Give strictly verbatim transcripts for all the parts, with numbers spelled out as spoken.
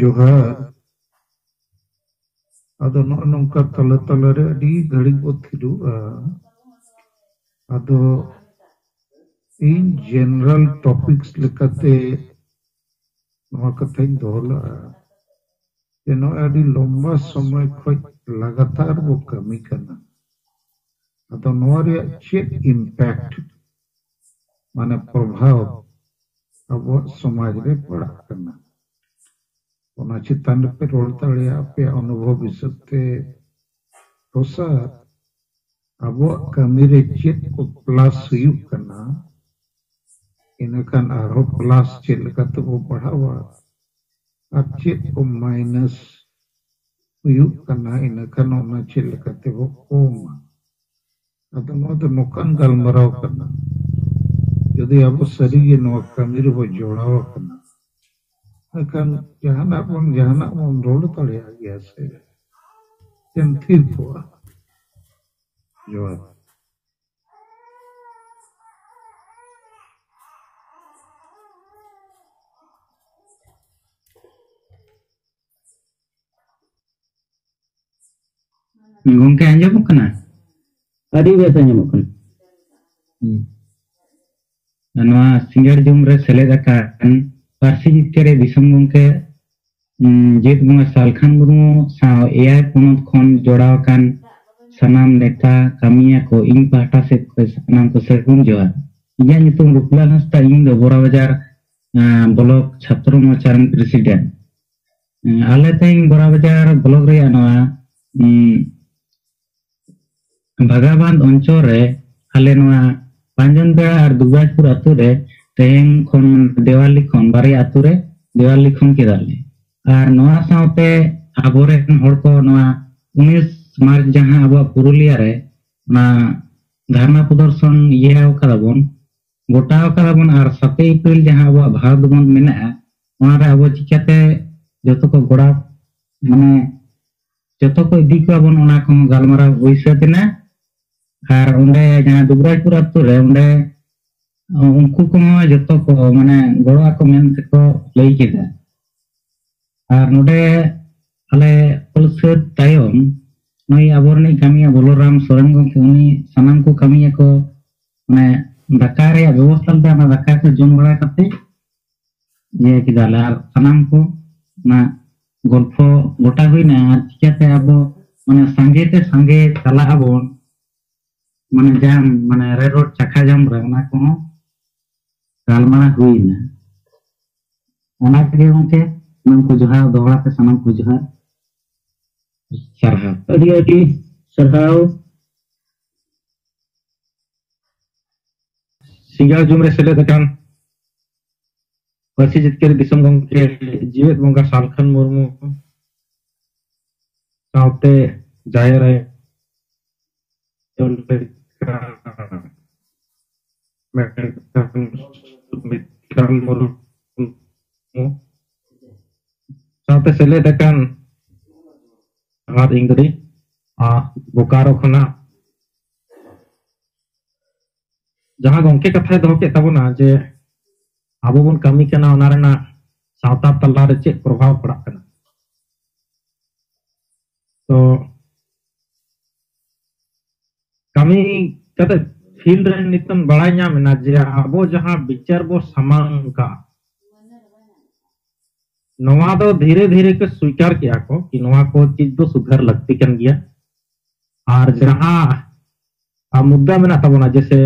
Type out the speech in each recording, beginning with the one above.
ᱡᱚᱦᱟᱨ᱾ ᱟᱫᱚ ᱱᱚᱜᱼᱚ ᱱᱚᱝᱠᱟ ᱛᱟᱞᱟ ᱛᱟᱞᱟᱨᱮ ᱟᱹᱰᱤ ᱜᱷᱟᱹᱲᱤᱡ ᱵᱚ ᱛᱷᱤᱨᱚᱜᱼᱟ᱾ ᱟᱫᱚ ᱤᱧ general topics ᱞᱮᱠᱟᱛᱮ ᱱᱚᱣᱟ ᱠᱟᱛᱷᱟᱧ ᱫᱚᱦᱚ ᱞᱟᱜᱼᱟ ᱡᱮ ᱱᱚᱜᱼᱚᱭ ᱟᱹᱰᱤ ᱞᱚᱢᱵᱟ ᱥᱚᱢᱚᱭ ᱠᱷᱚᱡ ᱞᱟᱜᱟᱛᱟᱨ ᱵᱚ ᱠᱟᱹᱢᱤ ᱠᱟᱱᱟ᱾ ᱟᱫᱚ ᱱᱚᱣᱟ ᱨᱮᱭᱟᱜ ᱪᱮᱫ impact, ᱢᱟᱱᱮ ᱯᱨᱚᱵᱷᱟᱵᱽ ᱟᱵᱚᱣᱟᱜ ᱥᱚᱢᱟᱡᱽ ᱨᱮ ᱯᱟᱲᱟᱜ ᱠᱟᱱᱟ, ᱚᱱᱟ ᱪᱮᱛᱟᱱ ᱨᱮᱯᱮ ᱨᱚᱲ ᱫᱟᱲᱮᱭᱟᱜᱼᱟ, ᱟᱯᱮᱭᱟᱜ ᱚᱱᱩᱵᱷᱚᱵ ᱦᱤᱥᱟᱹᱵ ᱛᱮ᱾ ᱫᱚᱥᱟᱨ, ᱟᱵᱚᱣᱟᱜ ᱠᱟᱹᱢᱤ ᱨᱮ ᱪᱮᱫ ᱠᱚ plus ᱦᱩᱭᱩᱜ ᱠᱟᱱᱟ, ᱤᱱᱟᱹᱠᱷᱟᱱ ᱟᱨᱦᱚᱸ plus ᱪᱮᱫ ᱞᱮᱠᱟ ᱛᱮᱵᱚ ᱵᱟᱲᱦᱟᱣᱟ, ᱟᱨ ᱪᱮᱫ ᱠᱚ minus ᱦᱩᱭᱩᱜ ᱠᱟᱱᱟ, ᱤᱱᱟᱹᱠᱷᱟᱱ ᱚᱱᱟ ᱪᱮᱫ ᱞᱮᱠᱟ ᱛᱮᱵᱚ ᱠᱚᱢᱟ᱾ ᱟᱫᱚ ᱱᱚᱣᱟ ᱫᱚ ᱱᱚᱝᱠᱟᱱ ᱜᱟᱞᱢᱟᱨᱟᱣ ᱠᱟᱱᱟ, ᱡᱩᱫᱤ ᱟᱵᱚ ᱥᱟᱹᱨᱤᱜᱮ ᱱᱚᱣᱟ ᱠᱟᱹᱢᱤ ᱨᱮᱵᱚ ᱡᱚᱲᱟᱣ ᱟᱠᱟᱱᱟ, ᱮᱱᱠᱷᱟᱱ ᱡᱟᱦᱟᱱᱟᱜ ᱵᱟᱝ ᱡᱟᱦᱟᱱᱟᱜ ᱵᱚᱱ ᱨᱚᱲ ᱫᱟᱲᱮᱭᱟᱜ ᱜᱮᱭᱟ ᱥᱮ᱾ ᱪᱮᱢ ᱛᱷᱤᱨ ᱠᱚᱜᱼᱟ? ᱡᱚᱦᱟᱨ᱾ ᱜᱚᱝᱠᱮ, ᱟᱸᱡᱚᱢᱚᱜ ᱠᱟᱱᱟ? ᱟᱹᱰᱤ ᱵᱮᱥ ᱟᱸᱡᱚᱢᱚᱜ ᱠᱟᱱᱟ᱾ ᱦᱩᱸ᱾ ᱱᱚᱣᱟ ᱥᱤᱸᱜᱟᱹᱲ ᱡᱚᱢ ᱨᱮ ᱥᱮᱞᱮᱫ ᱟᱠᱟᱱ ᱯᱟᱹᱨᱥᱤ ᱡᱤᱛᱠᱟᱹᱨᱤ ᱫᱤᱥᱚᱢ ᱜᱚᱝᱠᱮ, ᱩᱸ, ᱡᱮᱛ ᱵᱚᱸᱜᱟ ᱥᱟᱞᱠᱷᱟᱱ ᱢᱩᱨᱢᱩ ᱥᱟᱶ ᱮᱭᱟᱭ ᱯᱚᱱᱚᱛ ᱠᱷᱚᱱ ᱡᱚᱲᱟᱣ ᱟᱠᱟᱱ ᱥᱟᱱᱟᱢ ᱱᱮᱛᱟ ᱠᱟᱹᱢᱤᱭᱟᱹ ᱠᱚ ᱤᱧ ᱯᱟᱦᱴᱟ ᱥᱮᱫ ᱠᱷᱚᱱ ᱥᱟᱱᱟᱢ ᱠᱚ ᱥᱟᱹᱜᱩᱱ ᱡᱚᱦᱟᱨ᱾ ᱤᱧᱟᱹᱜ ᱧᱩᱛᱩᱢ ᱨᱩᱯᱞᱟᱞ ᱦᱟᱸᱥᱫᱟ, ᱤᱧ ᱫᱚ ᱵᱚᱨᱟ ᱵᱟᱡᱟᱨ, ᱟᱸ, ᱵᱞᱚᱠ ᱪᱷᱟᱛᱨᱚ ᱢᱳᱨᱪᱟ ᱨᱮᱱ president᱾ ᱩᱸ, ᱟᱞᱮ ᱛᱮᱦᱮᱧ ᱵᱚᱨᱟ ᱵᱟᱡᱟᱨ ᱵᱞᱚᱠ ᱨᱮᱭᱟᱜ ᱱᱚᱣᱟ, ᱩᱸ, ᱵᱷᱟᱜᱟᱵᱟᱸᱫ ᱚᱧᱪᱚᱞ ᱨᱮ ᱟᱞᱮ ᱱᱚᱣᱟ ᱯᱟᱸᱡᱚᱱ ᱵᱮᱲᱟ ᱟᱨ ᱫᱩᱵᱨᱟᱡᱽᱯᱩᱨ ᱟᱛᱳ ᱨᱮ ᱛᱮᱦᱮᱧ ᱠᱷᱚᱱ ᱫᱮᱣᱟᱞᱤ ᱠᱷᱚᱱ ᱵᱟᱨᱭᱟ ᱟᱛᱳ ᱨᱮ ᱫᱮᱣᱟᱞᱤ ᱠᱷᱚᱱ ᱠᱮᱫᱟᱞᱮ᱾ ᱟᱨ ᱱᱚᱣᱟ ᱥᱟᱶᱛᱮ ᱟᱵᱚᱨᱮᱱ ᱦᱚᱲ ᱠᱚ ᱱᱚᱣᱟ ᱩᱱᱤᱥ ᱢᱟᱨᱪ ᱡᱟᱦᱟᱸ ᱟᱵᱚᱣᱟᱜ ᱯᱩᱨᱩᱞᱤᱭᱟ ᱨᱮ ᱚᱱᱟ ᱫᱷᱟᱨᱱᱟ ᱯᱨᱚᱫᱚᱨᱥᱚᱱ ᱤᱭᱟᱹ ᱟᱠᱟᱫᱟ ᱵᱚᱱ, ᱜᱚᱴᱟ ᱟᱠᱟᱫᱟ ᱵᱚᱱ, ᱟᱨ ᱥᱟᱛᱮᱭ ᱮᱯᱨᱤᱞ ᱡᱟᱦᱟᱸ ᱟᱵᱚᱣᱟᱜ ᱵᱷᱟᱨᱚᱛ ᱵᱚᱱᱫᱷ ᱢᱮᱱᱟᱜᱼᱟ, ᱚᱱᱟᱨᱮ ᱟᱵᱚ ᱪᱤᱠᱟᱹᱛᱮ ᱡᱚᱛᱚ ᱠᱚ ᱜᱚᱲᱟ, ᱢᱟᱱᱮ ᱡᱚᱛᱚ ᱠᱚ ᱤᱫᱤ ᱠᱚᱣᱟ ᱵᱚᱱ, ᱚᱱᱟ ᱠᱚᱦᱚᱸ ᱜᱟᱞᱢᱟᱨᱟᱣ ᱦᱩᱭ ᱥᱟᱹᱛ ᱮᱱᱟ᱾ ᱟᱨ ᱚᱸᱰᱮ ᱡᱟᱦᱟᱸ ᱫᱩᱵᱨᱟᱡᱽᱯᱩᱨ ᱟᱛᱳ ᱨᱮ, ᱚᱸᱰᱮ ᱩᱱᱠᱩ ᱠᱚᱦᱚᱸ ᱡᱚᱛᱚ ᱠᱚ ᱢᱟᱱᱮ ᱜᱚᱲᱚ ᱟᱠᱚ ᱢᱮᱱᱛᱮ ᱠᱚ ᱞᱟᱹᱭ ᱠᱮᱫᱟ᱾ ᱟᱨ ᱱᱚᱰᱮ ᱟᱞᱮ ᱚᱞ ᱥᱟᱹᱛ ᱛᱟᱭᱚᱢ ᱱᱩᱭ ᱟᱵᱚ ᱨᱤᱱᱤᱡ ᱠᱟᱹᱢᱤᱭᱟᱹ ᱵᱚᱞᱚᱨᱟᱢ ᱥᱚᱨᱮᱱ ᱜᱚᱢᱠᱮ, ᱩᱱᱤ ᱥᱟᱱᱟᱢ ᱠᱚ ᱠᱟᱹᱢᱤᱭᱟᱹ ᱠᱚ ᱢᱟᱱᱮ ᱫᱟᱠᱟ ᱨᱮᱭᱟᱜ ᱵᱮᱵᱚᱥᱛᱷᱟ ᱞᱮᱫᱟ᱾ ᱚᱱᱟ ᱫᱟᱠᱟ ᱠᱚ ᱡᱚᱢ ᱵᱟᱲᱟ ᱠᱟᱛᱮ ᱤᱭᱟᱹ ᱠᱮᱫᱟᱞᱮ᱾ ᱟᱨ ᱥᱟᱱᱟᱢ ᱠᱚ ᱚᱱᱟ ᱜᱚᱞᱯᱷᱚ ᱜᱚᱴᱟ ᱦᱩᱭᱱᱟ, ᱟᱨ ᱪᱤᱠᱟᱹᱛᱮ ᱟᱵᱚ ᱢᱟᱱᱮ ᱥᱟᱸᱜᱮ ᱛᱮ ᱥᱟᱸᱜᱮ ᱪᱟᱞᱟᱜ ᱟᱵᱚᱱ, ᱢᱟᱱᱮ ᱡᱟᱦᱟᱸ ᱢᱟᱱᱮ ᱨᱮᱞ ᱨᱳᱰ ᱪᱟᱠᱷᱟ ᱡᱟᱢ ᱨᱮ, ᱚᱱᱟ ᱠᱚᱦᱚᱸ ᱜᱟᱞᱢᱟᱨᱟᱣ ᱦᱩᱭᱱᱟ᱾ ᱚᱱᱟ ᱛᱮᱜᱮ ᱜᱚᱢᱠᱮ ᱥᱟᱱᱟᱢ ᱠᱚ ᱡᱚᱦᱟᱨ, ᱫᱚᱦᱲᱟ ᱛᱮ ᱥᱟᱱᱟᱢ ᱠᱚ ᱡᱚᱦᱟᱨ, ᱥᱟᱨᱦᱟᱣ᱾ ᱟᱹᱰᱤ ᱟᱹᱰᱤ ᱥᱟᱨᱦᱟᱣ᱾ ᱥᱤᱸᱜᱟᱲ ᱡᱚᱢ ᱨᱮ ᱥᱮᱞᱮᱫ ᱟᱠᱟᱱ ᱯᱟᱹᱨᱥᱤ ᱡᱤᱛᱠᱟᱹᱨ ᱫᱤᱥᱚᱢ ᱜᱚᱢᱠᱮ ᱡᱤᱣᱮᱫ ᱵᱚᱸᱜᱟ ᱥᱟᱞᱠᱷᱟᱱ ᱢᱩᱨᱢᱩ ᱥᱟᱶᱛᱮ ᱡᱟᱦᱮᱨ ᱟᱭᱳ ᱞᱮᱠᱟ ᱢᱮᱱᱠᱷᱟᱱ ᱥᱩᱢᱤᱛᱨᱟ ᱢᱩᱨᱢᱩ ᱥᱟᱶᱛᱮ ᱥᱮᱞᱮᱫ ᱟᱠᱟᱱ ᱟᱨ ᱤᱧ ᱫᱚ ᱵᱳᱠᱟᱨᱳ ᱠᱷᱚᱱᱟᱜ ᱡᱟᱦᱟᱸ ᱜᱚᱢᱠᱮ ᱠᱟᱛᱷᱟᱭ ᱫᱚᱦᱚ ᱠᱮᱫ ᱛᱟᱵᱚᱱᱟ ᱡᱮ ᱟᱵᱚ ᱵᱚᱱ ᱠᱟᱹᱢᱤ ᱠᱟᱱᱟ, ᱚᱱᱟ ᱨᱮᱱᱟᱜ ᱥᱟᱶᱛᱟ ᱛᱟᱞᱟ ᱨᱮ ᱪᱮᱫ ᱯᱨᱚᱵᱷᱟᱵᱽ ᱯᱟᱲᱟᱜ ᱠᱟᱱᱟ᱾ ᱛᱚ ᱠᱟᱹᱢᱤ ᱠᱟᱛᱮ ᱯᱷᱤᱞᱰ ᱨᱮ ᱱᱤᱛᱚᱝ ᱵᱟᱲᱟᱭ ᱧᱟᱢ ᱮᱱᱟ ᱡᱮ ᱟᱵᱚ ᱡᱟᱦᱟᱸ ᱵᱤᱪᱟᱨ ᱵᱚ ᱥᱟᱢᱟᱝ ᱠᱟᱜᱼᱟ, ᱱᱚᱣᱟ ᱫᱚ ᱫᱷᱤᱨᱮ ᱫᱷᱤᱨᱮ ᱠᱚ ᱥᱣᱤᱠᱟᱨ ᱠᱮᱜᱼᱟ ᱠᱚ ᱠᱤ ᱱᱚᱣᱟ ᱠᱚ ᱪᱤᱡᱽ ᱫᱚ ᱥᱩᱫᱷᱟᱹᱨ ᱞᱟᱹᱠᱛᱤ ᱠᱟᱱ ᱜᱮᱭᱟ᱾ ᱟᱨ ᱡᱟᱦᱟᱸ ᱟᱨ ᱢᱩᱫᱽᱫᱟ ᱢᱮᱱᱟᱜ ᱛᱟᱵᱚᱱᱟ, ᱡᱮᱥᱮ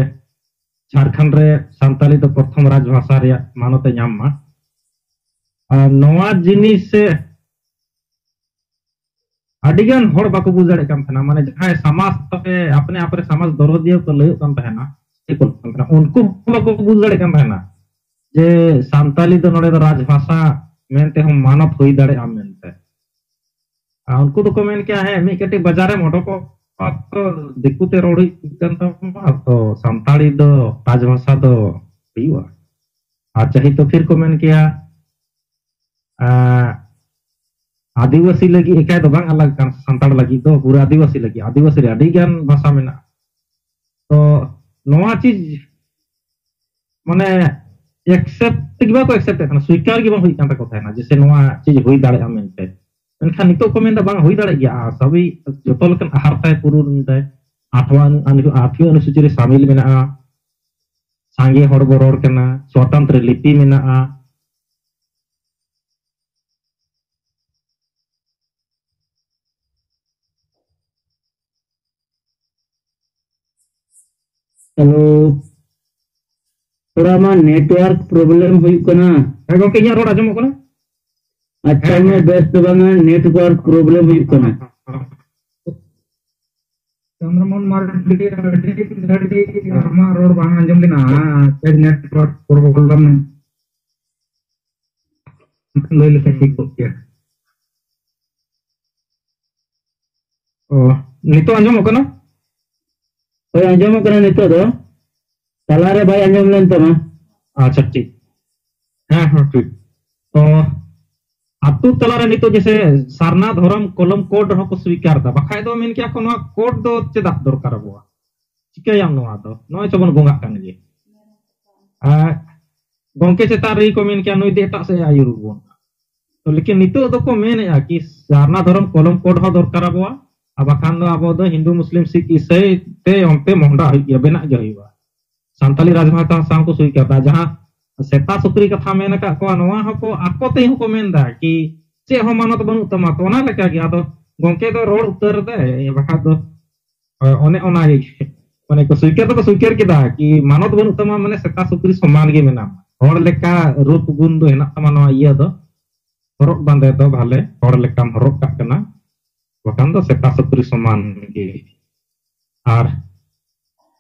ᱡᱷᱟᱲᱠᱷᱚᱸᱰ ᱨᱮ ᱥᱟᱱᱛᱟᱲᱤ ᱫᱚ ᱯᱨᱚᱛᱷᱚᱢ ᱨᱟᱡᱽ ᱵᱷᱟᱥᱟ ᱨᱮᱭᱟᱜ ᱢᱟᱱᱚᱛ ᱮ ᱧᱟᱢ ᱢᱟ, ᱟᱨ ᱱᱚᱣᱟ ᱡᱤᱱᱤᱥ ᱥᱮ ᱟᱹᱰᱤᱜᱟᱱ ᱦᱚᱲ ᱵᱟᱠᱚ ᱵᱩᱡᱽ ᱫᱟᱲᱮᱭᱟᱜ ᱠᱟᱱ ᱛᱟᱦᱮᱱᱟ᱾ ᱢᱟᱱᱮ ᱡᱟᱦᱟᱸᱭ ᱥᱚᱢᱟᱡᱽ ᱛᱟᱯᱮ ᱟᱯᱱᱮ ᱟᱯᱨᱮ ᱥᱚᱢᱟᱡᱽ ᱫᱚᱨᱚᱫᱤᱭᱟᱹ ᱠᱚ ᱞᱟᱹᱭᱚᱜ ᱠᱟᱱ ᱛᱟᱦᱮᱱᱟ, ᱪᱮᱫ ᱠᱚ ᱠᱟᱱ ᱛᱟᱦᱮᱱᱟ, ᱩᱱᱠᱩ ᱦᱚᱸ ᱵᱟᱠᱚ ᱵᱩᱡᱽ ᱫᱟᱲᱮᱭᱟᱜ ᱠᱟᱱ ᱛᱟᱦᱮᱱᱟ ᱡᱮ ᱥᱟᱱᱛᱟᱞᱤ ᱫᱚ ᱱᱚᱰᱮ ᱫᱚ ᱨᱟᱡᱽ ᱵᱷᱟᱥᱟ ᱢᱮᱱᱛᱮ ᱦᱚᱸ ᱢᱟᱱᱚᱛ ᱦᱩᱭ ᱫᱟᱲᱮᱭᱟᱜᱼᱟ ᱢᱮᱱᱛᱮ᱾ ᱟᱨ ᱩᱱᱠᱩ ᱫᱚᱠᱚ ᱢᱮᱱ ᱠᱮᱜᱼᱟ, ᱦᱮᱸ, ᱢᱤᱫ ᱠᱟᱹᱴᱤᱡ ᱵᱟᱡᱟᱨᱮᱢ ᱚᱰᱚᱠᱚᱜ ᱛᱚ ᱫᱤᱠᱩ ᱛᱮ ᱨᱚᱲ ᱦᱩᱭᱩᱜ ᱠᱟᱱ ᱛᱟᱢᱟ, ᱛᱚ ᱥᱟᱱᱛᱟᱲᱤ ᱫᱚ ᱨᱟᱡᱽ ᱵᱷᱟᱥᱟ ᱫᱚ ᱦᱩᱭᱩᱜᱼᱟ᱾ ᱟᱨ ᱪᱟᱹᱦᱤ ᱛᱚ ᱯᱷᱤᱨ ᱠᱚ ᱢᱮᱱ ᱠᱮᱭᱟ, ᱟᱸ, ᱟᱹᱫᱤᱵᱟᱹᱥᱤ ᱞᱟᱹᱜᱤᱫ ᱮᱠᱟᱭ ᱫᱚ ᱵᱟᱝ ᱟᱞᱟᱜᱽ ᱠᱟᱱ, ᱥᱟᱱᱛᱟᱲ ᱞᱟᱹᱜᱤᱫ ᱫᱚ ᱯᱩᱨᱟᱹ ᱟᱹᱫᱤᱵᱟᱹᱥᱤ ᱞᱟᱹᱜᱤᱫ, ᱟᱹᱫᱤᱵᱟᱹᱥᱤ ᱨᱮ ᱟᱹᱰᱤ ᱜᱟᱱ ᱵᱷᱟᱥᱟ ᱢᱮᱱᱟᱜᱼᱟ᱾ ᱛᱚ ᱱᱚᱣᱟ ᱪᱤᱡᱽ ᱢᱟᱱᱮ ᱮᱠᱥᱮᱯᱴ ᱜᱮ ᱵᱟᱠᱚ ᱮᱠᱥᱮᱯᱴ ᱮᱫ ᱠᱟᱱᱟ, ᱥᱩᱭᱠᱟᱨ ᱜᱮ ᱵᱟᱝ ᱦᱩᱭᱩᱜ ᱠᱟᱱ ᱛᱟᱠᱚ ᱛᱟᱦᱮᱱᱟ ᱡᱮ ᱥᱮ ᱱᱚᱣᱟ ᱪᱮᱫ ᱦᱩᱭ ᱫᱟᱲᱮᱭᱟᱜᱼᱟ ᱢᱮᱱᱛᱮ᱾ ᱢᱮᱱᱠᱷᱟᱱ ᱱᱤᱛᱚᱜ ᱠᱚ ᱢᱮᱱᱫᱟ ᱵᱟᱝ ᱦᱩᱭ ᱫᱟᱲᱮᱭᱟᱜ ᱜᱮᱭᱟ, ᱥᱟᱵᱤ ᱡᱚᱛᱚ ᱞᱮᱠᱟᱱ ᱟᱦᱟᱨ ᱛᱟᱭ ᱯᱩᱨᱩᱱ ᱫᱟᱭ, ᱟᱴᱷᱣᱟ ᱟᱴᱷᱣᱤ ᱚᱱᱩᱥᱩᱪᱤ ᱨᱮ ᱥᱟᱢᱤᱞ ᱢᱮᱱᱟᱜᱼᱟ, ᱥᱟᱸᱜᱮ ᱦᱚᱲ ᱵᱚ ᱨᱚᱲ ᱠᱟᱱᱟ, ᱥᱚᱛᱚᱱᱛᱨᱚ ᱞᱤᱯᱤ ᱢᱮᱱᱟᱜᱼᱟ᱾ ᱦᱮᱞᱳ, ᱛᱷᱚᱲᱟ ᱢᱟ ᱱᱮᱴᱣᱟᱨᱠ ᱯᱨᱚᱵᱞᱮᱢ ᱦᱩᱭᱩᱜ ᱠᱟᱱᱟ᱾ ᱦᱮᱸ ᱜᱚᱝᱠᱮ, ᱤᱧᱟᱹᱜ ᱨᱚᱲ ᱟᱸᱡᱚᱢᱚᱜ ᱠᱟᱱᱟ? ᱟᱪᱪᱷᱟ, ᱢᱟ ᱵᱮᱥ ᱫᱚ ᱵᱟᱝᱟ, ᱱᱮᱴᱣᱟᱨᱠ ᱯᱨᱚᱵᱞᱮᱢ ᱦᱩᱭᱩᱜ ᱠᱟᱱᱟ᱾ ᱪᱚᱱᱫᱨᱚᱢᱳᱦᱚᱱ ᱢᱟᱨᱰᱤ, ᱟᱹᱰᱤ ᱜᱷᱟᱹᱲᱤᱡ ᱟᱢᱟᱜ ᱨᱚᱲ ᱵᱟᱝ ᱟᱸᱡᱚᱢ ᱞᱮᱱᱟ᱾ ᱪᱮᱫ ᱱᱮᱴᱣᱟᱨᱠ ᱯᱨᱚᱵᱞᱮᱢ ᱞᱟᱹᱭ ᱞᱮᱠᱷᱟᱱ ᱴᱷᱤᱠ ᱠᱚᱜ ᱠᱮᱭᱟ᱾ ᱚ, ᱱᱤᱛᱚᱜ ᱟᱸᱡᱚᱢᱚᱜ ᱠᱟᱱᱟ? ᱦᱳᱭ, ᱟᱸᱡᱚᱢᱚᱜ ᱠᱟᱱᱟ ᱱᱤᱛᱚᱜ ᱫᱚ᱾ ᱛᱟᱞᱟᱨᱮ ᱵᱟᱭ ᱟᱸᱡᱚᱢ ᱞᱮᱱ ᱛᱟᱢᱟ᱾ ᱟᱪᱪᱷᱟ, ᱴᱷᱤᱠ᱾ ᱦᱮᱸ, ᱦᱮᱸ, ᱴᱷᱤᱠ᱾ ᱛᱚ, ᱟᱛᱳ ᱛᱟᱞᱟᱨᱮ ᱱᱤᱛᱚᱜ ᱡᱮᱥᱮ ᱥᱟᱨᱱᱟ ᱫᱷᱚᱨᱚᱢ ᱠᱚᱞᱚᱢ ᱠᱳᱰ ᱨᱮᱦᱚᱸ ᱠᱚ ᱥᱣᱤᱠᱟᱨ ᱮᱫᱟ, ᱵᱟᱠᱷᱟᱡ ᱫᱚ ᱢᱮᱱ ᱠᱮᱭᱟ ᱠᱚ ᱱᱚᱣᱟ ᱠᱳᱰ ᱫᱚ ᱪᱮᱫᱟᱜ ᱫᱚᱨᱠᱟᱨ ᱟᱵᱚᱣᱟ? ᱪᱤᱠᱟᱹᱭᱟᱢ ᱱᱚᱣᱟ ᱫᱚ? ᱱᱚᱜᱼᱚᱭ ᱪᱚᱵᱚᱱ ᱵᱚᱸᱜᱟᱜ ᱠᱟᱱ ᱜᱮ᱾ ᱟᱨ ᱜᱚᱝᱠᱮ ᱪᱮᱛᱟᱱ ᱨᱮᱜᱮ ᱠᱚ ᱢᱮᱱ ᱠᱮᱭᱟ ᱱᱩᱭ ᱫᱚ ᱮᱴᱟᱜ ᱥᱮᱫ ᱮ ᱟᱹᱭᱩᱨ ᱵᱚᱱ᱾ ᱛᱚ, ᱞᱮᱠᱤᱱ ᱱᱤᱛᱚᱜ ᱫᱚᱠᱚ ᱢᱮᱱᱮᱫᱼᱟ ᱠᱤ ᱥᱟᱨᱱᱟ ᱫᱷᱚᱨᱚᱢ ᱠᱚᱞᱚᱢ ᱠᱳᱰ ᱦᱚᱸ ᱫᱚᱨᱠᱟᱨ ᱟᱵᱚᱣᱟ, ᱟᱨ ᱵᱟᱠᱷᱟᱱ ᱫᱚ ᱟᱵᱚ ᱫᱚ ᱦᱤᱱᱫᱩ, ᱢᱩᱥᱞᱤᱢ, ᱥᱤᱠᱷ, ᱤᱥᱟᱹᱭ ᱛᱮ ᱚᱱᱛᱮ ᱢᱚᱦᱰᱟ ᱦᱩᱭᱩᱜ ᱜᱮᱭᱟ, ᱵᱮᱱᱟᱜ ᱜᱮ ᱦᱩᱭᱩᱜᱼᱟ᱾ ᱥᱟᱱᱛᱟᱞᱤ ᱨᱟᱡᱽ ᱵᱷᱟᱥᱟ ᱥᱟᱶ ᱠᱚ ᱥᱩᱭᱠᱟᱨ ᱮᱫᱟ, ᱡᱟᱦᱟᱸ ᱥᱮᱛᱟ ᱥᱩᱠᱨᱤ ᱠᱟᱛᱷᱟ ᱢᱮᱱ ᱟᱠᱟᱫ ᱠᱚᱣᱟ, ᱱᱚᱣᱟ ᱦᱚᱸᱠᱚ ᱟᱠᱚ ᱛᱮᱦᱚᱸ ᱠᱚ ᱢᱮᱱ ᱮᱫᱟ ᱠᱤ ᱪᱮᱫ ᱦᱚᱸ ᱢᱟᱱᱚᱛ ᱵᱟᱹᱱᱩᱜ ᱛᱟᱢᱟ᱾ ᱛᱚ, ᱚᱱᱟ ᱞᱮᱠᱟᱜᱮ ᱟᱫᱚ ᱜᱚᱝᱠᱮ ᱫᱚ ᱨᱚᱲ ᱩᱛᱟᱹᱨ ᱮᱫᱟᱭ, ᱵᱟᱠᱷᱟᱡ ᱫᱚ, ᱦᱳᱭ, ᱚᱱᱮ ᱚᱱᱟ ᱜᱮ᱾ ᱢᱟᱱᱮ ᱠᱚ ᱥᱩᱭᱠᱟᱨ ᱫᱚᱠᱚ ᱥᱩᱭᱠᱟᱨ ᱠᱮᱫᱟ ᱠᱤ ᱢᱟᱱᱚᱛ ᱵᱟᱹᱱᱩᱜ ᱛᱟᱢᱟ, ᱢᱟᱱᱮ ᱥᱮᱛᱟ ᱥᱩᱠᱨᱤ ᱥᱚᱢᱟᱱ ᱜᱮ ᱢᱮᱱᱟᱢᱟ᱾ ᱦᱚᱲ ᱞᱮᱠᱟ ᱨᱩᱯ ᱜᱩᱱ ᱫᱚ ᱦᱮᱱᱟᱜ ᱛᱟᱢᱟ ᱱᱚᱣᱟ ᱤᱭᱟᱹ ᱫᱚ᱾ ᱦᱚᱨᱚᱜ ᱵᱟᱸᱫᱮ ᱫᱚ ᱵᱷᱟᱞᱮ ᱦᱚᱲ ᱞᱮᱠᱟᱢ ᱦᱚᱨᱚᱜ ᱠᱟᱜ ᱠᱟᱱᱟ, ᱵᱟᱠᱷᱟᱱ ᱫᱚ ᱥᱮᱛᱟ ᱥᱩᱠᱨᱤ ᱥᱚᱢᱟᱱ ᱜᱮ᱾ ᱟᱨ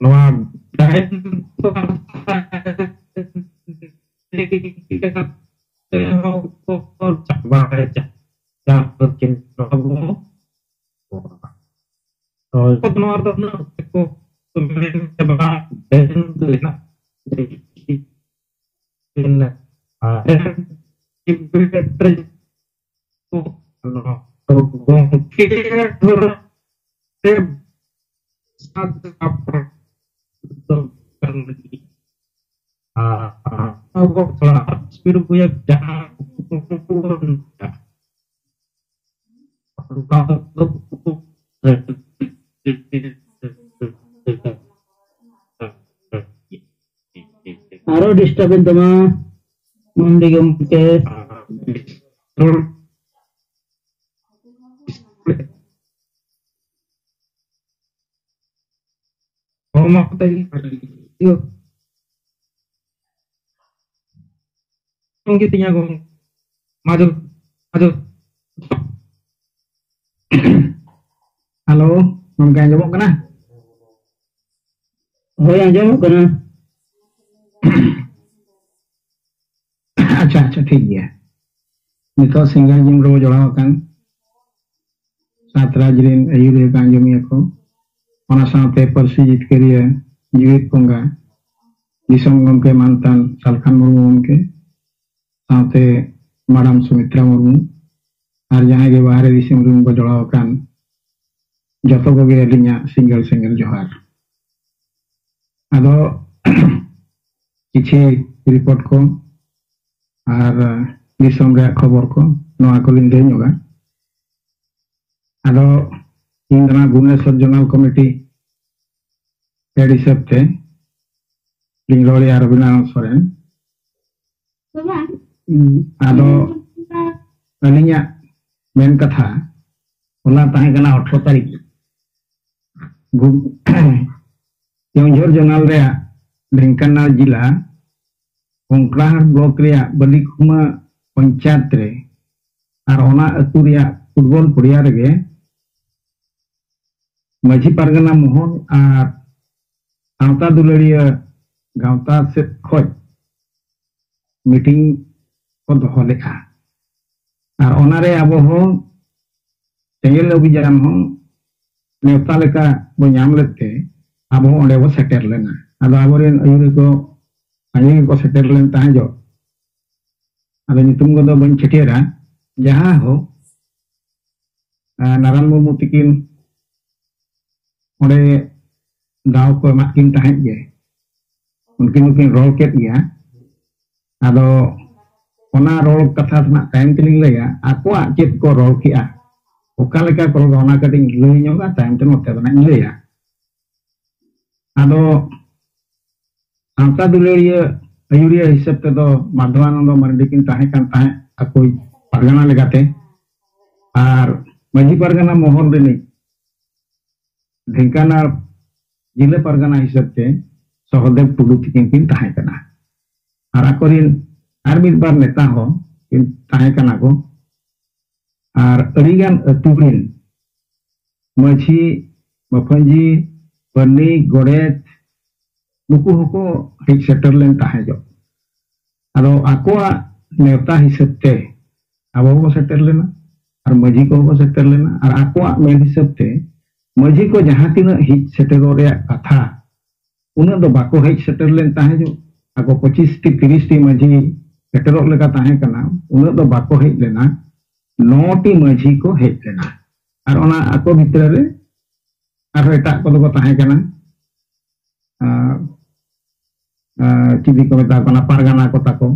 ᱱᱚᱣᱟ ᱰᱟᱭᱤᱱ ᱫᱚ ᱪᱟᱵᱟ ᱪᱟᱵᱟ ᱛᱚ ᱱᱚᱣᱟ ᱨᱮᱫᱚ ᱩᱱᱟᱹᱜ ᱠᱚ ᱢᱮᱱ ᱪᱟᱵᱟ ᱰᱟᱭᱤᱱ ᱫᱚ ᱦᱮᱱᱟᱜ ᱜᱮ᱾ ᱟᱨ ᱜᱚᱝᱠᱮ ᱫᱷᱚᱨᱚᱢ ᱛᱮ ᱥᱟᱫ ᱟᱯᱲᱟᱣ ᱫᱚ ᱠᱟᱱ ᱜᱮᱭᱟ᱾ ᱟᱨ ᱟᱵᱚ ᱛᱷᱚᱲᱟ ᱥᱯᱤᱰ ᱵᱚᱭᱦᱟ ᱡᱟᱦᱟᱸ ᱟᱨᱚ ᱰᱤᱥᱴᱟᱵ ᱮᱱ ᱛᱟᱢᱟ ᱢᱟᱱᱰᱤ ᱜᱚᱢᱠᱮ᱾ ᱦᱚᱲᱢᱚ ᱠᱚᱛᱮ ᱜᱮ ᱤᱭᱟᱹ ᱜᱮ ᱛᱤᱧᱟ ᱜᱚᱢᱠᱮ᱾ ᱢᱟᱫᱩᱨ ᱢᱟᱫᱩᱨ ᱦᱮᱞᱳ, ᱜᱚᱢᱠᱮ ᱟᱸᱡᱚᱢᱚᱜ ᱠᱟᱱᱟ? ᱦᱳᱭ, ᱟᱸᱡᱚᱢᱚᱜ ᱠᱟᱱᱟ᱾ ᱟᱪᱪᱷᱟ, ᱟᱪᱪᱷᱟ, ᱴᱷᱤᱠ ᱜᱮᱭᱟ᱾ ᱱᱤᱛᱚᱜ ᱥᱤᱝᱜᱟᱨ ᱡᱤᱢ ᱨᱮᱵᱚ ᱡᱚᱲᱟᱣ ᱟᱠᱟᱱ ᱥᱟᱛ ᱨᱟᱡᱽ ᱨᱮᱱ ᱟᱹᱭᱩᱨᱤᱭᱟᱹ ᱠᱚ ᱟᱸᱡᱚᱢᱤᱭᱟᱹ ᱠᱚ, ᱚᱱᱟ ᱥᱟᱶᱛᱮ ᱯᱟᱹᱨᱥᱤ ᱡᱤᱛᱠᱟᱹᱨᱤᱭᱟᱹ ᱡᱤᱣᱤᱫ ᱵᱚᱸᱜᱟ, ᱫᱤᱥᱚᱢ ᱜᱚᱢᱠᱮ ᱢᱟᱱᱛᱟᱱ ᱥᱟᱞᱠᱷᱟᱱ ᱢᱩᱨᱢᱩ ᱜᱚᱢᱠᱮ, ᱥᱟᱶᱛᱮ ᱢᱟᱰᱟᱢ ᱥᱩᱢᱤᱛᱨᱟ ᱢᱩᱨᱢᱩ, ᱟᱨ ᱡᱟᱦᱟᱸᱭ ᱜᱮ ᱵᱟᱦᱨᱮ ᱫᱤᱥᱚᱢ ᱨᱮᱱ ᱠᱚ ᱡᱚᱲᱟᱣ ᱟᱠᱟᱱ, ᱡᱚᱛᱚ ᱠᱚᱜᱮ ᱟᱹᱞᱤᱧᱟᱜ ᱥᱤᱸᱜᱟᱹᱲ ᱥᱤᱸᱜᱟᱹᱲ ᱡᱚᱦᱟᱨ᱾ ᱟᱫᱚ ᱠᱤᱪᱷᱤ ᱨᱤᱯᱳᱨᱴ ᱠᱚ ᱟᱨ ᱫᱤᱥᱚᱢ ᱨᱮᱭᱟᱜ ᱠᱷᱚᱵᱚᱨ ᱠᱚ, ᱱᱚᱣᱟ ᱠᱚᱞᱤᱧ ᱞᱟᱹᱭ ᱧᱚᱜᱟ᱾ ᱟᱫᱚ ᱤᱧ ᱫᱚ ᱱᱟᱜ ᱵᱷᱩᱵᱽᱱᱮᱥᱚᱨ ᱡᱳᱱᱟᱞ ᱠᱚᱢᱤᱴᱤ ᱦᱮᱰ ᱦᱤᱥᱟᱹᱵ ᱛᱮ ᱞᱤᱧ ᱨᱚᱲᱮᱫᱼᱟ, ᱨᱚᱵᱤᱱᱫᱨᱚᱱᱟᱛᱷ ᱥᱚᱨᱮᱱ᱾ ᱟᱫᱚ ᱟᱹᱞᱤᱧᱟᱜ ᱢᱮᱱ ᱠᱟᱛᱷᱟ, ᱦᱚᱞᱟ ᱛᱟᱦᱮᱸ ᱠᱟᱱᱟ ᱟᱴᱷᱨᱚ ᱛᱟᱹᱨᱤᱠᱷ, ᱜᱩ- ᱠᱮᱣᱚᱱᱡᱷᱚᱨ ᱡᱳᱱᱟᱞ ᱨᱮᱭᱟᱜ ᱰᱷᱮᱝᱠᱟᱱᱟᱞ ᱡᱮᱞᱟ ᱠᱚᱝᱠᱲᱟᱦᱟᱴ ᱵᱞᱚᱠ ᱨᱮᱭᱟᱜ ᱵᱟᱹᱞᱤᱠᱷᱩᱢᱟ ᱯᱚᱧᱪᱟᱭᱮᱛ ᱨᱮ ᱟᱨ ᱚᱱᱟ ᱟᱹᱛᱩ ᱨᱮᱭᱟᱜ ᱯᱷᱩᱴᱵᱚᱞ ᱯᱚᱲᱤᱭᱟ ᱨᱮᱜᱮ ᱢᱟᱹᱡᱷᱤ ᱯᱟᱨᱜᱟᱱᱟ ᱢᱚᱦᱚᱞ ᱟᱨ ᱥᱟᱶᱛᱟ ᱫᱩᱞᱟᱹᱲᱤᱭᱟᱹ ᱜᱟᱶᱛᱟ ᱥᱮᱫ ᱠᱷᱚᱱ ᱢᱤᱴᱤᱝ ᱠᱚ ᱫᱚᱦᱚ ᱞᱮᱫᱼᱟ᱾ ᱟᱨ ᱚᱱᱟᱨᱮ ᱟᱵᱚ ᱦᱚᱸ ᱥᱮᱸᱜᱮᱞ ᱚᱵᱷᱤᱡᱟᱱ ᱦᱚᱸ ᱱᱮᱣᱛᱟ ᱞᱮᱠᱟ ᱵᱚ ᱧᱟᱢ ᱞᱮᱫ ᱛᱮ ᱟᱵᱚ ᱦᱚᱸ ᱚᱸᱰᱮ ᱵᱚ ᱥᱮᱴᱮᱨ ᱞᱮᱱᱟ᱾ ᱟᱫᱚ ᱟᱵᱚᱨᱮᱱ ᱟᱹᱭᱩᱨᱤᱭᱟᱹ ᱠᱚ ᱥᱟᱸᱜᱮ ᱜᱮᱠᱚ ᱥᱮᱴᱮᱨ ᱞᱮᱱ ᱛᱟᱦᱮᱸ ᱡᱚᱜ, ᱟᱫᱚ ᱧᱩᱛᱩᱢ ᱠᱚᱫᱚ ᱵᱟᱹᱧ ᱪᱷᱟᱹᱴᱭᱟᱹᱨᱟ, ᱡᱟᱦᱟᱸ ᱦᱳᱠ, ᱟᱨ ᱱᱟᱨᱟᱭᱚᱱ ᱢᱩᱨᱢᱩ ᱛᱤᱠᱤᱱ ᱚᱸᱰᱮ ᱫᱟᱣ ᱠᱚ ᱮᱢᱟᱫ ᱠᱤᱱ ᱛᱟᱦᱮᱸᱫ ᱜᱮ, ᱩᱱᱠᱤᱱ ᱦᱚᱸᱠᱤᱱ ᱨᱚᱲ ᱠᱮᱫ ᱜᱮᱭᱟ᱾ ᱟᱫᱚ ᱚᱱᱟ ᱨᱚᱲ ᱠᱟᱛᱷᱟ ᱨᱮᱱᱟᱜ ᱛᱟᱭᱚᱢ ᱛᱮᱞᱤᱧ ᱞᱟᱹᱭᱟ, ᱟᱠᱚᱣᱟᱜ ᱪᱮᱫ ᱠᱚ ᱨᱚᱲ ᱠᱮᱜᱼᱟ, ᱚᱠᱟ ᱞᱮᱠᱟ ᱠᱚ ᱨᱚᱲ, ᱚᱱᱟ ᱠᱟᱹᱴᱤᱡ ᱞᱟᱹᱭ ᱧᱚᱜᱟ, ᱛᱟᱭᱚᱢ ᱛᱮ ᱱᱚᱛᱮ ᱫᱚ ᱱᱟᱜ ᱤᱧ ᱞᱟᱹᱭᱟ᱾ ᱟᱫᱚ ᱥᱟᱶᱛᱟ ᱫᱩᱞᱟᱹᱲᱤᱭᱟᱹ ᱟᱹᱭᱩᱨᱤᱭᱟᱹ ᱦᱤᱥᱟᱹᱵ ᱛᱮᱫᱚ ᱢᱟᱫᱷᱣᱟᱱᱚᱱᱫᱚ ᱢᱟᱨᱰᱤ ᱠᱤᱱ ᱛᱟᱦᱮᱸ ᱠᱟᱱ ᱛᱟᱦᱮᱸᱫ ᱟᱠᱚᱭᱤᱡ ᱯᱟᱨᱜᱟᱱᱟ ᱞᱮᱠᱟᱛᱮ, ᱟᱨ ᱢᱟᱹᱡᱷᱤ ᱯᱟᱨᱜᱟᱱᱟ ᱢᱚᱦᱚᱞ ᱨᱤᱱᱤᱡ ᱰᱷᱮᱝᱠᱟᱱᱟᱞ ᱡᱤᱞᱟᱹ ᱯᱟᱨᱜᱟᱱᱟ ᱦᱤᱥᱟᱹᱵ ᱛᱮ ᱥᱚᱦᱚᱫᱮᱵ ᱴᱩᱰᱩ ᱛᱤᱠᱤᱱ ᱠᱤᱱ ᱛᱟᱦᱮᱸ ᱠᱟᱱᱟ᱾ ᱟᱨ ᱟᱠᱚᱨᱤᱱ ᱟᱨ ᱢᱤᱫ ᱵᱟᱨ ᱱᱮᱛᱟ ᱦᱚᱸ ᱠᱤᱱ ᱛᱟᱦᱮᱸ ᱠᱟᱱᱟ ᱠᱚ᱾ ᱟᱨ ᱟᱹᱰᱤᱜᱟᱱ ᱟᱹᱛᱩ ᱨᱤᱱ ᱢᱟᱹᱡᱷᱤ, ᱢᱟᱹᱯᱷᱟᱹᱧᱡᱤ, ᱯᱟᱹᱨᱱᱤ, ᱜᱚᱰᱮᱛ, ᱱᱩᱠᱩ ᱦᱚᱸᱠᱚ ᱦᱮᱡ ᱥᱮᱴᱮᱨ ᱞᱮᱱ ᱛᱟᱦᱮᱸ ᱡᱚᱜ᱾ ᱟᱫᱚ ᱟᱠᱚᱣᱟᱜ ᱱᱮᱣᱛᱟ ᱦᱤᱥᱟᱹᱵ ᱛᱮ ᱟᱵᱚ ᱦᱚᱸᱵᱚ ᱥᱮᱴᱮᱨ ᱞᱮᱱᱟ, ᱟᱨ ᱢᱟᱹᱡᱷᱤ ᱠᱚᱦᱚᱸ ᱠᱚ ᱥᱮᱴᱮᱨ ᱞᱮᱱᱟ, ᱟᱨ ᱟᱠᱚᱣᱟᱜ ᱢᱮᱱ ᱦᱤᱥᱟᱹᱵ ᱛᱮ ᱢᱟᱹᱡᱷᱤ ᱠᱚ ᱡᱟᱦᱟᱸ ᱛᱤᱱᱟᱹᱜ ᱦᱮᱡ ᱥᱮᱴᱮᱨᱚᱜ ᱨᱮᱭᱟᱜ ᱠᱟᱛᱷᱟ, ᱩᱱᱟᱹᱜ ᱫᱚ ᱵᱟᱠᱚ ᱦᱮᱡ ᱥᱮᱴᱮᱨ ᱞᱮᱱ ᱛᱟᱦᱮᱸ ᱡᱚᱜ᱾ ᱟᱠᱚ ᱯᱚᱸᱪᱤᱥ ᱴᱤ ᱛᱤᱨᱤᱥ ᱴᱤ ᱢᱟᱹᱡᱷᱤ ᱥᱮᱴᱮᱨᱚᱜ ᱞᱮᱠᱟ ᱛᱟᱦᱮᱸ ᱠᱟᱱᱟ, ᱩᱱᱟᱹᱜ ᱫᱚ ᱵᱟᱠᱚ ᱦᱮᱡ ᱞᱮᱱᱟ᱾ ᱱᱚ ᱴᱤ ᱢᱟᱹᱡᱷᱤ ᱠᱚ ᱦᱮᱡ ᱞᱮᱱᱟ, ᱟᱨ ᱚᱱᱟ ᱟᱠᱚ ᱵᱷᱤᱛᱨᱤ ᱨᱮ ᱟᱨᱦᱚᱸ ᱮᱴᱟᱜ ᱠᱚᱫᱚ ᱠᱚ ᱛᱟᱦᱮᱸ ᱠᱟᱱᱟ᱾ ᱟᱨ, ᱟᱨ ᱪᱤᱞᱤ ᱠᱚ ᱢᱮᱛᱟ ᱠᱚ ᱠᱟᱱᱟ, ᱯᱟᱨᱜᱟᱱᱟ ᱠᱚ ᱛᱟᱠᱚ,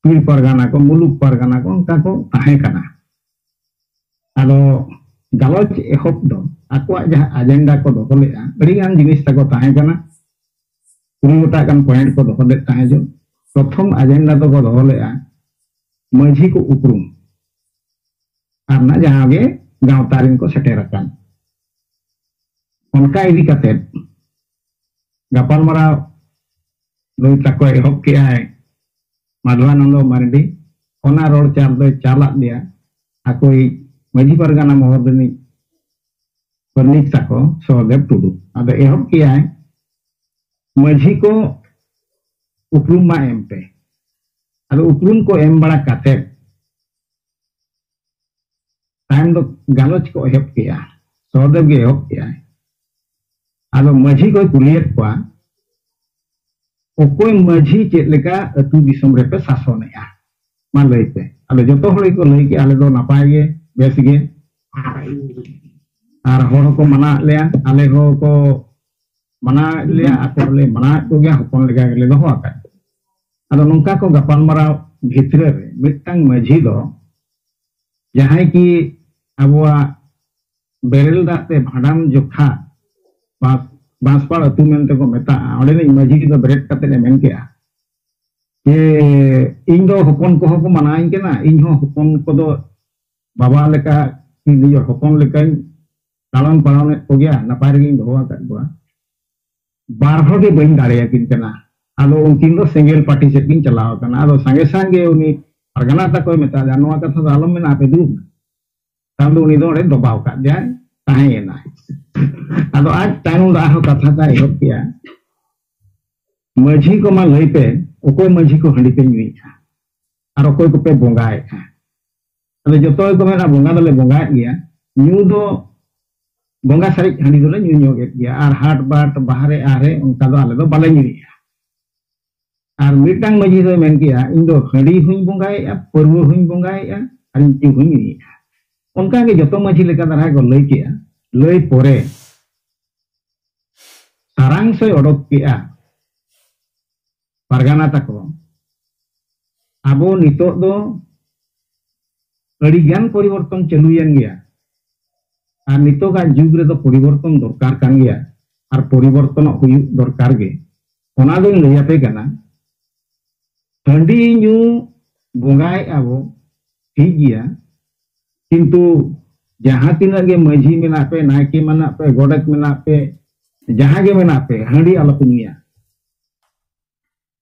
ᱯᱤᱲ ᱯᱟᱨᱜᱟᱱᱟ ᱠᱚ, ᱢᱩᱞᱩᱠ ᱯᱟᱨᱜᱟᱱᱟ ᱠᱚ, ᱚᱱᱠᱟ ᱠᱚ ᱛᱟᱦᱮᱸ ᱠᱟᱱᱟ᱾ ᱟᱫᱚ ᱜᱟᱞᱚᱪ ᱮᱦᱚᱵ ᱫᱚ ᱟᱠᱚᱣᱟᱜ ᱡᱟᱦᱟᱸ ᱟᱡᱮᱱᱰᱟ ᱠᱚ ᱫᱚᱦᱚ ᱞᱮᱫᱼᱟ, ᱟᱹᱰᱤᱜᱟᱱ ᱡᱤᱱᱤᱥ ᱛᱟᱠᱚ ᱛᱟᱦᱮᱸ ᱠᱟᱱᱟ, ᱠᱩᱲᱤ ᱜᱚᱴᱟᱝ ᱜᱟᱱ ᱯᱚᱭᱮᱱᱴ ᱠᱚ ᱫᱚᱦᱚ ᱞᱮᱫ ᱛᱟᱦᱮᱸ ᱡᱚᱜ᱾ ᱯᱨᱚᱛᱷᱚᱢ ᱟᱡᱮᱱᱰᱟ ᱫᱚᱠᱚ ᱫᱚᱦᱚ ᱞᱮᱫᱼᱟ ᱢᱟᱹᱡᱷᱤ ᱠᱚ ᱩᱯᱨᱩᱢ, ᱟᱨ ᱚᱱᱟ ᱡᱟᱦᱟᱸ ᱜᱮ ᱜᱟᱶᱛᱟ ᱨᱮᱱ ᱠᱚ ᱥᱮᱴᱮᱨ ᱟᱠᱟᱱ᱾ ᱚᱱᱠᱟ ᱤᱫᱤ ᱠᱟᱛᱮ ᱜᱟᱯᱟᱞᱢᱟᱨᱟᱣ ᱱᱩᱭ ᱛᱟᱠᱚ ᱮᱦᱚᱵ ᱠᱮᱜᱼᱟᱭ ᱢᱟᱫᱷᱣᱟᱱᱚᱱᱫᱚ ᱢᱟᱨᱰᱤ, ᱚᱱᱟ ᱨᱚᱲ ᱪᱟᱞ ᱫᱚᱭ ᱪᱟᱞᱟᱜ ᱜᱮᱭᱟ ᱟᱠᱚᱭᱤᱡ ᱢᱟᱹᱡᱷᱤ ᱯᱟᱨᱜᱟᱱᱟ ᱢᱚᱦᱚᱞ ᱨᱤᱱᱤᱡ ᱯᱟᱨᱱᱤᱠ ᱛᱟᱠᱚ ᱥᱚᱦᱚᱫᱮᱵ ᱴᱩᱰᱩ᱾ ᱟᱫᱚ ᱮᱦᱚᱵ ᱠᱮᱜᱼᱟᱭ, ᱢᱟᱹᱡᱷᱤ ᱠᱚ ᱩᱯᱨᱩᱢ ᱢᱟ ᱮᱢ ᱯᱮ᱾ ᱟᱫᱚ ᱩᱯᱨᱩᱢ ᱠᱚ ᱮᱢ ᱵᱟᱲᱟ ᱠᱟᱛᱮ ᱛᱟᱭᱚᱢ ᱫᱚ ᱜᱟᱞᱚᱪ ᱠᱚ ᱮᱦᱚᱵ ᱠᱮᱜᱼᱟ, ᱥᱚᱦᱚᱫᱮᱵ ᱜᱮ ᱮᱦᱚᱵ ᱠᱮᱜᱼᱟᱭ᱾ ᱟᱫᱚ ᱢᱟᱹᱡᱷᱤ ᱠᱚᱭ ᱠᱩᱞᱤᱭᱮᱫ ᱠᱚᱣᱟ, ᱚᱠᱚᱭ ᱢᱟᱹᱡᱷᱤ ᱪᱮᱫ ᱞᱮᱠᱟ ᱟᱹᱛᱩ ᱫᱤᱥᱚᱢ ᱨᱮᱯᱮ ᱥᱟᱥᱚᱱᱮᱜᱼᱟ? ᱢᱟ ᱞᱟᱹᱭ ᱯᱮ᱾ ᱟᱫᱚ ᱡᱚᱛᱚ ᱦᱚᱲ ᱜᱮᱠᱚ ᱞᱟᱹᱭ ᱠᱮᱜᱼᱟ, ᱟᱞᱮ ᱫᱚ ᱱᱟᱯᱟᱭ ᱜᱮ, ᱵᱮᱥ ᱜᱮ᱾ ᱟᱨ ᱦᱚᱲ ᱦᱚᱸᱠᱚ ᱢᱟᱱᱟᱣᱮᱫ ᱞᱮᱭᱟ, ᱟᱞᱮ ᱦᱚᱸᱠᱚ ᱢᱟᱱᱟᱣᱮᱫ ᱞᱮᱭᱟ, ᱟᱠᱚ ᱦᱚᱸᱞᱮ ᱢᱟᱱᱟᱣᱮᱫ ᱠᱚᱜᱮᱭᱟ, ᱦᱚᱯᱚᱱ ᱞᱮᱠᱟ ᱜᱮᱞᱮ ᱫᱚᱦᱚ ᱟᱠᱟᱫ ᱠᱚᱣᱟ᱾ ᱟᱫᱚ ᱱᱚᱝᱠᱟ ᱠᱚ ᱜᱟᱯᱟᱞᱢᱟᱨᱟᱣ ᱵᱷᱤᱛᱨᱤ ᱨᱮ ᱢᱤᱫᱴᱟᱝ ᱢᱟᱹᱡᱷᱤ ᱫᱚ, ᱡᱟᱦᱟᱸᱭ ᱠᱤ ᱟᱵᱚᱣᱟᱜ ᱵᱮᱨᱮᱞ ᱫᱟᱜ ᱛᱮ ᱵᱷᱟᱸᱰᱟᱱ ᱡᱚᱠᱷᱟ ᱵᱟᱸᱥ-, ᱵᱟᱸᱥᱯᱟᱲ ᱟᱹᱛᱩ ᱢᱮᱱᱛᱮ ᱠᱚ ᱢᱮᱛᱟᱜᱼᱟ, ᱚᱸᱰᱮᱱᱤᱡ ᱢᱟᱹᱡᱷᱤ ᱫᱚ ᱵᱮᱨᱮᱫ ᱠᱟᱛᱮ ᱮ ᱢᱮᱱ ᱠᱮᱜᱼᱟ ᱡᱮ, "ᱤᱧ ᱫᱚ ᱦᱚᱯᱚᱱ ᱠᱚᱦᱚᱸ ᱠᱚ ᱢᱟᱱᱟᱣᱤᱧ ᱠᱟᱱᱟ, ᱤᱧ ᱦᱚᱸ ᱦᱚᱯᱚᱱ ᱠᱚᱫᱚ ᱵᱟᱵᱟ ᱞᱮᱠᱟ, ᱤᱧ ᱱᱤᱡᱮᱨ ᱦᱚᱯᱚᱱ ᱞᱮᱠᱟᱧ ᱞᱟᱞᱚᱱ ᱯᱟᱞᱚᱱᱮᱫ ᱠᱚᱜᱮᱭᱟ, ᱱᱟᱯᱟᱭ ᱨᱮᱜᱮᱧ ᱫᱚᱦᱚ ᱟᱠᱟᱫ ᱠᱚᱣᱟ, ᱵᱟᱨ ᱦᱚᱲ ᱜᱮ ᱵᱟᱹᱧ ᱫᱟᱲᱮᱭᱟᱠᱤᱱ ᱠᱟᱱᱟ᱾" ᱟᱫᱚ ᱩᱱᱠᱤᱱ ᱫᱚ ᱥᱮᱸᱜᱮᱞ ᱯᱟᱹᱴᱤ ᱥᱮᱫ ᱠᱤᱱ ᱪᱟᱞᱟᱣ ᱟᱠᱟᱱᱟ᱾ ᱟᱫᱚ ᱥᱟᱸᱜᱮ ᱥᱟᱸᱜᱮ ᱩᱱᱤ ᱯᱟᱨᱜᱟᱱᱟ ᱛᱟᱠᱚᱭ ᱢᱮᱛᱟ ᱫᱮᱭᱟ, "ᱱᱚᱣᱟ ᱠᱟᱛᱷᱟ ᱫᱚ ᱟᱞᱚᱢ ᱢᱮᱱᱟ, ᱟᱯᱮ ᱫᱩᱲᱩᱵ ᱢᱮ᱾" ᱛᱟᱭᱚᱢ ᱫᱚ ᱩᱱᱤ ᱫᱚ ᱚᱸᱰᱮ ᱫᱚᱵᱟᱣ ᱠᱟᱫ ᱫᱮᱭᱟᱭ, ᱛᱟᱦᱮᱸᱭᱮᱱᱟᱭ᱾ ᱟᱫᱚ ᱟᱡ ᱛᱟᱭᱱᱚᱢ ᱫᱚ ᱟᱨᱦᱚᱸ ᱠᱟᱛᱷᱟ ᱫᱚᱭ ᱮᱦᱚᱵ ᱠᱮᱜᱼᱟ, "ᱢᱟᱹᱡᱷᱤ ᱠᱚᱢᱟ ᱞᱟᱹᱭ ᱯᱮ, ᱚᱠᱚᱭ ᱢᱟᱹᱡᱷᱤ ᱠᱚ ᱦᱟᱺᱰᱤ ᱯᱮ ᱧᱩᱭᱮᱫᱼᱟ ᱟᱨ ᱚᱠᱚᱭ ᱠᱚᱯᱮ ᱵᱚᱸᱜᱟᱭᱮᱫᱼᱟ?" ᱟᱫᱚ ᱡᱚᱛᱚ ᱜᱮᱠᱚ ᱢᱮᱱᱟ, "ᱵᱚᱸᱜᱟ ᱫᱚᱞᱮ ᱵᱚᱸᱜᱟᱭᱮᱫ ᱜᱮᱭᱟ, ᱧᱩ ᱫᱚ ᱵᱚᱸᱜᱟ ᱥᱟᱨᱮᱡ ᱦᱟᱺᱰᱤ ᱫᱚᱞᱮ ᱧᱩ ᱧᱚᱜᱮᱫ ᱜᱮᱭᱟ, ᱟᱨ ᱦᱟᱴ ᱵᱟᱴ ᱵᱟᱦᱨᱮ ᱟᱦᱨᱮ ᱚᱱᱠᱟ ᱫᱚ ᱟᱞᱮ ᱫᱚ ᱵᱟᱞᱮ ᱧᱩᱭᱮᱫᱼᱟ᱾" ᱟᱨ ᱢᱤᱫᱴᱟᱝ ᱢᱟᱹᱡᱷᱤ ᱫᱚᱭ ᱢᱮᱱ ᱠᱮᱜᱼᱟ, "ᱤᱧ ᱫᱚ ᱦᱟᱺᱰᱤ ᱦᱚᱸᱧ ᱵᱚᱸᱜᱟᱭᱮᱫᱼᱟ, ᱯᱟᱹᱨᱣᱟᱹ ᱦᱚᱸᱧ ᱵᱚᱸᱜᱟᱭᱮᱫᱼᱟ, ᱟᱨ ᱧᱩ ᱦᱚᱸᱧ ᱧᱩᱭᱮᱫᱼᱟ᱾" ᱚᱱᱠᱟᱜᱮ ᱡᱚᱛᱚ ᱢᱟᱹᱡᱷᱤ ᱞᱮᱠᱟ ᱫᱷᱟᱨᱟ ᱠᱚ ᱞᱟᱹᱭ ᱠᱮᱜᱼᱟ᱾ ᱞᱟᱹᱭ ᱯᱚᱨᱮ ᱥᱟᱨᱟᱝᱥᱚᱭ ᱚᱰᱚᱠ ᱠᱮᱜᱼᱟ ᱯᱟᱨᱜᱟᱱᱟ ᱛᱟᱠᱚ, ᱟᱵᱚ ᱱᱤᱛᱚᱜ ᱫᱚ ᱟᱹᱰᱤᱜᱟᱱ ᱯᱚᱨᱤᱵᱚᱨᱛᱚᱱ ᱪᱟᱹᱞᱩᱭᱮᱱ ᱜᱮᱭᱟ, ᱟᱨ ᱱᱤᱛᱚᱜᱟᱜ ᱡᱩᱜᱽ ᱨᱮᱫᱚ ᱯᱚᱨᱤᱵᱚᱨᱛᱚᱱ ᱫᱚᱨᱠᱟᱨ ᱠᱟᱱ ᱜᱮᱭᱟ, ᱟᱨ ᱯᱚᱨᱤᱵᱚᱨᱛᱚᱱᱚᱜ ᱦᱩᱭᱩᱜ ᱫᱚᱨᱠᱟᱨ ᱜᱮ᱾ ᱚᱱᱟ ᱫᱚᱧ ᱞᱟᱹᱭ ᱟᱯᱮ ᱠᱟᱱᱟ, ᱦᱟᱺᱰᱤ ᱧᱩ ᱵᱚᱸᱜᱟᱭᱮᱫᱼᱟ ᱵᱚ, ᱴᱷᱤᱠ ᱜᱮᱭᱟ, ᱠᱤᱱᱛᱩ ᱡᱟᱦᱟᱸ ᱛᱤᱱᱟᱹᱜ ᱜᱮ ᱢᱟᱹᱡᱷᱤ ᱢᱮᱱᱟᱜ ᱯᱮ, ᱱᱟᱭᱠᱮ ᱢᱮᱱᱟᱜ ᱯᱮ, ᱜᱚᱰᱮᱛ ᱢᱮᱱᱟᱜ ᱯᱮ, ᱡᱟᱦᱟᱸ ᱜᱮ ᱢᱮᱱᱟᱜ ᱯᱮ, ᱦᱟᱺᱰᱤ ᱟᱞᱚᱯᱮ ᱧᱩᱭᱟ᱾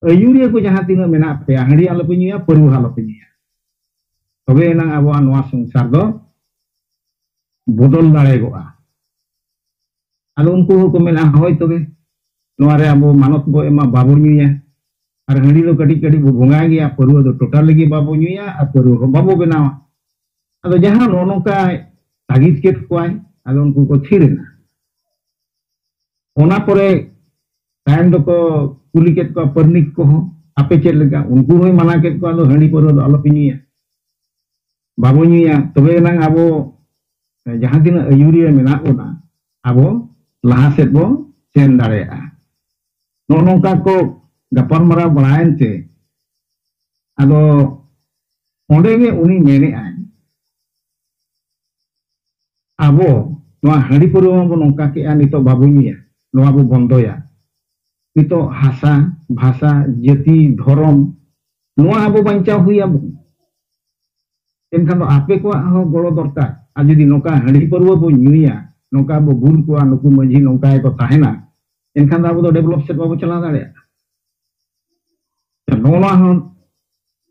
ᱟᱹᱭᱩᱨᱤᱭᱟᱹ ᱠᱚ ᱡᱟᱦᱟᱸ ᱛᱤᱱᱟᱹᱜ ᱢᱮᱱᱟᱜ ᱯᱮᱭᱟ, ᱦᱟᱺᱰᱤ ᱟᱞᱚᱯᱮ ᱧᱩᱭᱟ, ᱯᱟᱹᱨᱣᱟᱹ ᱟᱞᱚᱯᱮ ᱧᱩᱭᱟ᱾ ᱛᱚᱵᱮ ᱮᱱᱟᱝ ᱟᱵᱚᱣᱟᱜ ᱱᱚᱣᱟ ᱥᱚᱝᱥᱟᱨ ᱫᱚ ᱵᱚᱫᱚᱞ ᱫᱟᱲᱮᱭᱟᱜᱼᱟ᱾ ᱟᱫᱚ ᱩᱱᱠᱩ ᱦᱚᱸᱠᱚ ᱢᱮᱱᱟ, "ᱦᱳᱭ ᱛᱚᱵᱮ, ᱱᱚᱣᱟ ᱨᱮ ᱟᱵᱚ ᱢᱟᱱᱚᱛ ᱵᱚ ᱮᱢᱟ, ᱵᱟᱵᱚ ᱧᱩᱭᱟ, ᱟᱨ ᱦᱟᱺᱰᱤ ᱫᱚ ᱠᱟᱹᱴᱤᱡ ᱠᱟᱹᱴᱤᱡ ᱵᱚ ᱵᱚᱸᱜᱟᱭ ᱜᱮᱭᱟ, ᱯᱟᱹᱨᱣᱟᱹ ᱫᱚ ᱴᱳᱴᱟᱞᱤ ᱜᱮ ᱵᱟᱵᱚ ᱧᱩᱭᱟ, ᱟᱨ ᱯᱟᱹᱨᱣᱟᱹ ᱦᱚᱸ ᱵᱟᱵᱚ ᱵᱮᱱᱟᱣᱟ᱾" ᱟᱫᱚ ᱡᱟᱦᱟᱸ ᱱᱚᱜᱼᱚ ᱱᱚᱝᱠᱟ ᱛᱟᱹᱜᱤᱫ ᱠᱮᱫ ᱠᱚᱣᱟᱭ, ᱟᱫᱚ ᱩᱱᱠᱩ ᱠᱚ ᱛᱷᱤᱨ ᱮᱱᱟ᱾ ᱚᱱᱟ ᱯᱚᱨᱮ ᱛᱟᱭᱚᱢ ᱫᱚᱠᱚ ᱠᱩᱞᱤ ᱠᱮᱫ ᱠᱚᱣᱟ ᱯᱟᱹᱨᱱᱤᱠ ᱠᱚᱦᱚᱸ, "ᱟᱯᱮ ᱪᱮᱫ ᱞᱮᱠᱟ?" ᱩᱱᱠᱩ ᱦᱚᱸᱭ ᱢᱟᱱᱟ ᱠᱮᱫ ᱠᱚᱣᱟ, "ᱟᱫᱚ ᱦᱟᱺᱰᱤ ᱯᱟᱹᱨᱣᱟᱹ ᱫᱚ ᱟᱞᱚᱯᱮ ᱧᱩᱭᱟ, ᱵᱟᱵᱚ ᱧᱩᱭᱟ, ᱛᱚᱵᱮ ᱮᱱᱟᱝ ᱟᱵᱚ ᱡᱟᱦᱟᱸ ᱛᱤᱱᱟᱹᱜ ᱟᱹᱭᱩᱨᱤᱭᱟᱹ ᱢᱮᱱᱟᱜ ᱵᱚᱱᱟ, ᱟᱵᱚ ᱞᱟᱦᱟ ᱥᱮᱫ ᱵᱚ ᱥᱮᱱ ᱫᱟᱲᱮᱭᱟᱜᱼᱟ᱾" ᱱᱚᱜᱼᱚ ᱱᱚᱝᱠᱟ ᱠᱚ ᱜᱟᱯᱟᱞᱢᱟᱨᱟᱣ ᱵᱟᱲᱟᱭᱮᱱ ᱛᱮ, ᱟᱫᱚ ᱚᱸᱰᱮ ᱜᱮ ᱩᱱᱤ ᱢᱮᱱᱮᱫᱼᱟᱭ, ᱟᱵᱚ ᱱᱚᱣᱟ ᱦᱟᱺᱰᱤ ᱯᱟᱹᱣᱨᱟᱹ ᱢᱟᱵᱚ ᱱᱚᱝᱠᱟ ᱠᱮᱜᱼᱟ, ᱱᱤᱛᱚᱜ ᱵᱟᱵᱚ ᱧᱩᱭᱟ, ᱱᱚᱣᱟ ᱵᱚ ᱵᱚᱱᱫᱚᱭᱟ᱾ ᱱᱤᱛᱚᱜ ᱦᱟᱥᱟ, ᱵᱷᱟᱥᱟ, ᱡᱟᱹᱛᱤ, ᱫᱷᱚᱨᱚᱢ, ᱱᱚᱣᱟ ᱟᱵᱚ ᱵᱟᱧᱪᱟᱣ ᱦᱩᱭ ᱟᱵᱚᱱ᱾ ᱮᱱᱠᱷᱟᱱ ᱫᱚ ᱟᱯᱮ ᱠᱚᱣᱟᱜ ᱦᱚᱸ ᱜᱚᱲᱚ ᱫᱚᱨᱠᱟᱨ᱾ ᱟᱨ ᱡᱩᱫᱤ ᱱᱚᱝᱠᱟ ᱦᱟᱺᱰᱤ ᱯᱟᱹᱨᱣᱟᱹ ᱵᱚ ᱧᱩᱭᱟ, ᱱᱚᱝᱠᱟ ᱵᱚ ᱵᱩᱞ ᱠᱚᱣᱟ, ᱱᱩᱠᱩ ᱢᱟᱹᱡᱷᱤ ᱱᱚᱝᱠᱟ ᱜᱮᱠᱚ ᱛᱟᱦᱮᱱᱟ, ᱮᱱᱠᱷᱟᱱ ᱫᱚ ᱟᱵᱚ ᱫᱚ ᱰᱮᱵᱷᱞᱚᱯ ᱥᱮᱫ ᱵᱟᱵᱚ ᱪᱟᱞᱟᱣ ᱫᱟᱲᱮᱭᱟᱜᱼᱟ᱾ ᱱᱚᱜᱼᱚ ᱱᱚᱣᱟ ᱦᱚᱸ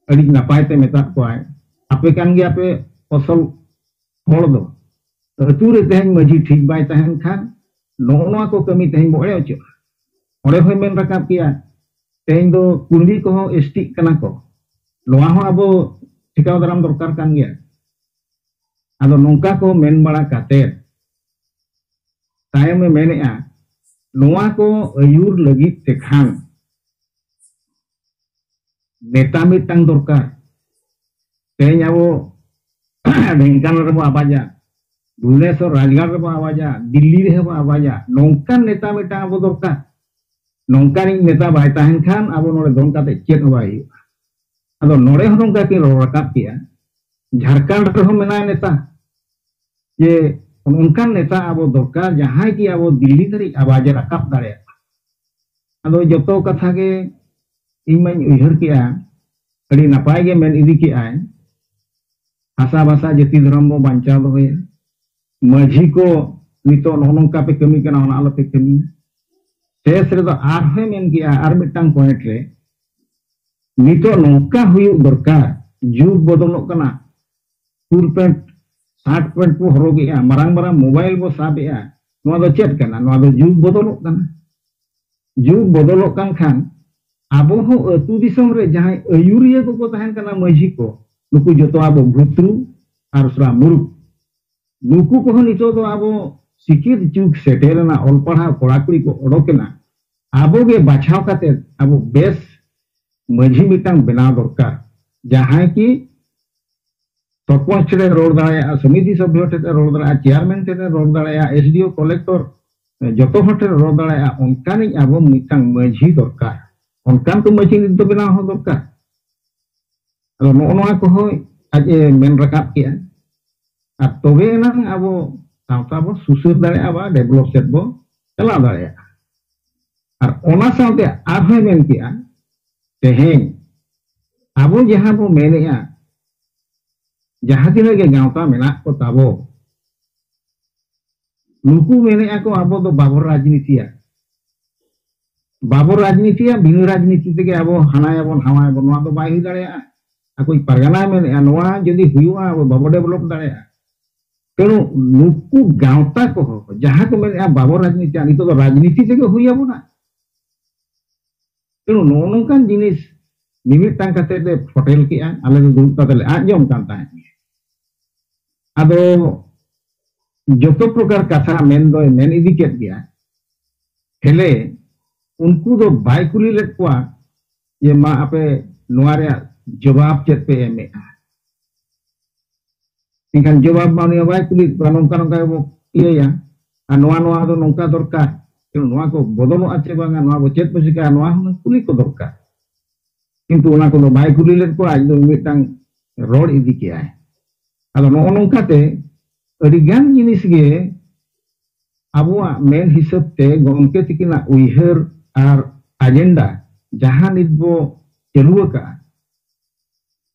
ᱟᱹᱰᱤ ᱱᱟᱯᱟᱭ ᱛᱮ ᱢᱮᱛᱟᱫ ᱠᱚᱣᱟᱭ, ᱟᱯᱮ ᱠᱟᱱ ᱜᱮᱭᱟ ᱯᱮ ᱟᱥᱚᱞ ᱦᱚᱲ ᱫᱚ᱾ ᱟᱹᱛᱩ ᱨᱮ ᱛᱮᱦᱮᱧ ᱢᱟᱹᱡᱷᱤ ᱴᱷᱤᱠ ᱵᱟᱭ ᱛᱟᱦᱮᱱ ᱠᱷᱟᱱ ᱱᱚᱜᱼᱚ ᱱᱚᱣᱟ ᱠᱚ ᱠᱟᱹᱢᱤ ᱛᱮᱦᱮᱧ ᱵᱚ ᱮᱲᱮ ᱦᱚᱪᱚᱜᱼᱟ᱾ ᱚᱸᱰᱮ ᱦᱚᱸᱭ ᱢᱮᱱ ᱨᱟᱠᱟᱵ ᱠᱮᱭᱟ, ᱛᱮᱦᱮᱧ ᱫᱚ ᱠᱩᱲᱢᱤ ᱠᱚᱦᱚᱸ ᱮᱥᱴᱤᱜ ᱠᱟᱱᱟ ᱠᱚ, ᱱᱚᱣᱟ ᱦᱚᱸ ᱟᱵᱚ ᱴᱷᱮᱠᱟᱣ ᱫᱟᱨᱟᱢ ᱫᱚᱨᱠᱟᱨ ᱠᱟᱱ ᱜᱮᱭᱟ᱾ ᱟᱫᱚ ᱱᱚᱝᱠᱟ ᱠᱚ ᱢᱮᱱ ᱵᱟᱲᱟ ᱠᱟᱛᱮ ᱛᱟᱭᱚᱢᱮ ᱢᱮᱱᱮᱜᱼᱟ, ᱱᱚᱣᱟ ᱠᱚ ᱟᱹᱭᱩᱨ ᱞᱟᱹᱜᱤᱫ ᱛᱮᱠᱷᱟᱱ ᱱᱮᱛᱟ ᱢᱤᱫᱴᱟᱝ ᱫᱚᱨᱠᱟᱨ᱾ ᱛᱮᱦᱮᱧ ᱟᱵᱚ ᱰᱷᱮᱝᱠᱟᱱᱟᱞ ᱨᱮᱵᱚ ᱟᱵᱟᱡᱟ, ᱵᱷᱩᱵᱽᱱᱮᱥᱚᱨ ᱨᱟᱡᱽᱜᱟᱲ ᱨᱮᱵᱚ ᱟᱵᱟᱡᱟ, ᱫᱤᱞᱞᱤ ᱨᱮᱦᱚᱸ ᱵᱚ ᱟᱵᱟᱡᱟ, ᱱᱚᱝᱠᱟᱱ ᱱᱮᱛᱟ ᱢᱤᱫᱴᱟᱝ ᱟᱵᱚ ᱫᱚᱨᱠᱟᱨ᱾ ᱱᱚᱝᱠᱟᱱᱤᱡ ᱱᱮᱛᱟ ᱵᱟᱭ ᱛᱟᱦᱮᱱ ᱠᱷᱟᱱ ᱟᱵᱚ ᱱᱚᱰᱮ ᱫᱚᱱ ᱠᱟᱛᱮ ᱪᱮᱫ ᱦᱚᱸ ᱵᱟᱭ ᱦᱩᱭᱩᱜᱼᱟ᱾ ᱟᱫᱚ ᱱᱚᱰᱮ ᱦᱚᱸ ᱱᱚᱝᱠᱟ ᱠᱤᱱ ᱨᱚᱲ ᱨᱟᱠᱟᱵ ᱠᱮᱜᱼᱟ, ᱡᱷᱟᱲᱠᱷᱚᱸᱰ ᱨᱮᱦᱚᱸ ᱢᱮᱱᱟᱭ ᱱᱮᱛᱟ, ᱡᱮ ᱚᱱᱠᱟᱱ ᱱᱮᱛᱟ ᱟᱵᱚ ᱫᱚᱨᱠᱟᱨ, ᱡᱟᱦᱟᱸᱭ ᱜᱮ ᱟᱵᱚ ᱫᱤᱞᱞᱤ ᱫᱷᱟᱹᱨᱤᱡ ᱟᱣᱟᱡ ᱮ ᱨᱟᱠᱟᱵ ᱫᱟᱲᱮᱭᱟᱜᱼᱟ᱾ ᱟᱫᱚ ᱡᱚᱛᱚ ᱠᱟᱛᱷᱟ ᱜᱮ ᱤᱧ ᱢᱟᱧ ᱩᱭᱦᱟᱹᱨ ᱠᱮᱜᱼᱟ, ᱟᱹᱰᱤ ᱱᱟᱯᱟᱭ ᱜᱮ ᱢᱮᱱ ᱤᱫᱤ ᱠᱮᱜᱼᱟᱭ, ᱦᱟᱥᱟ ᱵᱷᱟᱥᱟ ᱡᱟᱹᱛᱤ ᱫᱷᱚᱨᱚᱢ ᱵᱚ ᱵᱟᱧᱪᱟᱣ ᱫᱚᱦᱚᱭᱟ᱾ ᱢᱟᱹᱡᱷᱤ ᱠᱚ ᱱᱤᱛᱚᱜ ᱱᱚᱜᱼᱚ ᱱᱚᱝᱠᱟ ᱯᱮ ᱠᱟᱹᱢᱤ ᱠᱟᱱᱟ, ᱚᱱᱟ ᱟᱞᱚᱯᱮ ᱠᱟᱹᱢᱤᱭᱟ᱾ ᱥᱮᱥ ᱨᱮᱫᱚ ᱟᱨᱦᱚᱸᱭ ᱢᱮᱱ ᱠᱮᱜᱼᱟ, ᱟᱨ ᱢᱤᱫᱴᱟᱝ ᱯᱚᱭᱮᱱᱴ ᱨᱮ, ᱱᱤᱛᱚᱜ ᱱᱚᱝᱠᱟ ᱦᱩᱭᱩᱜ ᱫᱚᱨᱠᱟᱨ, ᱡᱩᱜᱽ ᱵᱚᱫᱚᱞᱚᱜ ᱠᱟᱱᱟ, ᱯᱷᱩᱞ ᱯᱮᱱᱴ, ᱥᱟᱨᱴ ᱯᱮᱱᱴ ᱵᱚ ᱦᱚᱨᱚᱜᱮᱜᱼᱟ, ᱢᱟᱨᱟᱝ ᱢᱟᱨᱟᱝ ᱢᱳᱵᱟᱭᱤᱞ ᱵᱚ ᱥᱟᱵᱮᱜᱼᱟ, ᱱᱚᱣᱟ ᱫᱚ ᱪᱮᱫ ᱠᱟᱱᱟ? ᱱᱚᱣᱟ ᱫᱚ ᱡᱩᱜᱽ ᱵᱚᱫᱚᱞᱚᱜ ᱠᱟᱱᱟ᱾ ᱡᱩᱜᱽ ᱵᱚᱫᱚᱞᱚᱜ ᱠᱟᱱ ᱠᱷᱟᱱ ᱟᱵᱚ ᱦᱚᱸ ᱟᱹᱛᱩ ᱫᱤᱥᱚᱢ ᱨᱮ ᱡᱟᱦᱟᱸᱭ ᱟᱹᱭᱩᱨᱤᱭᱟᱹ ᱠᱚᱠᱚ ᱛᱟᱦᱮᱱ ᱠᱟᱱᱟ ᱢᱟᱹᱡᱷᱤ ᱠᱚ, ᱱᱩᱠᱩ ᱡᱚᱛᱚ ᱟᱵᱚ ᱵᱷᱩᱛᱨᱩ ᱟᱨ ᱥᱨᱟ ᱢᱩᱨᱩᱠ᱾ ᱱᱩᱠᱩ ᱠᱚᱦᱚᱸ ᱱᱤᱛᱚᱜ ᱫᱚ ᱟᱵᱚ ᱥᱤᱠᱷᱤᱛ ᱡᱩᱜᱽ ᱥᱮᱴᱮᱨᱮᱱᱟ, ᱚᱞ ᱯᱟᱲᱦᱟᱣ ᱠᱚᱲᱟ ᱠᱩᱲᱤ ᱠᱚ ᱚᱰᱚᱠᱮᱱᱟ, ᱟᱵᱚ ᱜᱮ ᱵᱟᱪᱷᱟᱣ ᱠᱟᱛᱮ ᱟᱵᱚ ᱵᱮᱥ ᱢᱟᱹᱡᱷᱤ ᱢᱤᱫᱴᱟᱝ ᱵᱮᱱᱟᱣ ᱫᱚᱨᱠᱟᱨ, ᱡᱟᱦᱟᱸᱭ ᱠᱤ ᱥᱚᱨᱯᱚᱧᱪ ᱴᱷᱮᱱ ᱮ ᱨᱚᱲ ᱫᱟᱲᱮᱭᱟᱜᱼᱟ, ᱥᱚᱢᱤᱛᱤ ᱥᱚᱵᱷᱭᱚ ᱴᱷᱮᱱ ᱮ ᱨᱚᱲ ᱫᱟᱲᱮᱭᱟᱜᱼᱟ, ᱪᱮᱭᱟᱨᱢᱮᱱ ᱴᱷᱮᱱ ᱮ ᱨᱚᱲ ᱫᱟᱲᱮᱭᱟᱜᱼᱟ, ᱮᱥᱰᱤᱳ ᱠᱚᱞᱮᱠᱴᱚᱨ, ᱡᱚᱛᱚ ᱦᱚᱲ ᱴᱷᱮᱱ ᱮ ᱨᱚᱲ ᱫᱟᱲᱮᱭᱟᱜᱼᱟ᱾ ᱚᱱᱠᱟᱱᱤᱡ ᱟᱵᱚ ᱢᱤᱫᱴᱟᱝ ᱢᱟᱹᱡᱷᱤ ᱫᱚᱨᱠᱟᱨ᱾ ᱚᱱᱠᱟᱱ ᱠᱚ ᱢᱟᱹᱡᱷᱤ ᱱᱤᱛ ᱫᱚ ᱵᱮᱱᱟᱣ ᱦᱚᱸ ᱫᱚᱨᱠᱟᱨ᱾ ᱟᱫᱚ ᱱᱚᱜᱼᱚ ᱱᱚᱣᱟ ᱠᱚᱦᱚᱸ ᱟᱡ ᱮ ᱢᱮᱱ ᱨᱟᱠᱟᱵ ᱠᱮᱜᱼᱟ᱾ ᱟᱨ ᱛᱚᱵᱮ ᱮᱱᱟᱝ ᱟᱵᱚ ᱥᱟᱶᱛᱟ ᱵᱚ ᱥᱩᱥᱟᱹᱨ ᱫᱟᱲᱮᱭᱟᱜᱼᱟ, ᱵᱟ ᱰᱮᱵᱷᱞᱚᱯ ᱥᱮᱫ ᱵᱚ ᱪᱟᱞᱟᱣ ᱫᱟᱲᱮᱭᱟᱜᱼᱟ᱾ ᱟᱨ ᱚᱱᱟ ᱥᱟᱶᱛᱮ ᱟᱨᱦᱚᱸᱭ ᱢᱮᱱ ᱠᱮᱜᱼᱟ, ᱛᱮᱦᱮᱧ ᱟᱵᱚ ᱡᱟᱦᱟᱸ ᱵᱚ ᱢᱮᱱᱮᱜᱼᱟ, ᱡᱟᱦᱟᱸ ᱛᱤᱱᱟᱹᱜ ᱜᱮ ᱜᱟᱶᱛᱟ ᱢᱮᱱᱟᱜ ᱠᱚ ᱛᱟᱵᱚ, ᱱᱩᱠᱩ ᱢᱮᱱᱮᱜᱼᱟ ᱠᱚ ᱟᱵᱚ ᱫᱚ ᱵᱟᱵᱚ ᱨᱟᱡᱽᱱᱤᱛᱤᱭᱟ, ᱵᱟᱵᱚ ᱨᱟᱡᱽᱱᱤᱛᱤᱭᱟ, ᱵᱤᱱᱟᱹ ᱨᱟᱡᱽᱱᱤᱛᱤ ᱛᱮᱜᱮ ᱟᱵᱚ ᱦᱟᱱᱟᱭᱟᱵᱚᱱ ᱱᱟᱣᱟᱭᱟᱵᱚᱱ, ᱱᱚᱣᱟ ᱫᱚ ᱵᱟᱭ ᱦᱩᱭ ᱫᱟᱲᱮᱭᱟᱜᱼᱟ᱾ ᱟᱠᱚᱭᱤᱡ ᱯᱟᱨᱜᱟᱱᱟᱭ ᱢᱮᱱᱮᱜᱼᱟ, ᱱᱚᱣᱟ ᱡᱩᱫᱤ ᱦᱩᱭᱩᱜᱼᱟ, ᱟᱵᱚ ᱵᱟᱵᱚ ᱰᱮᱵᱷᱞᱚᱯ ᱫᱟᱲᱮᱭᱟᱜᱼᱟ᱾ ᱛᱮᱱᱩ ᱱᱩᱠᱩ ᱜᱟᱶᱛᱟ ᱠᱚᱦᱚᱸ ᱡᱟᱦᱟᱸ ᱠᱚ ᱢᱮᱱᱮᱜᱼᱟ ᱵᱟᱵᱚ ᱨᱟᱡᱽᱱᱤᱛᱤᱭᱟ, ᱱᱤᱛᱚᱜ ᱫᱚ ᱨᱟᱡᱽᱱᱤᱛᱤ ᱛᱮᱜᱮ ᱦᱩᱭ ᱟᱵᱚᱱᱟ᱾ ᱛᱮᱱᱩ ᱱᱚᱜᱼᱚ ᱱᱚᱝᱠᱟᱱ ᱡᱤᱱᱤᱥ ᱢᱤᱢᱤᱫᱴᱟᱝ ᱠᱟᱛᱮ ᱞᱮ ᱯᱷᱚᱴᱮᱞ ᱠᱮᱜᱼᱟ, ᱟᱞᱮ ᱫᱚ ᱫᱩᱲᱩᱵ ᱠᱟᱛᱮ ᱞᱮ ᱟᱸᱡᱚᱢ ᱠᱟᱱ ᱛᱟᱦᱮᱸᱫ᱾ ᱟᱫᱚ ᱡᱚᱛᱚ ᱯᱨᱚᱠᱟᱨ ᱠᱟᱛᱷᱟ ᱢᱮᱱ ᱫᱚᱭ ᱢᱮᱱ ᱤᱫᱤ ᱠᱮᱫ ᱜᱮᱭᱟ, ᱦᱮᱞᱮ ᱩᱱᱠᱩ ᱫᱚ ᱵᱟᱭ ᱠᱩᱞᱤ ᱞᱮᱫ ᱠᱚᱣᱟ ᱡᱮ ᱢᱟ ᱟᱯᱮ ᱱᱚᱣᱟ ᱨᱮᱭᱟᱜ ᱡᱚᱵᱟᱵ ᱪᱮᱫ ᱯᱮ ᱮᱢᱮᱜᱼᱟ᱾ ᱮᱱᱠᱷᱟᱱ ᱡᱚᱵᱟᱵ ᱢᱟ ᱩᱱᱤ ᱵᱟᱭ ᱠᱩᱞᱤᱭᱮᱫ ᱠᱚᱣᱟ, ᱱᱚᱝᱠᱟ ᱱᱚᱝᱠᱟ ᱜᱮᱵᱚ ᱤᱭᱟᱹᱭᱟ, ᱟᱨ ᱱᱚᱣᱟ ᱱᱚᱣᱟ ᱫᱚ ᱱᱚᱝᱠᱟ ᱫᱚᱨᱠᱟᱨ, ᱱᱚᱣᱟ ᱠᱚ ᱵᱚᱫᱚᱞᱚᱜᱼᱟ ᱪᱮ ᱵᱟᱝᱟ, ᱱᱚᱣᱟ ᱵᱚ ᱪᱮᱫ ᱵᱚ ᱪᱤᱠᱟᱹᱭᱟ, ᱱᱚᱣᱟ ᱦᱚᱸ ᱠᱩᱞᱤ ᱠᱚ ᱫᱚᱨᱠᱟᱨ᱾ ᱠᱤᱱᱛᱩ ᱚᱱᱟ ᱠᱚᱫᱚ ᱵᱟᱭ ᱠᱩᱞᱤ ᱞᱮᱫ ᱠᱚᱣᱟ, ᱟᱡ ᱫᱚ ᱢᱤᱫᱴᱟᱝ ᱨᱚᱲ ᱤᱫᱤ ᱠᱮᱜᱼᱟᱭ᱾ ᱟᱫᱚ ᱱᱚᱜᱼᱚ ᱱᱚᱝᱠᱟᱛᱮ ᱟᱹᱰᱤ ᱜᱟᱱ ᱡᱤᱱᱤᱥ ᱜᱮ ᱟᱵᱚᱣᱟᱜ ᱢᱮᱱ ᱦᱤᱥᱟᱹᱵ ᱛᱮ ᱜᱚᱢᱠᱮ ᱛᱤᱠᱤᱱᱟᱜ ᱩᱭᱦᱟᱹᱨ ᱟᱨ ᱟᱡᱮᱱᱰᱟ ᱡᱟᱦᱟᱸ ᱱᱤᱛ ᱵᱚ ᱪᱟᱹᱞᱩ ᱟᱠᱟᱫᱼᱟ,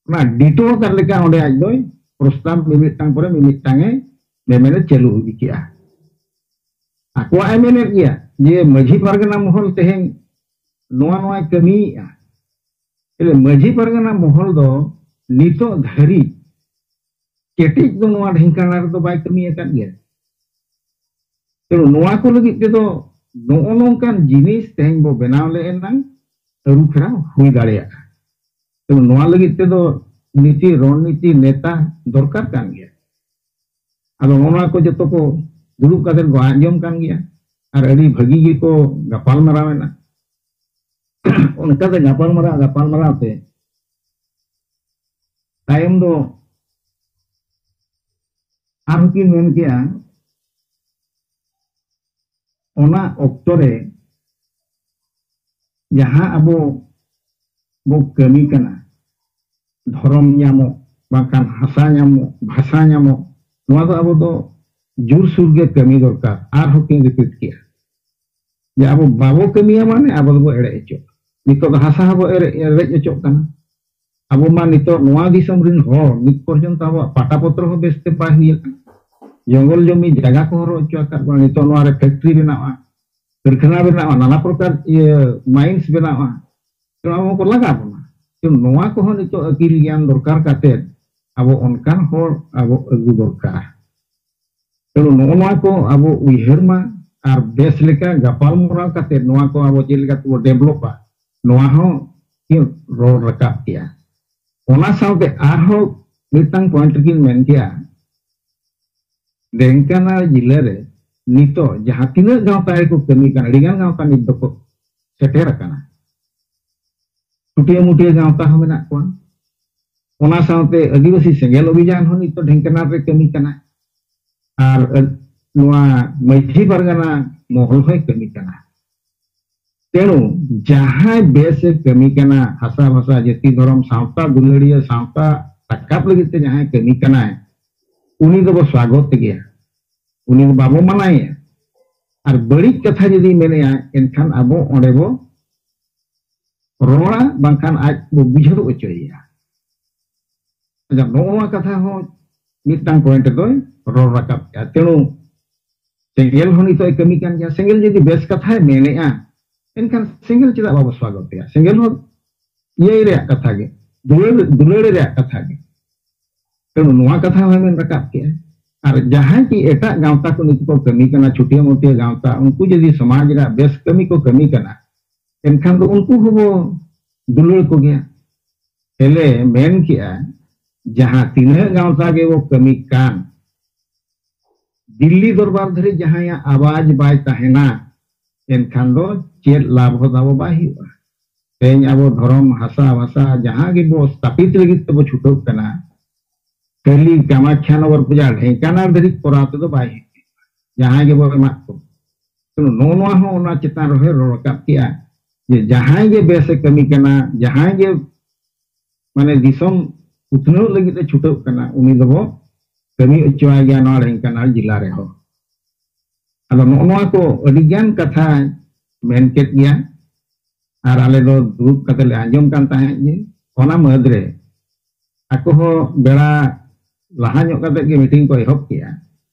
ᱚᱱᱟ ᱰᱤᱴᱳ ᱟᱠᱟᱫ ᱞᱮᱠᱟ ᱚᱸᱰᱮ ᱟᱡ ᱫᱚᱭ ᱯᱨᱚᱥᱛᱟᱵ ᱢᱤᱢᱤᱫᱴᱟᱝ ᱯᱚᱨᱮ ᱢᱤᱢᱤᱫᱴᱟᱝ ᱮ ᱢᱮᱢᱮᱱ ᱮ ᱪᱟᱹᱞᱩ ᱤᱫᱤ ᱠᱮᱜᱼᱟ᱾ ᱟᱠᱚᱣᱟᱜ ᱮ ᱢᱮᱱᱮᱫ ᱜᱮᱭᱟ ᱡᱮ ᱢᱟᱹᱡᱷᱤ ᱯᱟᱨᱜᱟᱱᱟ ᱢᱚᱦᱚᱞ ᱛᱮᱦᱮᱧ ᱱᱚᱣᱟ ᱱᱚᱣᱟᱭ ᱠᱟᱹᱢᱤᱭᱮᱜᱼᱟ᱾ ᱛᱟᱦᱞᱮ ᱢᱟᱹᱡᱷᱤ ᱯᱟᱨᱜᱟᱱᱟ ᱢᱚᱦᱚᱞ ᱫᱚ ᱱᱤᱛᱚᱜ ᱫᱷᱟᱹᱨᱤᱡ ᱠᱮᱴᱮᱡ ᱫᱚ ᱱᱚᱣᱟ ᱰᱷᱮᱝᱠᱟᱱᱟᱲᱟ ᱨᱮᱫᱚ ᱵᱟᱭ ᱠᱟᱹᱢᱤ ᱟᱠᱟᱫ ᱜᱮᱭᱟ᱾ ᱛᱮᱱᱩ ᱱᱚᱣᱟ ᱠᱚ ᱞᱟᱹᱜᱤᱫ ᱛᱮᱫᱚ ᱱᱚᱜᱼᱚ ᱱᱚᱝᱠᱟᱱ ᱡᱤᱱᱤᱥ ᱛᱮᱦᱮᱧ ᱵᱚ ᱵᱮᱱᱟᱣ ᱞᱮ ᱮᱱᱟᱝ ᱟᱹᱨᱩ ᱯᱷᱮᱨᱟᱣ ᱦᱩᱭ ᱫᱟᱲᱮᱭᱟᱜᱼᱟ᱾ ᱛᱮᱱᱩ ᱱᱚᱣᱟ ᱞᱟᱹᱜᱤᱫ ᱛᱮᱫᱚ ᱱᱤᱛᱤ ᱨᱚᱬᱱᱤᱛᱤ ᱱᱮᱛᱟ ᱫᱚᱨᱠᱟᱨ ᱠᱟᱱ ᱜᱮᱭᱟ᱾ ᱟᱫᱚ ᱱᱚᱣᱟ ᱠᱚ ᱡᱚᱛᱚ ᱠᱚ ᱫᱩᱲᱩᱵ ᱠᱟᱛᱮ ᱠᱚ ᱟᱸᱡᱚᱢ ᱠᱟᱱ ᱜᱮᱭᱟ ᱟᱨ ᱟᱹᱰᱤ ᱵᱷᱟᱹᱜᱤ ᱜᱮᱠᱚ ᱜᱟᱯᱟᱞ ᱢᱟᱨᱟᱣ ᱮᱱᱟ᱾ ᱚᱱᱠᱟᱛᱮ ᱜᱟᱯᱟᱞ ᱢᱟᱨᱟᱣ ᱜᱟᱯᱟᱞ ᱢᱟᱨᱟᱣ ᱛᱮ ᱛᱟᱭᱚᱢ ᱫᱚ ᱟᱨᱦᱚᱸ ᱠᱤᱱ ᱢᱮᱱ ᱠᱮᱜᱼᱟ, ᱚᱱᱟ ᱚᱠᱛᱚ ᱨᱮ ᱡᱟᱦᱟᱸ ᱟᱵᱚ ᱵᱚ ᱠᱟᱹᱢᱤ ᱠᱟᱱᱟ, ᱫᱷᱚᱨᱚᱢ ᱧᱟᱢᱚᱜ, ᱵᱟᱝᱠᱷᱟᱱ ᱦᱟᱥᱟ ᱧᱟᱢᱚᱜ, ᱵᱷᱟᱥᱟ ᱧᱟᱢᱚᱜ, ᱱᱚᱣᱟ ᱫᱚ ᱟᱵᱚ ᱫᱚ ᱡᱳᱨᱥᱳᱨ ᱜᱮ ᱠᱟᱹᱢᱤ ᱫᱚᱨᱠᱟᱨ᱾ ᱟᱨᱦᱚᱸ ᱠᱤᱱ ᱨᱤᱯᱤᱴ ᱠᱮᱜᱼᱟ ᱡᱮ ᱟᱵᱚ ᱵᱟᱵᱚ ᱠᱟᱹᱢᱤᱭᱟ ᱢᱟᱱᱮ ᱟᱵᱚ ᱫᱚᱵᱚ ᱮᱲᱮ ᱦᱚᱪᱚᱜ᱾ ᱱᱤᱛᱚᱜ ᱫᱚ ᱦᱟᱥᱟ ᱦᱚᱸᱵᱚ ᱮᱲᱮ-, ᱨᱮᱡ ᱦᱚᱪᱚᱜ ᱠᱟᱱᱟ᱾ ᱟᱵᱚ ᱢᱟ ᱱᱤᱛᱚᱜ ᱱᱚᱣᱟ ᱫᱤᱥᱚᱢ ᱨᱤᱱ ᱦᱚᱲ ᱱᱤᱛ ᱯᱚᱨᱡᱚᱱᱛᱚ ᱟᱵᱚᱣᱟᱜ ᱯᱟᱴᱟ ᱯᱚᱛᱨᱚ ᱦᱚᱸ ᱵᱮᱥᱛᱮ ᱵᱟᱭ ᱦᱩᱭ ᱟᱠᱟᱱᱟ᱾ ᱡᱚᱝᱜᱚᱞ ᱡᱚᱢᱤ ᱡᱟᱭᱜᱟ ᱠᱚ ᱦᱚᱨᱚᱜ ᱦᱚᱪᱚ ᱟᱠᱟᱫ ᱵᱚᱱᱟ᱾ ᱱᱤᱛᱚᱜ ᱱᱚᱣᱟ ᱨᱮ ᱯᱷᱮᱠᱴᱨᱤ ᱵᱮᱱᱟᱣᱟ, ᱠᱟᱹᱨᱠᱷᱟᱱᱟ ᱵᱮᱱᱟᱣᱟ, ᱱᱟᱱᱟ ᱯᱨᱚᱠᱟᱨ ᱤᱭᱟᱹ ᱢᱟᱭᱤᱱᱥ ᱵᱮᱱᱟᱣᱟ, ᱱᱚᱣᱟ ᱠᱚ ᱞᱟᱜᱟᱣ ᱵᱚᱱᱟ᱾ ᱛᱚ ᱱᱚᱣᱟ ᱠᱚᱦᱚᱸ ᱱᱤᱛᱚᱜ ᱟᱹᱠᱤᱞ ᱜᱮᱭᱟᱱ ᱫᱚᱨᱠᱟᱨ ᱠᱟᱛᱮ ᱟᱵᱚ ᱚᱱᱠᱟᱱ ᱦᱚᱲ ᱟᱵᱚ ᱟᱹᱜᱩ ᱫᱚᱨᱠᱟᱨ᱾ ᱛᱚ ᱱᱚᱜᱼᱚ ᱱᱚᱣᱟ ᱠᱚ ᱟᱵᱚ ᱩᱭᱦᱟᱹᱨ ᱢᱟ ᱟᱨ ᱵᱮᱥ ᱞᱮᱠᱟ ᱜᱟᱯᱟᱞ ᱢᱟᱨᱟᱣ ᱠᱟᱛᱮ ᱱᱚᱣᱟ ᱠᱚ ᱟᱵᱚ ᱪᱮᱫ ᱞᱮᱠᱟ ᱛᱮᱵᱚ ᱰᱮᱵᱷᱞᱚᱯᱟ, ᱱᱚᱣᱟ ᱦᱚᱸ ᱠᱤᱱ ᱨᱚᱲ ᱨᱟᱠᱟᱵ ᱠᱮᱭᱟ᱾ ᱚᱱᱟ ᱥᱟᱶᱛᱮ ᱟᱨᱦᱚᱸ ᱢᱤᱫᱴᱟᱝ ᱯᱚᱭᱮᱱᱴ ᱨᱮᱠᱤᱱ ᱢᱮᱱ ᱠᱮᱭᱟ, ᱰᱷᱮᱝᱠᱟᱱᱟᱞ ᱡᱤᱞᱟᱹ ᱨᱮ ᱱᱤᱛᱚᱜ ᱡᱟᱦᱟᱸ ᱛᱤᱱᱟᱹᱜ ᱜᱟᱶᱛᱟ ᱨᱮᱠᱚ ᱠᱟᱹᱢᱤ ᱠᱟᱱᱟ, ᱟᱹᱰᱤᱜᱟᱱ ᱜᱟᱶᱛᱟ ᱱᱤᱛ ᱫᱚᱠᱚ ᱥᱮᱴᱮᱨ ᱟᱠᱟᱱᱟ᱾ ᱪᱷᱩᱴᱤᱭᱟᱹ ᱢᱩᱴᱤᱭᱟᱹ ᱜᱟᱶᱛᱟ ᱦᱚᱸ ᱢᱮᱱᱟᱜ ᱠᱚᱣᱟ᱾ ᱚᱱᱟ ᱥᱟᱶᱛᱮ ᱟᱹᱫᱤᱵᱟᱹᱥᱤ ᱥᱮᱸᱜᱮᱞ ᱚᱵᱷᱤᱡᱟᱱ ᱦᱚᱸ ᱱᱤᱛᱚᱜ ᱰᱷᱮᱝᱠᱟᱱᱟᱞ ᱨᱮ ᱠᱟᱹᱢᱤ ᱠᱟᱱᱟ᱾ ᱟᱨ ᱟᱹ-, ᱱᱚᱣᱟ ᱢᱟᱹᱡᱷᱤ ᱯᱟᱨᱜᱟᱱᱟ ᱢᱚᱦᱚᱞ ᱦᱚᱸᱭ ᱠᱟᱹᱢᱤ ᱠᱟᱱᱟ᱾ ᱛᱮᱬᱩ ᱡᱟᱦᱟᱸᱭ ᱵᱮᱥ ᱮ ᱠᱟᱹᱢᱤ ᱠᱟᱱᱟ, ᱦᱟᱥᱟ ᱵᱷᱟᱥᱟ, ᱡᱟᱹᱛᱤ, ᱫᱷᱚᱨᱚᱢ, ᱥᱟᱶᱛᱟ ᱫᱩᱞᱟᱹᱲᱤᱭᱟᱹ, ᱥᱟᱶᱛᱟ ᱨᱟᱠᱟᱵ ᱞᱟᱹᱜᱤᱫ ᱛᱮ ᱡᱟᱦᱟᱸᱭ ᱠᱟᱹᱢᱤ ᱠᱟᱱᱟᱭ, ᱩᱱᱤ ᱫᱚᱵᱚ ᱥᱣᱟᱜᱚᱛ ᱜᱮᱭᱟ, ᱩᱱᱤ ᱫᱚ ᱵᱟᱵᱚ ᱢᱟᱱᱟᱭᱮᱭᱟ᱾ ᱟᱨ ᱵᱟᱹᱲᱤᱡ ᱠᱟᱛᱷᱟ ᱡᱩᱫᱤ ᱢᱮᱱᱮᱜᱼᱟ, ᱮᱱᱠᱷᱟᱱ ᱟᱵᱚ ᱚᱸᱰᱮ ᱵᱚ ᱨᱚᱲᱟ, ᱵᱟᱝᱠᱷᱟᱱ ᱟᱡ ᱵᱚ ᱵᱩᱡᱷᱟᱹᱣ ᱦᱚᱪᱚᱭᱮᱭᱟ᱾ ᱟᱪᱪᱷᱟ, ᱱᱚᱜᱼᱚ ᱱᱚᱣᱟ ᱠᱟᱛᱷᱟ ᱦᱚᱸ ᱢᱤᱫᱴᱟᱝ ᱯᱚᱭᱮᱱᱴ ᱨᱮᱫᱚᱭ ᱨᱚᱲ ᱨᱟᱠᱟᱵ ᱠᱮᱜᱼᱟ᱾ ᱛᱮᱬᱩ ᱥᱮᱸᱜᱮᱞ ᱦᱚᱸ ᱱᱤᱛᱚᱜ ᱮ ᱠᱟᱹᱢᱤ ᱠᱟᱱ ᱜᱮᱭᱟ᱾ ᱥᱮᱸᱜᱮᱞ ᱡᱩᱫᱤ ᱵᱮᱥ ᱠᱟᱛᱷᱟᱭ ᱢᱮᱱᱮᱜᱼᱟ, ᱮᱱᱠᱷᱟᱱ ᱥᱮᱸᱜᱮᱞ ᱪᱮᱫᱟᱜ ᱵᱟᱵᱚ ᱥᱣᱟᱜᱚᱛᱮᱭᱟ? ᱥᱮᱸᱜᱮᱞ ᱦᱚᱸ ᱤᱭᱟᱹᱭ ᱨᱮᱭᱟᱜ ᱠᱟᱛᱷᱟ ᱜᱮ, ᱫᱩᱞᱟᱹᱲ, ᱫᱩᱞᱟᱹᱲ ᱨᱮᱭᱟᱜ ᱠᱟᱛᱷᱟ ᱜᱮ᱾ ᱛᱮᱬᱩ ᱱᱚᱣᱟ ᱠᱟᱛᱷᱟ ᱦᱚᱸᱭ ᱢᱮᱱ ᱨᱟᱠᱟᱵ ᱠᱮᱜᱼᱟ᱾ ᱟᱨ ᱡᱟᱦᱟᱸᱭ ᱠᱤ ᱮᱴᱟᱜ ᱜᱟᱶᱛᱟ ᱠᱚ ᱱᱤᱛᱚᱜ ᱠᱚ ᱠᱟᱹᱢᱤ ᱠᱟᱱᱟ, ᱪᱷᱩᱴᱤᱭᱟᱹ ᱢᱩᱴᱤᱭᱟᱹ ᱜᱟᱶᱛᱟ, ᱩᱱᱠᱩ ᱡᱩᱫᱤ ᱥᱚᱢᱟᱡᱽ ᱨᱮᱭᱟᱜ ᱵᱮᱥ ᱠᱟᱹᱢᱤ ᱠᱚ ᱠᱟᱹᱢᱤ ᱠᱟᱱᱟ, ᱮᱱᱠᱷᱟᱱ ᱫᱚ ᱩᱱᱠᱩ ᱦᱚᱸᱵᱚ ᱫᱩᱞᱟᱹᱲ ᱠᱚᱜᱮᱭᱟ᱾ ᱦᱮᱞᱮ ᱢᱮᱱ ᱠᱮᱜᱼᱟ, ᱡᱟᱦᱟᱸ ᱛᱤᱱᱟᱹᱜ ᱜᱟᱶᱛᱟ ᱜᱮᱵᱚ ᱠᱟᱹᱢᱤ ᱠᱟᱱ, ᱫᱤᱞᱞᱤ ᱫᱚᱨᱵᱟᱨ ᱫᱷᱟᱹᱨᱤᱡ ᱡᱟᱦᱟᱸᱭᱟᱜ ᱟᱣᱟᱡᱽ ᱵᱟᱭ ᱛᱟᱦᱮᱱᱟ, ᱮᱱᱠᱷᱟᱱ ᱫᱚ ᱪᱮᱫ ᱞᱟᱵᱷ ᱦᱚᱸ ᱛᱟᱵᱚ ᱵᱟᱭ ᱦᱩᱭᱩᱜᱼᱟ᱾ ᱛᱮᱦᱮᱧ ᱟᱵᱚ ᱫᱷᱚᱨᱚᱢ, ᱦᱟᱥᱟ, ᱵᱷᱟᱥᱟ ᱡᱟᱦᱟᱸ ᱜᱮᱵᱚ ᱥᱛᱟᱯᱤᱛ ᱞᱟᱹᱜᱤᱫ ᱛᱮᱵᱚ ᱪᱷᱩᱴᱟᱹᱜ ᱠᱟᱱᱟ, ᱠᱷᱟᱹᱞᱤ ᱠᱟᱢᱟᱠᱷᱭᱟ ᱱᱚᱜᱚᱨ ᱯᱩᱡᱟ ᱰᱷᱮᱝᱠᱟᱱᱟᱞ ᱫᱷᱟᱹᱨᱤᱡ ᱠᱚᱨᱟᱣ ᱛᱮᱫᱚ ᱵᱟᱭ ᱦᱩᱭᱩᱜᱼᱟ᱾ ᱡᱟᱦᱟᱸᱭ ᱜᱮᱵᱚ ᱮᱢᱟᱜ ᱠᱚ, ᱛᱚ ᱱᱚᱜᱼᱚ ᱱᱚᱣᱟ ᱦᱚᱸ ᱚᱱᱟ ᱪᱮᱛᱟᱱ ᱨᱮᱦᱚᱸᱭ ᱨᱚᱲ ᱨᱟᱠᱟᱵ ᱠᱮᱜᱼᱟ ᱡᱮ ᱡᱟᱦᱟᱸᱭ ᱜᱮ ᱵᱮᱥ ᱮ ᱠᱟᱹᱢᱤ ᱠᱟᱱᱟ, ᱡᱟᱦᱟᱸᱭ ᱜᱮ ᱢᱟᱱᱮ ᱫᱤᱥᱚᱢ ᱩᱛᱱᱟᱹᱣ ᱞᱟᱹᱜᱤᱫ ᱮ ᱪᱷᱩᱴᱟᱹᱜ ᱠᱟᱱᱟ, ᱩᱱᱤ ᱫᱚᱵᱚ ᱠᱟᱹᱢᱤ ᱦᱚᱪᱚᱣᱟᱭ ᱜᱮᱭᱟ ᱱᱚᱣᱟ ᱰᱷᱮᱝᱠᱟᱱᱟᱞ ᱡᱮᱞᱟ ᱨᱮᱦᱚᱸ᱾ ᱟᱫᱚ ᱱᱚᱜᱼᱚ ᱱᱚᱣᱟ ᱠᱚ ᱟᱹᱰᱤ ᱜᱟᱱ ᱠᱟᱛᱷᱟ ᱢᱮᱱ ᱠᱮᱫ ᱜᱮᱭᱟ, ᱟᱨ ᱟᱞᱮ ᱫᱚ ᱫᱩᱲᱩᱵ ᱠᱟᱛᱮ ᱞᱮ ᱟᱸᱡᱚᱢ ᱠᱟᱱ ᱛᱟᱦᱮᱸᱫ ᱜᱮ᱾ ᱚᱱᱟ ᱢᱩᱫᱽ ᱨᱮ ᱟᱠᱚ ᱦᱚᱸ ᱵᱮᱲᱟ ᱞᱟᱦᱟ ᱧᱚᱜ ᱠᱟᱛᱮ ᱜᱮ ᱢᱤᱴᱤᱝ ᱠᱚ ᱮᱦᱚᱵ ᱠᱮᱜᱼᱟ,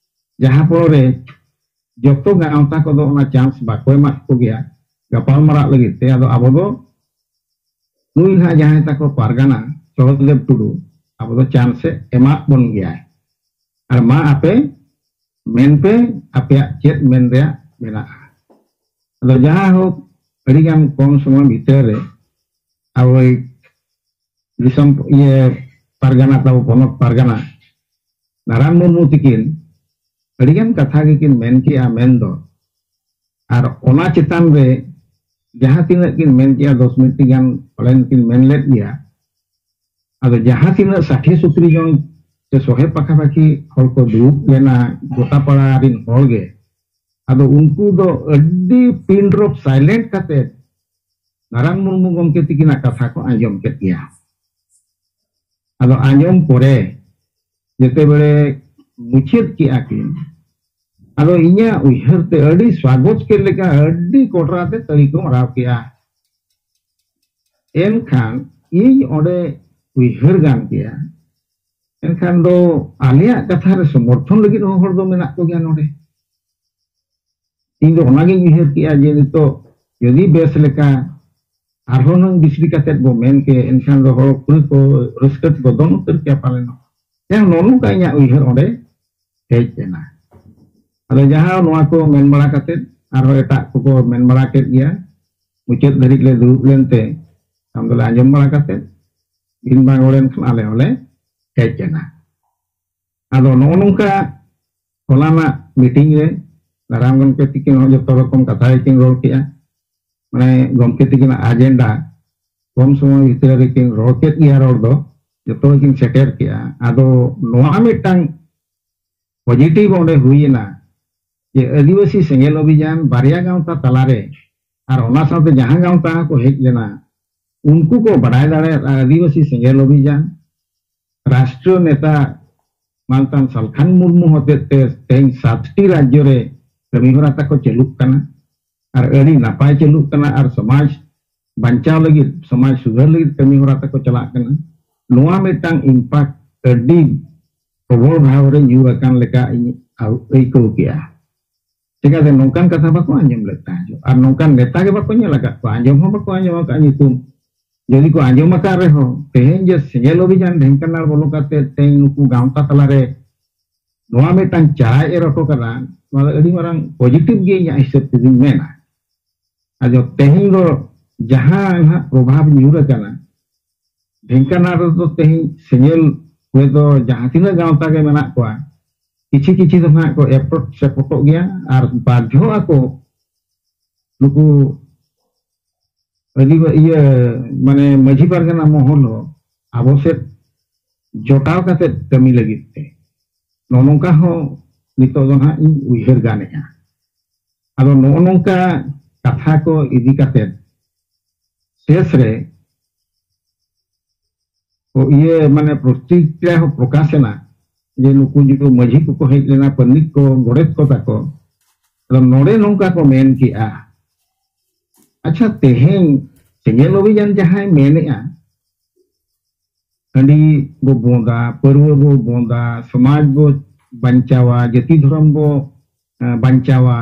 ᱡᱟᱦᱟᱸ ᱯᱚᱨᱮ ᱡᱚᱛᱚ ᱜᱟᱶᱛᱟ ᱠᱚᱫᱚ ᱚᱱᱟ ᱪᱟᱱᱥ ᱵᱟᱠᱚ ᱮᱢᱟᱜ ᱠᱚᱜᱮᱭᱟ ᱜᱟᱯᱟᱞ ᱢᱟᱨᱟᱜ ᱞᱟᱹᱜᱤᱫ ᱛᱮ᱾ ᱟᱫᱚ ᱟᱵᱚ ᱫᱚ ᱱᱩᱭ ᱦᱟᱸᱜ ᱡᱟᱦᱟᱸᱭ ᱛᱟᱠᱚ ᱯᱟᱨᱜᱟᱱᱟ ᱥᱚᱦᱚᱫᱮᱵ ᱴᱩᱰᱩ, ᱟᱵᱚ ᱫᱚ ᱪᱟᱱᱥ ᱮ ᱮᱢᱟᱜ ᱵᱚᱱ ᱜᱮᱭᱟᱭ᱾ ᱟᱨ ᱢᱟ ᱟᱯᱮ ᱢᱮᱱ ᱯᱮ, ᱟᱯᱮᱭᱟᱜ ᱪᱮᱫ ᱢᱮᱱ ᱨᱮᱭᱟᱜ ᱢᱮᱱᱟᱜᱼᱟ᱾ ᱟᱫᱚ ᱡᱟᱦᱟᱸ ᱦᱳᱠ, ᱟᱹᱰᱤᱜᱟᱱ ᱠᱚᱢ ᱥᱚᱢᱚᱭ ᱵᱷᱤᱛᱟᱹᱨ ᱨᱮ ᱟᱵᱚᱭ ᱫᱤᱥᱚᱢ ᱤᱭᱟᱹ ᱯᱟᱨᱜᱟᱱᱟ, ᱛᱟᱵᱚ ᱯᱚᱱᱚᱛ ᱯᱟᱨᱜᱟᱱᱟ ᱱᱟᱨᱟᱭᱚᱱ ᱢᱩᱨᱢᱩ ᱛᱤᱠᱤᱱ ᱟᱹᱰᱤᱜᱟᱱ ᱠᱟᱛᱷᱟ ᱜᱮᱠᱤᱱ ᱢᱮᱱ ᱠᱮᱜᱼᱟ ᱢᱮᱱ ᱫᱚ᱾ ᱟᱨ ᱚᱱᱟ ᱪᱮᱛᱟᱱ ᱨᱮ ᱡᱟᱦᱟᱸ ᱛᱤᱱᱟᱹᱜ ᱠᱤᱱ ᱢᱮᱱ ᱠᱮᱜᱼᱟ, ᱫᱚᱥ ᱢᱤᱱᱤᱴ ᱜᱟᱱ ᱯᱟᱞᱮᱱ ᱠᱤᱱ ᱢᱮᱱ ᱞᱮᱫ ᱜᱮᱭᱟ᱾ ᱟᱫᱚ ᱡᱟᱦᱟᱸ ᱛᱤᱱᱟᱹᱜ ᱥᱟᱴᱷᱤ ᱥᱚᱛᱨᱤ ᱡᱚᱱ ᱥᱮ ᱥᱚᱦᱮ ᱯᱟᱠᱟᱯᱟᱠᱤ ᱦᱚᱲ ᱠᱚ ᱫᱩᱲᱩᱵ ᱞᱮᱱᱟ ᱜᱚᱴᱟᱯᱟᱲᱟ ᱨᱤᱱ ᱦᱚᱲ ᱜᱮ, ᱟᱫᱚ ᱩᱱᱠᱩ ᱫᱚ ᱟᱹᱰᱤ pin drop silent ᱠᱟᱛᱮ ᱱᱟᱨᱟᱭᱚᱱ ᱢᱩᱨᱢᱩ ᱜᱚᱢᱠᱮ ᱛᱤᱠᱤᱱᱟᱜ ᱠᱟᱛᱷᱟ ᱠᱚ ᱟᱸᱡᱚᱢ ᱠᱮᱫ ᱜᱮᱭᱟ᱾ ᱟᱫᱚ ᱟᱸᱡᱚᱢ ᱯᱚᱨᱮ ᱡᱮᱛᱮ ᱵᱮᱲᱮ ᱢᱩᱪᱟᱹᱫ ᱠᱮᱜᱼᱟ ᱠᱤᱱ, ᱟᱫᱚ ᱤᱧᱟᱹᱜ ᱩᱭᱦᱟᱹᱨ ᱛᱮ ᱟᱹᱰᱤ ᱥᱟᱜᱚᱡ ᱠᱮᱫ ᱞᱮᱠᱟ ᱟᱹᱰᱤ ᱠᱚᱰᱨᱟ ᱛᱮ ᱛᱟᱹᱲᱤ ᱠᱚ ᱢᱟᱨᱟᱣ ᱠᱮᱜᱼᱟ᱾ ᱮᱱᱠᱷᱟᱱ ᱤᱧ ᱚᱸᱰᱮ ᱩᱭᱦᱟᱹᱨ ᱜᱟᱱ ᱠᱮᱜᱼᱟ, ᱮᱱᱠᱷᱟᱱ ᱫᱚ ᱟᱞᱮᱭᱟᱜ ᱠᱟᱛᱷᱟ ᱨᱮ ᱥᱚᱢᱚᱨᱛᱷᱚᱱ ᱞᱟᱹᱜᱤᱫ ᱦᱚᱸ ᱦᱚᱲ ᱫᱚ ᱢᱮᱱᱟᱜ ᱠᱚᱜᱮᱭᱟ ᱱᱚᱰᱮ᱾ ᱤᱧ ᱫᱚ ᱚᱱᱟᱜᱤᱧ ᱩᱭᱦᱟᱹᱨ ᱠᱮᱜᱼᱟ ᱡᱮ ᱱᱤᱛᱚᱜ ᱡᱩᱫᱤ ᱵᱮᱥ ᱞᱮᱠᱟ ᱟᱨᱦᱚᱸ ᱱᱩᱱ ᱵᱤᱥᱲᱤ ᱠᱟᱛᱮᱫ ᱵᱚ ᱢᱮᱱ ᱠᱮ, ᱮᱱᱠᱷᱟᱱ ᱫᱚ ᱦᱚᱲ ᱯᱩᱨᱟᱹ ᱠᱚ ᱨᱟᱹᱥᱠᱟᱹ ᱛᱮᱠᱚ ᱫᱚᱱ ᱩᱛᱟᱹᱨ ᱠᱮᱭᱟ ᱯᱟᱞᱮᱱ᱾ ᱡᱟᱦᱟᱸ ᱱᱚᱜᱼᱚ ᱱᱚᱝᱠᱟ ᱤᱧᱟᱹᱜ ᱩᱭᱦᱟᱹᱨ ᱚᱸᱰᱮ ᱦᱮᱡ ᱮᱱᱟ᱾ ᱟᱫᱚ ᱡᱟᱦᱟᱸ ᱱᱚᱣᱟ ᱠᱚ ᱢᱮᱱ ᱵᱟᱲᱟ ᱠᱟᱛᱮᱫ ᱟᱨᱦᱚᱸ ᱮᱴᱟᱜ ᱠᱚᱠᱚ ᱢᱮᱱ ᱵᱟᱲᱟ ᱠᱮᱫ ᱜᱮᱭᱟ, ᱢᱩᱪᱟᱹᱫ ᱫᱷᱟᱹᱨᱤᱡ ᱞᱮ ᱫᱩᱲᱩᱵ ᱞᱮᱱᱛᱮ ᱟᱢ ᱫᱚᱞᱮ ᱟᱸᱡᱚᱢ ᱵᱟᱲᱟ ᱠᱟᱛᱮᱫ ᱫᱤᱱ ᱵᱟᱝ ᱚᱲᱮᱱ ᱠᱷᱟᱱ ᱟᱞᱮ ᱦᱚᱸᱞᱮ ᱦᱮᱡ ᱮᱱᱟ᱾ ᱟᱫᱚ ᱱᱚᱜᱼᱚ ᱱᱚᱝᱠᱟ ᱦᱚᱞᱟᱱᱟᱜ ᱢᱤᱴᱤᱝ ᱨᱮ ᱫᱟᱨᱟᱢ ᱜᱚᱢᱠᱮ ᱛᱤᱠᱤᱱ ᱦᱚᱸ ᱡᱚᱛᱚ ᱨᱚᱠᱚᱢ ᱠᱟᱛᱷᱟ ᱜᱮᱠᱤᱱ ᱨᱚᱲ ᱠᱮᱜᱼᱟ᱾ ᱢᱟᱱᱮ ᱜᱚᱢᱠᱮ ᱛᱤᱠᱤᱱᱟᱜ ᱟᱡᱮᱱᱰᱟ ᱠᱚᱢ ᱥᱚᱢᱚᱭ ᱵᱷᱤᱛᱨᱤ ᱨᱮᱠᱤᱱ ᱨᱚᱲ ᱠᱮᱫ ᱜᱮᱭᱟ, ᱨᱚᱲ ᱫᱚ ᱡᱚᱛᱚ ᱜᱮᱠᱤᱱ ᱥᱮᱴᱮᱨ ᱠᱮᱜᱼᱟ᱾ ᱟᱫᱚ ᱱᱚᱣᱟ ᱢᱤᱫᱴᱟᱝ ᱯᱚᱡᱤᱴᱤᱵᱷ ᱚᱸᱰᱮ ᱦᱩᱭᱮᱱᱟ ᱡᱮ ᱟᱹᱫᱤᱵᱟᱹᱥᱤ ᱥᱮᱸᱜᱮᱞ ᱚᱵᱷᱤᱡᱟᱱ ᱵᱟᱨᱭᱟ ᱜᱟᱶᱛᱟ ᱛᱟᱞᱟᱨᱮ ᱟᱨ ᱚᱱᱟ ᱥᱟᱶᱛᱮ ᱡᱟᱦᱟᱸ ᱜᱟᱶᱛᱟ ᱠᱚ ᱦᱮᱡ ᱞᱮᱱᱟ, ᱩᱱᱠᱩ ᱠᱚ ᱵᱟᱰᱟᱭ ᱫᱟᱲᱮᱭᱟᱜᱼᱟ ᱟᱹᱫᱤᱵᱟᱹᱥᱤ ᱥᱮᱸᱜᱮᱞ ᱚᱵᱷᱤᱡᱟᱱ ᱨᱟᱥᱴᱨᱤᱭᱚ ᱱᱮᱛᱟ ᱢᱟᱱᱛᱟᱱ ᱥᱟᱞᱠᱷᱟᱱ ᱢᱩᱨᱢᱩ ᱦᱚᱛᱮᱡ ᱛᱮ ᱛᱮᱦᱮᱧ ᱥᱟᱛᱴᱤ ᱨᱟᱡᱽᱡᱚ ᱨᱮ ᱠᱟᱹᱢᱤ ᱦᱚᱨᱟ ᱛᱟᱠᱚ ᱪᱟᱹᱞᱩᱜ ᱠᱟᱱᱟ᱾ ᱟᱨ ᱟᱹᱰᱤ ᱱᱟᱯᱟᱭ ᱪᱟᱹᱞᱩᱜ ᱠᱟᱱᱟ ᱟᱨ ᱥᱚᱢᱟᱡᱽ ᱵᱟᱧᱪᱟᱣ ᱞᱟᱹᱜᱤᱫ, ᱥᱚᱢᱟᱡᱽ ᱥᱩᱫᱷᱟᱹᱨ ᱞᱟᱹᱜᱤᱫ ᱠᱟᱹᱢᱤ ᱦᱚᱨᱟ ᱛᱟᱠᱚ ᱪᱟᱞᱟᱜ ᱠᱟᱱᱟ᱾ ᱱᱚᱣᱟ ᱢᱤᱫᱴᱟᱝ ᱤᱢᱯᱮᱠᱴ ᱟᱹᱰᱤ ᱯᱨᱚᱵᱚᱞ ᱵᱷᱟᱵᱽ ᱨᱮ ᱧᱩᱨ ᱟᱠᱟᱱ ᱞᱮᱠᱟ ᱤᱧ ᱟᱹᱭᱠᱟᱹᱣ ᱠᱮᱜᱼᱟ᱾ ᱪᱮᱠᱟᱛᱮ ᱱᱚᱝᱠᱟᱱ ᱠᱟᱛᱷᱟ ᱵᱟᱠᱚ ᱟᱸᱡᱚᱢ ᱞᱮᱫ ᱛᱟᱦᱮᱸᱫ, ᱟᱨ ᱱᱚᱝᱠᱟᱱ ᱱᱮᱛᱟ ᱜᱮ ᱵᱟᱠᱚ ᱧᱮᱞ ᱟᱠᱟᱫ ᱠᱚᱣᱟ, ᱟᱸᱡᱚᱢ ᱦᱚᱸ ᱵᱟᱠᱚ ᱟᱸᱡᱚᱢ ᱟᱠᱟᱫ ᱧᱩᱛᱩᱢ᱾ ᱡᱩᱫᱤ ᱠᱚ ᱟᱸᱡᱚᱢ ᱟᱠᱟᱫ ᱨᱮᱦᱚᱸ, ᱛᱮᱦᱮᱧ ᱡᱮ ᱥᱮᱸᱜᱮᱞ ᱚᱵᱷᱤᱡᱟᱱ ᱰᱷᱮᱝᱠᱟᱱᱟᱞ ᱵᱚᱞᱚ ᱠᱟᱛᱮ ᱛᱮᱦᱮᱧ ᱱᱩᱠᱩ ᱜᱟᱶᱛᱟ ᱛᱟᱞᱟᱨᱮ ᱱᱚᱣᱟ ᱢᱤᱫᱴᱟᱝ ᱪᱟᱨᱟᱭ ᱮᱨ ᱦᱚᱴᱚ ᱠᱟᱫᱟ, ᱱᱚᱣᱟ ᱫᱚ ᱟᱹᱰᱤ ᱢᱟᱨᱟᱝ ᱯᱚᱡᱤᱴᱤᱵᱷ ᱜᱮ ᱤᱧᱟᱹᱜ ᱦᱤᱥᱟᱹᱵ ᱛᱮᱫᱚᱧ ᱢᱮᱱᱟ᱾ ᱟᱫᱚ ᱛᱮᱦᱮᱧ ᱫᱚ ᱡᱟᱦᱟᱸ ᱱᱟᱦᱟᱜ ᱯᱨᱚᱵᱷᱟᱵᱽ ᱧᱩᱨ ᱟᱠᱟᱱᱟ, ᱰᱷᱮᱝᱠᱟᱱᱟᱞ ᱨᱮᱫᱚ ᱛᱮᱦᱮᱧ ᱥᱮᱸᱜᱮᱞ ᱨᱮᱫᱚ ᱡᱟᱦᱟᱸ ᱛᱤᱱᱟᱹᱜ ᱜᱟᱶᱛᱟ ᱜᱮ ᱢᱮᱱᱟᱜ ᱠᱚᱣᱟ, ᱠᱤᱪᱷᱤ ᱠᱤᱪᱷᱤ ᱫᱚ ᱱᱟᱦᱟᱜ ᱠᱚ ᱮᱯᱚᱴ ᱥᱮᱯᱚᱴᱚᱜ ᱜᱮᱭᱟ ᱟᱨ ᱵᱟᱫᱷᱚ ᱟᱠᱚ ᱱᱩᱠᱩ ᱟᱹᱫᱤᱵᱟ-, ᱤᱭᱟᱹ, ᱢᱟᱱᱮ ᱢᱟᱹᱡᱷᱤ ᱯᱟᱨᱜᱟᱱᱟ ᱢᱚᱦᱚᱞ ᱦᱚᱸ ᱟᱵᱚ ᱥᱮᱫ ᱡᱚᱴᱟᱣ ᱠᱟᱛᱮ ᱠᱟᱹᱢᱤ ᱞᱟᱹᱜᱤᱫ ᱛᱮ᱾ ᱱᱚᱜᱼᱚ ᱱᱚᱝᱠᱟ ᱦᱚᱸ ᱱᱤᱛᱚᱜ ᱫᱚ ᱱᱟᱦᱟᱜ ᱤᱧ ᱩᱭᱦᱟᱹᱨ ᱜᱟᱱᱮᱜᱼᱟ᱾ ᱟᱫᱚ ᱱᱚᱜᱼᱚ ᱱᱚᱝᱠᱟ ᱠᱟᱛᱷᱟ ᱠᱚ ᱤᱫᱤ ᱠᱟᱛᱮ ᱥᱮᱥ ᱨᱮ ᱠᱚ ᱤᱭᱟᱹ ᱢᱟᱱᱮ ᱯᱨᱚᱛᱤᱠᱨᱤᱭᱟ ᱦᱚᱸ ᱯᱨᱚᱠᱟᱥ ᱮᱱᱟ ᱡᱮ ᱱᱩᱠᱩ ᱡᱩᱫᱤ ᱢᱟᱹᱡᱷᱤ ᱠᱚᱠᱚ ᱦᱮᱡ ᱞᱮᱱᱟ, ᱯᱟᱨᱟᱱᱤᱠ ᱠᱚ, ᱜᱚᱰᱮᱛ ᱠᱚ ᱛᱟᱠᱚ, ᱟᱫᱚ ᱱᱚᱰᱮ ᱱᱚᱝᱠᱟ ᱠᱚ ᱢᱮᱱ ᱠᱮᱜᱼᱟ, ᱟᱪᱪᱷᱟ, ᱛᱮᱦᱮᱧ ᱥᱮᱸᱜᱮᱞ ᱚᱵᱷᱤᱡᱟᱱ ᱡᱟᱦᱟᱸᱭ ᱢᱮᱱᱮᱜᱼᱟ, ᱦᱟᱺᱰᱤ ᱵᱚ ᱵᱚᱸᱫᱟ, ᱯᱟᱹᱨᱣᱟᱹ ᱵᱚ ᱵᱚᱸᱫᱟ, ᱥᱚᱢᱟᱡᱽ ᱵᱚ ᱵᱟᱧᱪᱟᱣᱟ, ᱡᱟᱹᱛᱤ ᱫᱷᱚᱨᱚᱢ ᱵᱚ, ᱮ, ᱵᱟᱧᱪᱟᱣᱟ,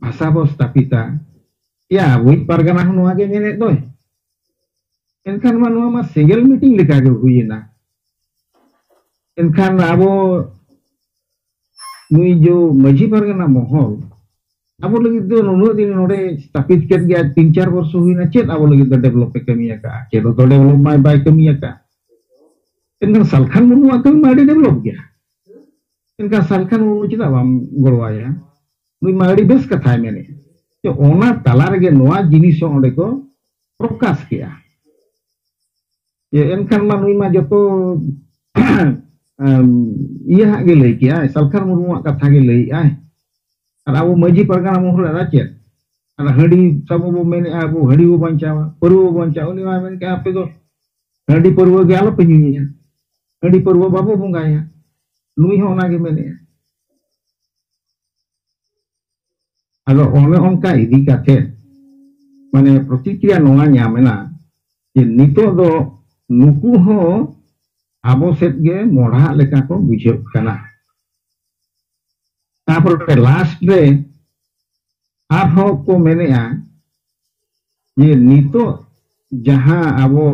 ᱵᱷᱟᱥᱟ ᱵᱚ ᱥᱛᱷᱟᱯᱤᱛᱟ᱾ ᱭᱟ, ᱟᱵᱚᱭᱤᱡ ᱯᱟᱨᱜᱟᱱᱟ ᱦᱚᱸ ᱱᱚᱣᱟ ᱜᱮ ᱢᱮᱱᱮᱫ ᱫᱚᱭ᱾ ᱮᱱᱠᱷᱟᱱ ᱢᱟ ᱱᱚᱣᱟ ᱢᱟ ᱥᱮᱸᱜᱮᱞ ᱢᱤᱴᱤᱝ ᱞᱮᱠᱟ ᱜᱮ ᱦᱩᱭᱮᱱᱟ᱾ ᱮᱱᱠᱷᱟᱱ ᱟᱵᱚ ᱱᱩᱭ ᱡᱚ ᱢᱟᱹᱡᱷᱤ ᱯᱟᱨᱜᱟᱱᱟ ᱢᱚᱦᱚᱞ ᱟᱵᱚ ᱞᱟᱹᱜᱤᱫ ᱫᱚ ᱱᱩᱱᱟᱹᱜ ᱫᱤᱱ ᱱᱚᱰᱮ ᱥᱛᱷᱟᱯᱤᱛ ᱠᱮᱫ ᱜᱮᱭᱟ, ᱛᱤᱱ ᱪᱟᱨ ᱵᱚᱨᱥᱚ ᱦᱩᱭᱱᱟ, ᱪᱮᱫ ᱟᱵᱚ ᱞᱟᱹᱜᱤᱫ ᱫᱚ ᱰᱮᱵᱷᱞᱚᱯ ᱮ ᱠᱟᱹᱢᱤ ᱟᱠᱟᱫᱼᱟ? ᱪᱮᱫ ᱦᱚᱸᱛᱚ ᱰᱮᱵᱷᱞᱚᱯ ᱢᱟ ᱵᱟᱭ ᱠᱟᱹᱢᱤ ᱟᱠᱟᱫ᱾ ᱮᱱᱠᱷᱟᱱ ᱥᱟᱞᱠᱷᱟᱱ ᱢᱩᱨᱢᱩᱣᱟᱜ ᱠᱟᱹᱢᱤ ᱢᱟ ᱟᱹᱰᱤ ᱰᱮᱵᱷᱞᱚᱯ ᱜᱮᱭᱟ᱾ ᱮᱱᱠᱷᱟᱱ ᱥᱟᱞᱠᱷᱟᱱ ᱢᱩᱨᱢᱩ ᱪᱮᱫᱟᱜ ᱵᱟᱢ ᱜᱚᱲᱚᱣᱟᱭᱟ? ᱱᱩᱭ ᱢᱟ ᱟᱹᱰᱤ ᱵᱮᱥ ᱠᱟᱛᱷᱟᱭ ᱢᱮᱱᱮᱫᱼᱟ᱾ ᱡᱮ ᱚᱱᱟ ᱛᱟᱞᱟ ᱨᱮᱜᱮ ᱱᱚᱣᱟ ᱡᱤᱱᱤᱥ ᱦᱚᱸ ᱚᱸᱰᱮ ᱠᱚ ᱯᱨᱚᱠᱟᱥ ᱠᱮᱜᱼᱟ᱾ ᱡᱮ ᱮᱱᱠᱷᱟᱱ ᱢᱟ ᱱᱩᱭ ᱢᱟ ᱡᱚᱛᱚ, ᱮᱢ, ᱤᱭᱟᱹ ᱦᱟᱸᱜ ᱜᱮ ᱞᱟᱹᱭ ᱠᱮᱜᱼᱟᱭ, ᱥᱟᱞᱠᱷᱟᱱ ᱢᱩᱨᱢᱩᱣᱟᱜ ᱠᱟᱛᱷᱟ ᱜᱮ ᱞᱟᱹᱭᱮᱜᱼᱟᱭ᱾ ᱟᱨ ᱟᱵᱚ ᱢᱟᱹᱡᱷᱤ ᱯᱟᱨᱜᱟᱱᱟ ᱢᱚᱦᱚᱞ ᱨᱮ ᱪᱮᱫ? ᱦᱟᱺᱰᱤ ᱥᱟᱵ ᱵᱚ ᱢᱮᱱᱮᱫᱼᱟ, ᱟᱵᱚ ᱦᱟᱺᱰᱤ ᱵᱚ ᱵᱟᱧᱪᱟᱣᱟ, ᱯᱟᱹᱨᱣᱟᱹ ᱵᱚ ᱵᱟᱧᱪᱟᱣᱟ, ᱩᱱᱤ ᱢᱟ ᱢᱮᱱ ᱠᱮᱫᱼᱟ, ᱟᱯᱮ ᱫᱚ ᱦᱟᱺᱰᱤ ᱯᱟᱹᱨᱣᱟᱹ ᱜᱮ ᱟᱞᱚᱯᱮ ᱧᱩᱭᱟ, ᱦᱟᱺᱰᱤ ᱯᱟᱹᱨᱣᱟᱹ ᱵᱟᱵᱚ ᱵᱚᱸᱜᱟᱭᱟ᱾ ᱱᱩᱭ ᱦᱚᱸ ᱚᱱᱟᱜᱮ ᱢᱮᱱᱮᱫᱼᱟ᱾ ᱟᱫᱚ ᱚᱱᱮ ᱚᱱᱠᱟ ᱤᱫᱤ ᱠᱟᱛᱮ ᱢᱟᱱᱮ ᱯᱨᱚᱛᱤᱠᱨᱤᱭᱟ ᱱᱚᱣᱟ ᱧᱟᱢ ᱮᱱᱟ ᱡᱮ ᱱᱤᱛᱚᱜ ᱫᱚ ᱱᱩᱠᱩ ᱦᱚᱸ ᱟᱵᱚ ᱥᱮᱫ ᱜᱮ ᱢᱚᱲᱦᱟᱜ ᱞᱮᱠᱟ ᱠᱚ ᱵᱩᱡᱷᱟᱹᱜ ᱠᱟᱱᱟ᱾ ᱛᱟᱯᱚᱨᱮ ᱞᱟᱥᱴ ᱨᱮ ᱟᱨᱦᱚᱸ ᱠᱚ ᱢᱮᱱᱮᱫᱼᱟ ᱡᱮ ᱱᱤᱛᱚᱜ ᱡᱟᱦᱟᱸ ᱟᱵᱚ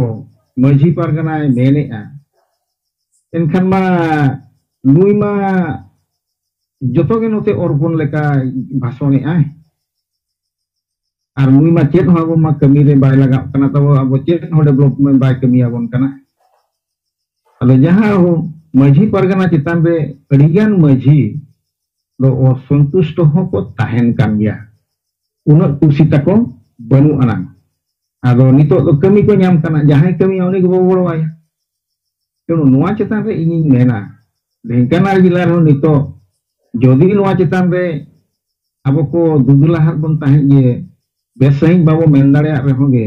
ᱢᱟᱹᱡᱷᱤ ᱯᱟᱨᱜᱟᱱᱟᱭ ᱢᱮᱱᱮᱫᱼᱟ, ᱮᱱᱠᱷᱟᱱ ᱢᱟ ᱱᱩᱭ ᱢᱟ ᱡᱚᱛᱚ ᱜᱮ ᱱᱚᱛᱮ ᱚᱨᱯᱚᱱ ᱞᱮᱠᱟ ᱵᱷᱟᱥᱚᱱᱮᱫᱼᱟᱭ᱾ ᱟᱨ ᱱᱩᱭ ᱢᱟ ᱪᱮᱫ ᱦᱚᱸ ᱟᱵᱚ ᱢᱟ ᱠᱟᱹᱢᱤ ᱨᱮ ᱵᱟᱭ ᱞᱟᱜᱟᱜ ᱠᱟᱱᱟ, ᱛᱟᱵᱚ ᱟᱵᱚ ᱪᱮᱫ ᱦᱚᱸ ᱰᱮᱵᱷᱞᱚᱯᱢᱮᱱᱴ ᱵᱟᱭ ᱠᱟᱹᱢᱤ ᱟᱵᱚᱱ ᱠᱟᱱᱟ᱾ ᱟᱫᱚ ᱡᱟᱦᱟᱸ ᱟᱵᱚ ᱢᱟᱹᱡᱷᱤ ᱯᱟᱨᱜᱟᱱᱟ ᱪᱮᱛᱟᱱ ᱨᱮ ᱟᱹᱰᱤᱜᱟᱱ ᱢᱟᱹᱡᱷᱤ ᱫᱚ ᱚᱥᱚᱱᱛᱩᱥᱴᱚ ᱦᱚᱸᱠᱚ ᱛᱟᱦᱮᱱ ᱠᱟᱱ ᱜᱮᱭᱟ, ᱩᱱᱟᱹᱜ ᱠᱩᱥᱤ ᱛᱟᱠᱚ ᱵᱟᱹᱱᱩᱜ ᱟᱱᱟᱝ᱾ ᱟᱫᱚ ᱱᱤᱛᱚᱜ ᱫᱚ ᱠᱟᱹᱢᱤ ᱠᱚ ᱧᱟᱢ ᱠᱟᱱᱟ, ᱡᱟᱦᱟᱸᱭ ᱠᱟᱹᱢᱤᱭᱟ ᱩᱱᱤ ᱜᱮᱵᱚ ᱜᱚᱲᱚᱣᱟᱭᱟ᱾ ᱛᱮᱱᱩ ᱱᱚᱣᱟ ᱪᱮᱛᱟᱱ ᱨᱮ ᱤᱧᱤᱧ ᱢᱮᱱᱟ, ᱰᱷᱮᱝᱠᱟᱱᱟᱞ ᱡᱮᱞᱟ ᱨᱮᱦᱚᱸ ᱱᱤᱛᱚᱜ ᱡᱚᱫᱤ ᱱᱚᱣᱟ ᱪᱮᱛᱟᱱ ᱨᱮ ᱟᱵᱚ ᱠᱚ ᱫᱩᱫᱩᱞᱟᱦᱟᱜ ᱵᱚᱱ ᱛᱟᱦᱮᱸᱫ ᱡᱮ ᱵᱮᱥ ᱥᱟᱺᱦᱤᱡ ᱵᱟᱵᱚ ᱢᱮᱱ ᱫᱟᱲᱮᱭᱟᱜ ᱨᱮᱦᱚᱸ ᱜᱮ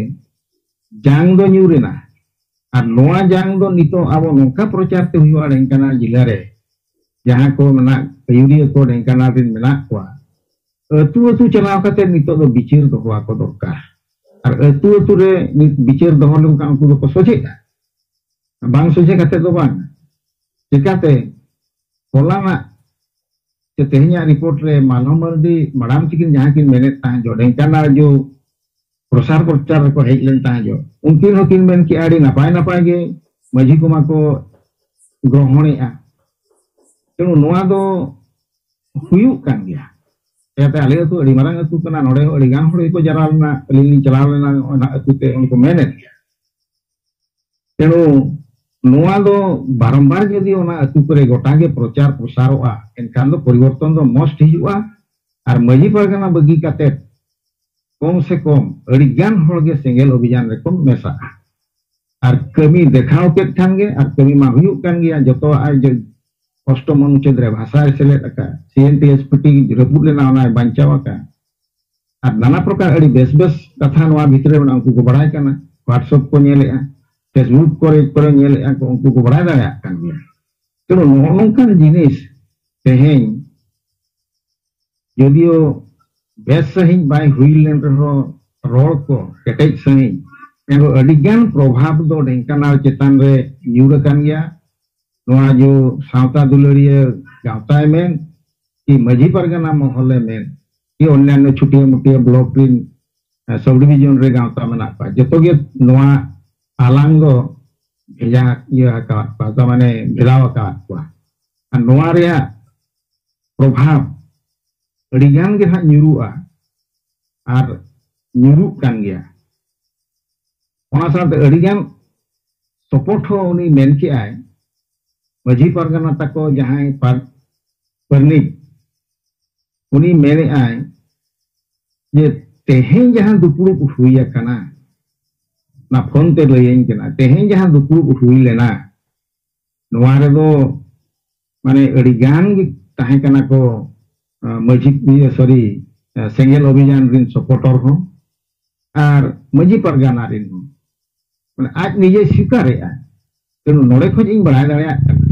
ᱡᱟᱝ ᱫᱚ ᱧᱩᱨ ᱮᱱᱟ᱾ ᱟᱨ ᱱᱚᱣᱟ ᱡᱟᱝ ᱫᱚ ᱱᱤᱛᱚᱜ ᱟᱵᱚ ᱱᱚᱝᱠᱟ ᱯᱨᱚᱪᱟᱨ ᱛᱮ ᱦᱩᱭᱩᱜᱼᱟ ᱰᱷᱮᱝᱠᱟᱱᱟᱞ ᱡᱮᱞᱟ ᱨᱮ, ᱡᱟᱦᱟᱸ ᱠᱚ ᱢᱮᱱᱟᱜ ᱟᱹᱭᱩᱨᱤᱭᱟᱹ ᱠᱚ ᱰᱷᱮᱝᱠᱟᱱᱟᱞ ᱨᱮᱱ ᱢᱮᱱᱟᱜ ᱠᱚᱣᱟ, ᱟᱹᱛᱩ ᱟᱹᱛᱩ ᱪᱟᱞᱟᱣ ᱠᱟᱛᱮ ᱱᱤᱛᱚᱜ ᱫᱚ ᱵᱤᱪᱟᱹᱨ ᱫᱚᱦᱚ ᱟᱠᱚ ᱫᱚᱨᱠᱟᱨ᱾ ᱟᱨ ᱟᱹᱛᱩ ᱟᱹᱛᱩ ᱨᱮ ᱱᱤᱛ ᱵᱤᱪᱟᱹᱨ ᱫᱚᱦᱚ ᱞᱮᱱᱠᱷᱟᱱ ᱩᱱᱠᱩ ᱫᱚᱠᱚ ᱥᱚᱡᱷᱮᱜᱼᱟ, ᱵᱟᱝ ᱥᱚᱡᱷᱮ ᱠᱟᱛᱮ ᱫᱚ ᱵᱟᱝ᱾ ᱪᱮᱠᱟᱛᱮ ᱦᱚᱞᱟᱱᱟᱜ ᱥᱮ ᱛᱮᱦᱮᱧᱟᱜ ᱨᱤᱯᱳᱨᱴ ᱨᱮ ᱢᱟᱞᱦᱚ ᱢᱟᱨᱰᱤ ᱢᱟᱲᱟᱝ ᱛᱤᱠᱤᱱ ᱡᱟᱦᱟᱸ ᱠᱤᱱ ᱢᱮᱱᱮᱫ ᱛᱟᱦᱮᱸ ᱡᱚ ᱰᱷᱮᱝᱠᱟᱱᱟᱞ ᱡᱚ ᱯᱨᱚᱥᱟᱨ ᱯᱨᱚᱪᱟᱨ ᱨᱮᱠᱚ ᱦᱮᱡ ᱞᱮᱱ ᱛᱟᱦᱮᱸ ᱡᱚ, ᱩᱱᱠᱤᱱ ᱦᱚᱸᱠᱤᱱ ᱢᱮᱱ ᱠᱮᱜᱼᱟ ᱟᱹᱰᱤ ᱱᱟᱯᱟᱭ ᱱᱟᱯᱟᱭ ᱜᱮ ᱢᱟᱹᱡᱷᱤ ᱠᱚᱢᱟ ᱠᱚ ᱜᱨᱚᱦᱚᱱᱮᱜᱼᱟ᱾ ᱛᱮᱱᱩ ᱱᱚᱣᱟ ᱫᱚ ᱦᱩᱭᱩᱜ ᱠᱟᱱ ᱜᱮᱭᱟ᱾ ᱪᱤᱠᱟᱹᱛᱮ ᱟᱞᱮ ᱟᱹᱛᱩ ᱟᱹᱰᱤ ᱢᱟᱨᱟᱝ ᱟᱹᱛᱩ ᱠᱟᱱᱟ, ᱱᱚᱰᱮ ᱦᱚᱸ ᱟᱹᱰᱤ ᱜᱟᱱ ᱦᱚᱲ ᱜᱮᱠᱚ ᱡᱟᱨᱣᱟ ᱞᱮᱱᱟ, ᱟᱹᱞᱤᱧ ᱞᱤᱧ ᱪᱟᱞᱟᱣ ᱞᱮᱱᱟ ᱚᱱᱟ ᱟᱹᱛᱩ ᱛᱮ, ᱩᱱᱠᱩ ᱢᱮᱱᱮᱫ ᱜᱮᱭᱟ᱾ ᱛᱮᱱᱩ ᱱᱚᱣᱟ ᱫᱚ ᱵᱟᱨᱚᱢᱵᱟᱨ ᱡᱩᱫᱤ ᱚᱱᱟ ᱟᱹᱛᱩ ᱠᱚᱨᱮ ᱜᱚᱴᱟ ᱜᱮ ᱯᱨᱚᱪᱟᱨ ᱯᱨᱚᱥᱟᱨᱚᱜᱼᱟ, ᱮᱱᱠᱷᱟᱱ ᱫᱚ ᱯᱚᱨᱤᱵᱚᱨᱛᱚᱱ ᱫᱚ ᱢᱚᱥᱴ ᱦᱤᱡᱩᱜᱼᱟ᱾ ᱟᱨ ᱢᱟᱹᱡᱷᱤ ᱯᱟᱨᱜᱟᱱᱟ ᱵᱟᱹᱜᱤ ᱠᱟᱛᱮ ᱠᱚᱢ ᱥᱮ ᱠᱚᱢ ᱟᱹᱰᱤ ᱜᱟᱱ ᱦᱚᱲ ᱜᱮ ᱥᱮᱸᱜᱮᱞ ᱚᱵᱷᱤᱡᱟᱱ ᱨᱮᱠᱚ ᱢᱮᱥᱟᱜᱼᱟ᱾ ᱟᱨ ᱠᱟᱹᱢᱤ ᱫᱮᱠᱷᱟᱣ ᱠᱮᱫ ᱠᱷᱟᱱ ᱜᱮ, ᱟᱨ ᱠᱟᱹᱢᱤ ᱢᱟ ᱦᱩᱭᱩᱜ ᱠᱟᱱ ᱜᱮᱭᱟ, ᱡᱚᱛᱚᱣᱟᱜ ᱟᱡ ᱡᱚ-, ᱚᱥᱴᱚᱢ ᱚᱱᱩᱪᱷᱮᱫ ᱨᱮ ᱵᱷᱟᱥᱟᱭ ᱥᱮᱞᱮᱫ ᱟᱠᱟᱫ, ᱥᱤ N T S P T ᱨᱟᱹᱯᱩᱫ ᱞᱮᱱᱟ, ᱚᱱᱟᱭ ᱵᱟᱧᱪᱟᱣ ᱟᱠᱟᱫ᱾ ᱟᱨ ᱱᱟᱱᱟ ᱯᱨᱚᱠᱟᱨ ᱟᱹᱰᱤ ᱵᱮᱥ ᱵᱮᱥ ᱠᱟᱛᱷᱟ ᱱᱚᱣᱟ ᱵᱷᱤᱛᱨᱤ ᱨᱮ ᱢᱮᱱᱟᱜᱼᱟ, ᱩᱱᱠᱩ ᱠᱚ ᱵᱟᱲᱟᱭ ᱠᱟᱱᱟ, WhatsApp ᱠᱚ ᱧᱮᱞᱮᱫᱼᱟ, Facebook ᱠᱚᱨᱮ ᱠᱚᱨᱮ ᱧᱮᱞᱮᱫᱼᱟ ᱠᱚ, ᱩᱱᱠᱩ ᱠᱚ ᱵᱟᱲᱟᱭ ᱫᱟᱲᱮᱭᱟᱜ ᱠᱟᱱ ᱜᱮᱭᱟ᱾ ᱛᱮ ᱱᱚᱜᱼᱚ ᱱᱚᱝᱠᱟᱱ ᱡᱤᱱᱤᱥ ᱛᱮᱦᱮᱧ ᱡᱚᱫᱤᱭᱳ ᱵᱮᱥ ᱥᱟᱺᱦᱤᱡ ᱵᱟᱭ ᱦᱩᱭ ᱞᱮᱱ ᱨᱮᱦᱚᱸ, ᱨᱚᱲ ᱠᱚ ᱠᱮᱴᱮᱡ ᱥᱟᱺᱦᱤᱡ, ᱮᱱᱨᱮᱦᱚᱸ ᱟᱹᱰᱤᱜᱟᱱ ᱯᱨᱚᱵᱷᱟᱵᱽ ᱫᱚ ᱰᱷᱮᱝᱠᱟᱱᱟᱞ ᱪᱮᱛᱟᱱ ᱨᱮ ᱧᱩᱨ ᱟᱠᱟᱱ ᱜᱮᱭᱟ᱾ ᱱᱚᱣᱟ ᱡᱮ ᱥᱟᱶᱛᱟ ᱫᱩᱞᱟᱹᱲᱤᱭᱟᱹ ᱜᱟᱶᱛᱟᱭ ᱢᱮᱱ, ᱠᱤ ᱢᱟᱹᱡᱷᱤ ᱯᱟᱨᱜᱟᱱᱟ ᱢᱚᱦᱚᱞᱮ ᱢᱮᱱ, ᱠᱤ ᱚᱱᱱᱟᱱᱱᱚ ᱪᱷᱩᱴᱤᱭᱟᱹ ᱢᱩᱴᱤᱭᱟᱹ ᱵᱞᱚᱠ ᱨᱤᱱ, ᱮ, ᱥᱟᱵ ᱰᱤᱵᱷᱤᱡᱚᱱ ᱨᱮ ᱜᱟᱶᱛᱟ ᱢᱮᱱᱟᱜ ᱠᱚᱣᱟ, ᱡᱚᱛᱚ ᱜᱮ ᱱᱚᱣᱟ ᱟᱞᱟᱝ ᱫᱚ ᱵᱷᱮᱡᱟ ᱤᱭᱟᱹ ᱟᱠᱟᱫ ᱠᱚᱣᱟ, ᱛᱟᱨ ᱢᱟᱱᱮ ᱵᱷᱮᱫᱟᱣ ᱟᱠᱟᱫ ᱠᱚᱣᱟ᱾ ᱟᱨ ᱱᱚᱣᱟ ᱨᱮᱭᱟᱜ ᱯᱨᱚᱵᱷᱟᱵᱽ ᱟᱹᱰᱤᱜᱟᱱ ᱜᱮ ᱦᱟᱸᱜ ᱧᱩᱨᱩᱜᱼᱟ ᱟᱨ ᱧᱩᱨᱩᱜ ᱠᱟᱱ ᱜᱮᱭᱟ᱾ ᱚᱱᱟ ᱥᱟᱶᱛᱮ ᱟᱹᱰᱤᱜᱟᱱ ᱥᱚᱯᱚᱴ ᱦᱚᱸ ᱩᱱᱤ ᱢᱮᱱ ᱠᱮᱜᱼᱟᱭ, ᱢᱟᱹᱡᱷᱤ ᱯᱟᱨᱜᱟᱱᱟ ᱛᱟᱠᱚ ᱡᱟᱦᱟᱸᱭ ᱯᱟᱨ-, ᱯᱟᱨᱱᱤᱠ, ᱩᱱᱤ ᱢᱮᱱᱮᱜᱼᱟᱭ ᱡᱮ ᱛᱮᱦᱮᱧ ᱡᱟᱦᱟᱸ ᱫᱩᱯᱲᱩᱵ ᱦᱩᱭ ᱟᱠᱟᱱᱟ, ᱚᱱᱟ ᱯᱷᱳᱱ ᱛᱮ ᱞᱟᱹᱭᱟᱹᱧ ᱠᱟᱱᱟ, ᱛᱮᱦᱮᱧ ᱡᱟᱦᱟᱸ ᱫᱩᱯᱲᱩᱵ ᱦᱩᱭ ᱞᱮᱱᱟ, ᱱᱚᱣᱟ ᱨᱮᱫᱚ ᱢᱟᱱᱮ ᱟᱹᱰᱤ ᱜᱟᱱ ᱜᱮ ᱛᱟᱦᱮᱸ ᱠᱟᱱᱟ ᱠᱚ, ᱟᱸ, ᱢᱟᱹᱡᱷᱤ, ᱤᱭᱟᱹ, ᱥᱚᱨᱤ, ᱟᱸ, ᱥᱮᱸᱜᱮᱞ ᱚᱵᱷᱤᱡᱟᱱ ᱨᱤᱱ ᱥᱚᱯᱚᱴᱚᱨ ᱦᱚᱸ ᱟᱨ ᱢᱟᱹᱡᱷᱤ ᱯᱟᱨᱜᱟᱱᱟ ᱨᱤᱱ ᱦᱚᱸ᱾ ᱢᱟᱱᱮ ᱟᱡ ᱱᱤᱡᱮ ᱥᱤᱠᱟᱨᱮᱜᱼᱟ᱾ ᱛᱮᱱᱩ ᱱᱚᱰᱮ ᱠᱷᱚᱡ ᱤᱧ ᱵᱟᱲᱟᱭ ᱫᱟᱲᱮᱭᱟᱜ ᱠᱟᱱᱟ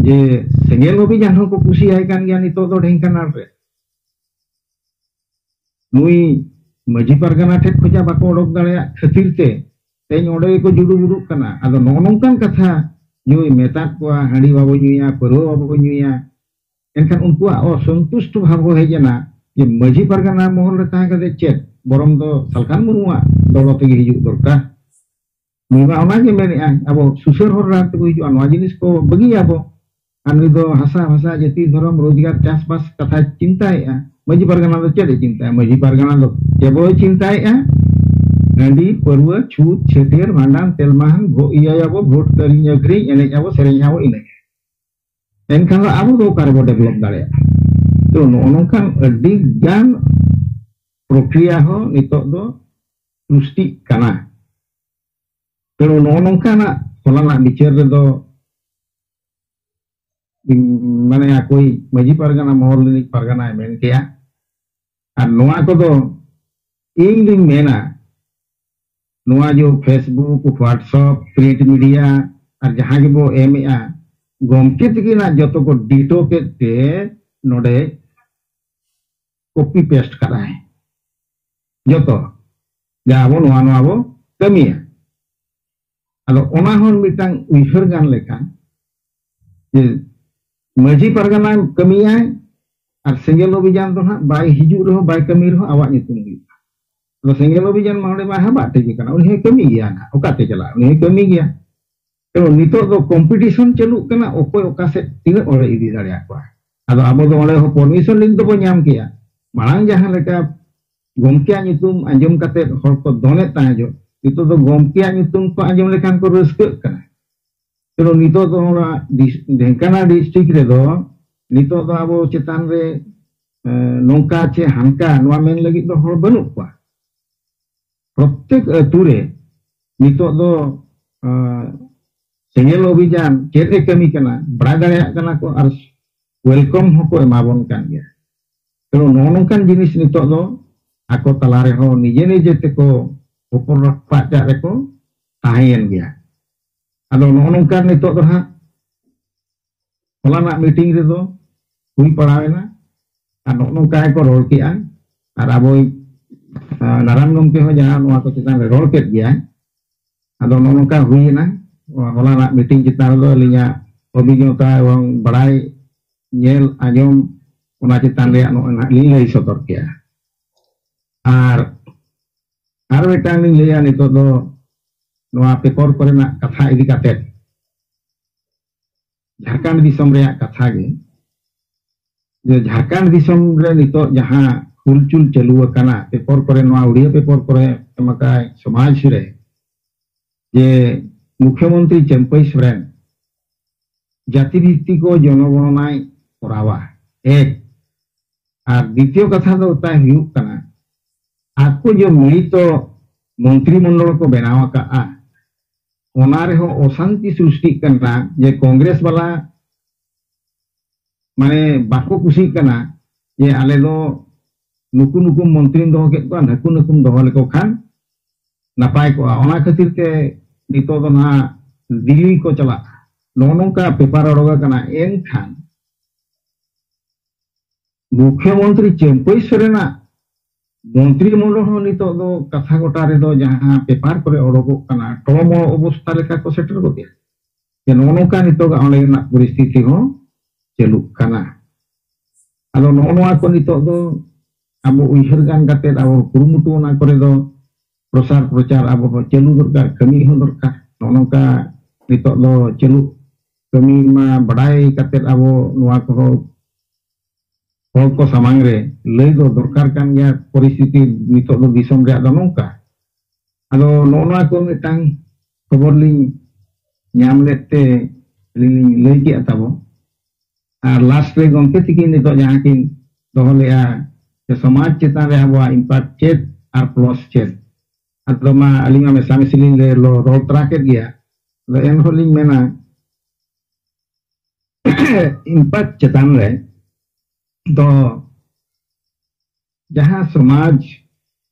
ᱡᱮ ᱥᱮᱸᱜᱮᱞ ᱚᱵᱷᱤᱡᱟᱱ ᱦᱚᱸᱠᱚ ᱠᱩᱥᱤᱭᱟᱭ ᱠᱟᱱ ᱜᱮᱭᱟ ᱱᱤᱛᱚᱜ ᱫᱚ ᱰᱷᱮᱝᱠᱟᱱᱟᱞ ᱨᱮ᱾ ᱱᱩᱭ ᱢᱟᱹᱡᱷᱤ ᱯᱟᱨᱜᱟᱱᱟ ᱴᱷᱮᱱ ᱠᱷᱚᱱᱟᱜ ᱵᱟᱠᱚ ᱚᱰᱚᱠ ᱫᱟᱲᱮᱭᱟᱜ ᱠᱷᱟᱹᱛᱤᱨ ᱛᱮ ᱛᱮᱦᱮᱧ ᱚᱸᱰᱮ ᱜᱮᱠᱚ ᱡᱩᱰᱩ ᱵᱩᱰᱩᱜ ᱠᱟᱱᱟ᱾ ᱟᱫᱚ ᱱᱚᱜᱼᱚ ᱱᱚᱝᱠᱟᱱ ᱠᱟᱛᱷᱟ ᱡᱩᱫᱤ ᱢᱮᱛᱟᱫ ᱠᱚᱣᱟ, "ᱦᱟᱺᱰᱤ ᱵᱟᱵᱚ ᱧᱩᱭᱟ, ᱯᱟᱹᱨᱣᱟᱹ ᱵᱟᱵᱚ ᱧᱩᱭᱟ", ᱮᱱᱠᱷᱟᱱ ᱩᱱᱠᱩᱣᱟᱜ ᱚᱥᱚᱱᱛᱩᱥᱴ ᱵᱷᱟᱵᱽ ᱦᱚᱸ ᱦᱮᱡ ᱮᱱᱟ ᱡᱮ ᱢᱟᱹᱡᱷᱤ ᱯᱟᱨᱜᱟᱱᱟ ᱢᱚᱦᱚᱞ ᱨᱮ ᱛᱟᱦᱮᱸ ᱠᱟᱛᱮ ᱪᱮᱫ, ᱵᱚᱨᱚᱝ ᱫᱚ ᱥᱟᱞᱠᱷᱟᱱ ᱢᱩᱨᱢᱩᱣᱟᱜ ᱫᱚᱞᱚ ᱛᱮᱜᱮ ᱦᱤᱡᱩᱜ ᱫᱚᱨᱠᱟᱨ᱾ ᱱᱩᱭ ᱢᱟ ᱚᱱᱟ ᱜᱮ ᱢᱮᱱᱮᱜᱼᱟ, ᱟᱵᱚ ᱥᱩᱥᱟᱹᱨ ᱦᱚᱨ ᱰᱟᱦᱟᱨ ᱛᱮᱵᱚ ᱦᱤᱡᱩᱜᱼᱟ, ᱱᱚᱣᱟ ᱡᱤᱱᱤᱥ ᱠᱚ ᱵᱟᱹᱜᱤᱭᱟᱵᱚ᱾ ᱟᱨ ᱱᱩᱭ ᱫᱚ ᱦᱟᱥᱟ ᱵᱷᱟᱥᱟ, ᱡᱟᱹᱛᱤ, ᱫᱷᱚᱨᱚᱢ, ᱨᱳᱡᱽᱜᱟᱨ, ᱪᱟᱥᱵᱟᱥ ᱠᱟᱛᱷᱟᱭ ᱪᱤᱱᱛᱟᱭᱮᱜᱼᱟ᱾ ᱢᱟᱹᱡᱷᱤ ᱯᱟᱨᱜᱟᱱᱟ ᱫᱚ ᱪᱮᱫ ᱮ ᱪᱤᱱᱛᱟᱭᱟ? ᱢᱟᱹᱡᱷᱤ ᱯᱟᱨᱜᱟᱱᱟ ᱫᱚ ᱪᱮᱫ ᱵᱚᱭ ᱪᱤᱱᱛᱟᱭᱮᱜᱼᱟ? ᱦᱟᱺᱰᱤ, ᱯᱟᱹᱨᱣᱟᱹ, ᱪᱷᱩᱛ, ᱪᱷᱟᱹᱴᱭᱟᱹᱨ, ᱵᱷᱟᱸᱰᱟᱱ, ᱛᱮᱞᱢᱟᱦᱟᱱ, ᱵᱷᱳ-, ᱤᱭᱟᱹᱭᱟᱵᱚ, ᱵᱷᱳᱴ ᱠᱤᱨᱤᱧ ᱟᱹᱠᱷᱨᱤᱧ, ᱮᱱᱮᱡ ᱟᱵᱚ, ᱥᱮᱨᱮᱧ ᱟᱵᱚ, ᱤᱱᱟᱹᱜᱮ᱾ ᱮᱱᱠᱷᱟᱱ ᱫᱚ ᱟᱵᱚ ᱫᱚ ᱚᱠᱟ ᱨᱮᱵᱚ ᱰᱮᱵᱷᱞᱚᱯ ᱫᱟᱲᱮᱭᱟᱜᱼᱟ? ᱛᱚ, ᱱᱚᱜᱼᱚ ᱱᱚᱝᱠᱟᱱ ᱟᱹᱰᱤ ᱜᱟᱱ ᱯᱨᱚᱠᱨᱤᱭᱟ ᱦᱚᱸ ᱱᱤᱛᱚᱜ ᱫᱚ ᱥᱨᱤᱥᱴᱤᱜ ᱠᱟᱱᱟ᱾ ᱛᱚ, ᱱᱚᱜᱼᱚ ᱱᱚᱝᱠᱟᱱᱟᱜ ᱦᱚᱞᱟᱱᱟᱜ ᱵᱤᱪᱟᱹᱨ ᱨᱮᱫᱚ, ᱩᱸ, ᱢᱟᱱᱮ ᱚᱠᱚᱭ ᱢᱟᱹᱡᱷᱤ ᱯᱟᱨᱜᱟᱱᱟ ᱢᱚᱦᱚᱞ ᱨᱤᱱᱤᱡ ᱯᱟᱨᱜᱟᱱᱟᱭ ᱢᱮᱱ ᱠᱮᱜᱼᱟ, ᱟᱨ ᱱᱚᱣᱟ ᱠᱚᱫᱚ ᱤᱧ ᱫᱩᱧ ᱢᱮᱱᱟ, ᱱᱚᱣᱟ ᱡᱮ Facebook, WhatsApp, print media ᱟᱨ ᱡᱟᱦᱟᱸ ᱜᱮᱵᱚ ᱮᱢᱮᱜᱼᱟ, ᱜᱚᱢᱠᱮ ᱛᱤᱠᱤᱱᱟᱜ ᱡᱚᱛᱚ ᱠᱚ ᱰᱤᱴᱳ ᱠᱮᱫ ᱛᱮ ᱱᱚᱰᱮ ᱠᱚᱯᱤ ᱯᱮᱥᱴ ᱠᱟᱫᱟᱭ ᱡᱚᱛᱚ, ᱡᱟ ᱟᱵᱚ ᱱᱚᱣᱟ ᱱᱚᱣᱟ ᱵᱚ ᱠᱟᱹᱢᱤᱭᱟ᱾ ᱟᱫᱚ ᱚᱱᱟ ᱦᱚᱸ ᱢᱤᱫᱴᱟᱝ ᱩᱭᱦᱟᱹᱨ ᱜᱟᱱ ᱞᱮᱠᱟ ᱡᱮ ᱢᱟᱹᱡᱷᱤ ᱯᱟᱨᱜᱟᱱᱟ ᱠᱟᱹᱢᱤᱭᱟᱭ, ᱟᱨ ᱥᱮᱸᱜᱮᱞ ᱚᱵᱷᱤᱡᱟᱱ ᱫᱚ ᱱᱟᱦᱟᱜ ᱵᱟᱭ ᱦᱤᱡᱩᱜ ᱨᱮᱦᱚᱸ, ᱵᱟᱭ ᱠᱟᱹᱢᱤ ᱨᱮᱦᱚᱸ, ᱟᱵᱚᱣᱟᱜ ᱧᱩᱛᱩᱢ ᱦᱩᱭᱩᱜᱼᱟ᱾ ᱟᱫᱚ ᱥᱮᱸᱜᱮᱞ ᱚᱵᱷᱤᱡᱟᱱ ᱢᱟ ᱚᱸᱰᱮ ᱢᱟ ᱦᱟᱵᱟᱜ ᱴᱷᱤᱠ ᱠᱟᱱᱟ, ᱩᱱᱤ ᱦᱚᱸᱭ ᱠᱟᱹᱢᱤ ᱜᱮᱭᱟ ᱱᱟᱦᱟᱜ, ᱚᱠᱟᱛᱮ ᱪᱟᱞᱟᱜᱼᱟ, ᱩᱱᱤ ᱦᱚᱸᱭ ᱠᱟᱹᱢᱤ ᱜᱮᱭᱟ᱾ ᱛᱚ ᱱᱤᱛᱚᱜ ᱫᱚ ᱠᱚᱢᱯᱤᱴᱤᱥᱚᱱ ᱪᱟᱹᱞᱩᱜ ᱠᱟᱱᱟ, ᱚᱠᱚᱭ ᱚᱠᱟ ᱥᱮᱫ ᱛᱤᱱᱟᱹᱜ ᱦᱚᱲᱮ ᱤᱫᱤ ᱫᱟᱲᱮᱭᱟᱠᱚᱣᱟ᱾ ᱟᱫᱚ ᱟᱵᱚ ᱫᱚ ᱚᱸᱰᱮ ᱦᱚᱸ ᱯᱟᱨᱢᱤᱥᱚᱱ ᱱᱤᱛ ᱫᱚᱵᱚ ᱧᱟᱢ ᱠᱮᱭᱟ᱾ ᱢᱟᱲᱟᱝ ᱡᱟᱦᱟᱸ ᱞᱮᱠᱟ ᱜᱚᱢᱠᱮᱭᱟᱜ ᱧᱩᱛᱩᱢ ᱟᱸᱡᱚᱢ ᱠᱟᱛᱮ ᱦᱚᱲ ᱠᱚ ᱫᱚᱱᱮᱫ ᱛᱟᱦᱮᱸ ᱡᱚᱜ, ᱱᱤᱛᱚᱜ ᱫᱚ ᱜᱚᱢᱠᱮᱭᱟᱜ ᱧᱩᱛᱩᱢ ᱠᱚ ᱟᱸᱡᱚᱢ ᱞᱮᱠᱷᱟᱱ ᱠᱚ ᱨᱟᱹᱥᱠᱟᱹᱜ ᱠᱟᱱᱟ᱾ ᱛᱚ ᱱᱤᱛᱚᱜ ᱫᱚ ᱚᱱᱟ ᱰᱤᱥ-, ᱰᱷᱮᱝᱠᱟᱱᱟ ᱰᱤᱥᱴᱨᱤᱠᱴ ᱨᱮᱫᱚ ᱱᱤᱛᱚᱜ ᱫᱚ ᱟᱵᱚ ᱪᱮᱛᱟᱱ ᱨᱮ, ᱮ, ᱱᱚᱝᱠᱟ ᱪᱮ ᱦᱟᱱᱠᱟ ᱱᱚᱣᱟ ᱢᱮᱱ ᱞᱟᱹᱜᱤᱫ ᱫᱚ ᱦᱚᱲ ᱵᱟᱹᱱᱩᱜ ᱠᱚᱣᱟ᱾ ᱯᱨᱚᱛᱮᱠ ᱟᱹᱛᱩ ᱨᱮ ᱱᱤᱛᱚᱜ ᱫᱚ, ᱮ, ᱥᱮᱸᱜᱮᱞ ᱚᱵᱷᱤᱡᱟᱱ ᱪᱮᱫ ᱮ ᱠᱟᱹᱢᱤ ᱠᱟᱱᱟ, ᱵᱟᱲᱟᱭ ᱫᱟᱲᱮᱭᱟᱜ ᱠᱟᱱᱟ ᱠᱚ ᱟᱨ ᱣᱮᱞᱠᱟᱢ ᱦᱚᱸᱠᱚ ᱮᱢᱟᱵᱚᱱ ᱠᱟᱱ ᱜᱮᱭᱟ᱾ ᱛᱚ ᱱᱚᱜᱼᱚ ᱱᱚᱝᱠᱟᱱ ᱡᱤᱱᱤᱥ ᱱᱤᱛᱚᱜ ᱫᱚ ᱟᱠᱚ ᱛᱟᱞᱟ ᱨᱮᱦᱚᱸ ᱱᱤᱡᱮ ᱱᱤᱡᱮ ᱛᱮᱠᱚ ᱦᱚᱯᱚᱱ ᱨᱟᱯᱟᱜ ᱪᱟᱜ ᱨᱮᱠᱚ ᱛᱟᱦᱮᱸᱭᱮᱱ ᱜᱮᱭᱟ᱾ ᱟᱫᱚ ᱱᱚᱜᱼᱚ ᱱᱚᱝᱠᱟ ᱱᱤᱛᱚᱜ ᱫᱚ ᱦᱟᱸᱜ ᱦᱚᱞᱟᱱᱟᱜ ᱢᱤᱴᱤᱝ ᱨᱮᱫᱚ ᱦᱩᱭ ᱯᱟᱲᱟᱣ ᱮᱱᱟ᱾ ᱟᱨ ᱱᱚᱜᱼᱚ ᱱᱚᱝᱠᱟ ᱜᱮᱠᱚ ᱨᱚᱲ ᱠᱮᱜᱼᱟ᱾ ᱟᱨ ᱟᱵᱚᱭᱤᱡ, ᱟ, ᱱᱟᱨᱟᱭᱚᱱ ᱜᱚᱢᱠᱮ ᱦᱚᱸ ᱡᱟᱦᱟᱸ ᱱᱚᱣᱟ ᱠᱚ ᱪᱮᱛᱟᱱ ᱨᱮ ᱨᱚᱲ ᱠᱮᱫ ᱜᱮᱭᱟᱭ᱾ ᱟᱫᱚ ᱱᱚᱜᱼᱚ ᱱᱚᱝᱠᱟ ᱦᱩᱭᱮᱱᱟ᱾ ᱦᱚᱞᱟᱱᱟᱜ ᱢᱤᱴᱤᱝ ᱪᱮᱛᱟᱱ ᱨᱮᱫᱚ ᱟᱹᱞᱤᱧᱟᱜ ᱚᱵᱷᱤᱜᱽᱜᱚᱛᱟ ᱮᱵᱚᱝ ᱵᱟᱲᱟᱭ, ᱧᱮᱞ, ᱟᱸᱡᱚᱢ, ᱚᱱᱟ ᱪᱮᱛᱟᱱ ᱨᱮᱭᱟᱜ ᱱᱚᱜᱼᱚᱭ ᱱᱟᱦᱟᱜ ᱞᱤᱧ ᱞᱟᱹᱭ ᱥᱚᱫᱚᱨ ᱠᱮᱜᱼᱟ᱾ ᱟᱨ, ᱟᱨ ᱢᱤᱫᱴᱟᱝ ᱞᱤᱧ ᱞᱟᱹᱭᱟ, ᱱᱤᱛᱚᱜ ᱫᱚ ᱱᱚᱣᱟ ᱯᱮᱯᱟᱨ ᱠᱚᱨᱮᱱᱟᱜ ᱠᱟᱛᱷᱟ ᱤᱫᱤ ᱠᱟᱛᱮ ᱡᱷᱟᱲᱠᱷᱚᱸᱰ ᱫᱤᱥᱚᱢ ᱨᱮᱭᱟᱜ ᱠᱟᱛᱷᱟ ᱜᱮ, ᱡᱮ ᱡᱷᱟᱲᱠᱷᱚᱸᱰ ᱫᱤᱥᱚᱢ ᱨᱮ ᱱᱤᱛᱚᱜ ᱡᱟᱦᱟᱸ ᱦᱩᱞᱪᱩᱞ ᱪᱟᱹᱞᱩ ᱟᱠᱟᱱᱟ, ᱯᱮᱯᱟᱨ ᱠᱚᱨᱮ, ᱱᱚᱣᱟ ᱩᱲᱤᱭᱟ ᱯᱮᱯᱟᱨ ᱠᱚᱨᱮ ᱮᱢ ᱟᱠᱟᱫ ᱥᱚᱢᱟᱡᱽ ᱨᱮ, ᱡᱮ ᱢᱩᱠᱷᱭᱚᱢᱚᱱᱛᱨᱤ ᱪᱟᱹᱢᱯᱟᱹᱭ ᱥᱚᱨᱮᱱ ᱡᱟᱹᱛᱤ ᱵᱷᱤᱛᱛᱤᱠ ᱡᱚᱱᱚᱜᱚᱬᱱᱟᱭ ᱠᱚᱨᱟᱣᱟ, ᱮᱠ᱾ ᱟᱨ ᱫᱤᱛᱤᱭᱚ ᱠᱟᱛᱷᱟ ᱫᱚ ᱛᱟᱭ ᱦᱩᱭᱩᱜ ᱠᱟᱱᱟ, ᱟᱠᱚ ᱡᱮ ᱢᱤᱞᱤᱛᱚ ᱢᱚᱱᱛᱨᱤ ᱢᱚᱱᱰᱚᱞ ᱠᱚ ᱵᱮᱱᱟᱣ ᱟᱠᱟᱫᱼᱟ, ᱚᱱᱟ ᱨᱮᱦᱚᱸ ᱚᱥᱟᱱᱛᱤ ᱥᱨᱤᱥᱴᱤᱜ ᱠᱟᱱᱟ᱾ ᱡᱮ ᱠᱚᱝᱜᱨᱮᱥ ᱵᱟᱞᱟ ᱢᱟᱱᱮ ᱵᱟᱠᱚ ᱠᱩᱥᱤᱜ ᱠᱟᱱᱟ ᱡᱮ ᱟᱞᱮ ᱫᱚ ᱱᱩᱠᱩ ᱱᱩᱠᱩ ᱢᱚᱱᱛᱨᱤᱢ ᱫᱚᱦᱚ ᱠᱮᱫ ᱠᱚᱣᱟ, ᱱᱟᱹᱠᱩ ᱱᱟᱹᱠᱩᱢ ᱫᱚᱦᱚ ᱞᱮᱠᱚ ᱠᱷᱟᱱ ᱱᱟᱯᱟᱭ ᱠᱚᱜᱼᱟ᱾ ᱚᱱᱟ ᱠᱷᱟᱹᱛᱤᱨ ᱛᱮ ᱱᱤᱛᱚᱜ ᱫᱚ ᱱᱟᱦᱟᱜ ᱫᱤᱞᱞᱤ ᱠᱚ ᱪᱟᱞᱟᱜᱼᱟ, ᱱᱚᱜᱼᱚ ᱱᱚᱝᱠᱟ ᱯᱮᱯᱟᱨ ᱚᱰᱚᱠ ᱟᱠᱟᱱᱟ᱾ ᱮᱱᱠᱷᱟᱱ ᱢᱩᱠᱷᱭᱚᱢᱚᱱᱛᱨᱤ ᱪᱟᱹᱢᱯᱟᱹᱭ ᱥᱚᱨᱮᱱᱟᱜ ᱢᱚᱱᱛᱨᱤ ᱢᱚᱸᱰᱚᱞ ᱦᱚᱸ ᱱᱤᱛᱚᱜ ᱫᱚ ᱠᱟᱛᱷᱟ ᱜᱚᱴᱟ ᱨᱮᱫᱚ ᱡᱟᱦᱟᱸ ᱯᱮᱯᱟᱨ ᱠᱚᱨᱮ ᱚᱰᱚᱠᱚᱜ ᱠᱟᱱᱟ, ᱴᱚᱲᱚᱢᱚᱲᱚ ᱚᱵᱚᱥᱛᱟ ᱞᱮᱠᱟ ᱠᱚ ᱥᱮᱴᱮᱨ ᱜᱚᱫᱮᱜᱼᱟ᱾ ᱡᱮ ᱱᱚᱜᱼᱚ ᱱᱚᱝᱠᱟ ᱱᱤᱛᱚᱜᱟᱜ ᱚᱸᱰᱮᱱᱟᱜ ᱯᱚᱨᱤᱥᱛᱷᱤᱛᱤ ᱦᱚᱸ ᱪᱟᱹᱞᱩᱜ ᱠᱟᱱᱟ᱾ ᱟᱫᱚ ᱱᱚᱜᱼᱚ ᱱᱚᱣᱟ ᱠᱚ ᱱᱤᱛᱚᱜ ᱫᱚ ᱟᱵᱚ ᱩᱭᱦᱟᱹᱨ ᱜᱟᱱ ᱠᱟᱛᱮ ᱟᱵᱚ ᱠᱩᱨᱩᱢᱩᱴᱩ ᱚᱱᱟ ᱠᱚᱨᱮ ᱫᱚ ᱯᱨᱚᱥᱟᱨ ᱯᱨᱚᱪᱟᱨ ᱟᱵᱚ ᱦᱚᱸ ᱪᱟᱹᱞᱩ ᱫᱚᱨᱠᱟᱨ, ᱠᱟᱹᱢᱤ ᱦᱚᱸ ᱫᱚᱨᱠᱟᱨ᱾ ᱱᱚᱜᱼᱚ ᱱᱚᱝᱠᱟ ᱱᱤᱛᱚᱜ ᱫᱚ ᱪᱟᱹᱞᱩ ᱠᱟᱹᱢᱤ ᱢᱟ ᱵᱟᱰᱟᱭ ᱠᱟᱛᱮ ᱟᱵᱚ ᱱᱚᱣᱟ ᱠᱚᱦᱚᱸ ᱦᱚᱲ ᱠᱚ ᱥᱟᱢᱟᱝ ᱨᱮ ᱞᱟᱹᱭ ᱫᱚ ᱫᱚᱨᱠᱟᱨ ᱠᱟᱱ ᱜᱮᱭᱟ᱾ ᱯᱚᱨᱤᱥᱛᱷᱤᱛᱤ ᱱᱤᱛᱚᱜ ᱫᱚ ᱫᱤᱥᱚᱢ ᱨᱮᱭᱟᱜ ᱫᱚ ᱱᱚᱝᱠᱟ᱾ ᱟᱫᱚ ᱱᱚᱜᱼᱚ ᱱᱚᱣᱟ ᱠᱚ ᱢᱤᱫᱴᱟᱝ ᱠᱷᱚᱵᱚᱨ ᱞᱤᱧ ᱧᱟᱢ ᱞᱮᱫ ᱛᱮ ᱟᱹᱞᱤᱧ ᱞᱤᱧ ᱞᱟᱹᱭ ᱠᱮᱫᱼᱟ ᱛᱟᱵᱚ᱾ ᱟᱨ ᱞᱟᱥᱴ ᱨᱮ ᱜᱚᱢᱠᱮ ᱛᱤᱠᱤᱱ ᱱᱤᱛᱚᱜ ᱡᱟᱦᱟᱸ ᱠᱤᱱ ᱫᱚᱦᱚ ᱞᱮᱫᱼᱟ ᱡᱮ ᱥᱚᱢᱟᱡᱽ ᱪᱮᱛᱟᱱ ᱨᱮ ᱟᱵᱚᱣᱟᱜ ᱤᱢᱯᱟᱠᱴ ᱪᱮᱫ ᱟᱨ ᱯᱞᱟᱥ ᱪᱮᱫ, ᱟᱫᱚ ᱢᱟ ᱟᱹᱞᱤᱧ ᱢᱟ ᱢᱮᱥᱟᱢᱤᱥᱤ ᱞᱤᱧ ᱞᱟᱹᱭ ᱨᱚᱲ ᱛᱚᱨᱟ ᱠᱮᱫ ᱜᱮᱭᱟ᱾ ᱟᱫᱚ ᱮᱱᱦᱚᱸ ᱞᱤᱧ ᱢᱮᱱᱟ ᱤᱢᱯᱟᱠᱴ ᱪᱮᱛᱟᱱ ᱨᱮ ᱫᱚ ᱡᱟᱦᱟᱸ ᱥᱚᱢᱟᱡᱽ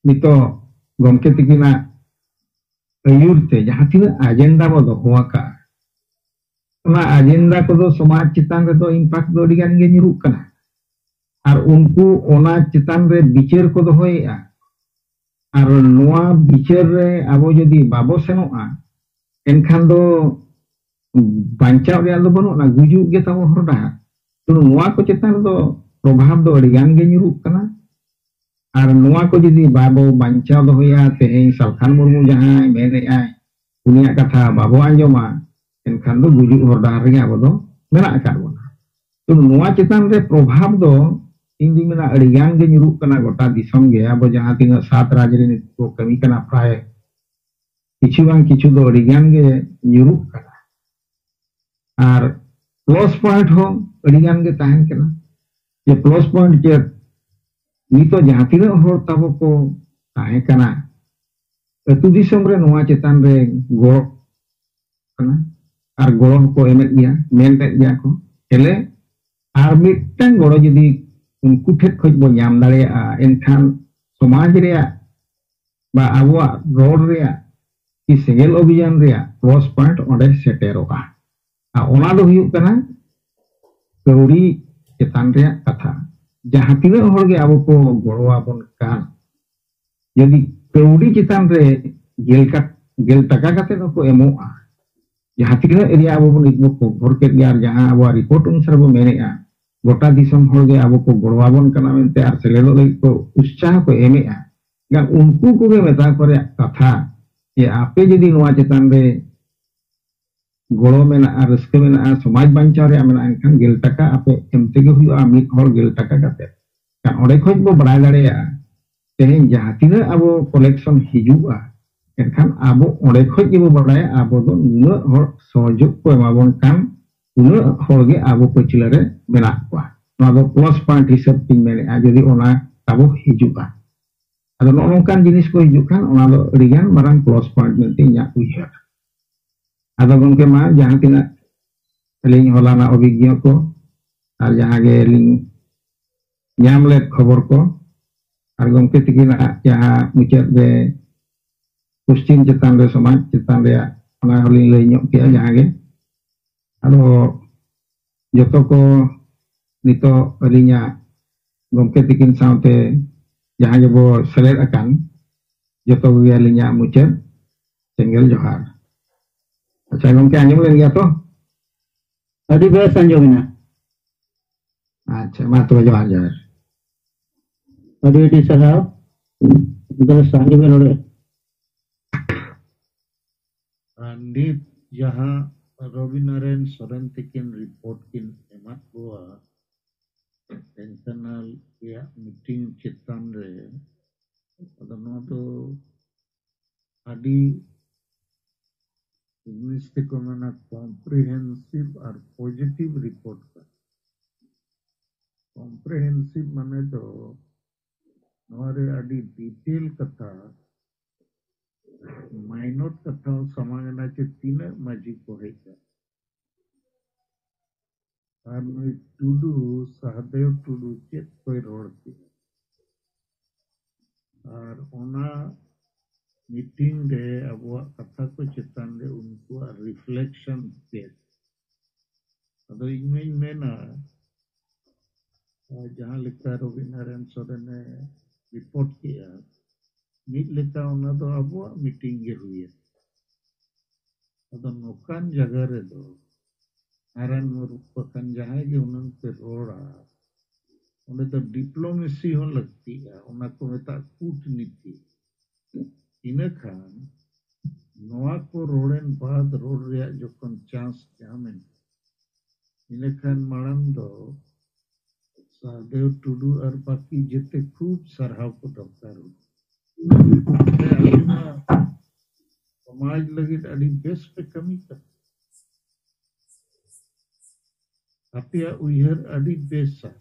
ᱱᱤᱛᱚᱜ ᱜᱚᱢᱠᱮ ᱛᱤᱠᱤᱱᱟᱜ ᱟᱹᱭᱩᱨ ᱛᱮ ᱡᱟᱦᱟᱸ ᱛᱤᱱᱟᱹᱜ ᱟᱡᱮᱱᱰᱟ ᱵᱚ ᱫᱚᱦᱚ ᱟᱠᱟᱫᱼᱟ, ᱚᱱᱟ ᱟᱡᱮᱱᱰᱟ ᱠᱚᱫᱚ ᱥᱚᱢᱟᱡᱽ ᱪᱮᱛᱟᱱ ᱨᱮᱫᱚ ᱤᱢᱯᱟᱠᱴ ᱫᱚ ᱟᱹᱰᱤ ᱜᱟᱱ ᱜᱮ ᱧᱩᱨᱩᱜ ᱠᱟᱱᱟ᱾ ᱟᱨ ᱩᱱᱠᱩ ᱚᱱᱟ ᱪᱮᱛᱟᱱ ᱨᱮ ᱵᱤᱪᱟᱹᱨ ᱠᱚ ᱫᱚᱦᱚᱭᱮᱫᱼᱟ᱾ ᱟᱨ ᱱᱚᱣᱟ ᱵᱤᱪᱟᱹᱨ ᱨᱮ ᱟᱵᱚ ᱡᱩᱫᱤ ᱵᱟᱵᱚ ᱥᱮᱱᱚᱜᱼᱟ, ᱮᱱᱠᱷᱟᱱ ᱫᱚ ᱵᱟᱧᱪᱟᱣ ᱨᱮᱭᱟᱜ ᱫᱚ ᱵᱟᱹᱱᱩᱜᱼᱟ, ᱜᱩᱡᱩᱜ ᱜᱮ ᱛᱟᱵᱚ ᱦᱚᱨ ᱰᱟᱦᱟᱨ᱾ ᱛᱚ ᱱᱚᱣᱟ ᱠᱚ ᱪᱮᱛᱟᱱ ᱨᱮᱫᱚ ᱯᱨᱚᱵᱷᱟᱵᱽ ᱫᱚ ᱟᱹᱰᱤ ᱜᱟᱱ ᱜᱮ ᱧᱩᱨᱩᱜ ᱠᱟᱱᱟ᱾ ᱟᱨ ᱱᱚᱣᱟ ᱠᱚ ᱡᱩᱫᱤ ᱵᱟᱵᱚ ᱵᱟᱧᱪᱟᱣ ᱫᱚᱦᱚᱭᱟ, ᱛᱮᱦᱮᱧ ᱥᱟᱞᱠᱷᱟᱱ ᱢᱩᱨᱢᱩ ᱡᱟᱦᱟᱸᱭ ᱢᱮᱱᱮᱫᱼᱟᱭ, ᱩᱱᱤᱭᱟᱜ ᱠᱟᱛᱷᱟ ᱵᱟᱵᱚ ᱟᱸᱡᱚᱢᱟ, ᱮᱱᱠᱷᱟᱱ ᱫᱚ ᱜᱩᱡᱩᱜ ᱦᱚᱨ ᱰᱟᱦᱟᱨ ᱨᱮᱜᱮ ᱟᱵᱚ ᱫᱚ ᱢᱮᱱᱟᱜ ᱟᱠᱟᱫ ᱵᱚᱱᱟ᱾ ᱛᱚ ᱱᱚᱣᱟ ᱪᱮᱛᱟᱱ ᱨᱮ ᱯᱨᱚᱵᱷᱟᱵᱽ ᱫᱚ ᱤᱧ ᱫᱩᱧ ᱢᱮᱱᱟ ᱟᱹᱰᱤ ᱜᱟᱱ ᱜᱮ ᱧᱩᱨᱩᱜ ᱠᱟᱱᱟ ᱜᱚᱴᱟ ᱫᱤᱥᱚᱢ ᱜᱮ᱾ ᱟᱵᱚ ᱡᱟᱦᱟᱸ ᱛᱤᱱᱟᱹᱜ ᱥᱟᱛ ᱨᱟᱡᱽ ᱨᱮ ᱱᱤᱛᱚᱜ ᱠᱚ ᱠᱟᱹᱢᱤ ᱠᱟᱱᱟ, ᱯᱨᱟᱭ ᱠᱤᱪᱷᱩ ᱵᱟᱝ ᱠᱤᱪᱷᱩ ᱫᱚ ᱟᱹᱰᱤ ᱜᱟᱱ ᱜᱮ ᱧᱩᱨᱩᱜ ᱠᱟᱱᱟ᱾ ᱟᱨ ᱯᱞᱟᱥ ᱯᱚᱭᱮᱱᱴ ᱦᱚᱸ ᱟᱹᱰᱤ ᱜᱟᱱ ᱜᱮ ᱛᱟᱦᱮᱱ ᱠᱟᱱᱟ᱾ ᱡᱮ ᱯᱞᱟᱥ ᱯᱚᱭᱮᱱᱴ ᱪᱮᱫ? ᱱᱤᱛᱚᱜ ᱡᱟᱦᱟᱸ ᱛᱤᱱᱟᱹᱜ ᱦᱚᱲ ᱛᱟᱵᱚ ᱠᱚ ᱛᱟᱦᱮᱸ ᱠᱟᱱᱟ ᱟᱹᱛᱩ ᱫᱤᱥᱚᱢ ᱨᱮ, ᱱᱚᱣᱟ ᱪᱮᱛᱟᱱ ᱨᱮ ᱜᱚᱲᱚ ᱠᱟᱱᱟ ᱟᱨ ᱜᱚᱲᱚ ᱦᱚᱸᱠᱚ ᱮᱢᱮᱫ ᱜᱮᱭᱟ, ᱢᱮᱱᱮᱫ ᱜᱮᱭᱟ ᱠᱚ᱾ ᱦᱮᱞᱮ ᱟᱨ ᱢᱤᱫᱴᱟᱝ ᱜᱚᱲᱚ ᱡᱩᱫᱤ ᱩᱱᱠᱩ ᱴᱷᱮᱱ ᱠᱷᱚᱱ ᱵᱚ ᱧᱟᱢ ᱫᱟᱲᱮᱭᱟᱜᱼᱟ, ᱮᱱᱠᱷᱟᱱ ᱥᱚᱢᱟᱡᱽ ᱨᱮᱭᱟᱜ ᱵᱟ ᱟᱵᱚᱣᱟᱜ ᱨᱚᱲ ᱨᱮᱭᱟᱜ ᱠᱤ ᱥᱮᱸᱜᱮᱞ ᱚᱵᱷᱤᱡᱟᱱ ᱨᱮᱭᱟᱜ ᱯᱞᱟᱥ ᱯᱚᱭᱮᱱᱴ ᱚᱸᱰᱮ ᱥᱮᱴᱮᱨᱚᱜᱼᱟ᱾ ᱟᱨ ᱚᱱᱟ ᱫᱚ ᱦᱩᱭᱩᱜ ᱠᱟᱱᱟ ᱠᱟᱹᱣᱰᱤ ᱪᱮᱛᱟᱱ ᱨᱮᱭᱟᱜ ᱠᱟᱛᱷᱟ᱾ ᱡᱟᱦᱟᱸ ᱛᱤᱱᱟᱹᱜ ᱦᱚᱲ ᱜᱮ ᱟᱵᱚ ᱠᱚ ᱜᱚᱲᱚ ᱟᱵᱚᱱ ᱠᱟᱱ, ᱡᱩᱫᱤ ᱠᱟᱹᱣᱰᱤ ᱪᱮᱛᱟᱱ ᱨᱮ ᱜᱮᱞ ᱠᱟ-, ᱜᱮᱞ ᱴᱟᱠᱟ ᱠᱟᱛᱮ ᱦᱚᱸᱠᱚ ᱮᱢᱚᱜᱼᱟ, ᱡᱟᱦᱟᱸ ᱛᱤᱱᱟᱹᱜ ᱮᱨᱤᱭᱟ ᱟᱵᱚ ᱵᱚᱱ ᱠᱚᱵᱷᱚᱨ ᱠᱮᱫ ᱜᱮᱭᱟ, ᱟᱨ ᱡᱟᱦᱟᱸ ᱟᱵᱚᱣᱟᱜ ᱨᱤᱯᱳᱨᱴ ᱚᱱᱩᱥᱟᱨ ᱵᱚ ᱢᱮᱱᱮᱫᱼᱟ, ᱜᱚᱴᱟ ᱫᱤᱥᱚᱢ ᱦᱚᱲ ᱜᱮ ᱟᱵᱚ ᱠᱚ ᱜᱚᱲᱚ ᱟᱵᱚᱱ ᱠᱟᱱᱟ ᱢᱮᱱᱛᱮ ᱟᱨ ᱥᱮᱞᱮᱫᱚᱜ ᱞᱟᱹᱜᱤᱫ ᱠᱚ ᱩᱛᱥᱟᱦᱚ ᱠᱚ ᱮᱢᱮᱫᱼᱟ, ᱮᱱᱠᱷᱟᱱ ᱩᱱᱠᱩ ᱠᱚᱜᱮ ᱢᱮᱛᱟ ᱠᱚ ᱨᱮᱭᱟᱜ ᱠᱟᱛᱷᱟ ᱡᱮ ᱟᱯᱮ ᱡᱩᱫᱤ ᱱᱚᱣᱟ ᱪᱮᱛᱟᱱ ᱨᱮ ᱜᱚᱲᱚ ᱢᱮᱱᱟᱜᱼᱟ, ᱨᱟᱹᱥᱠᱟᱹ ᱢᱮᱱᱟᱜᱼᱟ, ᱥᱚᱢᱟᱡᱽ ᱵᱟᱧᱪᱟᱣ ᱨᱮᱭᱟᱜ ᱢᱮᱱᱟᱜᱼᱟ, ᱮᱱᱠᱷᱟᱱ ᱜᱮᱞ ᱴᱟᱠᱟ ᱟᱯᱮ ᱮᱢ ᱛᱮᱜᱮ ᱦᱩᱭᱩᱜᱼᱟ, ᱢᱤᱫ ᱦᱚᱲ ᱜᱮᱞ ᱴᱟᱠᱟ ᱠᱟᱛᱮ᱾ ᱮᱱᱠᱷᱟᱱ ᱚᱸᱰᱮ ᱠᱷᱚᱱ ᱵᱚ ᱵᱟᱲᱟᱭ ᱫᱟᱲᱮᱭᱟᱜᱼᱟ, ᱛᱮᱦᱮᱧ ᱡᱟᱦᱟᱸ ᱛᱤᱱᱟᱹᱜ ᱟᱵᱚ ᱠᱟᱞᱮᱠᱥᱚᱱ ᱦᱤᱡᱩᱜᱼᱟ, ᱮᱱᱠᱷᱟᱱ ᱟᱵᱚ ᱚᱸᱰᱮ ᱠᱷᱚᱱ ᱜᱮᱵᱚ ᱵᱟᱲᱟᱭᱟ ᱟᱵᱚ ᱫᱚ ᱱᱩᱱᱟᱹᱜ ᱦᱚᱲ ᱥᱚᱦᱚᱡᱳᱜᱽ ᱠᱚ ᱮᱢᱟᱵᱚᱱ ᱠᱟᱱ, ᱩᱱᱟᱹᱜ ᱦᱚᱲ ᱜᱮ ᱟᱵᱚ ᱯᱟᱹᱪᱷᱞᱟᱹ ᱨᱮ ᱢᱮᱱᱟᱜ ᱠᱚᱣᱟ᱾ ᱱᱚᱣᱟ ᱫᱚ ᱯᱞᱟᱥ ᱯᱚᱭᱮᱱᱴ ᱦᱤᱥᱟᱹᱵ ᱛᱤᱧ ᱢᱮᱱᱮᱫᱼᱟ, ᱡᱩᱫᱤ ᱚᱱᱟ ᱛᱟᱵᱚ ᱦᱤᱡᱩᱜᱼᱟ᱾ ᱟᱫᱚ ᱱᱚᱜᱼᱚ ᱱᱚᱝᱠᱟᱱ ᱡᱤᱱᱤᱥ ᱠᱚ ᱦᱤᱡᱩᱜ ᱠᱷᱟᱱ, ᱚᱱᱟ ᱫᱚ ᱟᱹᱰᱤᱜᱟᱱ ᱢᱟᱨᱟᱝ ᱯᱞᱟᱥ ᱯᱚᱭᱮᱱᱴ ᱢᱮᱱᱛᱮ ᱤᱧᱟᱹᱜ ᱩᱭᱦᱟᱹᱨ᱾ ᱟᱫᱚ ᱜᱚᱢᱠᱮ, ᱢᱟ ᱡᱟᱦᱟᱸ ᱛᱤᱱᱟᱹᱜ ᱟᱹᱞᱤᱧ ᱦᱚᱞᱟᱱᱟᱜ ᱚᱵᱷᱤᱜᱽᱜᱚ ᱠᱚ ᱟᱨ ᱡᱟᱦᱟᱸ ᱜᱮ ᱞᱤᱧ ᱧᱟᱢ ᱞᱮᱫ ᱠᱷᱚᱵᱚᱨ ᱠᱚ, ᱟᱨ ᱜᱚᱢᱠᱮ ᱛᱤᱠᱤᱱᱟᱜ ᱡᱟᱦᱟᱸ ᱢᱩᱪᱟᱹᱫ ᱨᱮ ᱯᱚᱥᱪᱤᱢ ᱪᱮᱛᱟᱱ ᱨᱮ ᱥᱚᱢᱟᱡᱽ ᱪᱮᱛᱟᱱ ᱨᱮᱭᱟᱜ, ᱚᱱᱟ ᱦᱚᱸᱞᱤᱧ ᱞᱟᱹᱭ ᱧᱚᱜ ᱠᱮᱜᱼᱟ ᱡᱟᱦᱟᱸ ᱜᱮ᱾ ᱟᱫᱚ ᱡᱚᱛᱚ ᱠᱚ ᱱᱤᱛᱚᱜ ᱟᱹᱞᱤᱧᱟᱜ ᱜᱚᱢᱠᱮ ᱛᱤᱠᱤᱱ ᱥᱟᱶᱛᱮ ᱡᱟᱦᱟᱸ ᱜᱮᱵᱚ ᱥᱮᱞᱮᱫ ᱟᱠᱟᱱ, ᱡᱚᱛᱚ ᱠᱚᱜᱮ ᱟᱹᱞᱤᱧᱟᱜ ᱢᱩᱪᱟᱹᱫ ᱥᱮᱸᱜᱮᱞ ᱡᱚᱦᱟᱨ᱾ ᱟᱪᱪᱷᱟ ᱜᱚᱢᱠᱮ, ᱟᱸᱡᱚᱢ ᱞᱮᱱ ᱜᱮᱭᱟ ᱛᱚ? ᱟᱹᱰᱤ ᱵᱮᱥ ᱟᱸᱡᱚᱢᱮᱱᱟ᱾ ᱟᱪᱪᱷᱟ, ᱢᱟ ᱛᱚᱵᱮ ᱡᱚᱦᱟᱨ, ᱡᱚᱦᱟᱨ᱾ ᱟᱹᱰᱤ ᱟᱹᱰᱤ ᱥᱟᱨᱦᱟᱣ᱾ ᱵᱮᱥ ᱟᱸᱡᱚᱢᱮᱱ ᱱᱚᱰᱮ᱾ ᱟᱨ ᱱᱤᱛ ᱡᱟᱦᱟᱸ ᱨᱚᱵᱤ ᱱᱟᱨᱟᱭᱚᱱ ᱥᱚᱨᱮᱱ ᱛᱤᱠᱤᱱ ᱨᱤᱯᱳᱨᱴ ᱠᱤᱱ ᱮᱢᱟᱫ ᱠᱚᱣᱟ ᱤᱱᱴᱟᱨᱱᱟᱞ ᱨᱮᱭᱟᱜ ᱢᱤᱴᱤᱝ ᱪᱮᱛᱟᱱ ᱨᱮ, ᱟᱫᱚ ᱱᱚᱣᱟ ᱫᱚ ᱟᱹᱰᱤ ᱤᱝᱞᱤᱥ ᱛᱮᱠᱚ ᱢᱮᱱᱟ ᱠᱚᱢᱯᱨᱤᱦᱮᱱᱥᱤᱵᱷ ᱟᱨ ᱯᱚᱡᱤᱴᱤᱵᱷ ᱨᱤᱯᱳᱨᱴ ᱠᱟᱱᱟ᱾ ᱠᱚᱢᱯᱨᱤᱦᱮᱱᱥᱤᱵᱷ ᱢᱟᱱᱮ ᱫᱚ ᱱᱚᱣᱟ ᱨᱮ ᱟᱹᱰᱤ ᱰᱤᱴᱮᱞ ᱠᱟᱛᱷᱟ, ᱢᱟᱭᱱᱚᱨ ᱠᱟᱛᱷᱟ ᱦᱚᱸ ᱥᱟᱢᱟᱝ ᱮᱱᱟ ᱡᱮ ᱛᱤᱱᱟᱹᱜ ᱢᱟᱹᱡᱷᱤ ᱠᱚ ᱦᱮᱡ ᱞᱮᱱᱟ᱾ ᱟᱨ ᱱᱩᱭ ᱴᱩᱰᱩ, ᱥᱟᱦᱫᱮᱣ ᱴᱩᱰᱩ ᱪᱮᱫ ᱠᱚᱭ ᱨᱚᱲ ᱠᱮᱫᱟ? ᱟᱨ ᱚᱱᱟ ᱢᱤᱴᱤᱝ ᱨᱮ ᱟᱵᱚᱣᱟᱜ ᱠᱟᱛᱷᱟ ᱠᱚ ᱪᱮᱛᱟᱱ ᱨᱮ ᱩᱱᱠᱩᱣᱟᱜ ᱨᱤᱯᱷᱞᱮᱠᱥᱚᱱ ᱪᱮᱫ? ᱟᱫᱚ ᱤᱧ ᱢᱟᱧ ᱢᱮᱱᱟ, ᱟᱨ ᱡᱟᱦᱟᱸ ᱞᱮᱠᱟ ᱨᱚᱵᱤᱱᱟᱨᱟᱭᱚᱱ ᱥᱚᱨᱮᱱᱮ ᱨᱤᱯᱳᱨᱴ ᱠᱮᱜᱼᱟ, ᱢᱤᱫ ᱞᱮᱠᱟ ᱚᱱᱟ ᱫᱚ ᱟᱵᱚᱣᱟᱜ ᱢᱤᱴᱤᱝ ᱜᱮ ᱦᱩᱭᱮᱱ᱾ ᱟᱫᱚ ᱱᱚᱝᱠᱟᱱ ᱡᱟᱭᱜᱟ ᱨᱮᱫᱚ ᱱᱟᱨᱟᱭᱚᱱ ᱢᱩᱨᱢᱩ ᱵᱟᱠᱷᱟᱱ ᱡᱟᱦᱟᱸᱭ ᱜᱮ ᱦᱩᱱᱟᱹᱝ ᱯᱮ ᱨᱚᱲᱟ, ᱚᱸᱰᱮ ᱫᱚ ᱰᱤᱯᱞᱳᱢᱮᱥᱤ ᱦᱚᱸ ᱞᱟᱹᱠᱛᱤᱜᱼᱟ, ᱚᱱᱟ ᱠᱚ ᱢᱮᱛᱟᱜᱼᱟ ᱠᱩᱴᱱᱤᱛᱤ᱾ ᱤᱱᱟᱹ ᱠᱷᱟᱱ ᱱᱚᱣᱟ ᱠᱚ ᱨᱚᱲᱮᱱ ᱵᱟᱫ ᱨᱚᱲ ᱨᱮᱭᱟᱜ ᱡᱚᱠᱷᱚᱱ ᱪᱟᱱᱥ ᱧᱟᱢᱮᱱ, ᱤᱱᱟᱹ ᱠᱷᱟᱱ ᱢᱟᱲᱟᱝ ᱫᱚ ᱥᱟᱦᱫᱮᱣ ᱴᱩᱰᱩ ᱟᱨ ᱵᱟᱹᱠᱤ ᱡᱮᱛᱮ ᱠᱷᱩᱵ ᱥᱟᱨᱦᱟᱣ ᱠᱚ ᱫᱚᱨᱠᱟᱨᱚᱜᱼᱟ᱾ ᱥᱮ ᱟᱹᱰᱤ ᱢᱟ ᱥᱚᱢᱟᱡᱽ ᱞᱟᱹᱜᱤᱫ ᱟᱹᱰᱤ ᱵᱮᱥ ᱯᱮ ᱠᱟᱹᱢᱤ ᱠᱟᱱᱟ᱾ ᱟᱯᱮᱭᱟᱜ ᱩᱭᱦᱟᱹᱨ ᱟᱹᱰᱤ ᱵᱮᱥᱟ᱾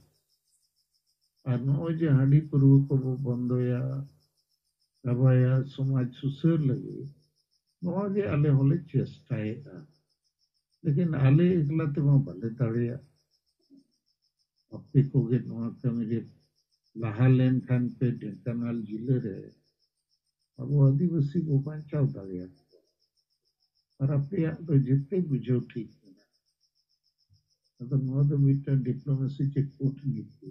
ᱟᱨ ᱱᱚᱜᱼᱚᱭ ᱡᱮ ᱦᱟᱺᱰᱤ ᱯᱟᱹᱨᱣᱟᱹ ᱠᱚᱵᱚ ᱵᱚᱱᱫᱚᱭᱟ, ᱪᱟᱵᱟᱭᱟ, ᱥᱚᱢᱟᱡᱽ ᱥᱩᱥᱟᱹᱨ ᱞᱟᱹᱜᱤᱫ, ᱱᱚᱣᱟ ᱜᱮ ᱟᱞᱮ ᱦᱚᱸᱞᱮ ᱪᱮᱥᱴᱟᱭᱮᱫᱼᱟ᱾ ᱞᱮᱠᱤᱱ ᱟᱞᱮ ᱮᱠᱞᱟ ᱛᱮᱢᱟ ᱵᱟᱞᱮ ᱫᱟᱲᱮᱭᱟᱜ᱾ ᱟᱯᱮ ᱠᱚᱜᱮ ᱱᱚᱣᱟ ᱠᱟᱹᱢᱤ ᱨᱮ ᱞᱟᱦᱟ ᱞᱮᱱᱠᱷᱟᱱ ᱯᱮ ᱰᱷᱮᱸᱠᱟᱱᱟᱞ ᱡᱤᱞᱟᱹ ᱨᱮ ᱟᱵᱚ ᱟᱹᱫᱤᱵᱟᱹᱥᱤ ᱵᱚ ᱵᱟᱧᱪᱟᱣ ᱫᱟᱲᱮᱭᱟᱜᱼᱟ᱾ ᱟᱨ ᱟᱯᱮᱭᱟᱜ ᱫᱚ ᱡᱮᱛᱮ ᱵᱩᱡᱷᱟᱹᱣ ᱴᱷᱤᱠ ᱢᱮᱱᱟᱜᱼᱟ᱾ ᱟᱫᱚ ᱱᱚᱣᱟ ᱫᱚ ᱢᱤᱫᱴᱟᱝ ᱰᱤᱯᱞᱳᱢᱮᱥᱤ ᱪᱮ ᱠᱩᱴᱱᱤᱛᱤ᱾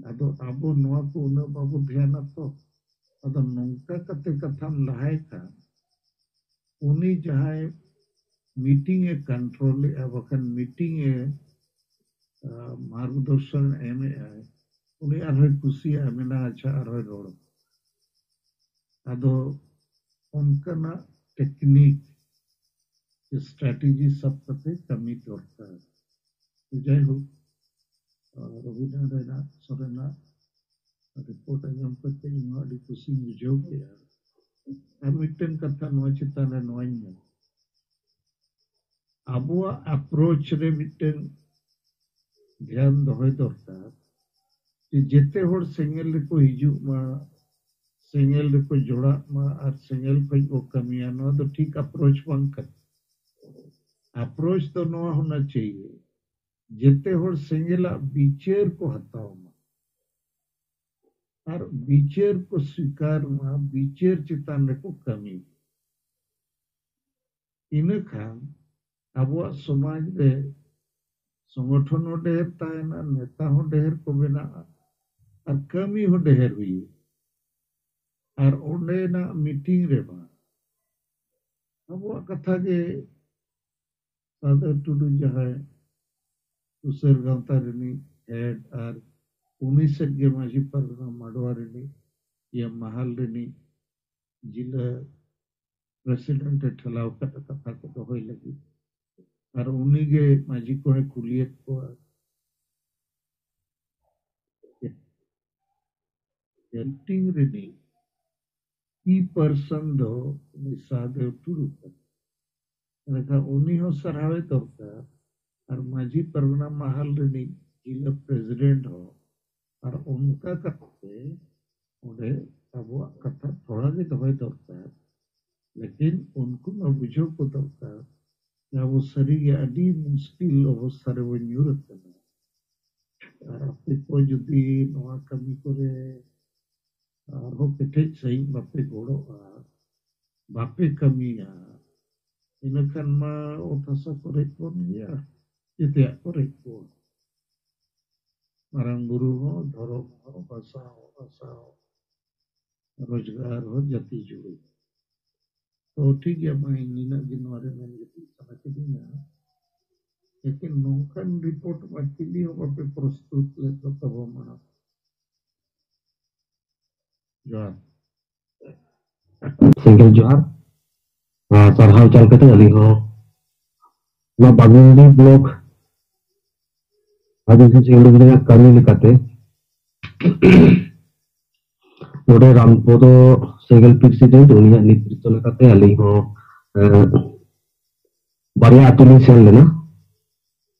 ᱟᱫᱚ ᱟᱵᱚ ᱱᱚᱣᱟ ᱠᱚ ᱩᱱᱟᱹᱜ ᱵᱟᱵᱚ ᱫᱷᱮᱭᱟᱱᱟ ᱛᱚ᱾ ᱟᱫᱚ ᱱᱚᱝᱠᱟ ᱠᱟᱛᱮ ᱠᱟᱛᱷᱟᱢ ᱞᱟᱦᱟᱭ ᱠᱷᱟᱱ ᱩᱱᱤ ᱡᱟᱦᱟᱸᱭ ᱢᱤᱴᱤᱝ ᱮ ᱠᱚᱱᱴᱨᱳᱞᱮᱜᱼᱟ, ᱵᱟᱠᱷᱟᱱ ᱢᱤᱴᱤᱝ ᱮ, ᱟ, ᱢᱟᱨᱜᱚᱫᱚᱨᱥᱚᱱ ᱮᱢᱮᱜᱼᱟᱭ, ᱩᱱᱤ ᱟᱨᱦᱚᱸᱭ ᱠᱩᱥᱤᱭᱟᱜᱼᱟ, ᱢᱮᱱᱟ, "ᱟᱪᱪᱷᱟ, ᱟᱨᱦᱚᱸᱭ ᱨᱚᱲ᱾" ᱟᱫᱚ ᱚᱱᱠᱟᱱᱟᱜ ᱴᱮᱠᱱᱤᱠ, ᱥᱴᱨᱟᱴᱮᱡᱤ ᱥᱟᱵ ᱠᱟᱛᱮ ᱠᱟᱹᱢᱤ ᱫᱚᱨᱠᱟᱨ᱾ ᱡᱟᱭᱦᱳᱠ, ᱟ, ᱨᱚᱵᱤᱱᱫᱨᱚᱱᱟᱛᱷ ᱥᱚᱨᱮᱱᱟᱜ ᱨᱤᱯᱳᱨᱴ ᱟᱸᱡᱚᱢ ᱠᱟᱛᱮ ᱤᱧ ᱦᱚᱸ ᱟᱹᱰᱤ ᱠᱩᱥᱤᱧ ᱵᱩᱡᱷᱟᱹᱣ ᱠᱮᱫᱼᱟ᱾ ᱟᱨ ᱢᱤᱫᱴᱮᱱ ᱠᱟᱛᱷᱟ ᱱᱚᱣᱟ ᱪᱮᱛᱟᱱ ᱨᱮ ᱱᱚᱣᱟᱧ ᱢᱮᱱᱟ, ᱟᱵᱚᱣᱟᱜ ᱟᱯᱨᱳᱪ ᱨᱮ ᱢᱤᱫᱴᱮᱱ ᱫᱷᱮᱭᱟᱱ ᱫᱚᱦᱚᱭ ᱫᱚᱨᱠᱟᱨ ᱡᱮ ᱡᱮᱛᱮ ᱦᱚᱲ ᱥᱮᱸᱜᱮᱞ ᱨᱮᱠᱚ ᱦᱤᱡᱩᱜ ᱢᱟ, ᱥᱮᱸᱜᱮᱞ ᱨᱮᱠᱚ ᱡᱚᱲᱟᱜ ᱢᱟ ᱟᱨ ᱥᱮᱸᱜᱮᱞ ᱠᱷᱚᱡ ᱵᱚ ᱠᱟᱹᱢᱤᱭᱟ, ᱱᱚᱣᱟ ᱫᱚ ᱴᱷᱤᱠ ᱟᱯᱨᱳᱪ ᱵᱟᱝ ᱠᱟᱱᱟ᱾ ᱟᱯᱨᱳᱪ ᱫᱚ ᱱᱚᱣᱟ ᱦᱳᱱᱟ ᱪᱟᱦᱤᱭᱮ ᱡᱮᱛᱮ ᱦᱚᱲ ᱥᱮᱸᱜᱮᱞᱟᱜ ᱵᱤᱪᱟᱹᱨ ᱠᱚ ᱦᱟᱛᱟᱣ ᱢᱟ ᱟᱨ ᱵᱤᱪᱟᱹᱨ ᱠᱚ ᱥᱣᱤᱠᱟᱨ ᱢᱟ, ᱵᱤᱪᱟᱹᱨ ᱪᱮᱛᱟᱱ ᱨᱮᱠᱚ ᱠᱟᱹᱢᱤ᱾ ᱤᱱᱟᱹ ᱠᱷᱟᱱ ᱟᱵᱚᱣᱟᱜ ᱥᱚᱢᱟᱡᱽ ᱨᱮ ᱥᱚᱝᱜᱚᱴᱷᱚᱱ ᱦᱚᱸ ᱰᱷᱮᱨ ᱛᱟᱦᱮᱱᱟ, ᱱᱮᱛᱟ ᱦᱚᱸ ᱰᱷᱮᱨ ᱠᱚ ᱵᱮᱱᱟᱜᱼᱟ, ᱟᱨ ᱠᱟᱹᱢᱤ ᱦᱚᱸ ᱰᱷᱮᱨ ᱦᱩᱭᱩᱜᱼᱟ᱾ ᱟᱨ ᱚᱸᱰᱮᱱᱟᱜ ᱢᱤᱴᱤᱝ ᱨᱮᱢᱟ ᱟᱵᱚᱣᱟᱜ ᱠᱟᱛᱷᱟ ᱜᱮ ᱥᱟᱫᱟᱹ ᱴᱩᱰᱩ ᱡᱟᱦᱟᱸᱭ ᱩᱥᱟᱹᱨ ᱜᱟᱶᱛᱟ ᱨᱤᱱᱤᱡ ᱦᱮᱰ ᱟᱨ ᱩᱱᱤ ᱥᱮᱫ ᱜᱮ ᱢᱟᱹᱡᱷᱤ ᱯᱟᱨᱜᱟᱱᱟ ᱢᱟᱰᱣᱟ ᱨᱤᱱᱤᱡ ᱤᱭᱟᱹ ᱢᱟᱦᱟᱞ ᱨᱤᱱᱤᱡ ᱡᱤᱞᱟᱹ ᱯᱨᱮᱥᱤᱰᱮᱱᱴ ᱮ ᱴᱷᱮᱞᱟᱣ ᱠᱟᱛᱮ ᱠᱟᱛᱷᱟ ᱠᱚ ᱫᱚᱦᱚᱭ ᱞᱟᱹᱜᱤᱫ᱾ ᱟᱨ ᱩᱱᱤ ᱜᱮ ᱢᱟᱹᱡᱷᱤ ᱠᱚᱭ ᱠᱩᱞᱤᱭᱮᱫ ᱠᱚᱣᱟ᱾ ᱢᱤᱴᱤᱝ ᱨᱤᱱᱤᱡ ᱠᱤ ᱯᱟᱨᱥᱚᱱ ᱫᱚ ᱩᱱᱤ ᱥᱟᱦᱫᱮᱣ ᱴᱩᱰᱩ ᱠᱟᱱᱟ᱾ ᱮᱱᱠᱷᱟᱱ ᱩᱱᱤ ᱦᱚᱸ ᱥᱟᱨᱦᱟᱣᱮ ᱫᱚᱨᱠᱟᱨ, ᱟᱨ ᱢᱟᱹᱡᱷᱤ ᱯᱟᱨᱜᱟᱱᱟ ᱢᱟᱦᱟᱞ ᱨᱤᱱᱤᱡ ᱡᱤᱞᱟᱹ ᱯᱨᱮᱥᱤᱰᱮᱱᱴ ᱦᱚᱸ᱾ ᱟᱨ ᱚᱱᱠᱟ ᱠᱟᱛᱮ ᱚᱸᱰᱮ ᱟᱵᱚᱣᱟᱜ ᱠᱟᱛᱷᱟ ᱛᱷᱚᱲᱟ ᱜᱮ ᱫᱚᱦᱚᱭ ᱫᱚᱨᱠᱟᱨ᱾ ᱞᱮᱠᱤᱱ ᱩᱱᱠᱩ ᱢᱟ ᱵᱩᱡᱷᱟᱹᱣ ᱠᱚ ᱫᱚᱨᱠᱟᱨ ᱡᱮ ᱟᱵᱚ ᱥᱟᱹᱨᱤᱜᱮ ᱟᱹᱰᱤ ᱢᱩᱥᱠᱤᱞ ᱚᱵᱚᱥᱛᱷᱟ ᱨᱮᱵᱚᱱ ᱧᱩᱨ ᱟᱠᱟᱱᱟ᱾ ᱟᱨ ᱟᱯᱮ ᱠᱚ ᱡᱩᱫᱤ ᱱᱚᱣᱟ ᱠᱟᱹᱢᱤ ᱠᱚᱨᱮ ᱟᱨᱦᱚᱸ ᱠᱮᱴᱮᱡ ᱥᱟᱺᱦᱤᱡ ᱵᱟᱯᱮ ᱜᱚᱲᱚᱜᱼᱟ, ᱵᱟᱯᱮ ᱠᱟᱹᱢᱤᱭᱟ, ᱤᱱᱟᱹᱠᱷᱟᱱ ᱢᱟ ᱚᱛ ᱦᱟᱥᱟ ᱠᱚ ᱨᱮᱡ ᱵᱚᱱ ᱜᱮᱭᱟ, ᱡᱮᱛᱮᱭᱟᱜ ᱠᱚ ᱨᱮᱡ ᱠᱚᱣᱟ᱾ ᱢᱟᱨᱟᱝ ᱵᱩᱨᱩ ᱦᱚᱸ, ᱫᱷᱚᱨᱚᱢ ᱦᱚᱸ, ᱵᱷᱟᱥᱟ ᱦᱚᱸ, ᱵᱷᱟᱥᱟ ᱦᱚᱸ, ᱨᱳᱡᱽᱜᱟᱨ ᱦᱚᱸ, ᱡᱟᱹᱛᱤ ᱡᱩᱲᱩ᱾ ᱛᱚ ᱴᱷᱤᱠ ᱜᱮᱭᱟ, ᱢᱟ ᱤᱧ ᱱᱤᱱᱟᱹᱜ ᱜᱮ ᱱᱚᱣᱟ ᱨᱮ ᱢᱮᱱ ᱡᱩᱴᱤᱡ ᱥᱟᱱᱟ ᱠᱤᱫᱤᱧᱟ᱾ ᱞᱮᱠᱤᱱ ᱱᱚᱝᱠᱟᱱ ᱨᱤᱯᱳᱨᱴ ᱢᱟ ᱪᱤᱞᱤ ᱦᱚᱸ ᱵᱟᱯᱮ ᱯᱨᱚᱥᱛᱩᱛ ᱞᱮᱫ ᱫᱚ ᱛᱟᱵᱚ ᱢᱟᱲᱟᱝ᱾ ᱡᱚᱦᱟᱨ᱾ ᱥᱮᱸᱜᱮᱞ ᱡᱚᱦᱟᱨ᱾ ᱟᱨ ᱥᱟᱨᱦᱟᱣ ᱪᱟᱞ ᱠᱟᱛᱮ ᱟᱹᱞᱤᱧ ᱦᱚᱸ ᱱᱚᱣᱟ ᱵᱟᱜᱽᱢᱩᱱᱰᱤ ᱵᱞᱚᱠ ᱟᱹᱫᱤᱵᱟᱹᱥᱤ ᱥᱮᱸᱜᱮᱞ ᱨᱮᱱᱟᱜ ᱠᱟᱹᱢᱤ ᱞᱮᱠᱟᱛᱮ ᱱᱚᱰᱮ ᱨᱟᱢᱯᱚᱫᱚ ᱥᱮᱸᱜᱮᱞ ᱯᱨᱮᱥᱤᱰᱮᱱᱴ, ᱩᱱᱤᱭᱟᱜ ᱱᱮᱛᱨᱤᱛᱵ ᱞᱮᱠᱟᱛᱮ ᱟᱹᱞᱤᱧ ᱦᱚᱸ, ᱮᱸ, ᱵᱟᱨᱭᱟ ᱟᱹᱛᱩ ᱞᱤᱧ ᱥᱮᱱ ᱞᱮᱱᱟ᱾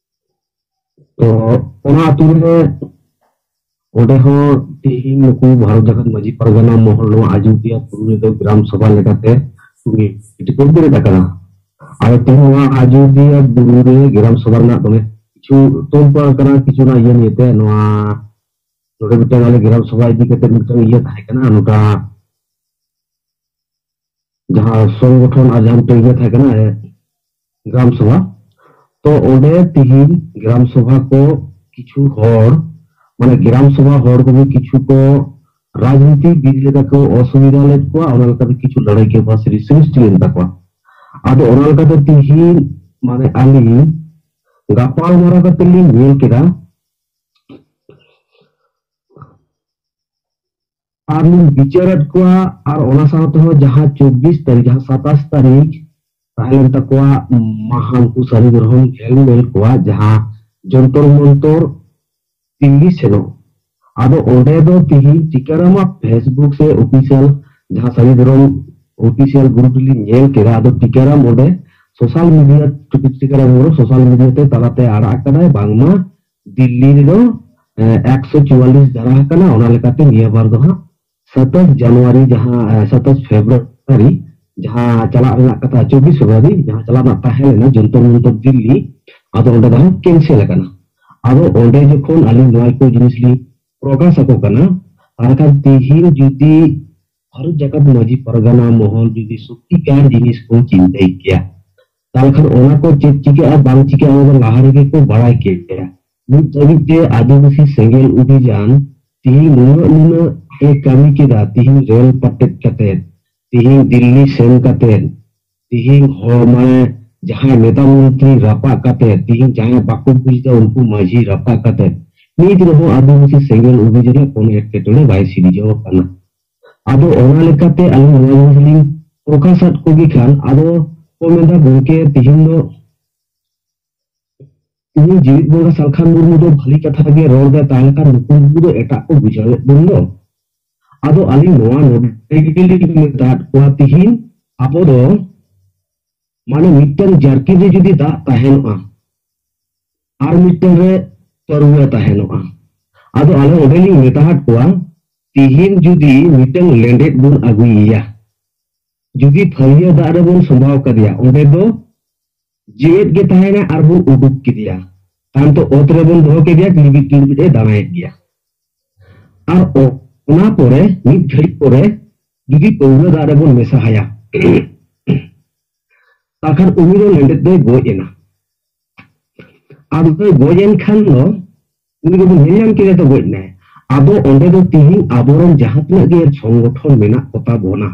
ᱛᱚ ᱚᱱᱟ ᱟᱹᱛᱩ ᱨᱮ ᱚᱸᱰᱮ ᱦᱚᱸ ᱛᱮᱦᱮᱧ ᱱᱩᱠᱩ ᱵᱷᱟᱨᱚᱛ ᱡᱟᱠᱟᱛ ᱢᱟᱹᱡᱷᱤ ᱯᱟᱨᱜᱟᱱᱟ ᱢᱚᱦᱚᱞ ᱱᱚᱣᱟ ᱟᱡᱚᱫᱤᱭᱟᱹ ᱵᱩᱨᱩ ᱨᱮᱫᱚ ᱜᱨᱟᱢ ᱥᱚᱵᱷᱟ ᱞᱮᱠᱟᱛᱮ ᱠᱚᱢᱤᱴᱤ ᱠᱚ ᱵᱮᱨᱮᱫ ᱟᱠᱟᱫᱟ᱾ ᱟᱫᱚ ᱛᱮᱦᱮᱧ ᱱᱚᱣᱟ ᱟᱡᱚᱫᱤᱭᱟᱹ ᱵᱩᱨᱩ ᱨᱮ ᱜᱨᱟᱢ ᱥᱚᱵᱷᱟ ᱨᱮᱱᱟᱜ ᱫᱚᱢᱮ ᱛᱚᱞᱯᱟ ᱠᱟᱱᱟ ᱠᱤᱪᱷᱩ ᱱᱟ ᱤᱭᱟᱹ ᱱᱤᱭᱮᱛᱮ, ᱱᱚᱣᱟ ᱱᱚᱰᱮ ᱢᱤᱫᱴᱟᱝ ᱟᱞᱮ ᱜᱨᱟᱢ ᱥᱚᱵᱷᱟ ᱤᱫᱤ ᱠᱟᱛᱮ ᱢᱤᱫᱴᱟᱝ ᱤᱭᱟᱹ ᱛᱟᱦᱮᱸ ᱠᱟᱱᱟ, ᱱᱚᱝᱠᱟ ᱡᱟᱦᱟᱸ ᱥᱚᱝᱜᱚᱴᱷᱚᱱ ᱟᱨ ᱡᱟᱦᱟᱸ ᱢᱤᱫᱴᱟᱝ ᱤᱭᱟᱹ ᱛᱟᱦᱮᱸ ᱠᱟᱱᱟ, ᱮ, ᱜᱨᱟᱢ ᱥᱚᱵᱷᱟ᱾ ᱛᱚ ᱚᱸᱰᱮ ᱛᱤᱦᱤᱧ ᱜᱨᱟᱢ ᱥᱚᱵᱷᱟ ᱠᱚ ᱠᱤᱪᱷᱩ ᱦᱚᱲ, ᱢᱟᱱᱮ ᱜᱨᱟᱢ ᱥᱚᱵᱷᱟ ᱦᱚᱲ ᱠᱚᱜᱮ ᱠᱤᱪᱷᱩ ᱠᱚ ᱨᱟᱡᱽᱱᱤᱛᱤ ᱵᱤᱫ ᱞᱮᱠᱟ ᱠᱚ ᱚᱥᱩᱵᱤᱫᱷᱟ ᱞᱮᱫ ᱠᱚᱣᱟ, ᱚᱱᱟ ᱞᱮᱠᱟᱛᱮ ᱠᱤᱪᱷᱩ ᱞᱟᱹᱲᱦᱟᱹᱭ ᱠᱚ ᱥᱨᱤᱥᱴᱤ ᱞᱮᱱ ᱛᱟᱠᱚᱣᱟ᱾ ᱟᱫᱚ ᱚᱱᱟ ᱞᱮᱠᱟᱛᱮ ᱛᱤᱦᱤᱧ ᱢᱟᱱᱮ ᱟᱹᱞᱤᱧ ᱜᱟᱯᱟᱞᱢᱟᱨᱟᱣ ᱠᱟᱛᱮ ᱞᱤᱧ ᱧᱮᱞ ᱠᱮᱫᱟ, ᱟᱨ ᱞᱤᱧ ᱵᱤᱪᱟᱹᱨᱮᱫ ᱠᱚᱣᱟ᱾ ᱟᱨ ᱚᱱᱟ ᱥᱟᱶᱛᱮᱦᱚᱸ ᱡᱟᱦᱟᱸ ᱪᱚᱵᱵᱤᱥ ᱛᱟᱹᱨᱤᱠᱷ, ᱡᱟᱦᱟᱸ ᱥᱟᱛᱟᱥ ᱛᱟᱹᱨᱤᱠᱷ ᱛᱟᱦᱮᱸ ᱞᱮᱱ ᱛᱟᱠᱚᱣᱟ ᱢᱟᱦᱟ, ᱩᱱᱠᱩ ᱥᱟᱹᱨᱤ ᱫᱷᱚᱨᱚᱢ ᱦᱮᱞᱢᱮᱞ ᱠᱚᱣᱟᱜ ᱡᱟᱦᱟᱸ ᱡᱚᱱᱛᱚᱨ ᱢᱚᱱᱛᱚᱨ ᱫᱤᱞᱞᱤ ᱥᱮᱱᱚᱜ, ᱟᱫᱚ ᱚᱸᱰᱮ ᱫᱚ ᱛᱤᱦᱤᱧ ᱴᱤᱠᱟᱨᱟᱢᱟᱜ Facebook ᱥᱮ ᱚᱯᱷᱤᱥᱤᱭᱟᱞ, ᱡᱟᱦᱟᱸ ᱥᱟᱹᱨᱤ ᱫᱷᱚᱨᱚᱢ ᱚᱯᱷᱤᱥᱤᱭᱟᱞ ᱜᱨᱩᱯ ᱨᱮᱞᱤᱧ ᱧᱮᱞ ᱠᱮᱫᱟ, ᱟᱫᱚ ᱴᱤᱠᱟᱨᱟᱢ ᱚᱸᱰᱮ social media, Tikaram Hembrom social media ᱛᱮ ᱛᱟᱞᱟᱛᱮ ᱟᱲᱟᱜ ᱟᱠᱟᱫᱟᱭ, ᱵᱟᱝᱢᱟ ᱫᱤᱞᱞᱤ ᱨᱮᱫᱚ ᱮᱠᱥᱚ ᱪᱩᱣᱟᱞᱤᱥ ᱫᱷᱟᱨᱟ ᱟᱠᱟᱱᱟ᱾ ᱚᱱᱟ ᱞᱮᱠᱟᱛᱮ ᱱᱤᱭᱟᱹ ᱵᱟᱨ ᱫᱚ ᱦᱟᱸᱜ ᱥᱟᱛᱟᱥ ᱡᱟᱱᱩᱣᱟᱨᱤ, ᱡᱟᱦᱟᱸ ᱥᱟᱛᱟᱥ ᱯᱷᱮᱵᱽᱨᱩᱣᱟᱨᱤ ᱡᱟᱦᱟᱸ ᱪᱟᱞᱟᱜ ᱨᱮᱱᱟᱜ ᱠᱟᱛᱷᱟ, ᱪᱚᱵᱵᱤᱥ ᱯᱷᱮᱵᱽᱨᱩᱣᱟᱨᱤ ᱡᱟᱦᱟᱸ ᱪᱟᱞᱟᱜ ᱨᱮᱱᱟᱜ ᱛᱟᱦᱮᱸ ᱞᱮᱱᱟ ᱡᱚᱱᱛᱚᱨ ᱢᱚᱱᱛᱚᱨ ᱫᱤᱞᱞᱤ, ᱟᱫᱚ ᱚᱸᱰᱮ ᱫᱚ ᱦᱟᱸᱜ ᱠᱮᱱᱥᱮᱞ ᱟᱠᱟᱱᱟ᱾ ᱟᱫᱚ ᱚᱸᱰᱮ ᱡᱚᱠᱷᱚᱱ ᱟᱹᱞᱤᱧ ᱱᱚᱣᱟ ᱠᱚ ᱡᱤᱱᱤᱥ ᱞᱤᱧ ᱯᱨᱚᱠᱟᱥ ᱟᱠᱚ ᱠᱟᱱᱟ, ᱛᱟᱦᱚᱞᱮ ᱠᱷᱟᱱ ᱛᱤᱦᱤᱧ ᱡᱩᱫᱤ ᱵᱷᱟᱨᱚᱛ ᱡᱟᱠᱟᱛ ᱢᱟᱹᱡᱷᱤ ᱯᱟᱨᱜᱟᱱᱟ ᱢᱚᱦᱚᱞ ᱡᱩᱫᱤ ᱥᱚᱛᱤᱠᱟᱨ ᱡᱤᱱᱤᱥ ᱠᱚ ᱪᱤᱱᱛᱟᱹᱭ ᱠᱮᱭᱟ, ᱛᱟᱦᱚᱞᱮ ᱠᱷᱟᱱ ᱚᱱᱟ ᱠᱚ ᱪᱮᱫ ᱪᱤᱠᱟᱹᱜᱼᱟ ᱵᱟᱝ ᱪᱤᱠᱟᱹᱜᱼᱟ ᱚᱱᱟ ᱫᱚ ᱞᱟᱦᱟ ᱨᱮᱜᱮ ᱠᱚ ᱵᱟᱲᱟᱭ ᱠᱮᱭᱟ᱾ ᱱᱤᱛ ᱫᱷᱟᱹᱵᱤᱡ ᱛᱮ ᱟᱹᱫᱤᱵᱟᱹᱥᱤ ᱥᱮᱸᱜᱮᱞ ᱚᱵᱷᱤᱡᱟᱱ ᱛᱤᱦᱤᱧ ᱱᱩᱱᱟᱹᱜ ᱱᱩᱱᱟᱹᱜ ᱮ ᱠᱟᱹᱢᱤ ᱠᱮᱫᱟ, ᱛᱤᱦᱤᱧ ᱨᱮᱞ ᱯᱟᱴᱮᱫ ᱠᱟᱛᱮ, ᱛᱤᱦᱤᱧ ᱫᱤᱞᱞᱤ ᱥᱮᱱ ᱠᱟᱛᱮ, ᱛᱤᱦᱤᱧ ᱦᱚᱲ ᱢᱟᱱᱮ ᱡᱟᱦᱟᱸᱭ ᱱᱮᱛᱟ ᱢᱚᱱᱛᱨᱤ ᱨᱟᱯᱟᱜ ᱠᱟᱛᱮ, ᱛᱤᱦᱤᱧ ᱡᱟᱦᱟᱸᱭ ᱵᱟᱠᱚ ᱵᱩᱡᱽ ᱮᱫᱟ ᱩᱱᱠᱩ ᱢᱟᱹᱡᱷᱤ ᱨᱟᱯᱟᱜ ᱠᱟᱛᱮ, ᱱᱤᱛ ᱨᱮᱦᱚᱸ ᱟᱹᱫᱤᱵᱟᱹᱥᱤ ᱥᱮᱸᱜᱮᱞ ᱚᱵᱷᱤᱡᱟᱱ ᱨᱮ ᱠᱳᱱᱳ ᱮᱴᱠᱮᱴᱚᱬᱮ ᱵᱟᱭ ᱥᱤᱨᱡᱟᱹᱣ ᱟᱠᱟᱱᱟ᱾ ᱟᱫᱚ ᱚᱱᱟ ᱞᱮᱠᱟᱛᱮ ᱟᱹᱞᱤᱧ ᱱᱚᱣᱟ ᱡᱤᱱᱤᱥ ᱞᱤᱧ ᱯᱨᱚᱠᱟᱥᱟᱫ ᱠᱚᱜᱮ ᱠᱷᱟᱱ, ᱟᱫᱚ ᱠᱚ ᱢᱮᱱᱫᱟ, "ᱜᱚᱢᱠᱮ, ᱛᱤᱦᱤᱧ ᱫᱚ ᱩᱱᱤ ᱡᱤᱣᱤᱫ ᱵᱚᱸᱜᱟ ᱥᱟᱞᱠᱷᱟᱱ ᱢᱩᱨᱢᱩ ᱫᱚ ᱵᱷᱟᱹᱞᱤ ᱠᱟᱛᱷᱟ ᱜᱮ ᱨᱚᱲ ᱫᱟᱭ, ᱛᱟᱦᱚᱞᱮ ᱠᱷᱟᱱ ᱱᱩᱠᱩ ᱫᱚ ᱮᱴᱟᱜ ᱠᱚ ᱵᱩᱡᱷᱟᱹᱣᱮᱫ ᱵᱚᱱ ᱫᱚ?" ᱟᱫᱚ ᱟᱹᱞᱤᱧ ᱱᱚᱣᱟ ᱱᱚᱰᱮ ᱜᱮᱞᱤᱧ ᱢᱮᱛᱟᱫ ᱠᱚᱣᱟ, ᱛᱤᱦᱤᱧ ᱟᱵᱚ ᱫᱚ ᱢᱟᱱᱮ ᱢᱤᱫᱴᱟᱝ ᱡᱟᱨᱠᱤ ᱨᱮ ᱡᱩᱫᱤ ᱫᱟᱜ ᱛᱟᱦᱮᱱᱚᱜᱼᱟ, ᱟᱨ ᱢᱤᱫᱴᱟᱝ ᱨᱮ ᱯᱟᱹᱨᱣᱟᱹ ᱛᱟᱦᱮᱱᱚᱜᱼᱟ᱾ ᱟᱫᱚ ᱟᱞᱮ ᱚᱸᱰᱮᱞᱤᱧ ᱢᱮᱛᱟᱦᱟᱫ ᱠᱚᱣᱟ, ᱛᱤᱦᱤᱧ ᱡᱩᱫᱤ ᱢᱤᱫᱴᱟᱝ ᱞᱮᱸᱰᱮᱫ ᱵᱚᱱ ᱟᱹᱜᱩᱭᱮᱭᱟ, ᱡᱩᱫᱤ ᱯᱷᱟᱹᱨᱭᱟᱹ ᱫᱟᱜ ᱨᱮᱵᱚᱱ ᱥᱚᱢᱵᱷᱟᱣ ᱠᱟᱫᱮᱭᱟ, ᱚᱸᱰᱮ ᱫᱚ ᱡᱮᱣᱮᱫ ᱜᱮ ᱛᱟᱦᱮᱱᱟ ᱟᱨ ᱵᱚᱱ ᱩᱰᱩᱠ ᱠᱮᱫᱮᱭᱟ᱾ ᱛᱟᱭᱚᱢ ᱛᱮ ᱚᱛ ᱨᱮᱵᱚᱱ ᱫᱚᱦᱚ ᱠᱮᱫᱮᱭᱟ, ᱠᱤᱲᱵᱤᱫ ᱠᱤᱲᱵᱤᱫ ᱮ ᱫᱟᱬᱟᱭᱮᱫ ᱜᱮᱭᱟ᱾ ᱟᱨ ᱚ-, ᱚᱱᱟ ᱯᱚᱨᱮ ᱢᱤᱫ ᱜᱷᱟᱹᱲᱤᱡ ᱯᱚᱨᱮ ᱡᱩᱫᱤ ᱯᱟᱹᱣᱨᱟᱹ ᱫᱟᱜ ᱨᱮᱵᱚᱱ ᱢᱮᱥᱟᱦᱟᱭᱟ, ᱛᱟᱠᱷᱟᱱ ᱩᱱᱤ ᱫᱚ ᱞᱮᱸᱰᱮᱫ ᱫᱚᱭ ᱜᱚᱡ ᱮᱱᱟ᱾ ᱟᱫᱚ ᱫᱚᱭ ᱜᱚᱡ ᱮᱱ ᱠᱷᱟᱱ ᱫᱚ ᱩᱱᱤ ᱫᱚᱵᱚᱱ ᱧᱮᱞ ᱧᱟᱢ ᱠᱮᱫᱟ ᱛᱚ ᱜᱚᱡ ᱮᱱᱟᱭ᱾ ᱟᱫᱚ ᱚᱸᱰᱮ ᱫᱚ ᱛᱤᱦᱤᱧ ᱟᱵᱚᱨᱮᱱ ᱡᱟᱦᱟᱸ ᱛᱤᱱᱟᱹᱜ ᱜᱮ ᱥᱚᱝᱜᱚᱴᱷᱚᱱ ᱢᱮᱱᱟᱜ ᱠᱚᱛᱟ ᱵᱚᱱᱟ,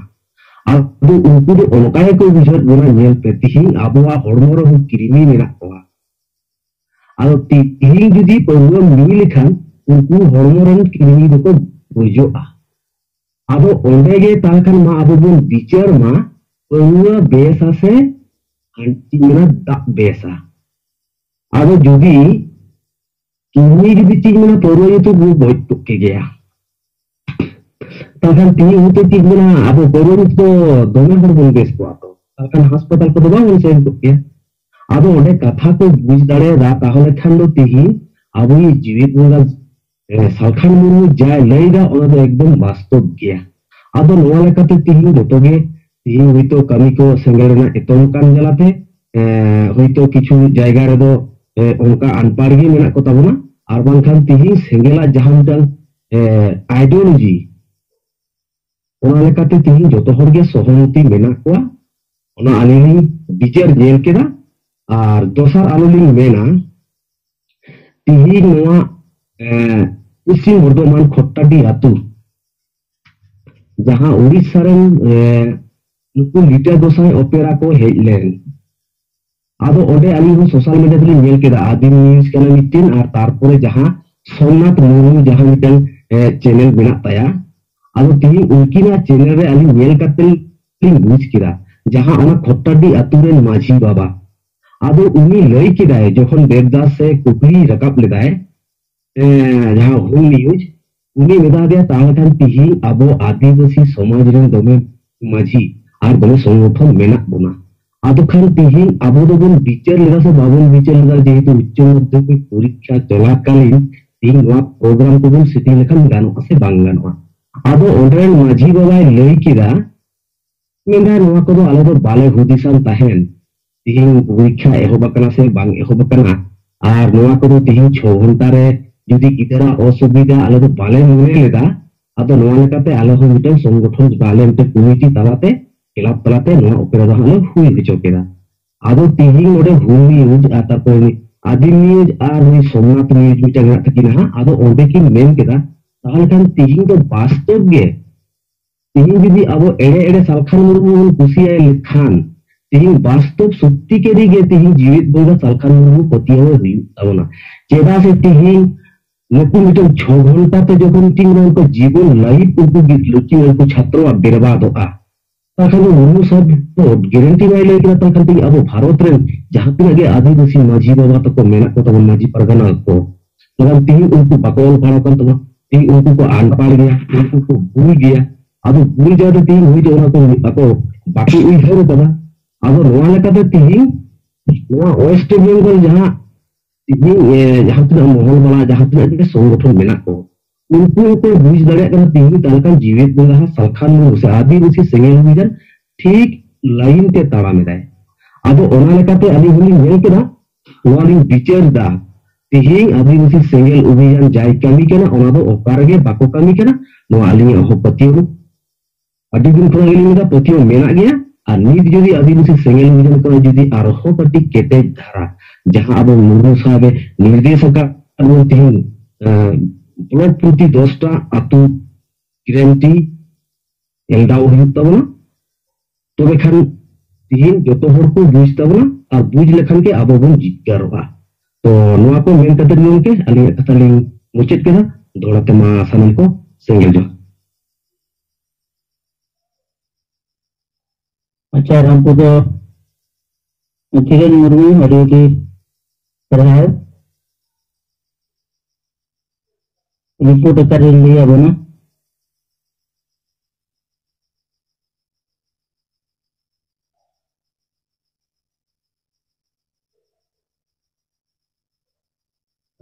ᱟᱫᱚ ᱩᱱᱠᱩ ᱫᱚ ᱚᱱᱠᱟ ᱜᱮᱠᱚ ᱵᱩᱡᱷᱟᱹᱣᱮᱫ ᱵᱚᱱᱟ, ᱧᱮᱞ ᱯᱮ ᱛᱤᱦᱤᱧ ᱟᱵᱚᱣᱟᱜ ᱦᱚᱲᱢᱚ ᱨᱮᱦᱚᱸ ᱠᱨᱤᱢᱤ ᱢᱮᱱᱟᱜ ᱠᱚᱣᱟ᱾ ᱟᱫᱚ ᱛᱤᱦᱤᱧ ᱡᱩᱫᱤ ᱯᱟᱹᱣᱨᱟᱹᱢ ᱧᱩ ᱞᱮᱠᱷᱟᱱ ᱩᱱᱠᱩ ᱦᱚᱲᱢᱚ ᱨᱮᱱ ᱠᱨᱤᱢᱤ ᱫᱚᱠᱚ ᱜᱚᱡᱚᱜᱼᱟ᱾ ᱟᱫᱚ ᱚᱸᱰᱮ ᱜᱮ ᱛᱟᱦᱚᱞᱮ ᱠᱷᱟᱱ ᱢᱟ ᱟᱵᱚ ᱵᱚᱱ ᱵᱤᱪᱟᱹᱨ ᱢᱟ, ᱯᱟᱹᱣᱨᱟᱹ ᱵᱮᱥᱟ ᱥᱮ ᱪᱮᱫ ᱢᱮᱱᱟ ᱫᱟᱜ ᱵᱮᱥᱟ? ᱟᱫᱚ ᱡᱩᱫᱤ ᱠᱤᱰᱱᱤ ᱡᱩᱫᱤ ᱪᱮᱫ ᱢᱮᱱᱟ ᱯᱟᱹᱣᱨᱟᱹ ᱧᱩ ᱛᱮ ᱵᱚ ᱜᱚᱡ ᱠᱚᱜ ᱠᱮᱜᱮᱭᱟ᱾ ᱛᱟᱦᱚᱞᱮ ᱛᱤᱦᱤᱧ ᱦᱚᱭᱛᱳ ᱪᱮᱫ ᱢᱮᱱᱟ ᱟᱵᱚ ᱯᱟᱹᱣᱨᱟᱹ ᱧᱩ ᱛᱮᱫᱚ ᱫᱚᱢᱮ ᱦᱚᱲ ᱵᱚᱱ ᱵᱮᱥ ᱠᱚᱜᱼᱟ ᱛᱚ, ᱛᱟᱦᱚᱞᱮ ᱦᱟᱥᱯᱟᱛᱟᱞ ᱠᱚᱫᱚ ᱵᱟᱵᱚᱱ ᱥᱮᱱ ᱠᱚᱜ ᱠᱮᱭᱟ᱾ ᱟᱫᱚ ᱚᱸᱰᱮ ᱠᱟᱛᱷᱟ ᱠᱚ ᱵᱩᱡᱽ ᱫᱟᱲᱮᱭᱟᱫᱟ, ᱛᱟᱦᱚᱞᱮ ᱠᱷᱟᱱ ᱫᱚ ᱛᱤᱦᱤᱧ ᱟᱵᱚᱭᱤᱡ ᱡᱤᱣᱮᱫ ᱵᱚᱸᱜᱟ ᱮ, ᱥᱟᱞᱠᱷᱟᱱ ᱢᱩᱨᱢᱩ ᱡᱟᱭ ᱞᱟᱹᱭ ᱫᱟ, ᱚᱱᱟ ᱫᱚ ᱮᱠᱫᱚᱢ ᱵᱟᱥᱛᱚᱵ ᱜᱮᱭᱟ᱾ ᱟᱫᱚ ᱱᱚᱣᱟ ᱞᱮᱠᱟᱛᱮ ᱛᱤᱦᱤᱧ ᱡᱚᱛᱚ ᱜᱮ, ᱛᱤᱦᱤᱧ ᱦᱚᱭᱛᱳ ᱠᱟᱹᱢᱤ ᱠᱚ ᱥᱮᱸᱜᱮᱞ ᱨᱮᱱᱟᱜ ᱮᱛᱚᱢ ᱠᱟᱱ ᱡᱟᱞᱟᱛᱮ, ᱮ, ᱦᱚᱭᱛᱳ ᱠᱤᱪᱷᱩ ᱡᱟᱭᱜᱟ ᱨᱮᱫᱚ, ᱮ, ᱚᱱᱠᱟ ᱟᱱᱯᱟᱲ ᱜᱮ ᱢᱮᱱᱟᱜ ᱠᱚ ᱛᱟᱵᱚᱱᱟ, ᱟᱨ ᱵᱟᱝᱠᱷᱟᱱ ᱛᱤᱦᱤᱧ ᱥᱮᱸᱜᱮᱞᱟᱜ ᱡᱟᱦᱟᱸ ᱢᱤᱫᱴᱟᱝ, ᱮ, ideology, ᱚᱱᱟ ᱞᱮᱠᱟᱛᱮ ᱛᱤᱦᱤᱧ ᱡᱚᱛᱚ ᱦᱚᱲ ᱜᱮ ᱥᱚᱦᱚᱢᱚᱛᱤ ᱢᱮᱱᱟᱜ ᱠᱚᱣᱟ᱾ ᱚᱱᱟ ᱟᱹᱞᱤᱧ ᱞᱤᱧ ᱵᱤᱪᱟᱹᱨ ᱧᱮᱞ ᱠᱮᱫᱟ᱾ ᱟᱨ ᱫᱚᱥᱟᱨ ᱟᱞᱚ ᱞᱤᱧ ᱢᱮᱱᱟ, ᱛᱤᱦᱤᱧ ᱱᱚᱣᱟ, ᱮ, ᱯᱚᱥᱪᱤᱢ ᱵᱚᱨᱫᱷᱚᱢᱟᱱ ᱠᱷᱚᱴᱴᱟᱰᱤ ᱟᱹᱛᱩ, ᱡᱟᱦᱟᱸ ᱩᱲᱤᱥᱥᱟ ᱨᱮᱱ, ᱮ, ᱱᱩᱠᱩ ᱞᱤᱴᱟᱹ ᱜᱚᱸᱥᱟᱭ ᱚᱯᱮᱨᱟ ᱠᱚ ᱦᱮᱡ ᱞᱮᱱ, ᱟᱫᱚ ᱚᱸᱰᱮ ᱟᱹᱞᱤᱧ ᱦᱚᱸ social media ᱛᱮᱞᱤᱧ ᱧᱮᱞ ᱠᱮᱫᱟ, ᱟᱹᱫᱤᱢ news ᱠᱟᱱᱟ ᱢᱤᱫᱴᱮᱱ, ᱟᱨ ᱛᱟᱨᱯᱚᱨᱮ ᱡᱟᱦᱟᱸ ᱥᱳᱢᱱᱟᱛᱷ ᱢᱩᱨᱢᱩ ᱡᱟᱦᱟᱸ ᱢᱤᱫᱴᱮᱱ, ᱮ, channel ᱢᱮᱱᱟᱜ ᱛᱟᱭᱟ, ᱟᱫᱚ ᱛᱤᱦᱤᱧ ᱩᱱᱠᱤᱱᱟᱜ channel ᱨᱮ ᱟᱹᱞᱤᱧ ᱧᱮᱞ ᱠᱟᱛᱮ ᱞᱤᱧ ᱵᱩᱡᱽ ᱠᱮᱫᱟ, ᱡᱟᱦᱟᱸ ᱚᱱᱟ ᱠᱷᱚᱴᱴᱟᱰᱤ ᱟᱹᱛᱩ ᱨᱮᱱ ᱢᱟᱹᱡᱷᱤ ᱵᱟᱵᱟ, ᱟᱫᱚ ᱩᱱᱤ ᱞᱟᱹᱭ ᱠᱮᱫᱟᱭ ᱡᱚᱠᱷᱚᱱ ᱫᱮᱵᱽᱫᱟᱥ ᱮ ᱠᱩᱠᱞᱤ ᱨᱟᱠᱟᱵ ᱞᱮᱫᱟᱭ, ᱮ, ᱡᱟᱦᱟᱸ ᱦᱩᱞ news, ᱩᱱᱤ ᱢᱮᱛᱟ ᱫᱮᱭᱟ, ᱛᱟᱦᱚᱞᱮ ᱠᱷᱟᱱ ᱛᱤᱦᱤᱧ ᱟᱵᱚ ᱟᱹᱫᱤᱵᱟᱹᱥᱤ ᱥᱚᱢᱟᱡᱽ ᱨᱮᱱ ᱫᱚᱢᱮ ᱢᱟᱹᱡᱷᱤ ᱟᱨ ᱫᱚᱢᱮ ᱥᱚᱝᱜᱚᱴᱷᱚᱱ ᱢᱮᱱᱟᱜ ᱵᱚᱱᱟ, ᱟᱫᱚ ᱠᱷᱟᱱ ᱛᱤᱦᱤᱧ ᱟᱵᱚ ᱫᱚᱵᱚᱱ ᱵᱤᱪᱟᱹᱨ ᱞᱮᱫᱟ ᱥᱮ ᱵᱟᱵᱚᱱ ᱵᱤᱪᱟᱹᱨ ᱞᱮᱫᱟ, ᱡᱮᱦᱮᱛᱩ ᱩᱪᱪᱚ ᱢᱟᱫᱽᱫᱷᱚᱢᱤᱠ ᱯᱚᱨᱤᱠᱠᱷᱟ ᱪᱚᱞᱟᱠᱟᱞᱤᱱ ᱛᱤᱦᱤᱧ ᱱᱚᱣᱟ program ᱠᱚᱵᱚᱱ ᱥᱮᱴᱤᱝ ᱞᱮᱠᱷᱟᱱ ᱜᱟᱱᱚᱜᱼᱟ ᱥᱮ ᱵᱟᱝ ᱜᱟᱱᱚᱜᱼᱟ? ᱟᱫᱚ ᱚᱸᱰᱮ ᱨᱮᱱ ᱢᱟᱹᱡᱷᱤ ᱵᱟᱵᱟᱭ ᱞᱟᱹᱭ ᱠᱮᱫᱟ, ᱢᱮᱱᱫᱟᱭ, ᱱᱚᱣᱟ ᱠᱚᱫᱚ ᱟᱞᱮ ᱫᱚ ᱵᱟᱞᱮ ᱦᱩᱫᱤᱥᱟᱱ ᱛᱟᱦᱮᱱ, ᱛᱤᱦᱤᱧ ᱯᱚᱨᱤᱠᱠᱷᱟ ᱮᱦᱚᱵ ᱟᱠᱟᱱᱟ ᱥᱮ ᱵᱟᱝ ᱮᱦᱚᱵ ᱟᱠᱟᱱᱟ, ᱟᱨ ᱱᱚᱣᱟ ᱠᱚᱫᱚ ᱛᱮᱦᱮᱧ ᱪᱷᱚ ᱜᱷᱚᱱᱴᱟ ᱨᱮ ᱡᱩᱫᱤ ᱜᱤᱫᱟᱹᱨᱟᱜ ᱚᱥᱩᱵᱤᱫᱷᱟ ᱟᱞᱮ ᱫᱚ ᱵᱟᱞᱮ ᱢᱚᱱᱮ ᱞᱮᱫᱟ, ᱟᱫᱚ ᱱᱚᱣᱟ ᱞᱮᱠᱟᱛᱮ ᱟᱞᱮ ᱦᱚᱸ ᱢᱤᱫᱴᱟᱝ ᱥᱚᱝᱜᱚᱴᱷᱚᱱ ᱵᱟᱞᱮ ᱢᱤᱫᱴᱟᱝ ᱠᱚᱢᱤᱴᱤ ᱛᱟᱞᱟᱛᱮ, ᱠᱞᱟᱵᱽ ᱛᱟᱞᱟᱛᱮ ᱱᱚᱣᱟ ᱚᱯᱮᱨᱟ ᱫᱚ ᱦᱟᱸᱜ ᱞᱮ ᱦᱩᱭ ᱦᱚᱪᱚ ᱠᱮᱫᱟ᱾ ᱟᱫᱚ ᱛᱮᱦᱮᱧ ᱱᱚᱰᱮ ᱦᱩᱞ ᱱᱤᱭᱩᱡᱽ ᱟᱨ ᱛᱟᱨᱯᱚᱨᱮ ᱩᱱᱤ ᱟᱹᱫᱤᱢ ᱱᱤᱭᱩᱡᱽ ᱟᱨ ᱩᱱᱤ ᱥᱳᱢᱱᱟᱛᱷ ᱱᱤᱭᱩᱡᱽ ᱢᱤᱫᱴᱟᱝ ᱢᱮᱱᱟᱜ ᱛᱟᱹᱠᱤᱱᱟ ᱦᱟᱸᱜ, ᱟᱫᱚ ᱚᱸᱰᱮ ᱠᱤᱱ ᱢᱮᱱ ᱠᱮᱫᱟ, ᱛᱟᱦᱚᱞᱮ ᱠᱷᱟᱱ ᱛᱮᱦᱮᱧ ᱫᱚ ᱵᱟᱥᱛᱚᱵ ᱜᱮ, ᱛᱮᱦᱮᱧ ᱡᱩᱫᱤ ᱟᱵᱚ ᱮᱲᱮ ᱮᱲᱮ ᱥᱟᱞᱠᱷᱟᱱ ᱢᱩᱨᱢᱩ ᱵᱚᱱ ᱠᱩᱥᱤᱭᱟᱭ ᱞᱮᱠᱷᱟᱱ, ᱛᱮᱦᱮᱧ ᱵᱟᱥᱛᱚᱵ ᱥᱚᱛᱛᱤ ᱠᱟᱹᱨᱤ ᱜᱮ ᱛᱮᱦᱮᱧ ᱡᱤᱣᱮᱫ ᱵᱚᱸᱜᱟ ᱥᱟᱞᱠᱷᱟᱱ ᱢᱩᱨᱢᱩ ᱯᱟᱹᱛᱭᱟᱹᱣ ᱦᱩᱭᱩᱜ ᱛᱟᱵᱚᱱᱟ᱾ ᱪᱮᱫᱟᱜ ᱥᱮ ᱛᱮᱦᱮᱧ ᱱᱩᱠᱩ ᱢᱤᱫᱴᱟᱝ ᱪᱷᱚ ᱜᱷᱚᱱᱴᱟ ᱛᱮ ᱡᱚᱠᱷᱚᱱ ᱛᱤᱱ ᱩᱱᱠᱩ ᱡᱤᱵᱚᱱ ᱞᱟᱭᱤᱯᱷ ᱩᱱᱠᱩ ᱜᱤᱫᱽᱨᱟᱹ ᱠᱤ ᱩᱱᱠᱩ ᱪᱷᱟᱛᱨᱚᱣᱟᱜ ᱵᱮᱨᱵᱟᱫᱚᱜᱼᱟ, ᱛᱟᱦᱚᱞᱮ ᱠᱷᱟᱱ ᱫᱚ ᱢᱩᱨᱢᱩ ᱥᱟᱦᱮᱵᱽ ᱫᱚ ᱜᱮᱨᱮᱱᱴᱤ ᱵᱟᱭ ᱞᱟᱹᱭ ᱠᱮᱫᱟ᱾ ᱛᱟᱦᱚᱞᱮ ᱠᱷᱟᱱ ᱛᱮᱦᱮᱧ ᱟᱵᱚ ᱵᱷᱟᱨᱚᱛ ᱨᱮᱱ ᱡᱟᱦᱟᱸ ᱛᱤᱱᱟᱹᱜ ᱜᱮ ᱟᱹᱫᱤᱵᱟᱹᱥᱤ ᱢᱟᱹᱡᱷᱤ ᱵᱟᱵᱟ ᱛᱟᱠᱚ ᱢᱮᱱᱟᱜ ᱠᱚ ᱛᱟᱵᱚᱱ, ᱢᱟᱹᱡᱷᱤ ᱯᱟᱨᱜᱟᱱᱟ ᱠᱚ, ᱛᱟᱦᱚᱞᱮ ᱛᱮᱦᱮᱧ ᱩᱱᱠᱩ ᱵᱟᱠᱚ ᱚᱞ ᱯᱟᱲᱦᱟᱣ ᱠᱟᱱ ᱛᱟᱵᱚᱱᱟ, ᱛᱮᱦᱮᱧ ᱩᱱᱠᱩ ᱠᱚ ᱟᱱᱯᱟᱲ ᱜᱮᱭᱟ, ᱩᱱᱠᱩ ᱠᱚ ᱵᱩᱞ ᱜᱮᱭᱟ᱾ ᱟᱫᱚ ᱵᱩᱞ ᱡᱟᱭᱜᱟ ᱛᱮ ᱛᱮᱦᱮᱧ ᱦᱚᱭᱛᱳ ᱚᱱᱟ ᱠᱚ ᱟᱠᱚ ᱵᱟᱠᱚ ᱩᱭᱦᱟᱹᱨ ᱠᱟᱫᱟ᱾ ᱟᱫᱚ ᱱᱚᱣᱟ ᱞᱮᱠᱟᱛᱮ ᱛᱮᱦᱮᱧ ᱱᱚᱣᱟ ᱳᱭᱮᱥᱴ ᱵᱮᱝᱜᱚᱞ ᱡᱟᱦᱟᱸ ᱛᱮᱦᱮᱧ, ᱮ, ᱡᱟᱦᱟᱸ ᱛᱤᱱᱟᱹᱜ ᱢᱚᱦᱚᱞ ᱵᱟᱞᱟ, ᱡᱟᱦᱟᱸ ᱛᱤᱱᱟᱹᱜ ᱜᱮ ᱥᱚᱝᱜᱚᱴᱷᱚᱱ ᱢᱮᱱᱟᱜ ᱠᱚ, ᱩᱱᱠᱩ ᱦᱚᱸᱠᱚ ᱵᱩᱡᱽ ᱫᱟᱲᱮᱭᱟᱜ ᱠᱟᱱᱟ ᱛᱮᱦᱮᱧ ᱛᱟᱦᱚᱞᱮ ᱠᱷᱟᱱ ᱡᱤᱣᱮᱫ ᱵᱚᱸᱜᱟ ᱦᱚᱸ ᱥᱟᱞᱠᱷᱟᱱ ᱢᱩᱨᱢᱩ ᱥᱮ ᱟᱹᱫᱤᱵᱟᱹᱥᱤ ᱥᱮᱸᱜᱮᱞ ᱚᱵᱷᱤᱡᱟᱱ ᱴᱷᱤᱠ ᱞᱟᱭᱤᱱ ᱛᱮ ᱛᱟᱲᱟᱢ ᱮᱫᱟᱭ᱾ ᱟᱫᱚ ᱚᱱᱟ ᱞᱮᱠᱟᱛᱮ ᱟᱹᱞᱤᱧ ᱦᱚᱸᱞᱤᱧ ᱧᱮᱞ ᱠᱮᱫᱟ, ᱱᱚᱣᱟ ᱞᱤᱧ ᱵᱤᱪᱟᱹᱨ ᱫᱟ, ᱛᱮᱦᱮᱧ ᱟᱹᱫᱤᱵᱟᱹᱥᱤ ᱥᱮᱸᱜᱮᱞ ᱚᱵᱷᱤᱡᱟᱱ ᱡᱟᱭ ᱠᱟᱹᱢᱤ ᱠᱟᱱᱟ, ᱚᱱᱟ ᱫᱚ ᱚᱠᱟ ᱨᱮᱜᱮ ᱵᱟᱠᱚ ᱠᱟᱹᱢᱤ ᱠᱟᱱᱟ, ᱱᱚᱣᱟ ᱟᱹᱞᱤᱧᱟᱜ ᱦᱚᱸ ᱯᱟᱹᱛᱭᱟᱹᱣ ᱟᱹᱰᱤ ᱫᱤᱱ ᱠᱷᱚᱱᱟᱜ ᱜᱮᱞᱤᱧ ᱢᱮᱱᱟ, ᱯᱟᱹᱛᱭᱟᱹᱣ ᱢᱮᱱᱟᱜ ᱜᱮᱭᱟ᱾ ᱟᱨ ᱱᱤᱛ ᱡᱩᱫᱤ ᱟᱹᱫᱤᱵᱟᱹᱥᱤ ᱥᱮᱸᱜᱮᱞ ᱚᱵᱷᱤᱡᱟᱱ ᱠᱚ ᱡᱩᱫᱤ ᱟᱨᱦᱚᱸ ᱠᱟᱹᱴᱤᱡ ᱠᱮᱴᱮᱡ ᱫᱷᱟᱨᱟ, ᱡᱟᱦᱟᱸ ᱟᱵᱚ ᱢᱩᱨᱢᱩ ᱥᱟᱦᱮᱵ ᱮ ᱱᱤᱨᱫᱮᱥ ᱟᱠᱟᱫ ᱵᱚᱱ ᱛᱮᱦᱮᱧ, ᱟᱸ, ᱵᱞᱚᱠ ᱯᱨᱚᱛᱤ ᱫᱚᱥᱴᱟ ᱟᱹᱛᱩ ᱜᱮᱨᱮᱱᱴᱤ ᱮᱞᱰᱟᱣ ᱦᱩᱭᱩᱜ ᱛᱟᱵᱚᱱᱟ, ᱛᱚᱵᱮ ᱠᱷᱟᱱ ᱛᱮᱦᱮᱧ ᱡᱚᱛᱚ ᱦᱚᱲ ᱠᱚ ᱵᱩᱡᱽ ᱛᱟᱵᱚᱱᱟ, ᱟᱨ ᱵᱩᱡᱽ ᱞᱮᱠᱷᱟᱱ ᱜᱮ ᱟᱵᱚ ᱵᱚᱱ ᱡᱤᱛᱠᱟᱹᱨᱚᱜᱼᱟ᱾ ᱛᱚ ᱱᱚᱣᱟ ᱠᱚ ᱢᱮᱱ ᱠᱟᱛᱮ ᱜᱮ ᱜᱚᱢᱠᱮ ᱟᱹᱞᱤᱧᱟᱜ ᱠᱟᱛᱷᱟ ᱞᱤᱧ ᱢᱩᱪᱟᱹᱫ ᱠᱮᱫᱟ᱾ ᱫᱚᱦᱲᱟ ᱛᱮ ᱢᱟ ᱥᱟᱱᱟᱢ ᱠᱚ ᱥᱮᱸᱜᱮᱞ ᱡᱚᱦᱟᱨ᱾ ᱟᱪᱪᱷᱟ, ᱨᱟᱢᱯᱩᱨ ᱫᱚ ᱠᱤᱨᱚᱱ ᱢᱩᱨᱢᱩ, ᱟᱹᱰᱤ ᱟᱹᱰᱤ ᱥᱟᱨᱦᱟᱣ᱾ ᱨᱤᱯᱳᱨᱴ ᱟᱠᱟᱫ ᱨᱮ ᱞᱟᱹᱭ ᱟᱵᱚᱱᱟ᱾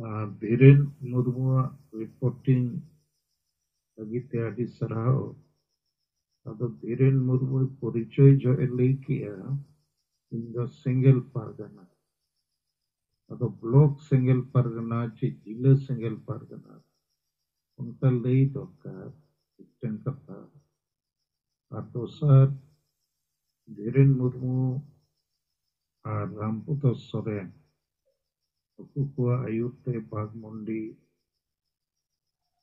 ᱟᱨ ᱫᱷᱤᱨᱮᱱ ᱢᱩᱨᱢᱩᱣᱟᱜ ᱨᱤᱯᱳᱨᱴᱤᱝ ᱞᱟᱹᱜᱤᱫ ᱛᱮ ᱟᱹᱰᱤ ᱥᱟᱨᱦᱟᱣ᱾ ᱟᱫᱚ ᱫᱷᱤᱨᱮᱱ ᱢᱩᱨᱢᱩ ᱯᱚᱨᱤᱪᱚᱭ ᱡᱚᱦᱚᱜ ᱮ ᱞᱟᱹᱭ ᱠᱮᱜᱼᱟ, "ᱤᱧ ᱫᱚ ᱥᱮᱸᱜᱮᱞ ᱯᱟᱨᱜᱟᱱᱟ᱾" ᱟᱫᱚ ᱵᱞᱚᱠ ᱥᱮᱸᱜᱮᱞ ᱯᱟᱨᱜᱟᱱᱟ ᱪᱮ ᱡᱤᱞᱟᱹ ᱥᱮᱸᱜᱮᱞ ᱯᱟᱨᱜᱟᱱᱟ, ᱚᱱᱠᱟ ᱞᱟᱹᱭ ᱫᱚᱨᱠᱟᱨ ᱢᱤᱫᱴᱮᱱ ᱠᱟᱛᱷᱟ᱾ ᱟᱨ ᱫᱚᱥᱟᱨ, ᱫᱷᱤᱨᱮᱱ ᱢᱩᱨᱢᱩ ᱟᱨ ᱨᱟᱢᱯᱨᱚᱥᱟᱫᱽ ᱥᱚᱨᱮᱱ, ᱱᱩᱠᱩ ᱠᱚᱣᱟᱜ ᱟᱹᱭᱩᱨ ᱛᱮ ᱵᱟᱜᱽᱢᱩᱱᱰᱤ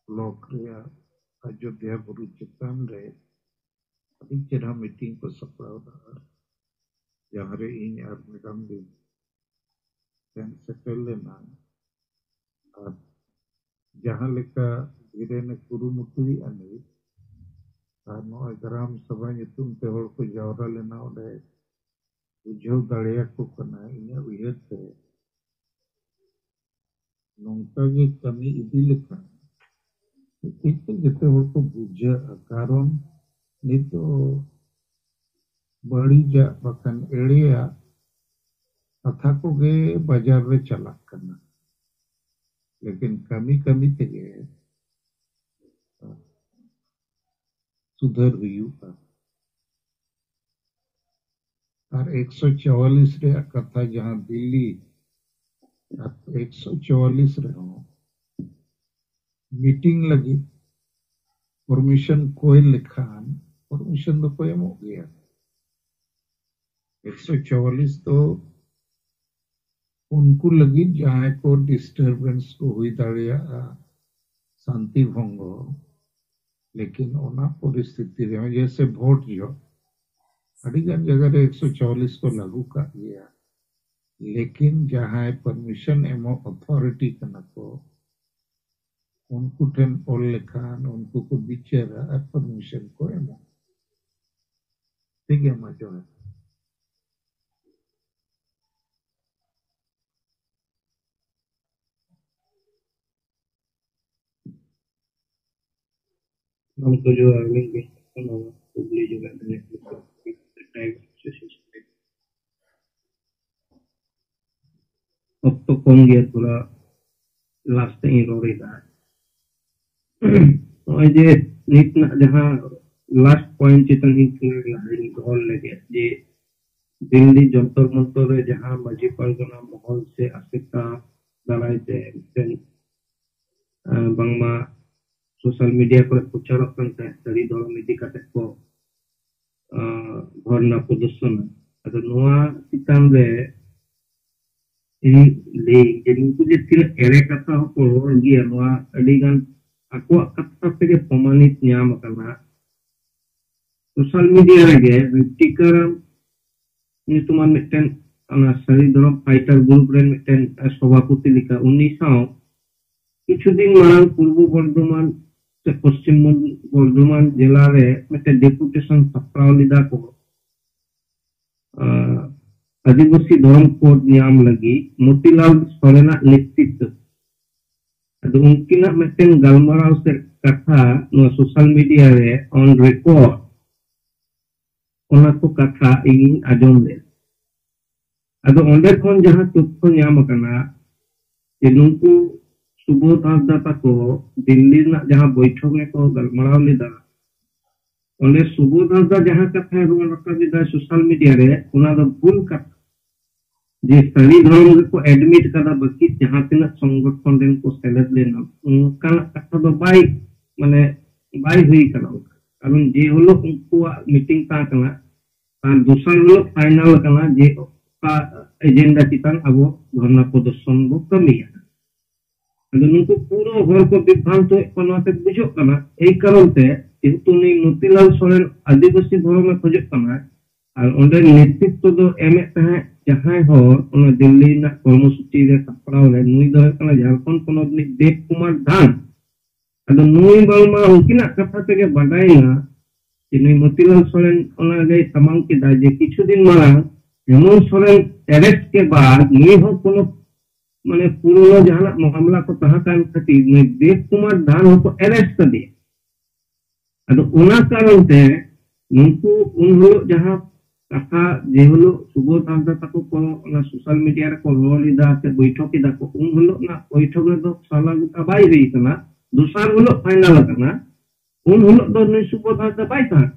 ᱵᱞᱚᱠ ᱨᱮᱭᱟᱜ ᱟᱡᱚᱫᱷᱭᱟ ᱵᱩᱨᱩ ᱪᱮᱛᱟᱱ ᱨᱮ ᱟᱹᱰᱤ ᱪᱮᱦᱨᱟ ᱢᱤᱴᱤᱝ ᱠᱚ ᱥᱟᱯᱲᱟᱣ ᱞᱮᱫᱟ, ᱡᱟᱦᱟᱸ ᱨᱮ ᱤᱧ ᱟᱨ ᱢᱮᱰᱟᱢ ᱞᱤᱧ ᱥᱮᱱ ᱥᱮᱴᱮᱨ ᱞᱮᱱᱟ᱾ ᱟᱨ ᱡᱟᱦᱟᱸ ᱞᱮᱠᱟ ᱫᱷᱤᱨᱮᱱ ᱮ ᱠᱩᱨᱩᱢᱩᱴᱩᱭᱮᱫᱼᱟ ᱱᱤᱛ, ᱟᱨ ᱱᱚᱜᱼᱚᱭ ᱜᱨᱟᱢ ᱥᱚᱵᱷᱟ ᱧᱩᱛᱩᱢ ᱛᱮ ᱦᱚᱲ ᱠᱚ ᱡᱟᱣᱨᱟ ᱞᱮᱱᱟ, ᱚᱸᱰᱮ ᱵᱩᱡᱷᱟᱹᱣ ᱫᱟᱲᱮᱭᱟᱠᱚ ᱠᱟᱱᱟ᱾ ᱤᱧᱟᱹᱜ ᱩᱭᱦᱟᱹᱨ ᱛᱮ ᱱᱚᱝᱠᱟ ᱜᱮ ᱠᱟᱹᱢᱤ ᱤᱫᱤ ᱞᱮᱠᱷᱟᱱ ᱴᱷᱤᱠ ᱛᱮ ᱡᱚᱛᱚ ᱦᱚᱲ ᱠᱚ ᱵᱩᱡᱷᱟᱹᱜᱼᱟ᱾ ᱠᱟᱨᱚᱱ ᱱᱤᱛᱚᱜ ᱵᱟᱹᱲᱤᱡᱟᱜ ᱵᱟᱠᱷᱟᱱ ᱮᱲᱮᱭᱟᱜ ᱠᱟᱛᱷᱟ ᱠᱚᱜᱮ ᱵᱟᱡᱟᱨ ᱨᱮ ᱪᱟᱞᱟᱜ ᱠᱟᱱᱟ, ᱞᱮᱠᱤᱱ ᱠᱟᱹᱢᱤ ᱠᱟᱹᱢᱤ ᱛᱮᱜᱮ ᱥᱩᱫᱷᱟᱹᱨ ᱦᱩᱭᱩᱜᱼᱟ᱾ ᱟᱨ ᱮᱠᱥᱚ ᱪᱩᱣᱟᱞᱤᱥ ᱨᱮᱭᱟᱜ ᱠᱟᱛᱷᱟ, ᱡᱟᱦᱟᱸ ᱫᱤᱞᱞᱤ ᱟᱨ ᱮᱠᱥᱚ ᱪᱩᱣᱟᱞᱤᱥ ᱨᱮᱦᱚᱸ ᱢᱤᱴᱤᱝ ᱞᱟᱹᱜᱤᱫ ᱯᱟᱨᱢᱤᱥᱚᱱ ᱠᱚᱭ ᱞᱮᱠᱷᱟᱱ ᱯᱟᱨᱢᱤᱥᱚᱱ ᱫᱚᱠᱚ ᱮᱢᱚᱜ ᱜᱮᱭᱟ᱾ ᱮᱠᱥᱚ ᱪᱩᱣᱟᱞᱤᱥ ᱫᱚ ᱩᱱᱠᱩ ᱞᱟᱹᱜᱤᱫ ᱡᱟᱦᱟᱸᱭ ᱠᱚ ᱰᱤᱥᱴᱟᱨᱵᱮᱱᱥ ᱠᱚ ᱦᱩᱭ ᱫᱟᱲᱮᱭᱟᱜᱼᱟ, ᱥᱟᱱᱛᱤ ᱵᱷᱚᱝᱜᱚ, ᱞᱮᱠᱤᱱ ᱚᱱᱟ ᱯᱚᱨᱤᱥᱛᱷᱤᱛᱤ ᱨᱮᱦᱚᱸ ᱡᱮᱥᱮ ᱵᱷᱳᱴ ᱡᱚᱦᱚᱜ ᱟᱹᱰᱤ ᱜᱟᱱ ᱡᱟᱭᱜᱟ ᱨᱮ ᱮᱠᱥᱚ ᱪᱩᱣᱟᱞᱤᱥ ᱠᱚ ᱞᱟᱹᱜᱩ ᱠᱟᱜ ᱜᱮᱭᱟ, ᱞᱮᱠᱤᱱ ᱡᱟᱦᱟᱸᱭ ᱯᱟᱨᱢᱤᱥᱚᱱ ᱮᱢᱚᱜ ᱚᱛᱷᱚᱨᱤᱴᱤ ᱠᱟᱱᱟ ᱠᱚ, ᱩᱱᱠᱩ ᱴᱷᱮᱱ ᱚᱞ ᱞᱮᱠᱷᱟᱱ ᱩᱱᱠᱩ ᱠᱚ ᱵᱤᱪᱟᱹᱨᱟ ᱟᱨ ᱯᱟᱨᱢᱤᱥᱚᱱ ᱠᱚ ᱮᱢᱟ᱾ ᱴᱷᱤᱠ ᱜᱮᱭᱟ, ᱢᱟ ᱡᱚᱦᱟᱨ᱾ ᱜᱚᱢᱠᱮ ᱡᱚᱦᱟᱨ, ᱟᱹᱵᱤᱱ ᱜᱮ ᱚᱱᱟ ᱠᱩᱠᱞᱤ ᱡᱚᱜᱟᱜ ᱫᱚ ᱴᱟᱭᱤᱢ ᱥᱮ ᱥᱤᱥᱴᱮᱢ᱾ ᱚᱠᱛᱚ ᱠᱚᱢ ᱜᱮᱭᱟ, ᱛᱷᱚᱲᱟ ᱞᱟᱥᱴ ᱥᱮᱫ ᱤᱧ ᱨᱚᱲ ᱮᱫᱟ᱾ ᱱᱚᱜᱼᱚᱭ ᱡᱮ ᱱᱤᱛ ᱨᱮᱱᱟᱜ ᱡᱟᱦᱟᱸ ᱞᱟᱥᱴ ᱯᱚᱭᱮᱱᱴ ᱪᱮᱛᱟᱱ ᱤᱧ ᱠᱞᱤᱭᱟᱨ ᱞᱟᱦᱟᱧ ᱫᱚᱦᱚ ᱞᱟᱹᱜᱤᱫ ᱡᱮ ᱫᱤᱞᱞᱤ ᱡᱚᱱᱛᱚᱨ ᱢᱚᱱᱛᱚᱨ ᱨᱮ ᱡᱟᱦᱟᱸ ᱢᱟᱹᱡᱷᱤ ᱯᱟᱨᱜᱟᱱᱟ ᱢᱚᱦᱚᱞ ᱥᱮ ᱟᱥᱮᱠᱟ ᱫᱟᱨᱟᱭ ᱛᱮ ᱢᱤᱫᱴᱮᱱ, ᱟᱸ, ᱵᱟᱝᱢᱟ ᱥᱳᱥᱟᱞ ᱢᱤᱰᱤᱭᱟ ᱠᱚᱨᱮ ᱯᱨᱚᱪᱟᱨᱚᱜ ᱠᱟᱱ ᱛᱟᱦᱮᱸᱫ ᱥᱟᱹᱨᱤ ᱫᱷᱚᱨᱚᱢ ᱤᱫᱤ ᱠᱟᱛᱮ ᱠᱚ, ᱟᱸ, ᱫᱷᱚᱨᱱᱟ ᱯᱨᱚᱫᱚᱨᱥᱚᱱᱟ᱾ ᱟᱫᱚ ᱱᱚᱣᱟ ᱪᱮᱛᱟᱱ ᱨᱮ ᱤᱧ ᱞᱟᱹᱭ ᱡᱮ ᱱᱩᱠᱩ ᱡᱮ ᱛᱤᱱᱟᱹᱜ ᱮᱲᱮ ᱠᱟᱛᱷᱟ ᱦᱚᱸᱠᱚ ᱨᱚᱲ ᱜᱮᱭᱟ, ᱱᱚᱣᱟ ᱟᱹᱰᱤ ᱜᱟᱱ ᱟᱠᱚᱣᱟᱜ ᱠᱟᱛᱷᱟ ᱛᱮᱜᱮ ᱯᱨᱚᱢᱟᱱᱤᱛ ᱧᱟᱢ ᱟᱠᱟᱱᱟ᱾ ᱥᱳᱥᱟᱞ ᱢᱤᱰᱤᱭᱟ ᱨᱮᱜᱮ ᱨᱤᱛᱤᱠᱟᱨᱟᱢ ᱧᱩᱛᱩᱢᱟᱱ ᱢᱤᱫᱴᱮᱱ ᱚᱱᱟ ᱥᱟᱹᱨᱤ ᱫᱷᱚᱨᱚᱢ ᱯᱷᱟᱭᱴᱟᱨ ᱜᱨᱩᱯ ᱨᱮᱱ ᱢᱤᱫᱴᱮᱱ ᱥᱚᱵᱷᱟᱯᱚᱛᱤ ᱞᱮᱠᱟ, ᱩᱱᱤ ᱥᱟᱶ ᱠᱤᱪᱷᱩ ᱫᱤᱱ ᱢᱟᱲᱟᱝ ᱯᱩᱨᱵᱚ ᱵᱚᱨᱫᱷᱚᱢᱟᱱ ᱥᱮ ᱯᱚᱥᱪᱤᱢ ᱵᱚᱨᱫᱷᱚᱢᱟᱱ ᱡᱮᱞᱟ ᱨᱮ ᱢᱤᱫᱴᱮᱱ ᱰᱮᱯᱩᱴᱮᱥᱚᱱ ᱥᱟᱯᱲᱟᱣ ᱞᱮᱫᱟ ᱠᱚ, ᱟᱸ, ᱟᱹᱫᱤᱵᱟᱹᱥᱤ ᱫᱷᱚᱨᱚᱢ ᱠᱳᱰ ᱧᱟᱢ ᱞᱟᱹᱜᱤᱫ ᱢᱚᱛᱤᱞᱟᱞ ᱥᱚᱨᱮᱱᱟᱜ ᱱᱮᱛᱨᱤᱛᱵ᱾ ᱟᱫᱚ ᱩᱱᱠᱤᱱᱟᱜ ᱢᱤᱫᱴᱮᱱ ᱜᱟᱞᱢᱟᱨᱟᱣ ᱥᱮ ᱠᱟᱛᱷᱟ ᱱᱚᱣᱟ ᱥᱳᱥᱟᱞ ᱢᱤᱰᱤᱭᱟ ᱨᱮ ᱚᱱ ᱨᱮᱠᱚᱨᱰ, ᱚᱱᱟ ᱠᱚ ᱠᱟᱛᱷᱟ ᱤᱧᱤᱧ ᱟᱸᱡᱚᱢ ᱞᱮᱫ᱾ ᱟᱫᱚ ᱚᱸᱰᱮ ᱠᱷᱚᱱ ᱡᱟᱦᱟᱸ ᱛᱚᱛᱛᱷᱚ ᱧᱟᱢ ᱟᱠᱟᱱᱟ ᱡᱮ ᱱᱩᱠᱩ ᱥᱩᱵᱳᱫᱷ ᱦᱟᱸᱥᱫᱟ ᱛᱟᱠᱚ ᱫᱤᱞᱞᱤ ᱨᱮᱱᱟᱜ ᱡᱟᱦᱟᱸ ᱵᱳᱭᱴᱷᱚᱠ ᱨᱮᱠᱚ ᱜᱟᱞᱢᱟᱨᱟᱣ ᱞᱮᱫᱟ, ᱚᱸᱰᱮ ᱥᱩᱵᱳᱫᱷ ᱦᱟᱸᱥᱫᱟ ᱡᱟᱦᱟᱸ ᱠᱟᱛᱷᱟᱭ ᱨᱚᱲ ᱨᱟᱠᱟᱵ ᱮᱫᱟ ᱥᱳᱥᱟᱞ ᱢᱤᱰᱤᱭᱟ ᱨᱮ, ᱚᱱᱟ ᱫᱚ ᱵᱷᱩᱞ ᱠᱟᱛᱷᱟ᱾ ᱡᱮ ᱥᱟᱹᱨᱤ ᱫᱷᱚᱨᱚᱢ ᱜᱮᱠᱚ ᱮᱰᱢᱤᱴ ᱠᱟᱫᱟ, ᱵᱟᱹᱠᱤ ᱡᱟᱦᱟᱸ ᱛᱤᱱᱟᱹᱜ ᱥᱚᱝᱜᱚᱴᱷᱚᱱ ᱨᱮᱱ ᱠᱚ ᱥᱮᱞᱮᱫ ᱞᱮᱱᱟ, ᱚᱱᱠᱟᱱᱟᱜ ᱠᱟᱛᱷᱟ ᱫᱚ ᱵᱟᱭ, ᱢᱟᱱᱮ, ᱵᱟᱭ ᱦᱩᱭ ᱠᱟᱱᱟ ᱚᱱᱠᱟ᱾ ᱠᱟᱨᱚᱱ ᱡᱮ ᱦᱤᱞᱳᱜ ᱩᱱᱠᱩᱣᱟᱜ ᱢᱤᱴᱤᱝ ᱛᱟᱦᱮᱸ ᱠᱟᱱᱟ, ᱟᱨ ᱫᱚᱥᱟᱨ ᱦᱤᱞᱳᱜ ᱯᱷᱟᱭᱱᱟᱞ ᱟᱠᱟᱱᱟ ᱡᱮ ᱚᱠᱟ ᱮᱡᱮᱱᱰᱟ ᱪᱮᱛᱟᱱ ᱟᱵᱚ ᱫᱷᱚᱨᱱᱟ ᱯᱨᱚᱫᱚᱨᱥᱚᱱ ᱵᱚ ᱠᱟᱹᱢᱤᱭᱟ᱾ ᱟᱫᱚ ᱱᱩᱠᱩ ᱯᱩᱨᱟᱹ ᱦᱚᱲ ᱠᱚ ᱵᱤᱵᱷᱨᱟᱱᱛᱚᱭᱮᱫ ᱠᱚᱣᱟ, ᱱᱚᱣᱟ ᱛᱮ ᱵᱩᱡᱷᱟᱹᱜ ᱠᱟᱱᱟ᱾ ᱮᱭ ᱠᱟᱨᱚᱱ ᱛᱮ, ᱡᱮᱦᱮᱛᱩ ᱩᱱᱤ ᱢᱚᱛᱤᱞᱟᱞ ᱥᱚᱨᱮᱱ ᱟᱹᱫᱤᱵᱟᱹᱥᱤ ᱫᱷᱚᱨᱚᱢᱮ ᱠᱷᱚᱡᱚᱜ ᱠᱟᱱᱟ, ᱟᱨ ᱚᱸᱰᱮ ᱱᱮᱛᱨᱤᱛᱵ ᱫᱚ ᱮᱢᱮᱫ ᱛᱟᱦᱮᱸᱫ ᱡᱟᱦᱟᱸᱭ ᱦᱚᱲ ᱚᱱᱟ ᱫᱤᱞᱞᱤ ᱨᱮᱱᱟᱜ ᱠᱚᱨᱢᱚᱥᱩᱪᱤ ᱨᱮ ᱥᱟᱯᱲᱟᱣ ᱞᱮᱱ, ᱱᱩᱭ ᱫᱚ ᱦᱩᱭᱩᱜ ᱠᱟᱱᱟ ᱡᱷᱟᱲᱠᱷᱚᱸᱰ ᱯᱚᱱᱚᱛ ᱨᱤᱱᱤᱡ ᱫᱮᱵ ᱠᱩᱢᱟᱨ ᱫᱷᱟᱱ᱾ ᱟᱫᱚ ᱱᱩᱭ ᱵᱟᱝᱢᱟ ᱩᱱᱠᱤᱱᱟᱜ ᱠᱟᱛᱷᱟ ᱛᱮᱜᱮ ᱵᱟᱰᱟᱭᱮᱱᱟ ᱡᱮ ᱱᱩᱭ ᱢᱚᱛᱤᱞᱟᱞ ᱥᱚᱨᱮᱱ ᱚᱱᱟ ᱜᱮᱭ ᱥᱟᱢᱟᱝ ᱠᱮᱫᱟ ᱡᱮ ᱠᱤᱪᱷᱩ ᱫᱤᱱ ᱢᱟᱲᱟᱝ ᱦᱮᱢᱚᱱᱛ ᱥᱚᱨᱮᱱ ᱮᱨᱮᱥᱴ ᱠᱮ ᱵᱟᱫ ᱱᱩᱭ ᱦᱚᱸ ᱠᱳᱱᱳ, ᱢᱟᱱᱮ, ᱯᱩᱨᱳᱱᱳ ᱡᱟᱦᱟᱱᱟᱜ ᱢᱟᱢᱞᱟ ᱠᱚ ᱛᱟᱦᱮᱸ ᱠᱟᱱ ᱠᱷᱟᱹᱛᱤᱨ ᱱᱩᱭ ᱫᱮᱵ ᱠᱩᱢᱟᱨ ᱫᱷᱟᱱ ᱦᱚᱸᱠᱚ ᱮᱨᱮᱥᱴ ᱠᱟᱫᱮᱭᱟ᱾ ᱟᱫᱚ ᱚᱱᱟ ᱠᱟᱨᱚᱱ ᱛᱮ ᱱᱩᱠᱩ ᱩᱱ ᱦᱤᱞᱳᱜ ᱡᱟᱦᱟᱸ ᱠᱟᱛᱷᱟ, ᱡᱮ ᱦᱤᱞᱳᱜ ᱥᱩᱵᱳᱫᱷ ᱦᱟᱸᱥᱫᱟ ᱛᱟᱠᱚ ᱠᱚ ᱚᱱᱟ ᱥᱳᱥᱟᱞ ᱢᱤᱰᱤᱭᱟ ᱨᱮᱠᱚ ᱨᱚᱲ ᱮᱫᱟ ᱥᱮ ᱵᱳᱭᱴᱷᱚᱠ ᱮᱫᱟ ᱠᱚ, ᱩᱱ ᱦᱤᱞᱳᱜ ᱨᱮᱱᱟᱜ ᱵᱳᱭᱴᱷᱚᱠ ᱨᱮᱫᱚ ᱥᱟᱞᱟ ᱜᱚᱴᱟ ᱵᱟᱭ ᱦᱩᱭ ᱠᱟᱱᱟ᱾ ᱫᱚᱥᱟᱨ ᱦᱤᱞᱳᱜ ᱯᱷᱟᱭᱱᱟᱞ ᱟᱠᱟᱱᱟ, ᱩᱱ ᱦᱤᱞᱳᱜ ᱫᱚ ᱱᱩᱭ ᱥᱩᱵᱳᱫᱷ ᱦᱟᱸᱥᱫᱟ ᱵᱟᱭ ᱛᱟᱦᱮᱸ᱾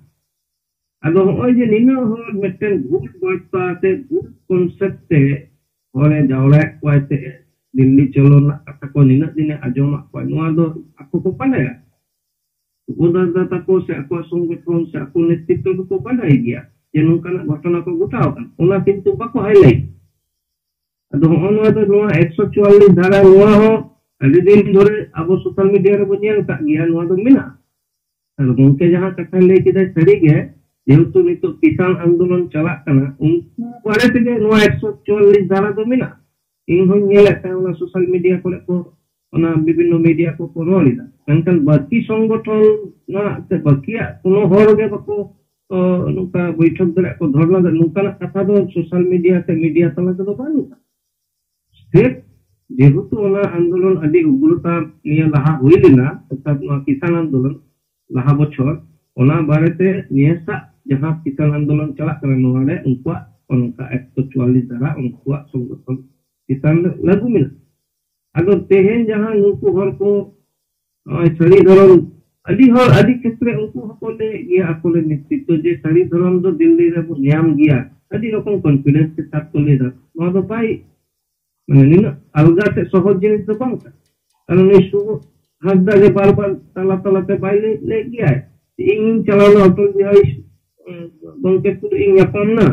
ᱟᱫᱚ ᱦᱚᱸᱜᱼᱚᱭ ᱡᱮ ᱱᱤᱱᱟᱹᱜ ᱦᱚᱲ ᱢᱤᱫᱴᱮᱱ ᱵᱷᱩᱞ ᱵᱟᱨᱛᱟ ᱥᱮ ᱵᱷᱩᱞ concept ᱛᱮ ᱦᱚᱲᱮ ᱡᱟᱣᱨᱟᱭᱮᱫ ᱠᱚᱣᱟᱭ ᱥᱮ ᱫᱤᱞᱞᱤ ᱪᱚᱞᱚ ᱨᱮᱱᱟᱜ ᱠᱟᱛᱷᱟ ᱠᱚ ᱱᱤᱱᱟᱹᱜ ᱫᱤᱱᱮ ᱟᱸᱡᱚᱢᱟᱜ ᱠᱚᱣᱟ, ᱱᱚᱣᱟ ᱫᱚ ᱟᱠᱚ ᱠᱚ ᱵᱟᱰᱟᱭᱟ᱾ ᱩᱯᱚᱫᱟᱫᱟ ᱛᱟᱠᱚ ᱥᱮ ᱟᱠᱚᱣᱟᱜ ᱥᱚᱝᱜᱚᱴᱷᱚᱱ ᱥᱮ ᱟᱠᱚ ᱱᱮᱛᱨᱤᱛᱵ ᱫᱚᱠᱚ ᱵᱟᱰᱟᱭ ᱜᱮᱭᱟ ᱡᱮ ᱱᱚᱝᱠᱟᱱᱟᱜ ᱜᱷᱚᱴᱚᱱᱟ ᱠᱚ ᱜᱷᱚᱴᱟᱣ ᱟᱠᱟᱱᱟ, ᱚᱱᱟ ᱠᱤᱱᱛᱩ ᱵᱟᱠᱚ highlight᱾ ᱟᱫᱚ ᱦᱚᱸᱜᱼᱚ ᱱᱚᱣᱟ ᱫᱚ, ᱱᱚᱣᱟ ᱮᱠᱥᱚ ᱪᱩᱣᱟᱞᱞᱤᱥ ᱫᱷᱟᱨᱟ, ᱱᱚᱣᱟ ᱦᱚᱸ ᱟᱹᱰᱤ ᱫᱤᱱ ᱫᱷᱚᱨᱮ ᱟᱵᱚ social media ᱨᱮᱵᱚᱱ ᱧᱮᱞ ᱟᱠᱟᱫ ᱜᱮᱭᱟ, ᱱᱚᱣᱟ ᱫᱚ ᱢᱮᱱᱟᱜᱼᱟ᱾ ᱟᱨ ᱜᱚᱝᱠᱮ ᱡᱟᱦᱟᱸ ᱠᱟᱛᱷᱟᱭ ᱞᱟᱹᱭ ᱠᱮᱫᱟᱭ ᱥᱟᱹᱨᱤᱜᱮ, ᱡᱮᱦᱮᱛᱩ ᱱᱤᱛᱚᱜ ᱠᱤᱥᱟᱱ ᱟᱱᱫᱳᱞᱚᱱ ᱪᱟᱞᱟᱜ ᱠᱟᱱᱟ, ᱩᱱᱠᱩ ᱵᱟᱨᱮ ᱛᱮᱜᱮ ᱱᱚᱣᱟ ᱮᱠᱥᱚ ᱪᱩᱣᱟᱞᱞᱤᱥ ᱫᱷᱟᱨᱟ ᱫᱚ ᱢᱮᱱᱟᱜᱼᱟ᱾ ᱤᱧ ᱦᱚᱸᱧ ᱧᱮᱞᱮᱫ ᱛᱟᱦᱮᱸ ᱚᱱᱟ social media ᱠᱚᱨᱮ ᱠᱚ, ᱚᱱᱟ ᱵᱤᱵᱷᱤᱱᱱᱚ media ᱠᱚ ᱠᱚ ᱨᱚᱲ ᱮᱫᱟ, ᱢᱮᱱᱠᱷᱟᱱ ᱵᱟᱹᱠᱤ ᱥᱚᱝᱜᱚᱴᱷᱚᱱ ᱨᱮᱱᱟᱜ ᱥᱮ ᱵᱟᱹᱠᱤᱭᱟᱜ ᱠᱳᱱᱳ ᱦᱚᱲ ᱜᱮ ᱵᱟᱠᱚ, ᱚ, ᱱᱚᱝᱠᱟ ᱵᱳᱭᱴᱷᱚᱠ ᱫᱟᱲᱮᱭᱟᱜ ᱠᱚ, ᱫᱷᱚᱨᱱᱟ ᱫᱟᱲᱮᱭᱟᱜ, ᱱᱚᱝᱠᱟᱱᱟᱜ ᱠᱟᱛᱷᱟ ᱫᱚ social media ᱥᱮ media ᱛᱟᱞᱟ ᱛᱮᱫᱚ ᱵᱟᱹᱱᱩᱜᱼᱟ᱾ ᱥᱮ ᱡᱮᱦᱮᱛᱩ ᱚᱱᱟ ᱟᱱᱫᱳᱞᱚᱱ ᱟᱹᱰᱤ ᱩᱜᱽᱨᱚᱛᱟ ᱱᱤᱭᱟᱹ ᱞᱟᱦᱟ ᱦᱩᱭ ᱞᱮᱱᱟ, ᱚᱨᱛᱷᱟᱛ ᱱᱚᱣᱟ ᱠᱤᱥᱟᱱ ᱟᱱᱫᱳᱞᱚᱱ ᱞᱟᱦᱟ ᱵᱚᱪᱷᱚᱨ, ᱚᱱᱟ ᱵᱟᱨᱮᱛᱮ ᱱᱤᱭᱟᱹ ᱥᱟᱜ ᱡᱟᱦᱟᱸ ᱠᱤᱥᱟᱱ ᱟᱱᱫᱳᱞᱚᱱ ᱪᱟᱞᱟᱜ ᱠᱟᱱᱟ, ᱱᱚᱣᱟ ᱨᱮ ᱩᱱᱠᱩᱣᱟᱜ ᱚᱱᱠᱟ ᱮᱠᱥᱚ ᱪᱩᱣᱟᱞᱞᱤᱥ ᱫᱷᱟᱨᱟ ᱩᱱᱠᱩᱣᱟᱜ ᱥᱚᱝᱜᱚᱴᱷᱚᱱ ᱪᱮᱛᱟᱱ ᱨᱮ ᱞᱟᱹᱜᱩ ᱢᱮᱱᱟᱜᱼᱟ᱾ ᱟᱫᱚ ᱛᱮᱦᱮᱧ ᱡᱟᱦᱟᱸ ᱱᱩᱠᱩ ᱦᱚᱲ ᱠᱚ ᱱᱚᱜᱼᱚᱭ ᱥᱟᱹᱨᱤ ᱫᱷᱚᱨᱚᱢ, ᱟᱹᱰᱤ ᱦᱚᱲ ᱟᱹᱰᱤ ᱠᱷᱮᱛᱨᱮ ᱩᱱᱠᱩ ᱦᱚᱸᱠᱚ ᱞᱟᱹᱭᱮᱫ ᱜᱮᱭᱟ ᱟᱠᱚ ᱨᱮᱱ ᱱᱮᱛᱨᱤᱛᱵ ᱡᱮ ᱥᱟᱹᱨᱤ ᱫᱷᱚᱨᱚᱢ ᱫᱚ ᱫᱤᱞᱞᱤ ᱨᱮᱵᱚᱱ ᱧᱟᱢ ᱜᱮᱭᱟ, ᱟᱹᱰᱤ ᱨᱚᱠᱚᱢ confidence ᱠᱮ ᱥᱟᱛ ᱠᱚ ᱞᱟᱹᱭ ᱮᱫᱟ᱾ ᱱᱚᱣᱟ ᱫᱚ ᱵᱟᱭ, ᱢᱟᱱᱮ ᱱᱤᱱᱟᱹᱜ ᱟᱞᱜᱟ ᱥᱮ ᱥᱚᱦᱚᱡ ᱡᱤᱱᱤᱥ ᱫᱚ ᱵᱟᱝ ᱠᱟᱱᱟ᱾ ᱠᱟᱨᱚᱱ ᱩᱱᱤ ᱥᱩᱵᱳᱫᱷ ᱦᱟᱸᱥᱫᱟ ᱜᱮ ᱵᱟᱨ ᱵᱟᱨ ᱛᱟᱞᱟ ᱛᱟᱞᱟᱛᱮ ᱵᱟᱭ ᱞᱟᱹᱭ, ᱞᱟᱹᱭ ᱜᱮᱭᱟᱭ ᱡᱮ ᱤᱧ ᱪᱟᱞᱟᱣ ᱞᱮᱱᱟ ᱚᱴᱚᱞ ᱵᱤᱦᱟᱨᱤ, ᱩᱸ, ᱜᱚᱢᱠᱮ ᱛᱩᱞᱩᱡ ᱤᱧ ᱧᱟᱯᱟᱢ ᱮᱱᱟ,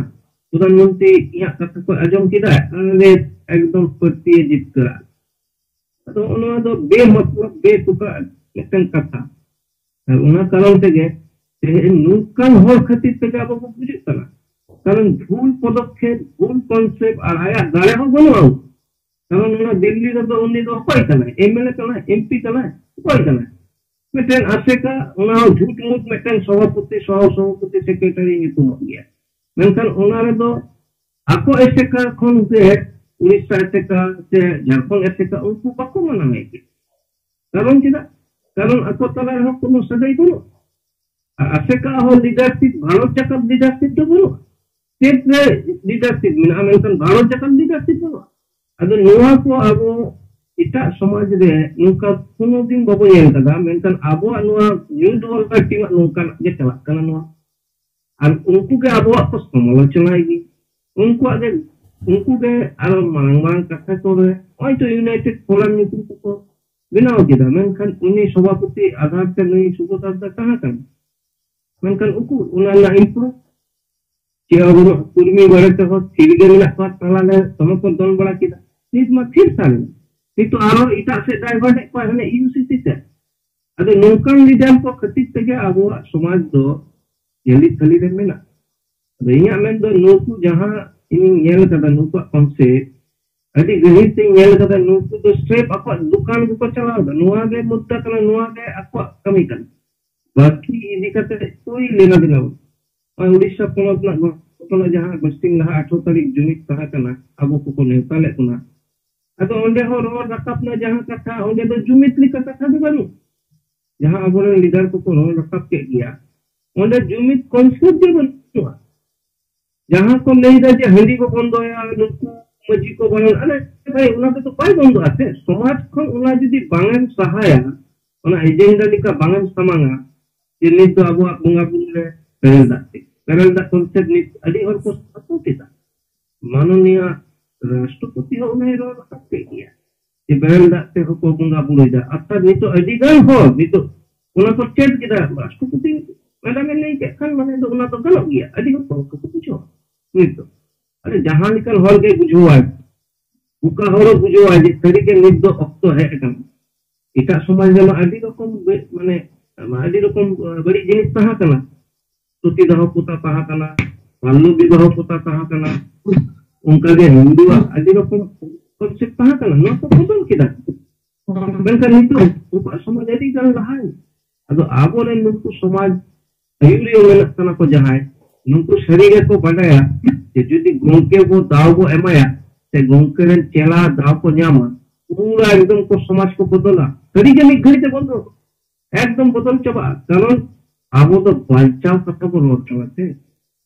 ᱯᱨᱚᱫᱷᱟᱱ ᱢᱚᱱᱛᱨᱤ ᱤᱧᱟᱹᱜ ᱠᱟᱛᱷᱟ ᱠᱚ ᱟᱸᱡᱚᱢ ᱠᱮᱫᱟ, ᱚᱱᱟᱨᱮ ᱮᱠᱫᱚᱢ ᱯᱟᱹᱛᱭᱟᱹᱣ ᱡᱤᱛᱠᱟᱹᱨᱟ᱾ ᱟᱫᱚ ᱱᱚᱣᱟ ᱫᱚ ᱵᱮᱢᱚᱛᱞᱚᱵ, ᱵᱮᱛᱩᱠᱟ ᱢᱤᱫᱴᱟᱝ ᱠᱟᱛᱷᱟ᱾ ᱟᱨ ᱚᱱᱟ ᱠᱟᱨᱚᱱ ᱛᱮᱜᱮ ᱛᱮᱦᱮᱧ ᱱᱚᱝᱠᱟᱱ ᱦᱚᱲ ᱠᱷᱟᱹᱛᱤᱨ ᱛᱮᱜᱮ ᱟᱵᱚ ᱵᱚ ᱜᱩᱡᱩᱜ ᱠᱟᱱᱟ᱾ ᱠᱟᱨᱚᱱ ᱵᱷᱩᱞ ᱯᱚᱫᱚᱠᱷᱮᱯ, ᱵᱷᱩᱞ concept ᱟᱨ ᱟᱭᱟᱜ ᱫᱟᱲᱮ ᱦᱚᱸ ᱵᱟᱹᱱᱩᱜᱼᱟ᱾ ᱠᱟᱨᱚᱱ ᱚᱱᱟ ᱫᱤᱞᱞᱤ ᱨᱮᱫᱚ ᱩᱱᱤ ᱫᱚ ᱚᱠᱚᱭ ᱠᱟᱱᱟᱭ? MLA ᱠᱟᱱᱟᱭ, MP ᱠᱟᱱᱟᱭ, ᱚᱠᱚᱭ ᱠᱟᱱᱟᱭ? ᱢᱤᱫᱴᱮᱱ ᱟᱥᱮᱠᱟ, ᱚᱱᱟ ᱦᱚᱸ ᱡᱷᱩᱴ ᱢᱩᱴ ᱢᱤᱫᱴᱮᱱ ᱥᱚᱵᱷᱟᱯᱚᱛᱤ, ᱥᱚᱦᱚ ᱥᱚᱵᱷᱟᱯᱚᱛᱤ, secretary ᱧᱩᱛᱩᱢᱚᱜ ᱜᱮᱭᱟ᱾ ᱢᱮᱱᱠᱷᱟᱱ ᱚᱱᱟ ᱨᱮᱫᱚ ᱟᱠᱚ ᱮᱥᱮᱠᱟ ᱠᱷᱚᱱ ᱜᱮ ᱩᱲᱤᱥᱥᱟ ᱮᱥᱮᱠᱟ ᱥᱮ ᱡᱷᱟᱲᱠᱷᱚᱸᱰ ᱮᱥᱮᱠᱟ ᱩᱱᱠᱩ ᱵᱟᱠᱚ ᱢᱟᱱᱟᱣᱮᱫ ᱜᱮᱭᱟ᱾ ᱠᱟᱨᱚᱱ ᱪᱮᱫᱟᱜ? ᱠᱟᱨᱚᱱ ᱟᱠᱚ ᱛᱟᱞᱟ ᱨᱮᱦᱚᱸ ᱠᱳᱱᱳ ᱥᱟᱹᱜᱟᱹᱭ ᱵᱟᱹᱱᱩᱜ᱾ ᱟᱨ ᱟᱥᱮᱠᱟ ᱦᱚᱸ leadership, ᱵᱷᱟᱨᱚᱛ ᱡᱟᱠᱟᱛ leadership ᱫᱚ ᱵᱟᱹᱱᱩᱜ᱾ state ᱨᱮ leadership ᱢᱮᱱᱟᱜᱼᱟ, ᱢᱮᱱᱠᱷᱟᱱ ᱵᱷᱟᱨᱚᱛ ᱡᱟᱠᱟᱛ leadership ᱵᱟᱹᱱᱩᱜ᱾ ᱟᱫᱚ ᱱᱚᱣᱟ ᱠᱚ ᱟᱵᱚ ᱮᱴᱟᱜ ᱥᱚᱢᱟᱡᱽ ᱨᱮ ᱱᱚᱝᱠᱟ ᱠᱳᱱᱳ ᱫᱤᱱ ᱵᱟᱵᱚ ᱧᱮᱞ ᱠᱟᱫᱟ, ᱢᱮᱱᱠᱷᱟᱱ ᱟᱵᱚᱣᱟᱜ ᱱᱚᱣᱟ youth ᱚᱨᱜᱟᱱ ᱴᱤᱢᱟᱜ ᱱᱚᱝᱠᱟᱱᱟᱜ ᱜᱮ ᱪᱟᱞᱟᱜ ᱠᱟᱱᱟ ᱱᱚᱣᱟ᱾ ᱟᱨ ᱩᱱᱠᱩ ᱜᱮ ᱟᱵᱚᱣᱟᱜ ᱠᱚ ᱥᱚᱢᱟᱞᱳᱪᱚᱱᱟᱭ ᱜᱮ᱾ ᱩᱱᱠᱩᱣᱟᱜ ᱜᱮ, ᱩᱱᱠᱩ ᱜᱮ ᱟᱨᱚ ᱢᱟᱨᱟᱝ ᱢᱟᱨᱟᱝ ᱠᱟᱛᱷᱟ ᱠᱚᱨᱮ, ᱱᱚᱜᱼᱚᱭ ᱛᱚ United Forum ᱧᱩᱛᱩᱢ ᱛᱮᱠᱚ ᱵᱮᱱᱟᱣ ᱠᱮᱫᱟ, ᱢᱮᱱᱠᱷᱟᱱ ᱩᱱᱤ ᱥᱚᱵᱷᱟᱯᱚᱛᱤ ᱟᱫᱷᱟᱨ ᱛᱮ ᱱᱩᱭ ᱥᱩᱵᱳᱫᱷ ᱦᱟᱸᱥᱫᱟ ᱛᱟᱦᱮᱸ ᱠᱟᱱᱟ, ᱢᱮᱱᱠᱷᱟᱱ ᱩᱠᱩᱨ ᱚᱱᱟ ᱨᱮᱱᱟᱜ ᱤᱢᱯᱨᱩᱵᱷ? ᱪᱮᱫ ᱦᱚᱸ ᱵᱟᱹᱱᱩᱜ᱾ ᱠᱩᱲᱢᱤ ᱵᱟᱨᱮ ᱛᱮᱦᱚᱸ ᱛᱷᱤᱨ ᱜᱮ ᱢᱮᱱᱟᱜ ᱠᱚᱣᱟ, ᱛᱟᱞᱟ ᱨᱮ ᱫᱚᱢᱮ ᱠᱚ ᱫᱚᱱ ᱵᱟᱲᱟ ᱠᱮᱫᱟ᱾ ᱱᱤᱛ ᱢᱟ ᱛᱷᱤᱨ ᱥᱟᱲ ᱮᱱᱟ᱾ ᱱᱤᱛᱚᱜ ᱟᱨᱚ ᱮᱴᱟᱜ ᱥᱮᱫ ᱰᱟᱭᱵᱷᱟᱨᱴ ᱮᱫ ᱠᱚᱣᱟ, ᱦᱟᱱᱮ ᱤᱭᱩᱥᱤᱥᱤ ᱥᱮᱫ᱾ ᱟᱫᱚ ᱱᱚᱝᱠᱟᱱ ᱞᱤᱰᱟᱨ ᱠᱚ ᱠᱷᱟᱹᱛᱤᱨ ᱛᱮᱜᱮ ᱟᱵᱚᱣᱟᱜ ᱥᱚᱢᱟᱡᱽ ᱫᱚ ᱡᱟᱹᱞᱤ ᱛᱷᱟᱹᱞᱤ ᱨᱮ ᱢᱮᱱᱟᱜ᱾ ᱟᱫᱚ ᱤᱧᱟᱹᱜ ᱢᱮᱱ ᱫᱚ, ᱱᱩᱠᱩ ᱡᱟᱦᱟᱸ ᱤᱧᱤᱧ ᱧᱮᱞ ᱠᱟᱫᱟ, ᱱᱩᱠᱩᱣᱟᱜ ᱠᱚᱱᱥᱮᱯᱴ ᱟᱹᱰᱤ ᱜᱟᱹᱦᱤᱨ ᱛᱤᱧ ᱧᱮᱞ ᱠᱟᱫᱟ᱾ ᱱᱩᱠᱩ ᱫᱚ ᱥᱨᱮᱯ ᱟᱠᱚᱣᱟᱜ ᱫᱚᱠᱟᱱ ᱜᱮᱠᱚ ᱪᱟᱞᱟᱣ ᱮᱫᱟ᱾ ᱱᱚᱣᱟ ᱜᱮ ᱢᱩᱫᱽᱫᱟ ᱠᱟᱱᱟ, ᱱᱚᱣᱟ ᱜᱮ ᱟᱠᱚᱣᱟᱜ ᱠᱟᱹᱢᱤ ᱠᱟᱱᱟ᱾ ᱵᱟᱹᱠᱤ ᱤᱫᱤ ᱠᱟᱛᱮ ᱠᱳᱭ ᱞᱮᱱᱟ ᱫᱮᱱᱟ ᱵᱟᱹᱱᱩᱜ᱾ ᱱᱚᱜᱼᱚᱭ ᱩᱲᱤᱥᱥᱟ ᱯᱚᱱᱚᱛ ᱨᱮᱱᱟᱜ ᱜᱷᱚᱴᱚᱱᱟ, ᱡᱟᱦᱟᱸ ᱵᱟᱹᱥᱛᱤᱱ ᱞᱟᱦᱟ ᱟᱴᱷᱨᱚ ᱛᱟᱹᱨᱤᱠᱷ ᱡᱩᱢᱤᱫ ᱛᱟᱦᱮᱸ ᱠᱟᱱᱟ, ᱟᱵᱚ ᱠᱚᱠᱚ ᱱᱮᱣᱛᱟ ᱞᱮᱫ ᱵᱚᱱᱟ᱾ ᱟᱫᱚ ᱚᱸᱰᱮ ᱦᱚᱸ ᱨᱚᱲ ᱨᱟᱠᱟᱵ ᱱᱟ ᱡᱟᱦᱟᱸ ᱠᱟᱛᱷᱟ, ᱚᱸᱰᱮ ᱫᱚ ᱡᱩᱢᱤᱫ ᱞᱮᱠᱟ ᱠᱟᱛᱷᱟ ᱫᱚ ᱵᱟᱹᱱᱩᱜ᱾ ᱡᱟᱦᱟᱸ ᱟᱵᱚᱨᱮᱱ ᱞᱤᱰᱟᱨ ᱠᱚᱠᱚ ᱨᱚᱲ ᱨᱟᱠᱟᱵ ᱠᱮᱫ ᱜᱮᱭᱟ, ᱚᱸᱰᱮ ᱡᱩᱢᱤᱫ ᱠᱚᱱᱥᱮᱯᱴ ᱜᱮ ᱵᱟᱹᱱᱩᱜᱼᱟ᱾ ᱡᱟᱦᱟᱸ ᱠᱚ ᱞᱟᱹᱭ ᱫᱟ ᱡᱮ ᱦᱟᱺᱰᱤ ᱠᱚ ᱵᱚᱱᱫᱚᱭᱟ, ᱱᱩᱠᱩ ᱢᱟᱹᱡᱷᱤ ᱠᱚ ᱵᱟᱨᱚᱱ, ᱟᱨᱮ ᱵᱷᱟᱭ, ᱚᱱᱟ ᱛᱮᱫᱚ ᱵᱟᱭ ᱵᱚᱱᱫᱚᱜᱼᱟ ᱥᱮ᱾ ᱥᱚᱢᱟᱡᱽ ᱠᱷᱚᱱ ᱚᱱᱟ ᱡᱩᱫᱤ ᱵᱟᱝ ᱮᱢ ᱥᱟᱦᱟᱭᱟ, ᱚᱱᱟ ᱮᱡᱮᱱᱰᱟ ᱞᱮᱠᱟ ᱵᱟᱝ ᱮᱢ ᱥᱟᱢᱟᱝᱟ, ᱡᱮ ᱱᱤᱛ ᱫᱚ ᱟᱵᱚᱣᱟᱜ ᱵᱚᱸᱜᱟ ᱵᱩᱨᱩ ᱨᱮ ᱵᱮᱨᱮᱞ ᱫᱟᱜ ᱛᱮ, ᱵᱮᱨᱮᱞ ᱫᱟᱜ ᱠᱚᱱᱥᱮᱯᱴ ᱱᱤᱛ ᱟᱹᱰᱤ ᱦᱚᱲ ᱠᱚ ᱥᱟᱯᱳᱨᱴ ᱮᱫᱟ᱾ ᱢᱟᱱᱚᱱᱤᱭᱟ ᱨᱟᱥᱴᱨᱚᱯᱚᱛᱤ ᱦᱚᱸ ᱚᱱᱟᱭ ᱨᱚᱲ ᱨᱟᱠᱟᱵ ᱠᱮᱫ ᱜᱮᱭᱟ ᱡᱮ ᱵᱮᱨᱮᱞ ᱫᱟᱜ ᱛᱮᱦᱚᱸ ᱠᱚ ᱵᱚᱸᱜᱟ ᱵᱩᱨᱩᱭᱮᱫᱟ᱾ ᱟᱨ ᱱᱤᱛᱚᱜ ᱟᱹᱰᱤ ᱜᱟᱱ ᱦᱚᱲ ᱱᱤᱛᱚᱜ ᱚᱱᱟ ᱠᱚ ᱪᱮᱫ ᱠᱮᱫᱟ᱾ ᱨᱟᱥᱴᱨᱚᱯᱚᱛᱤ ᱢᱮᱰᱟᱢ ᱮ ᱞᱟᱹᱭ ᱠᱮᱫ ᱠᱷᱟᱱ, ᱢᱟᱱᱮ ᱫᱚ ᱚᱱᱟ ᱫᱚ ᱜᱟᱱᱚᱜ ᱜᱮᱭᱟ, ᱟᱹᱰᱤ ᱦᱚᱲ ᱠᱚ ᱵᱩᱡᱷᱟᱹᱣᱟ᱾ ᱱᱤᱛᱚᱜ ᱟᱨ ᱡᱟᱦᱟᱸ ᱞᱮᱠᱟᱱ ᱦᱚᱲ ᱜᱮ ᱵᱩᱡᱷᱟᱹᱣᱟᱭ, ᱚᱠᱟ ᱦᱚᱲ ᱦᱚᱸ ᱵᱩᱡᱷᱟᱹᱣᱟᱭ ᱡᱮ ᱥᱟᱹᱨᱤᱜᱮ ᱱᱤᱛ ᱫᱚ ᱚᱠᱛᱚ ᱦᱮᱡ ᱟᱠᱟᱱᱟ᱾ ᱮᱴᱟᱜ ᱥᱚᱢᱟᱡᱽ ᱨᱮᱢᱟ ᱟᱹᱰᱤ ᱨᱚᱠᱚᱢ ᱵᱮ-, ᱢᱟᱱᱮ, ᱟᱹᱰᱤ ᱨᱚᱠᱚᱢ, ᱟᱹ, ᱵᱟᱹᱲᱤᱡ ᱡᱤᱱᱤᱥ ᱛᱟᱦᱮᱸ ᱠᱟᱱᱟ᱾ ᱥᱚᱛᱤ ᱫᱟᱦᱚ ᱯᱨᱚᱛᱷᱟ ᱛᱟᱦᱮᱸ ᱠᱟᱱᱟ, ᱵᱟᱞᱞᱚ ᱵᱤᱵᱟᱦᱚ ᱯᱨᱚᱛᱷᱟ ᱛᱟᱦᱮᱸ ᱠᱟᱱᱟ᱾ ᱚᱱᱠᱟᱜᱮ ᱦᱤᱱᱫᱩᱣᱟᱜ ᱟᱹᱰᱤ ᱨᱚᱠᱚᱢ ᱠᱚᱱᱥᱮᱯᱴ ᱛᱟᱦᱮᱸ ᱠᱟᱱᱟ, ᱱᱚᱣᱟ ᱠᱚ ᱵᱚᱫᱚᱞ ᱠᱮᱫᱟ᱾ ᱢᱮᱱᱠᱷᱟᱱ ᱱᱤᱛᱚᱜ ᱩᱱᱠᱩᱣᱟᱜ ᱥᱚᱢᱟᱡᱽ ᱟᱹᱰᱤ ᱜᱟᱱ ᱞᱟᱦᱟᱭᱮᱱᱟ᱾ ᱟᱫᱚ ᱟᱵᱚᱨᱮᱱ ᱱᱩᱠᱩ ᱥᱚᱢᱟᱡᱽ ᱟᱹᱭᱩᱨᱤᱭᱟᱹ ᱢᱮᱱᱟᱜ ᱠᱟᱱᱟ ᱠᱚ ᱡᱟᱦᱟᱸᱭ, ᱱᱩᱠᱩ ᱥᱟᱹᱨᱤ ᱜᱮᱠᱚ ᱵᱟᱰᱟᱭᱟ ᱡᱮ ᱡᱩᱫᱤ ᱜᱚᱝᱠᱮ ᱵᱚ ᱫᱟᱣ ᱵᱚ ᱮᱢᱟᱭᱟ, ᱥᱮ ᱜᱚᱝᱠᱮ ᱨᱮᱱ ᱪᱮᱞᱟ ᱫᱟᱣ ᱠᱚ ᱧᱟᱢᱟ, ᱯᱩᱨᱟ ᱮᱠᱫᱚᱢ ᱠᱚ ᱥᱚᱢᱟᱡᱽ ᱠᱚ ᱵᱚᱫᱚᱞᱟ᱾ ᱥᱟᱹᱨᱤ ᱜᱮ ᱢᱤᱫ ᱜᱷᱟᱹᱲᱤ ᱛᱮ ᱵᱚᱫᱚᱞ, ᱮᱠᱫᱚᱢ ᱵᱚᱫᱚᱞ ᱪᱟᱵᱟᱜᱼᱟ᱾ ᱠᱟᱨᱚᱱ ᱟᱵᱚ ᱫᱚ ᱵᱟᱧᱪᱟᱣ ᱠᱟᱛᱷᱟ ᱵᱚ ᱨᱚᱲ ᱠᱟᱱᱟ ᱥᱮ,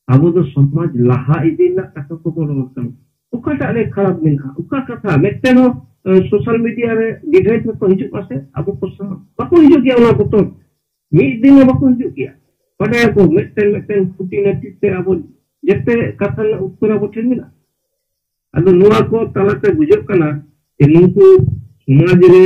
ᱟᱵᱚ ᱫᱚ ᱥᱚᱢᱟᱡᱽ ᱞᱟᱦᱟ ᱤᱫᱤ ᱨᱮᱱᱟᱜ ᱠᱟᱛᱷᱟ ᱠᱚᱵᱚ ᱨᱚᱲ ᱠᱟᱱᱟ᱾ ᱚᱠᱟᱴᱟᱜ ᱨᱮ ᱠᱷᱟᱨᱟᱯ ᱢᱮᱱᱟᱜᱼᱟ? ᱚᱠᱟ ᱠᱟᱛᱷᱟ ᱢᱤᱫᱴᱮᱱ ᱦᱚᱸ, ᱮ, ᱥᱳᱥᱟᱞ ᱢᱤᱰᱤᱭᱟ ᱨᱮ ᱰᱤᱵᱮᱴ ᱨᱮᱠᱚ ᱦᱤᱡᱩᱜᱼᱟ ᱥᱮ ᱟᱵᱚ ᱠᱚ ᱥᱟᱶ? ᱵᱟᱠᱚ ᱦᱤᱡᱩᱜ ᱜᱮᱭᱟ ᱚᱱᱟ ᱵᱚᱛᱚᱨ᱾ ᱢᱤᱫ ᱫᱤᱱ ᱦᱚᱸ ᱵᱟᱠᱚ ᱦᱤᱡᱩᱜ ᱜᱮᱭᱟ᱾ ᱵᱟᱰᱟᱭᱟᱠᱚ ᱢᱤᱫᱴᱮᱱ ᱢᱤᱫᱴᱮᱱ ᱠᱷᱩᱴᱤ ᱱᱟᱹᱴᱤ ᱛᱮ ᱟᱵᱚ ᱡᱮᱛᱮ ᱠᱟᱛᱷᱟ ᱨᱮᱱᱟᱜ ᱩᱛᱛᱚᱨ ᱟᱵᱚ ᱴᱷᱮᱱ ᱢᱮᱱᱟᱜᱼᱟ᱾ ᱟᱫᱚ ᱱᱚᱣᱟ ᱠᱚ ᱛᱟᱞᱟᱛᱮ ᱵᱩᱡᱷᱟᱹᱜ ᱠᱟᱱᱟ ᱡᱮ ᱱᱩᱠᱩ ᱥᱚᱢᱟᱡᱽ ᱨᱮ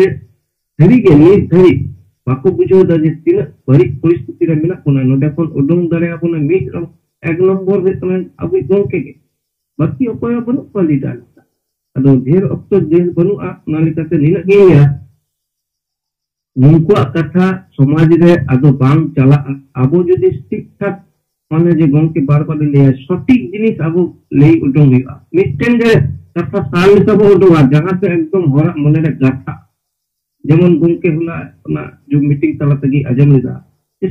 ᱥᱟᱹᱨᱤᱜᱮ ᱱᱤᱛ ᱫᱷᱟᱹᱵᱤᱡ ᱵᱟᱠᱚ ᱵᱩᱡᱷᱟᱹᱣ ᱮᱫᱟ ᱡᱮ ᱛᱤᱱᱟᱹᱜ ᱵᱟᱹᱲᱤᱡ ᱯᱚᱨᱤᱥᱛᱷᱤᱛᱤ ᱨᱮ ᱢᱮᱱᱟᱜ ᱵᱚᱱᱟ᱾ ᱱᱚᱰᱮ ᱠᱷᱚᱱ ᱩᱰᱩᱝ ᱫᱟᱲᱮᱭᱟᱵᱚᱱᱟ ᱢᱤᱫ ᱨᱚ-, ᱮᱠ ᱱᱚᱢᱵᱚᱨ ᱦᱩᱭᱩᱜ ᱠᱟᱱᱟ ᱟᱵᱚᱭᱤᱡ ᱜᱚᱢᱠᱮ ᱜᱮ, ᱵᱟᱹᱠᱤ ᱚᱠᱚᱭ ᱦᱚᱸ ᱵᱟᱹᱱᱩᱜ ᱠᱚᱣᱟ ᱞᱤᱰᱟᱨ᱾ ᱟᱫᱚ ᱰᱷᱮᱨ ᱚᱠᱛᱚ ᱰᱷᱮᱨ ᱵᱟᱹᱱᱩᱜᱼᱟ, ᱚᱱᱟ ᱞᱮᱠᱟᱛᱮ ᱱᱤᱱᱟᱹᱜ ᱜᱤᱧ ᱞᱟᱹᱭᱟ, ᱱᱩᱠᱩᱣᱟᱜ ᱠᱟᱛᱷᱟ ᱥᱚᱢᱟᱡᱽ ᱨᱮ ᱟᱫᱚ ᱵᱟᱝ ᱪᱟᱞᱟᱜᱼᱟ᱾ ᱟᱵᱚ ᱡᱩᱫᱤ ᱴᱷᱤᱠ ᱴᱷᱟᱠ, ᱢᱟᱱᱮ ᱡᱮ ᱜᱚᱢᱠᱮ ᱵᱟᱨ ᱵᱟᱨ ᱞᱟᱹᱭᱟ, ᱥᱚᱴᱷᱤᱠ ᱡᱤᱱᱤᱥ ᱟᱵᱚ ᱞᱟᱹᱭ ᱩᱰᱩᱝ ᱦᱩᱭᱩᱜᱼᱟ᱾ ᱢᱤᱫᱴᱮᱱ ᱜᱮ ᱠᱟᱛᱷᱟ ᱥᱟᱨ ᱞᱮᱠᱟ ᱵᱚ ᱩᱰᱩᱝᱟ, ᱡᱟᱦᱟᱸ ᱛᱮ ᱮᱠᱫᱚᱢ ᱦᱚᱲᱟᱜ ᱢᱚᱱᱮ ᱨᱮ ᱜᱟᱛᱷᱟ᱾ ᱡᱮᱢᱚᱱ ᱜᱚᱢᱠᱮ ᱦᱚᱞᱟ ᱚᱱᱟ ᱡᱩᱢ ᱢᱤᱴᱤᱝ ᱛᱟᱞᱟ ᱛᱮᱜᱮ ᱟᱸᱡᱚᱢ ᱞᱮᱫᱟ,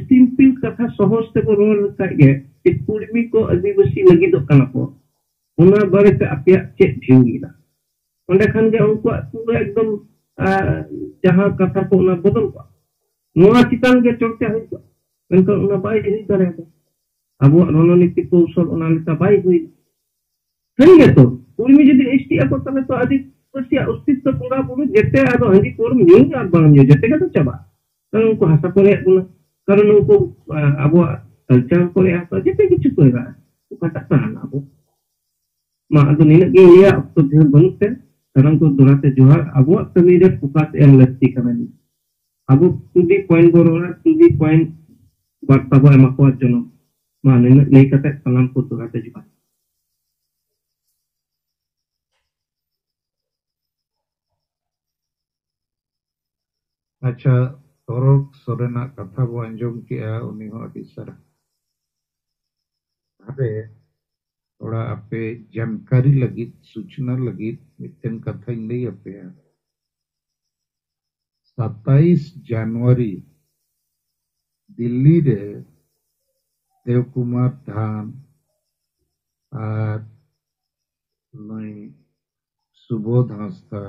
ᱥᱤᱢᱯᱤᱞ ᱠᱟᱛᱷᱟ ᱥᱚᱦᱚᱡ ᱛᱮᱵᱚ ᱨᱚᱲ ᱞᱮᱠᱷᱟᱡ ᱜᱮ, ᱡᱮ ᱠᱩᱲᱢᱤ ᱠᱚ ᱟᱹᱫᱤᱵᱟᱹᱥᱤ ᱞᱟᱹᱜᱤᱫᱚᱜ ᱠᱟᱱᱟ ᱠᱚ, ᱚᱱᱟ ᱵᱟᱨᱮᱛᱮ ᱟᱯᱮᱭᱟᱜ ᱪᱮᱫ ᱵᱷᱤᱭᱩ ᱢᱮᱱᱟᱜᱼᱟ? ᱚᱸᱰᱮ ᱠᱷᱟᱱ ᱜᱮ ᱩᱱᱠᱩᱣᱟᱜ ᱯᱩᱨᱟᱹ ᱮᱠᱫᱚᱢ, ᱟᱨ ᱡᱟᱦᱟᱸ ᱠᱟᱛᱷᱟ ᱠᱚ ᱚᱱᱟ ᱵᱚᱫᱚᱞ ᱠᱚᱜᱼᱟ, ᱱᱚᱣᱟ ᱪᱮᱛᱟᱱ ᱜᱮ ᱪᱚᱨᱪᱟ ᱦᱩᱭ ᱠᱚᱜᱼᱟ᱾ ᱢᱮᱱᱠᱷᱟᱱ ᱚᱱᱟ ᱵᱟᱭ ᱦᱩᱭ ᱫᱟᱲᱮᱭᱟᱫᱟ᱾ ᱟᱵᱚᱣᱟᱜ ᱨᱚᱱᱚᱱᱤᱛᱤ ᱠᱚᱣᱥᱚᱞ ᱚᱱᱟ ᱞᱮᱠᱟ ᱵᱟᱭ ᱦᱩᱭ᱾ ᱥᱟᱹᱨᱤ ᱜᱮᱛᱚ, ᱠᱩᱲᱢᱤ ᱡᱩᱫᱤ ᱮᱥᱴᱤ ᱟᱠᱚ, ᱛᱟᱦᱞᱮ ᱛᱚ ᱟᱹᱫᱤᱵᱟᱹᱥᱤᱭᱟᱜ ᱚᱥᱛᱤᱛᱛᱚ ᱵᱚᱸᱜᱟ ᱵᱩᱨᱩ ᱡᱮᱛᱮ ᱟᱫᱚ ᱦᱟᱺᱰᱤ ᱯᱟᱹᱣᱨᱟᱹ ᱧᱩ ᱟᱨ ᱵᱟᱝ ᱧᱩ ᱡᱮᱛᱮ ᱜᱮ ᱛᱚ ᱪᱟᱵᱟᱜᱼᱟ᱾ ᱠᱟᱨᱚᱱ ᱩᱱᱠᱩ ᱦᱟᱥᱟ ᱠᱚ ᱨᱮᱭᱟᱜ ᱵᱚᱱᱟ, ᱠᱟᱨᱚᱱ ᱩᱱᱠᱩ, ᱟ, ᱟᱵᱚᱣᱟᱜ ᱠᱟᱞᱪᱟᱨ ᱠᱚ ᱨᱮᱭᱟᱜ ᱦᱟᱥᱟ, ᱡᱮᱛᱮ ᱠᱤᱪᱷᱩ ᱠᱚ ᱨᱮᱭᱟᱜ ᱚᱠᱟᱴᱟᱜ ᱛᱟᱦᱮᱱᱟ ᱟᱵᱚ᱾ ᱢᱟ ᱟᱫᱚ ᱱᱤᱱᱟᱹᱜ ᱜᱮ ᱤᱧᱟᱹᱜ ᱚᱠᱛᱚ ᱰᱷᱮᱨ ᱵᱟᱹᱱᱩᱜ ᱛᱮ, ᱥᱟᱱᱟᱢ ᱠᱚ ᱫᱚᱦᱲᱟ ᱛᱮ ᱡᱚᱦᱟᱨ᱾ ᱟᱵᱚᱣᱟᱜ ᱠᱟᱹᱢᱤ ᱨᱮ ᱯᱷᱳᱠᱟᱥ ᱮᱢ ᱞᱟᱹᱠᱛᱤ ᱠᱟᱱᱟ᱾ ᱟᱵᱚ ᱴᱩ ᱫᱤ ᱯᱚᱭᱮᱱᱴ ᱵᱚ ᱨᱚᱲᱟ, ᱴᱩ ᱫᱤ ᱯᱚᱭᱮᱱᱴ ᱵᱟᱨᱛᱟ ᱵᱚ ᱮᱢᱟ ᱠᱚᱣᱟ ᱡᱚᱱᱚᱜ᱾ ᱢᱟ ᱱᱤᱱᱟᱹᱜ ᱞᱟᱹᱭ ᱠᱟᱛᱮ ᱥᱟᱱᱟᱢ ᱠᱚ ᱫᱚᱦᱲᱟ ᱛᱮ ᱡᱚᱦᱟᱨ᱾ ᱟᱪᱪᱷᱟ, ᱛᱚᱨᱚᱠ ᱥᱚᱨᱮᱱᱟᱜ ᱠᱟᱛᱷᱟ ᱵᱚ ᱟᱸᱡᱚᱢ ᱠᱮᱜᱼᱟ, ᱩᱱᱤ ᱦᱚᱸ ᱟᱹᱰᱤ ᱥᱟᱨᱦᱟᱣ᱾ ᱟᱨᱮ, ᱛᱷᱚᱲᱟ ᱟᱯᱮ ᱡᱟᱱᱠᱟᱨᱤ ᱞᱟᱹᱜᱤᱫ, ᱥᱩᱪᱱᱟ ᱞᱟᱹᱜᱤᱫ ᱢᱤᱫᱴᱮᱱ ᱠᱟᱛᱷᱟᱧ ᱞᱟᱹᱭ ᱟᱯᱮᱭᱟ᱾ ᱥᱟᱛᱟᱭᱤᱥ ᱡᱟᱱᱩᱣᱟᱨᱤ ᱫᱤᱞᱞᱤ ᱨᱮ ᱫᱮᱣ ᱠᱩᱢᱟᱨ ᱫᱷᱟᱱ ᱟᱨ ᱱᱩᱭ ᱥᱩᱵᱳᱫᱷ ᱦᱟᱸᱥᱫᱟ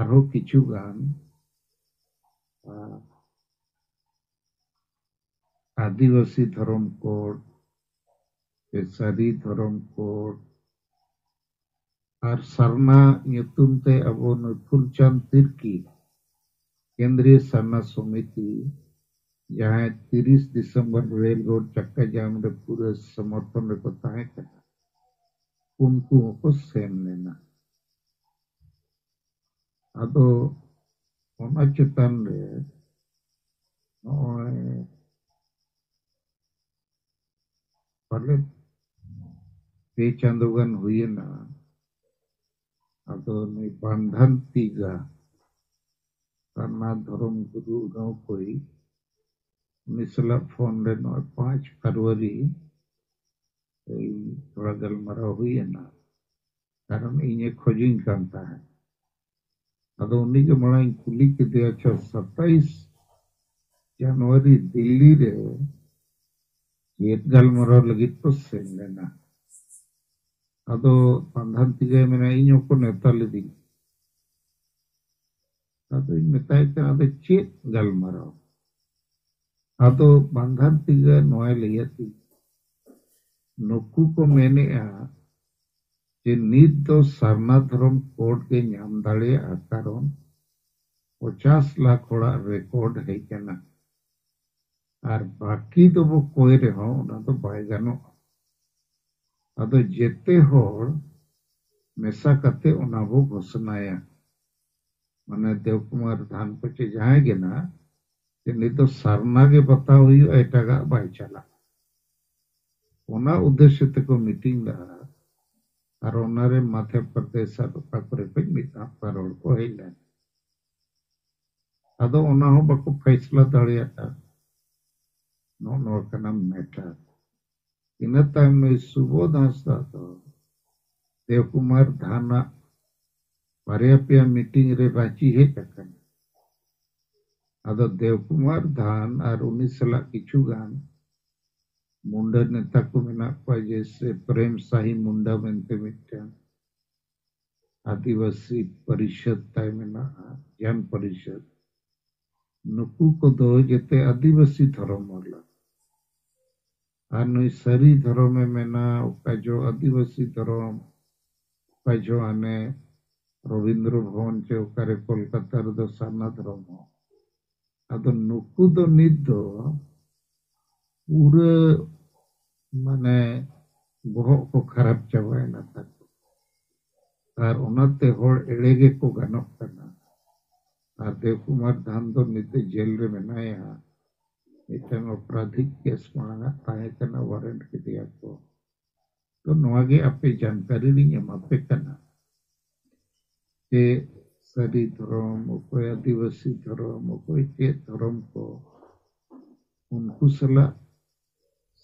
ᱟᱨᱦᱚᱸ ᱠᱤᱪᱷᱩ ᱜᱟᱱ, ᱟ, ᱟᱹᱫᱤᱵᱟᱹᱥᱤ ᱫᱷᱚᱨᱚᱢ ᱠᱳᱰ, ᱠᱮᱥᱟᱨᱤ ᱫᱷᱚᱨᱚᱢ ᱠᱳᱰ ᱟᱨ ᱥᱟᱨᱱᱟ ᱧᱩᱛᱩᱢ ᱛᱮ ᱟᱵᱚ ᱱᱩᱭ ᱯᱷᱩᱞᱪᱟᱸᱫᱽ ᱛᱤᱨᱠᱤ ᱠᱮᱱᱫᱨᱤᱭᱚ ᱥᱟᱨᱱᱟ ᱥᱚᱢᱤᱛᱤ ᱡᱟᱦᱟᱸᱭ ᱛᱤᱨᱤᱥ ᱰᱤᱥᱮᱢᱵᱚᱨ ᱨᱮᱞ ᱨᱳᱰ ᱪᱟᱠᱟ ᱡᱟᱢ ᱨᱮ ᱯᱩᱨᱟᱹ ᱥᱚᱢᱚᱨᱛᱷᱚᱱ ᱨᱮᱠᱚ ᱛᱟᱦᱮᱸ ᱠᱟᱱᱟ, ᱩᱱᱠᱩ ᱦᱚᱸᱠᱚ ᱥᱮᱱ ᱞᱮᱱᱟ᱾ ᱟᱫᱚ ᱚᱱᱟ ᱪᱮᱛᱟᱱ ᱨᱮ ᱱᱚᱜᱼᱚᱭ ᱯᱟᱞᱮ ᱯᱮ ᱪᱟᱸᱫᱳ ᱜᱟᱱ ᱦᱩᱭᱮᱱᱟ᱾ ᱟᱫᱚ ᱱᱩᱭ ᱵᱟᱱᱫᱷᱟᱱ ᱛᱤᱜᱟ ᱥᱟᱨᱱᱟ ᱫᱷᱚᱨᱚᱢ ᱜᱩᱨᱩ ᱩᱨᱟᱹᱣ ᱠᱚᱭ, ᱩᱱᱤ ᱥᱟᱞᱟᱜ ᱯᱷᱳᱱ ᱨᱮ ᱱᱚᱜᱼᱚᱭ ᱯᱟᱸᱪ ᱯᱷᱮᱵᱽᱨᱩᱣᱟᱨᱤ ᱮᱭ ᱛᱷᱚᱲᱟ ᱜᱟᱞᱢᱟᱨᱟᱣ ᱦᱩᱭᱮᱱᱟ, ᱠᱟᱨᱚᱱ ᱤᱧᱮ ᱠᱷᱚᱡᱤᱧ ᱠᱟᱱ ᱛᱟᱦᱮᱸᱫ᱾ ᱟᱫᱚ ᱩᱱᱤᱜᱮ ᱢᱟᱲᱟᱝ ᱤᱧ ᱠᱩᱞᱤ ᱠᱮᱫᱮᱭᱟ, "ᱟᱪᱪᱷᱟ, ᱥᱟᱛᱟᱭᱤᱥ ᱡᱟᱱᱩᱣᱟᱨᱤ ᱫᱤᱞᱞᱤ ᱨᱮ ᱪᱮᱫ ᱜᱟᱞᱢᱟᱨᱟᱣ ᱞᱟᱹᱜᱤᱫ ᱠᱚ ᱥᱮᱱ ᱞᱮᱱᱟ?" ᱟᱫᱚ ᱯᱨᱚᱫᱷᱟᱱ ᱛᱤᱜᱟᱭ ᱢᱮᱱᱟ, "ᱤᱧ ᱦᱚᱸᱠᱚ ᱱᱮᱣᱛᱟ ᱞᱤᱫᱤᱧ᱾" ᱟᱫᱚᱧ ᱢᱮᱛᱟᱭ ᱠᱟᱱᱟ, "ᱟᱫᱚ ᱪᱮᱫ ᱜᱟᱞᱢᱟᱨᱟᱣ?" ᱟᱫᱚ ᱯᱨᱚᱫᱷᱟᱱ ᱛᱤᱜᱟ ᱱᱚᱣᱟᱭ ᱞᱟᱹᱭᱟᱫ ᱛᱤᱧᱟ, ᱱᱩᱠᱩ ᱠᱚ ᱢᱮᱱᱮᱜᱼᱟ ᱡᱮ ᱱᱤᱛ ᱫᱚ ᱥᱟᱨᱱᱟ ᱫᱷᱚᱨᱚᱢ ᱠᱳᱰ ᱜᱮ ᱧᱟᱢ ᱫᱟᱲᱮᱭᱟᱜᱼᱟ, ᱠᱟᱨᱚᱱ ᱯᱚᱪᱟᱥ ᱞᱟᱠᱷ ᱦᱚᱲᱟᱜ ᱨᱮᱠᱚᱨᱰ ᱦᱮᱡ ᱮᱱᱟ, ᱟᱨ ᱵᱟᱹᱠᱤ ᱫᱚᱵᱚ ᱠᱚᱭ ᱨᱮᱦᱚᱸ ᱚᱱᱟ ᱫᱚ ᱵᱟᱭ ᱜᱟᱱᱚᱜᱼᱟ᱾ ᱟᱫᱚ ᱡᱮᱛᱮ ᱦᱚᱲ ᱢᱮᱥᱟ ᱠᱟᱛᱮ ᱚᱱᱟ ᱵᱚ ᱜᱷᱳᱥᱚᱱᱟᱭᱟ, ᱢᱟᱱᱮ ᱫᱮᱣ ᱠᱩᱢᱟᱨ ᱫᱷᱟᱱ ᱠᱚ ᱪᱮ ᱡᱟᱦᱟᱸᱭ ᱜᱮ ᱱᱟᱜ, ᱡᱮ ᱱᱤᱛ ᱫᱚ ᱥᱟᱨᱱᱟ ᱜᱮ ᱵᱟᱛᱟᱣ ᱦᱩᱭᱩᱜᱼᱟ, ᱮᱴᱟᱜᱟᱜ ᱵᱟᱭ ᱪᱟᱞᱟᱜᱼᱟ᱾ ᱚᱱᱟ ᱩᱫᱽᱫᱮᱥᱥᱚ ᱛᱮᱠᱚ ᱢᱤᱴᱤᱝ ᱞᱮᱫᱼᱟ᱾ ᱟᱨ ᱚᱱᱟᱨᱮ ᱢᱟᱫᱷᱭᱚ ᱯᱨᱚᱫᱮᱥ ᱟᱨ ᱚᱠᱟ ᱠᱚᱨᱮ ᱠᱷᱚᱱ ᱢᱤᱫ ᱦᱟᱯᱛᱟ ᱨᱚᱲ ᱠᱚ ᱦᱮᱡ ᱞᱮᱱ᱾ ᱟᱫᱚ ᱚᱱᱟ ᱦᱚᱸ ᱵᱟᱠᱚ ᱯᱷᱟᱭᱥᱟᱞᱟ ᱫᱟᱲᱮᱭᱟᱜᱼᱟ᱾ ᱱᱚᱜᱼᱚ ᱱᱚᱣᱟ ᱠᱟᱱᱟ ᱢᱮᱴᱟᱨ᱾ ᱤᱱᱟᱹ ᱛᱟᱭᱚᱢ ᱱᱩᱭ ᱥᱩᱵᱳᱫᱷ ᱦᱟᱸᱥᱫᱟ ᱫᱚ ᱫᱮᱣ ᱠᱩᱢᱟᱨ ᱫᱷᱟᱱᱟᱜ ᱵᱟᱨᱭᱟ ᱯᱮᱭᱟ ᱢᱤᱴᱤᱝ ᱨᱮ ᱨᱟᱸᱪᱤ ᱦᱮᱡ ᱟᱠᱟᱱᱟ᱾ ᱟᱫᱚ ᱫᱮᱣ ᱠᱩᱢᱟᱨ ᱫᱷᱟᱱ ᱟᱨ ᱩᱱᱤ ᱥᱟᱞᱟᱜ ᱠᱤᱪᱷᱩ ᱜᱟᱱ ᱢᱩᱱᱰᱟ ᱱᱮᱛᱟ ᱠᱚ ᱢᱮᱱᱟᱜ ᱠᱚᱣᱟ, ᱡᱮᱭᱥᱮ ᱯᱨᱮᱢ ᱥᱟᱦᱤ ᱢᱩᱱᱰᱟ ᱢᱮᱱᱛᱮ ᱢᱤᱫᱴᱟᱝ ᱟᱹᱫᱤᱵᱟᱹᱥᱤ ᱯᱚᱨᱤᱥᱚᱫᱽ ᱛᱟᱭ ᱢᱮᱱᱟᱜᱼᱟ, ᱡᱟᱱ ᱯᱚᱨᱤᱥᱚᱫᱽ᱾ ᱱᱩᱠᱩ ᱠᱚᱫᱚ ᱡᱮᱛᱮ ᱟᱹᱫᱤᱵᱟᱹᱥᱤ ᱫᱷᱚᱨᱚᱢ ᱣᱟᱞᱟ᱾ ᱟᱨ ᱱᱩᱭ ᱥᱟᱹᱨᱤ ᱫᱷᱚᱨᱚᱢᱮ ᱢᱮᱱᱟ, ᱚᱠᱟ ᱡᱚ ᱟᱹᱫᱤᱵᱟᱹᱥᱤ ᱫᱷᱚᱨᱚᱢ, ᱚᱠᱟ ᱡᱚ ᱦᱟᱱᱮ ᱨᱚᱵᱤᱱᱫᱨᱚ ᱵᱷᱚᱵᱚᱱ ᱪᱮ ᱚᱠᱟᱨᱮ ᱠᱳᱞᱠᱟᱛᱟ ᱨᱮᱫᱚ ᱥᱟᱨᱱᱟ ᱫᱷᱚᱨᱚᱢ ᱦᱚᱸ᱾ ᱟᱫᱚ ᱱᱩᱠᱩ ᱫᱚ ᱱᱤᱛ ᱫᱚ ᱯᱩᱨᱟᱹ ᱢᱟᱱᱮ ᱵᱚᱦᱚᱜ ᱠᱚ ᱠᱷᱟᱨᱟᱯ ᱪᱟᱵᱟᱭᱮᱱᱟ ᱛᱟᱠᱚ᱾ ᱟᱨ ᱚᱱᱟᱛᱮ ᱦᱚᱲ ᱮᱲᱮ ᱜᱮᱠᱚ ᱜᱟᱱᱚᱜ ᱠᱟᱱᱟ᱾ ᱟᱨ ᱫᱮᱵ ᱠᱩᱢᱟᱨ ᱫᱷᱟᱱ ᱫᱚ ᱱᱤᱛ ᱫᱚ ᱡᱮᱞ ᱨᱮ ᱢᱮᱱᱟᱭᱟ᱾ ᱢᱤᱫᱴᱟᱝ ᱚᱯᱨᱟᱫᱷᱤᱠ ᱠᱮᱥ ᱢᱟᱲᱟᱝ ᱟᱜ ᱛᱟᱦᱮᱸ ᱠᱟᱱᱟ, ᱣᱟᱨᱮᱱᱴ ᱠᱮᱫᱮᱭᱟ ᱠᱚ᱾ ᱛᱚ ᱱᱚᱣᱟ ᱜᱮ ᱟᱯᱮ ᱡᱟᱱᱠᱟᱨᱤ ᱞᱤᱧ ᱮᱢᱟ ᱯᱮ ᱠᱟᱱᱟ᱾ ᱪᱮᱫ ᱥᱟᱹᱨᱤ ᱫᱷᱚᱨᱚᱢ, ᱚᱠᱚᱭ ᱟᱹᱫᱤᱵᱟᱹᱥᱤ ᱫᱷᱚᱨᱚᱢ, ᱚᱠᱚᱭ ᱪᱮᱫ ᱫᱷᱚᱨᱚᱢ ᱠᱚ, ᱩᱱᱠᱩ ᱥᱟᱞᱟᱜ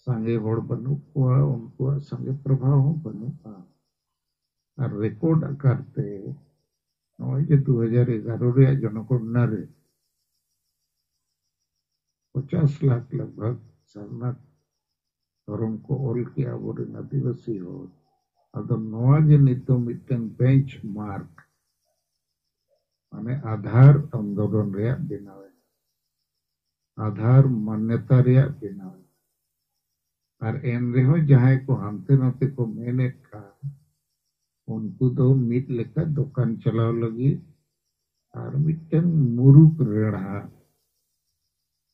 ᱥᱟᱸᱜᱮ ᱦᱚᱲ ᱵᱟᱹᱱᱩᱜ ᱠᱚᱣᱟ, ᱩᱱᱠᱩᱣᱟᱜ ᱥᱟᱸᱜᱮ ᱯᱨᱚᱵᱷᱟᱣ ᱦᱚᱸ ᱵᱟᱹᱱᱩᱜᱼᱟ᱾ ᱟᱨ ᱨᱮᱠᱚᱨᱰ ᱟᱠᱟᱨ ᱛᱮ ᱱᱚᱜᱼᱚᱭ ᱡᱮ ᱫᱩ ᱦᱟᱡᱟᱨ ᱮᱜᱟᱨᱚ ᱨᱮᱭᱟᱜ ᱡᱚᱱᱚᱜᱚᱱᱱᱟ ᱨᱮ ᱯᱚᱪᱟᱥ ᱞᱟᱠᱷ ᱞᱟᱜᱽᱵᱷᱟᱜᱽ ᱥᱟᱨᱱᱟ ᱫᱷᱚᱨᱚᱢ ᱠᱚ ᱚᱞ ᱠᱮᱜᱼᱟ ᱟᱵᱚᱨᱮᱱ ᱟᱹᱫᱤᱵᱟᱹᱥᱤ ᱦᱚᱲ᱾ ᱟᱫᱚ ᱱᱚᱣᱟ ᱜᱮ ᱱᱤᱛ ᱫᱚ ᱢᱤᱫᱴᱟᱝ ᱵᱮᱧᱪ ᱢᱟᱨᱠ, ᱢᱟᱱᱮ ᱟᱫᱷᱟᱨ ᱟᱱᱫᱳᱞᱚᱱ ᱨᱮᱭᱟᱜ ᱵᱮᱱᱟᱣ ᱮᱱᱟ, ᱟᱫᱷᱟᱨ ᱢᱟᱱᱱᱚᱛᱟ ᱨᱮᱭᱟᱜ ᱵᱮᱱᱟᱣ ᱮᱱᱟ᱾ ᱟᱨ ᱮᱱ ᱨᱮᱦᱚᱸ ᱡᱟᱦᱟᱸᱭ ᱠᱚ ᱦᱟᱱᱛᱮ ᱱᱟᱛᱮ ᱠᱚ ᱢᱮᱱᱮᱫ ᱠᱟᱱ, ᱩᱱᱠᱩ ᱫᱚ ᱢᱤᱫ ᱞᱮᱠᱟ ᱫᱚᱠᱟᱱ ᱪᱟᱞᱟᱣ ᱞᱟᱹᱜᱤᱫ ᱟᱨ ᱢᱤᱫᱴᱟᱝ ᱢᱩᱨᱩᱠ ᱨᱮᱲᱦᱟ᱾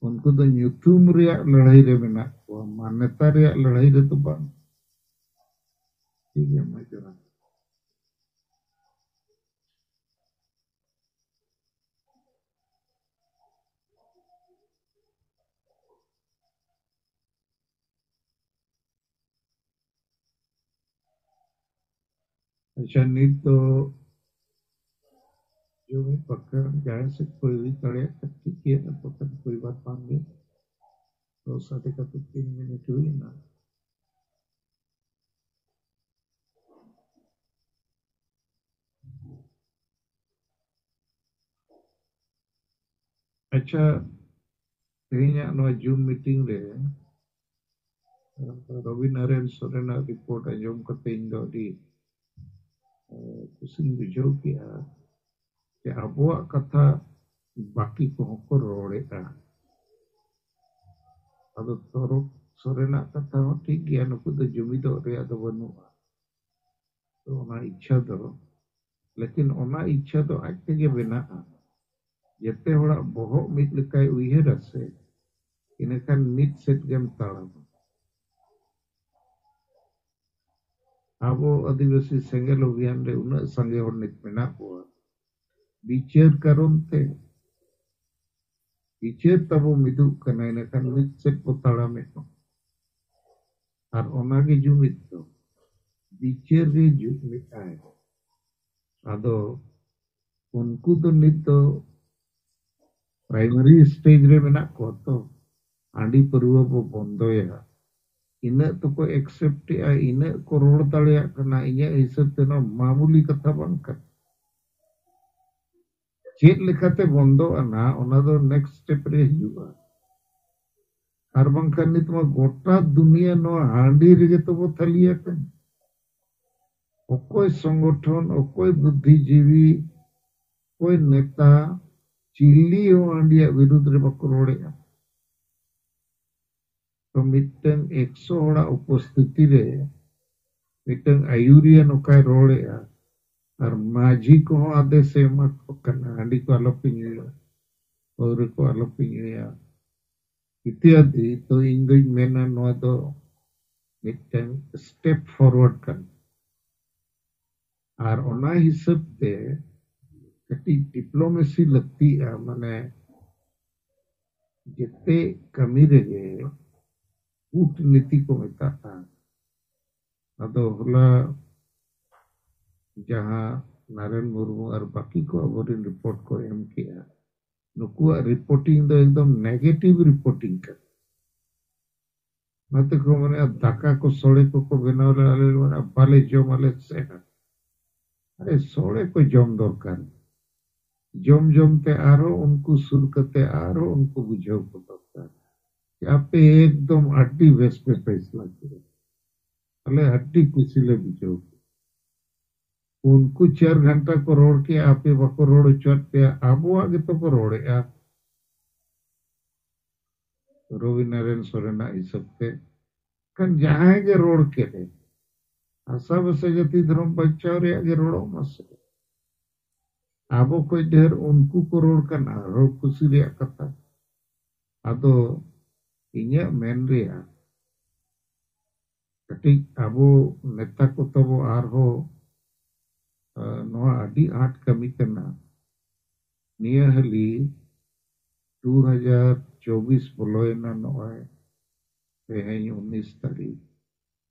ᱩᱱᱠᱩ ᱫᱚ ᱧᱩᱛᱩᱢ ᱨᱮᱭᱟᱜ ᱞᱟᱹᱲᱦᱟᱹᱭ ᱨᱮ ᱢᱮᱱᱟᱜ ᱠᱚᱣᱟ, ᱢᱟᱱᱱᱚᱛᱟ ᱨᱮᱭᱟᱜ ᱞᱟᱹᱲᱦᱟᱹᱭ ᱨᱮᱫᱚ ᱵᱟᱝ᱾ ᱴᱷᱤᱠ ᱜᱮᱭᱟ, ᱢᱟ ᱡᱚᱦᱟᱨ᱾ ᱟᱪᱪᱷᱟ, ᱱᱤᱛ ᱫᱚ ᱡᱩᱢᱤᱫ ᱵᱟᱠᱷᱨᱟ ᱡᱟᱦᱟᱸᱭ ᱥᱮᱫ ᱠᱚ ᱤᱫᱤ ᱫᱟᱲᱮᱭᱟᱜ ᱠᱷᱟᱱ ᱴᱷᱤᱠ ᱜᱮᱭᱟ, ᱵᱟᱠᱷᱟᱱ ᱠᱚᱭ ᱵᱟᱛ ᱵᱟᱝ ᱜᱮ᱾ ᱫᱚᱥ ᱥᱟᱰᱮ ᱠᱟᱛᱮ ᱛᱤᱱ ᱢᱤᱱᱤᱴ ᱦᱩᱭ ᱮᱱᱟ᱾ ᱟᱪᱪᱷᱟ, ᱛᱮᱦᱮᱧᱟᱜ ᱱᱚᱣᱟ ᱡᱩᱢ ᱢᱤᱴᱤᱝ ᱨᱮ ᱨᱚᱵᱤ ᱱᱟᱨᱟᱭᱚᱱ ᱥᱚᱨᱮᱱᱟᱜ ᱨᱤᱯᱳᱨᱴ ᱟᱸᱡᱚᱢ ᱠᱟᱛᱮ ᱤᱧ ᱫᱚ ᱟᱹᱰᱤ, ᱮ, ᱠᱩᱥᱤᱧ ᱵᱩᱡᱷᱟᱹᱣ ᱠᱮᱜᱼᱟ ᱡᱮ ᱟᱵᱚᱣᱟᱜ ᱠᱟᱛᱷᱟ ᱵᱟᱹᱠᱤ ᱠᱚᱦᱚᱸ ᱠᱚ ᱨᱚᱲᱮᱫᱼᱟ᱾ ᱟᱫᱚ ᱛᱚᱨᱚᱯ ᱥᱚᱨᱮᱱᱟᱜ ᱠᱟᱛᱷᱟ ᱦᱚᱸ ᱴᱷᱤᱠ ᱜᱮᱭᱟ, ᱱᱩᱠᱩ ᱫᱚ ᱡᱩᱢᱤᱫᱚᱜ ᱨᱮᱭᱟᱜ ᱫᱚ ᱵᱟᱹᱱᱩᱜᱼᱟ᱾ ᱛᱚ ᱚᱱᱟ ᱤᱪᱪᱷᱟ ᱫᱚ, ᱞᱮᱠᱤᱱ ᱚᱱᱟ ᱤᱪᱪᱷᱟ ᱫᱚ ᱟᱡ ᱛᱮᱜᱮ ᱵᱮᱱᱟᱜᱼᱟ᱾ ᱡᱮᱛᱮ ᱦᱚᱲᱟᱜ ᱵᱚᱦᱚᱜ ᱢᱤᱫ ᱞᱮᱠᱟᱭ ᱩᱭᱦᱟᱹᱨᱟ ᱥᱮ, ᱤᱱᱟᱹᱠᱷᱟᱱ ᱢᱤᱫ ᱥᱮᱫ ᱜᱮᱢ ᱛᱟᱲᱟᱢᱟ᱾ ᱟᱵᱚ ᱟᱹᱫᱤᱵᱟᱹᱥᱤ ᱥᱮᱸᱜᱮᱞ ᱚᱵᱷᱤᱭᱟᱱ ᱨᱮ ᱩᱱᱟᱹᱜ ᱥᱟᱸᱜᱮ ᱦᱚᱲ ᱱᱤᱛ ᱢᱮᱱᱟᱜ ᱠᱚᱣᱟ, ᱵᱤᱪᱟᱹᱨ ᱠᱟᱨᱚᱱ ᱛᱮ ᱵᱤᱪᱟᱹᱨ ᱛᱟᱵᱚ ᱢᱤᱫᱚᱜ ᱠᱟᱱᱟ, ᱤᱱᱟᱹᱠᱷᱟᱱ ᱢᱤᱫ ᱥᱮᱫ ᱵᱚ ᱛᱟᱲᱟᱢᱮᱫ ᱢᱟ᱾ ᱟᱨ ᱚᱱᱟᱜᱮ ᱡᱩᱢᱤᱫ ᱫᱚ, ᱵᱤᱪᱟᱹᱨ ᱜᱮ ᱡᱩᱢᱤᱫ ᱟᱭ᱾ ᱟᱫᱚ ᱩᱱᱠᱩ ᱫᱚ ᱱᱤᱛ ᱫᱚ ᱯᱨᱟᱭᱢᱟᱨᱤ ᱥᱴᱮᱡ ᱨᱮ ᱢᱮᱱᱟᱜ ᱠᱚᱣᱟ ᱛᱚ, ᱦᱟᱺᱰᱤ ᱯᱟᱹᱨᱣᱟᱹ ᱵᱚ ᱵᱚᱱᱫᱚᱭᱟ, ᱤᱱᱟᱹᱜ ᱛᱚᱠᱚ ᱮᱠᱥᱮᱯᱴ ᱮᱜᱼᱟ, ᱤᱱᱟᱹᱜ ᱠᱚ ᱨᱚᱲ ᱫᱟᱲᱮᱭᱟᱜ ᱠᱟᱱᱟ᱾ ᱤᱧᱟᱹᱜ ᱦᱤᱥᱟᱹᱵ ᱛᱮ ᱱᱚᱣᱟ ᱢᱟᱢᱩᱞᱤ ᱠᱟᱛᱷᱟ ᱵᱟᱝ ᱠᱟᱱᱟ᱾ ᱪᱮᱫ ᱞᱮᱠᱟᱛᱮ ᱵᱚᱱᱫᱚᱜᱼᱟ ᱱᱟᱦᱟᱜ, ᱚᱱᱟ ᱫᱚ ᱱᱮᱠᱥᱴ ᱥᱴᱮᱯ ᱨᱮ ᱦᱤᱡᱩᱜᱼᱟ᱾ ᱟᱨ ᱵᱟᱝᱠᱷᱟᱱ ᱱᱤᱛ ᱢᱟ ᱜᱚᱴᱟ ᱫᱩᱱᱤᱭᱟᱹ ᱱᱚᱣᱟ ᱦᱟᱺᱰᱤ ᱨᱮᱜᱮ ᱛᱚᱵᱚ ᱛᱷᱟᱹᱞᱤ ᱟᱠᱟᱱ᱾ ᱚᱠᱚᱭ ᱥᱚᱝᱜᱚᱴᱷᱚᱱ, ᱚᱠᱚᱭ ᱵᱩᱫᱽᱫᱷᱤᱡᱤᱵᱤ, ᱚᱠᱚᱭ ᱱᱮᱛᱟ ᱪᱤᱞᱤ ᱦᱚᱸ ᱦᱟᱺᱰᱤᱭᱟᱜ ᱵᱤᱨᱩᱫᱽ ᱨᱮ ᱵᱟᱠᱚ ᱨᱚᱲᱮᱜᱼᱟ᱾ ᱛᱚ ᱢᱤᱫᱴᱟᱝ ᱮᱠᱥᱚ ᱦᱚᱲᱟᱜ ᱩᱯᱚᱥᱛᱷᱤᱛᱤ ᱨᱮ ᱢᱤᱫᱴᱟᱝ ᱟᱹᱭᱩᱨᱤᱭᱟᱹ ᱱᱚᱝᱠᱟᱭ ᱨᱚᱲᱮᱜᱼᱟ, ᱟᱨ ᱢᱟᱹᱡᱷᱤ ᱠᱚᱦᱚᱸ ᱟᱫᱮᱥ ᱮ ᱮᱢᱟ ᱠᱚ ᱠᱟᱱᱟ, ᱦᱟᱺᱰᱤ ᱠᱚ ᱟᱞᱚᱯᱮ ᱧᱩᱭᱟ, ᱯᱟᱹᱣᱨᱟᱹ ᱠᱚ ᱟᱞᱚᱯᱮ ᱧᱩᱭᱟ ᱤᱛᱭᱟᱫᱤ᱾ ᱛᱚ ᱤᱧ ᱫᱚᱧ ᱢᱮᱱᱟ ᱱᱚᱣᱟ ᱫᱚ ᱢᱤᱫᱴᱟᱝ ᱥᱴᱮᱯ ᱯᱷᱚᱨᱣᱟᱨᱰ ᱠᱟᱱᱟ᱾ ᱟᱨ ᱚᱱᱟ ᱦᱤᱥᱟᱹᱵ ᱛᱮ ᱠᱟᱹᱴᱤᱡ ᱰᱤᱯᱞᱳᱢᱮᱥᱤ ᱞᱟᱹᱠᱛᱤᱜᱼᱟ, ᱢᱟᱱᱮ ᱡᱮᱛᱮ ᱠᱟᱹᱢᱤ ᱨᱮᱜᱮ ᱠᱩᱴᱱᱤᱛᱤ ᱠᱚ ᱢᱮᱛᱟᱜᱼᱟ᱾ ᱟᱫᱚ ᱦᱚᱞᱟ ᱡᱟᱦᱟᱸ ᱱᱟᱨᱮᱱ ᱢᱩᱨᱢᱩ ᱟᱨ ᱵᱟᱹᱠᱤ ᱠᱚ ᱟᱵᱚᱨᱮᱱ ᱨᱤᱯᱳᱨᱴ ᱠᱚ ᱮᱢ ᱠᱮᱜᱼᱟ, ᱱᱩᱠᱩᱣᱟᱜ ᱨᱤᱯᱳᱨᱴᱤᱝ ᱫᱚ ᱮᱠᱫᱚᱢ ᱱᱮᱜᱮᱴᱤᱵᱷ ᱨᱤᱯᱳᱨᱴᱤᱝ ᱠᱟᱱᱟ᱾ ᱚᱱᱟᱛᱮ ᱠᱚ ᱢᱮᱱᱟ, ᱫᱟᱠᱟ ᱠᱚ ᱥᱚᱲᱮ ᱠᱚᱠᱚ ᱵᱮᱱᱟᱣ ᱞᱮ, ᱟᱞᱮ ᱞᱮ ᱢᱮᱱᱟ, ᱵᱟᱞᱮ ᱡᱚᱢ, ᱟᱞᱮ ᱥᱮᱱᱟ᱾ ᱟᱨᱮ, ᱥᱚᱲᱮ ᱠᱚ ᱡᱚᱢ ᱫᱚᱨᱠᱟᱨ᱾ ᱡᱚᱢ ᱡᱚᱢ ᱛᱮ ᱟᱨᱦᱚᱸ ᱩᱱᱠᱩ ᱥᱩᱨ ᱠᱟᱛᱮ ᱟᱨᱦᱚᱸ ᱩᱱᱠᱩ ᱵᱩᱡᱷᱟᱹᱣ ᱠᱚ ᱫᱚᱨᱠᱟᱨ᱾ ᱟᱯᱮ ᱮᱠᱫᱚᱢ ᱟᱹᱰᱤ ᱵᱮᱥ ᱯᱮ ᱯᱷᱮᱥᱞᱟ ᱠᱮᱫᱟ, ᱟᱞᱮ ᱟᱹᱰᱤ ᱠᱩᱥᱤ ᱞᱮ ᱵᱩᱡᱷᱟᱹᱣ ᱠᱮᱫᱟ᱾ ᱩᱱᱠᱩ ᱪᱟᱨ ᱜᱷᱚᱱᱴᱟ ᱠᱚ ᱨᱚᱲ ᱠᱮᱜᱼᱟ, ᱟᱯᱮ ᱵᱟᱠᱚ ᱨᱚᱲ ᱦᱚᱪᱚᱣᱟᱫ ᱯᱮᱭᱟ, ᱟᱵᱚᱣᱟᱜ ᱜᱮᱛᱚ ᱠᱚ ᱨᱚᱲᱮᱜᱼᱟ᱾ ᱨᱚᱵᱤ ᱱᱟᱨᱟᱭᱚᱱ ᱥᱚᱨᱮᱱᱟᱜ ᱦᱤᱥᱟᱹᱵ ᱛᱮ ᱠᱷᱟᱱ ᱡᱟᱦᱟᱸᱭ ᱜᱮ ᱨᱚᱲ ᱠᱮᱫ ᱮ, ᱵᱷᱟᱥᱟ ᱵᱷᱟᱥᱟ ᱡᱟᱹᱛᱤ ᱫᱷᱚᱨᱚᱢ ᱵᱟᱧᱪᱟᱣ ᱨᱮᱭᱟᱜ ᱜᱮ ᱨᱚᱲᱚᱜ ᱢᱟ ᱥᱮ᱾ ᱟᱵᱚ ᱠᱷᱚᱡ ᱰᱷᱮᱨ ᱩᱱᱠᱩ ᱠᱚ ᱨᱚᱲ ᱠᱟᱱᱟ, ᱨᱚᱲ ᱠᱩᱥᱤ ᱨᱮᱭᱟᱜ ᱠᱟᱛᱷᱟ᱾ ᱟᱫᱚ ᱤᱧᱟᱹᱜ ᱢᱮᱱ ᱨᱮᱭᱟᱜ ᱠᱟᱹᱴᱤᱡ ᱟᱵᱚ ᱱᱮᱛᱟ ᱠᱚ ᱛᱟᱵᱚ ᱟᱨᱦᱚᱸ, ᱟ, ᱱᱚᱣᱟ ᱟᱹᱰᱤ ᱟᱸᱴ ᱠᱟᱹᱢᱤ ᱠᱟᱱᱟ᱾ ᱱᱤᱭᱟᱹ ᱦᱟᱹᱞᱤ ᱫᱩ ᱦᱟᱡᱟᱨ ᱪᱚᱵᱵᱤᱥ ᱵᱚᱞᱚᱭᱮᱱᱟ, ᱱᱚᱜᱼᱚᱭ ᱛᱮᱦᱮᱧ ᱩᱱᱤᱥ ᱛᱟᱹᱨᱤᱠᱷ᱾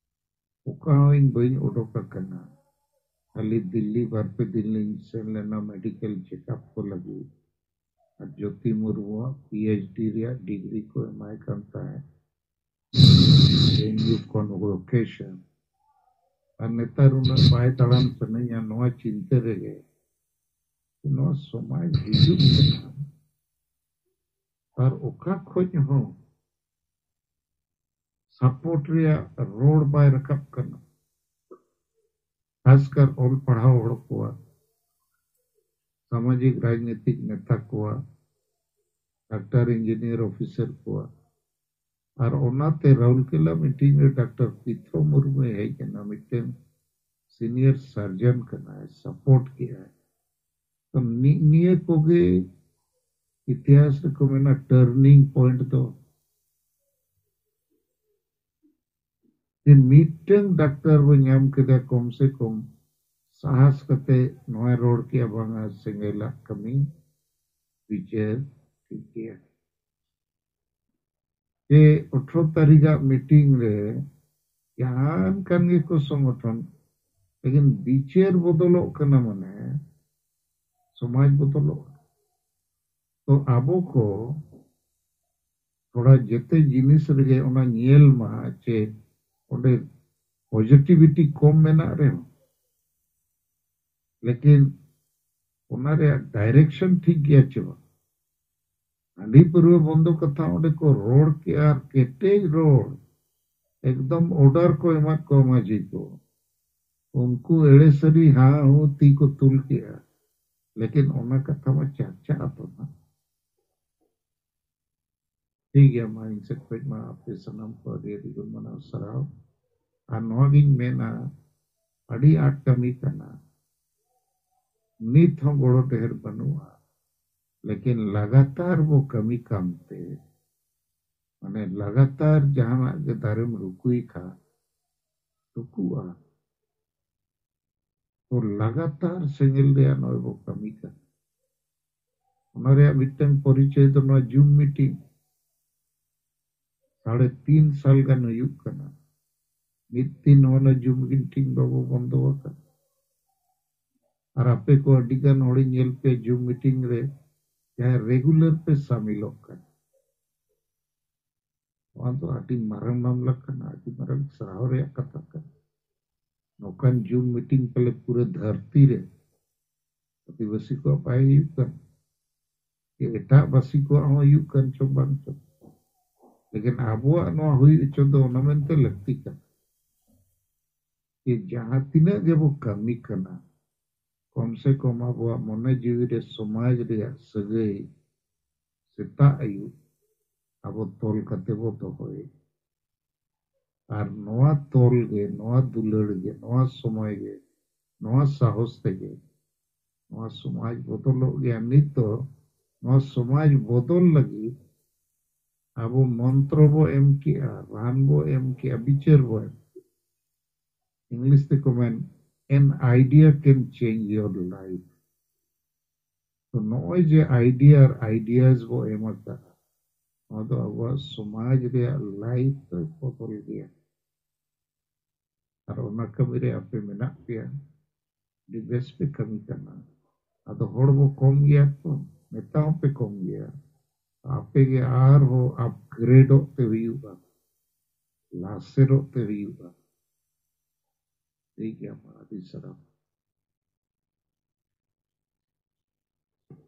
ᱚᱠᱟ ᱦᱚᱸ ᱤᱧ ᱵᱟᱹᱧ ᱚᱰᱚᱠ ᱟᱠᱟᱱᱟ᱾ ᱠᱷᱟᱹᱞᱤ ᱫᱤᱞᱞᱤ ᱵᱟᱨ ᱯᱮ ᱫᱤᱱ ᱞᱤᱧ ᱥᱮᱱ ᱞᱮᱱᱟ ᱢᱮᱰᱤᱠᱮᱞ ᱪᱮᱠᱟᱯ ᱠᱚ ᱞᱟᱹᱜᱤᱫ᱾ ᱟᱨ ᱡᱳᱛᱤ ᱢᱩᱨᱢᱩᱣᱟᱜ ᱯᱤ ᱮᱭᱤᱪ ᱰᱤ ᱨᱮᱭᱟᱜ ᱰᱤᱜᱽᱨᱤ ᱠᱚ ᱮᱢᱟᱭ ᱠᱟᱱ ᱛᱟᱦᱮᱸᱫ, ᱡᱮ ᱮᱱ ᱭᱩ ᱠᱚᱱᱣᱳᱠᱮᱥᱚᱱ᱾ ᱟᱨ ᱱᱮᱛᱟᱨ ᱩᱱᱟᱹᱜ ᱵᱟᱭ ᱫᱟᱬᱟᱱ ᱥᱟᱱᱟᱧᱟ ᱱᱚᱣᱟ ᱪᱤᱱᱛᱟᱹ ᱨᱮᱜᱮ, ᱱᱚᱣᱟ ᱥᱚᱢᱟᱡᱽ ᱦᱤᱡᱩᱜ ᱠᱟᱱᱟ ᱟᱨ ᱚᱠᱟ ᱠᱷᱚᱡ ᱦᱚᱸ ᱥᱟᱯᱳᱨᱴ ᱨᱮᱭᱟᱜ ᱨᱚᱲ ᱵᱟᱭ ᱨᱟᱠᱟᱵ ᱠᱟᱱᱟ᱾ ᱠᱷᱟᱥᱠᱟᱨ ᱚᱞ ᱯᱟᱲᱦᱟᱣ ᱦᱚᱲ ᱠᱚᱣᱟᱜ, ᱥᱟᱢᱟᱡᱤᱠ ᱨᱟᱡᱽᱱᱤᱛᱤᱠ ᱱᱮᱛᱟ ᱠᱚᱣᱟᱜ, ᱰᱟᱠᱛᱟᱨ ᱤᱧᱡᱤᱱᱤᱭᱟᱨ ᱚᱯᱷᱤᱥᱟᱨ ᱠᱚᱣᱟᱜ᱾ ᱟᱨ ᱚᱱᱟᱛᱮ ᱨᱟᱩᱨᱠᱮᱞᱟ ᱢᱤᱴᱤᱝ ᱨᱮ ᱰᱟᱠᱛᱟᱨ ᱯᱤᱛᱷᱚ ᱢᱩᱨᱢᱩᱭ ᱦᱮᱡ ᱮᱱᱟ, ᱢᱤᱫᱴᱮᱱ ᱥᱤᱱᱤᱭᱟᱨ ᱥᱟᱨᱡᱚᱱ ᱠᱟᱱᱟᱭ, ᱥᱟᱯᱳᱨᱴ ᱠᱮᱜᱼᱟᱭ᱾ ᱛᱚ ᱱᱤ-, ᱱᱤᱭᱟᱹ ᱠᱚᱜᱮ ᱤᱛᱤᱦᱟᱥ ᱨᱮᱠᱚ ᱢᱮᱱᱟ ᱴᱟᱨᱱᱤᱝ ᱯᱚᱭᱮᱱᱴ ᱫᱚ᱾ ᱡᱮ ᱢᱤᱫᱴᱟᱝ ᱰᱟᱠᱛᱟᱨ ᱵᱚ ᱧᱟᱢ ᱠᱮᱫᱟ ᱠᱚᱢ ᱥᱮ ᱠᱚᱢ, ᱥᱟᱦᱟᱥ ᱠᱟᱛᱮ ᱱᱚᱣᱟᱭ ᱨᱚᱲ ᱠᱮᱜᱼᱟ, ᱵᱟᱝᱟ ᱥᱮᱸᱜᱮᱞᱟᱜ ᱠᱟᱹᱢᱤ ᱵᱤᱪᱟᱹᱨ ᱴᱷᱤᱠ ᱜᱮᱭᱟ᱾ ᱡᱮ ᱟᱴᱷᱨᱚ ᱛᱟᱹᱨᱤᱠᱷᱟᱜ ᱢᱤᱴᱤᱝ ᱨᱮ ᱡᱟᱦᱟᱱ ᱠᱟᱱ ᱜᱮᱠᱚ ᱥᱚᱝᱜᱚᱴᱷᱚᱱ, ᱞᱮᱠᱤᱱ ᱵᱤᱪᱟᱹᱨ ᱵᱚᱫᱚᱞᱚᱜ ᱠᱟᱱᱟ, ᱢᱟᱱᱮ ᱥᱚᱢᱟᱡᱽ ᱵᱚᱫᱚᱞᱚᱜ ᱠᱟᱱᱟ᱾ ᱛᱚ ᱟᱵᱚ ᱠᱚ ᱛᱷᱚᱲᱟ ᱡᱮᱛᱮ ᱡᱤᱱᱤᱥ ᱨᱮᱜᱮ ᱚᱱᱟ ᱧᱮᱞ ᱢᱟ ᱪᱮ ᱚᱸᱰᱮ ᱯᱚᱡᱤᱴᱤᱵᱷᱤᱴᱤ ᱠᱚᱢ ᱢᱮᱱᱟᱜ ᱨᱮᱦᱚᱸ, ᱞᱮᱠᱤᱱ ᱚᱱᱟ ᱨᱮᱭᱟᱜ ᱰᱟᱭᱨᱮᱠᱥᱚᱱ ᱴᱷᱤᱠ ᱜᱮᱭᱟ ᱪᱮ ᱵᱟᱝ? ᱦᱟᱺᱰᱤ ᱯᱟᱹᱨᱣᱟᱹ ᱵᱚᱱᱫᱚ ᱠᱟᱛᱷᱟ ᱚᱸᱰᱮ ᱠᱚ ᱨᱚᱲ ᱠᱮᱜᱼᱟ, ᱟᱨ ᱠᱮᱴᱮᱡ ᱨᱚᱲ, ᱮᱠᱫᱚᱢ ᱚᱨᱰᱟᱨ ᱠᱚ ᱮᱢᱟᱫ ᱠᱚᱣᱟ ᱢᱟᱹᱡᱷᱤ ᱠᱚ᱾ ᱩᱱᱠᱩ ᱮᱲᱮ ᱥᱟᱹᱨᱤ ᱦᱟᱸ ᱦᱩᱸ ᱛᱤ ᱠᱚ ᱛᱩᱞ ᱠᱮᱜᱼᱟ, ᱞᱮᱠᱤᱱ ᱚᱱᱟ ᱠᱟᱛᱷᱟ ᱢᱟ ᱪᱟᱨᱪᱟᱜ ᱟᱛᱚ ᱱᱟ᱾ ᱴᱷᱤᱠ ᱜᱮᱭᱟ, ᱢᱟ ᱤᱧ ᱥᱮᱫ ᱠᱷᱚᱡ ᱢᱟ ᱟᱯᱮ ᱥᱟᱱᱟᱢ ᱠᱚ ᱟᱹᱰᱤ ᱟᱹᱰᱤ ᱜᱩᱱ ᱢᱟᱱᱟᱣ ᱥᱟᱨᱦᱟᱣ᱾ ᱟᱨ ᱱᱚᱣᱟ ᱜᱤᱧ ᱢᱮᱱᱟ, ᱟᱹᱰᱤ ᱟᱸᱴ ᱠᱟᱹᱢᱤ ᱠᱟᱱᱟ᱾ ᱱᱤᱛ ᱦᱚᱸ ᱜᱚᱲᱚ ᱰᱷᱮᱨ ᱵᱟᱹᱱᱩᱜᱼᱟ᱾ ᱞᱮᱠᱤᱱ ᱞᱟᱜᱟᱛᱟᱨ ᱵᱚ ᱠᱟᱹᱢᱤ ᱠᱟᱱᱛᱮ, ᱢᱟᱱᱮ ᱞᱟᱜᱟᱛᱟᱨ ᱡᱟᱦᱟᱱᱟᱜ ᱜᱮ ᱫᱟᱨᱮᱢ ᱨᱩᱠᱩᱭ ᱠᱷᱟᱱ ᱨᱩᱠᱩᱜᱼᱟ᱾ ᱛᱚ ᱞᱟᱜᱟᱛᱟᱨ ᱥᱮᱸᱜᱮᱞ ᱨᱮᱭᱟᱜ ᱱᱚᱜᱼᱚᱭ ᱵᱚ ᱠᱟᱹᱢᱤ ᱠᱟᱱᱟ᱾ ᱚᱱᱟ ᱨᱮᱭᱟᱜ ᱢᱤᱫᱴᱟᱝ ᱯᱚᱨᱤᱪᱚᱭ ᱫᱚ ᱱᱚᱣᱟ ᱡᱩᱢ ᱢᱤᱴᱤᱝ ᱥᱟᱲᱮ ᱛᱤᱱ ᱥᱟᱞ ᱜᱟᱱ ᱦᱩᱭᱩᱜ ᱠᱟᱱᱟ᱾ ᱢᱤᱫ ᱫᱤᱱ ᱦᱚᱸ ᱚᱱᱟ ᱡᱩᱢ ᱢᱤᱴᱤᱝ ᱵᱟᱵᱚ ᱵᱚᱱᱫᱚ ᱟᱠᱟᱫ᱾ ᱟᱨ ᱟᱯᱮ ᱠᱚ ᱟᱹᱰᱤ ᱜᱟᱱ ᱦᱚᱲᱤᱧ ᱧᱮᱞ ᱯᱮᱭᱟ ᱡᱩᱢ ᱢᱤᱴᱤᱝ ᱨᱮ ᱡᱟᱦᱟᱸᱭ ᱨᱮᱜᱩᱞᱟᱨ ᱯᱮ ᱥᱟᱢᱤᱞᱚᱜ ᱠᱟᱱᱟ᱾ ᱱᱚᱣᱟ ᱫᱚ ᱟᱹᱰᱤ ᱢᱟᱨᱟᱝ ᱢᱟᱢᱞᱟ ᱠᱟᱱᱟ, ᱟᱹᱰᱤ ᱢᱟᱨᱟᱝ ᱥᱟᱨᱦᱟᱣ ᱨᱮᱭᱟᱜ ᱠᱟᱛᱷᱟ ᱠᱟᱱᱟ᱾ ᱱᱚᱝᱠᱟᱱ ᱡᱩᱢ ᱢᱤᱴᱤᱝ ᱯᱟᱞᱮ ᱯᱩᱨᱟᱹ ᱫᱷᱟᱹᱨᱛᱤ ᱨᱮ ᱟᱹᱫᱤᱵᱟᱹᱥᱤ ᱠᱚᱣᱟᱜ ᱵᱟᱭ ᱦᱩᱭᱩᱜ ᱠᱟᱱ, ᱥᱮ ᱮᱴᱟᱜ ᱵᱟᱹᱥᱤ ᱠᱚᱣᱟᱜ ᱦᱚᱸ ᱦᱩᱭᱩᱜ ᱠᱟᱱ ᱪᱚᱝ ᱵᱟᱝ ᱪᱚᱝ, ᱞᱮᱠᱤᱱ ᱟᱵᱚᱣᱟᱜ ᱱᱚᱣᱟ ᱦᱩᱭ ᱦᱚᱪᱚ ᱫᱚ ᱚᱱᱟ ᱢᱮᱱᱛᱮ ᱞᱟᱹᱠᱛᱤ ᱠᱟᱱᱟ ᱡᱮ ᱡᱟᱦᱟᱸ ᱛᱤᱱᱟᱹᱜ ᱜᱮᱵᱚ ᱠᱟᱹᱢᱤ ᱠᱟᱱᱟ, ᱠᱚᱢ ᱥᱮ ᱠᱚᱢ ᱟᱵᱚᱣᱟᱜ ᱢᱚᱱᱮ ᱡᱤᱣᱤ ᱨᱮ ᱥᱚᱢᱟᱡᱽ ᱨᱮᱭᱟᱜ ᱥᱟᱹᱜᱟᱹᱭ ᱥᱮᱛᱟᱜ ᱟᱹᱭᱩᱵ ᱟᱵᱚ ᱛᱚᱞ ᱠᱟᱛᱮ ᱵᱚ ᱫᱚᱦᱚᱭ᱾ ᱟᱨ ᱱᱚᱣᱟ ᱛᱚᱞ ᱜᱮ, ᱱᱚᱣᱟ ᱫᱩᱞᱟᱹᱲ ᱜᱮ, ᱱᱚᱣᱟ ᱥᱚᱢᱚᱭ ᱜᱮ, ᱱᱚᱣᱟ ᱥᱟᱦᱚᱥ ᱛᱮᱜᱮ ᱱᱚᱣᱟ ᱥᱚᱢᱟᱡᱽ ᱵᱚᱫᱚᱞᱚᱜ ᱜᱮᱭᱟ᱾ ᱱᱤᱛ ᱫᱚ ᱱᱚᱣᱟ ᱥᱚᱢᱟᱡᱽ ᱵᱚᱫᱚᱞ ᱞᱟᱹᱜᱤᱫ ᱟᱵᱚ ᱢᱚᱱᱛᱨᱚ ᱵᱚ ᱮᱢ ᱠᱮᱜᱼᱟ, ᱨᱟᱱ ᱵᱚ ᱮᱢ ᱠᱮᱜᱼᱟ, ᱵᱤᱪᱟᱹᱨ ᱵᱚ ᱮᱢ ᱠᱮᱜᱼᱟ᱾ English ᱛᱮᱠᱚ ᱢᱮᱱ, "An idea can change your life." ᱛᱚ ᱱᱚᱜᱼᱚᱭ ᱡᱮ ᱟᱭᱰᱤᱭᱟ ᱟᱨ ᱟᱭᱰᱤᱭᱟᱥ ᱵᱚ ᱮᱢ ᱟᱠᱟᱫᱼᱟ, ᱱᱚᱣᱟ ᱫᱚ ᱟᱵᱚᱣᱟᱜ ᱥᱚᱢᱟᱡᱽ ᱨᱮᱭᱟᱜ ᱞᱟᱭᱤᱯᱷ ᱫᱚᱭ ᱵᱚᱫᱚᱞ ᱜᱮᱭᱟ᱾ ᱟᱨ ᱚᱱᱟ ᱠᱟᱹᱢᱤ ᱨᱮ ᱟᱯᱮ ᱢᱮᱱᱟᱜ ᱯᱮᱭᱟ, ᱟᱹᱰᱤ ᱵᱮᱥ ᱯᱮ ᱠᱟᱹᱢᱤ ᱠᱟᱱᱟ᱾ ᱟᱫᱚ ᱦᱚᱲ ᱵᱚ ᱠᱚᱢ ᱜᱮᱭᱟ ᱛᱚ, ᱱᱮᱛᱟ ᱦᱚᱸᱯᱮ ᱠᱚᱢ ᱜᱮᱭᱟ᱾ ᱟᱯᱮ ᱜᱮ ᱟᱨᱦᱚᱸ ᱟᱯᱜᱨᱮᱰᱚᱜ ᱛᱮ ᱦᱩᱭᱩᱜᱼᱟ, ᱞᱟᱥᱮᱨᱚᱜ ᱛᱮ ᱦᱩᱭᱩᱜᱼᱟ᱾ ᱴᱷᱤᱠ ᱜᱮᱭᱟ, ᱢᱟ ᱟᱹᱰᱤ ᱥᱟᱨᱦᱟᱣ᱾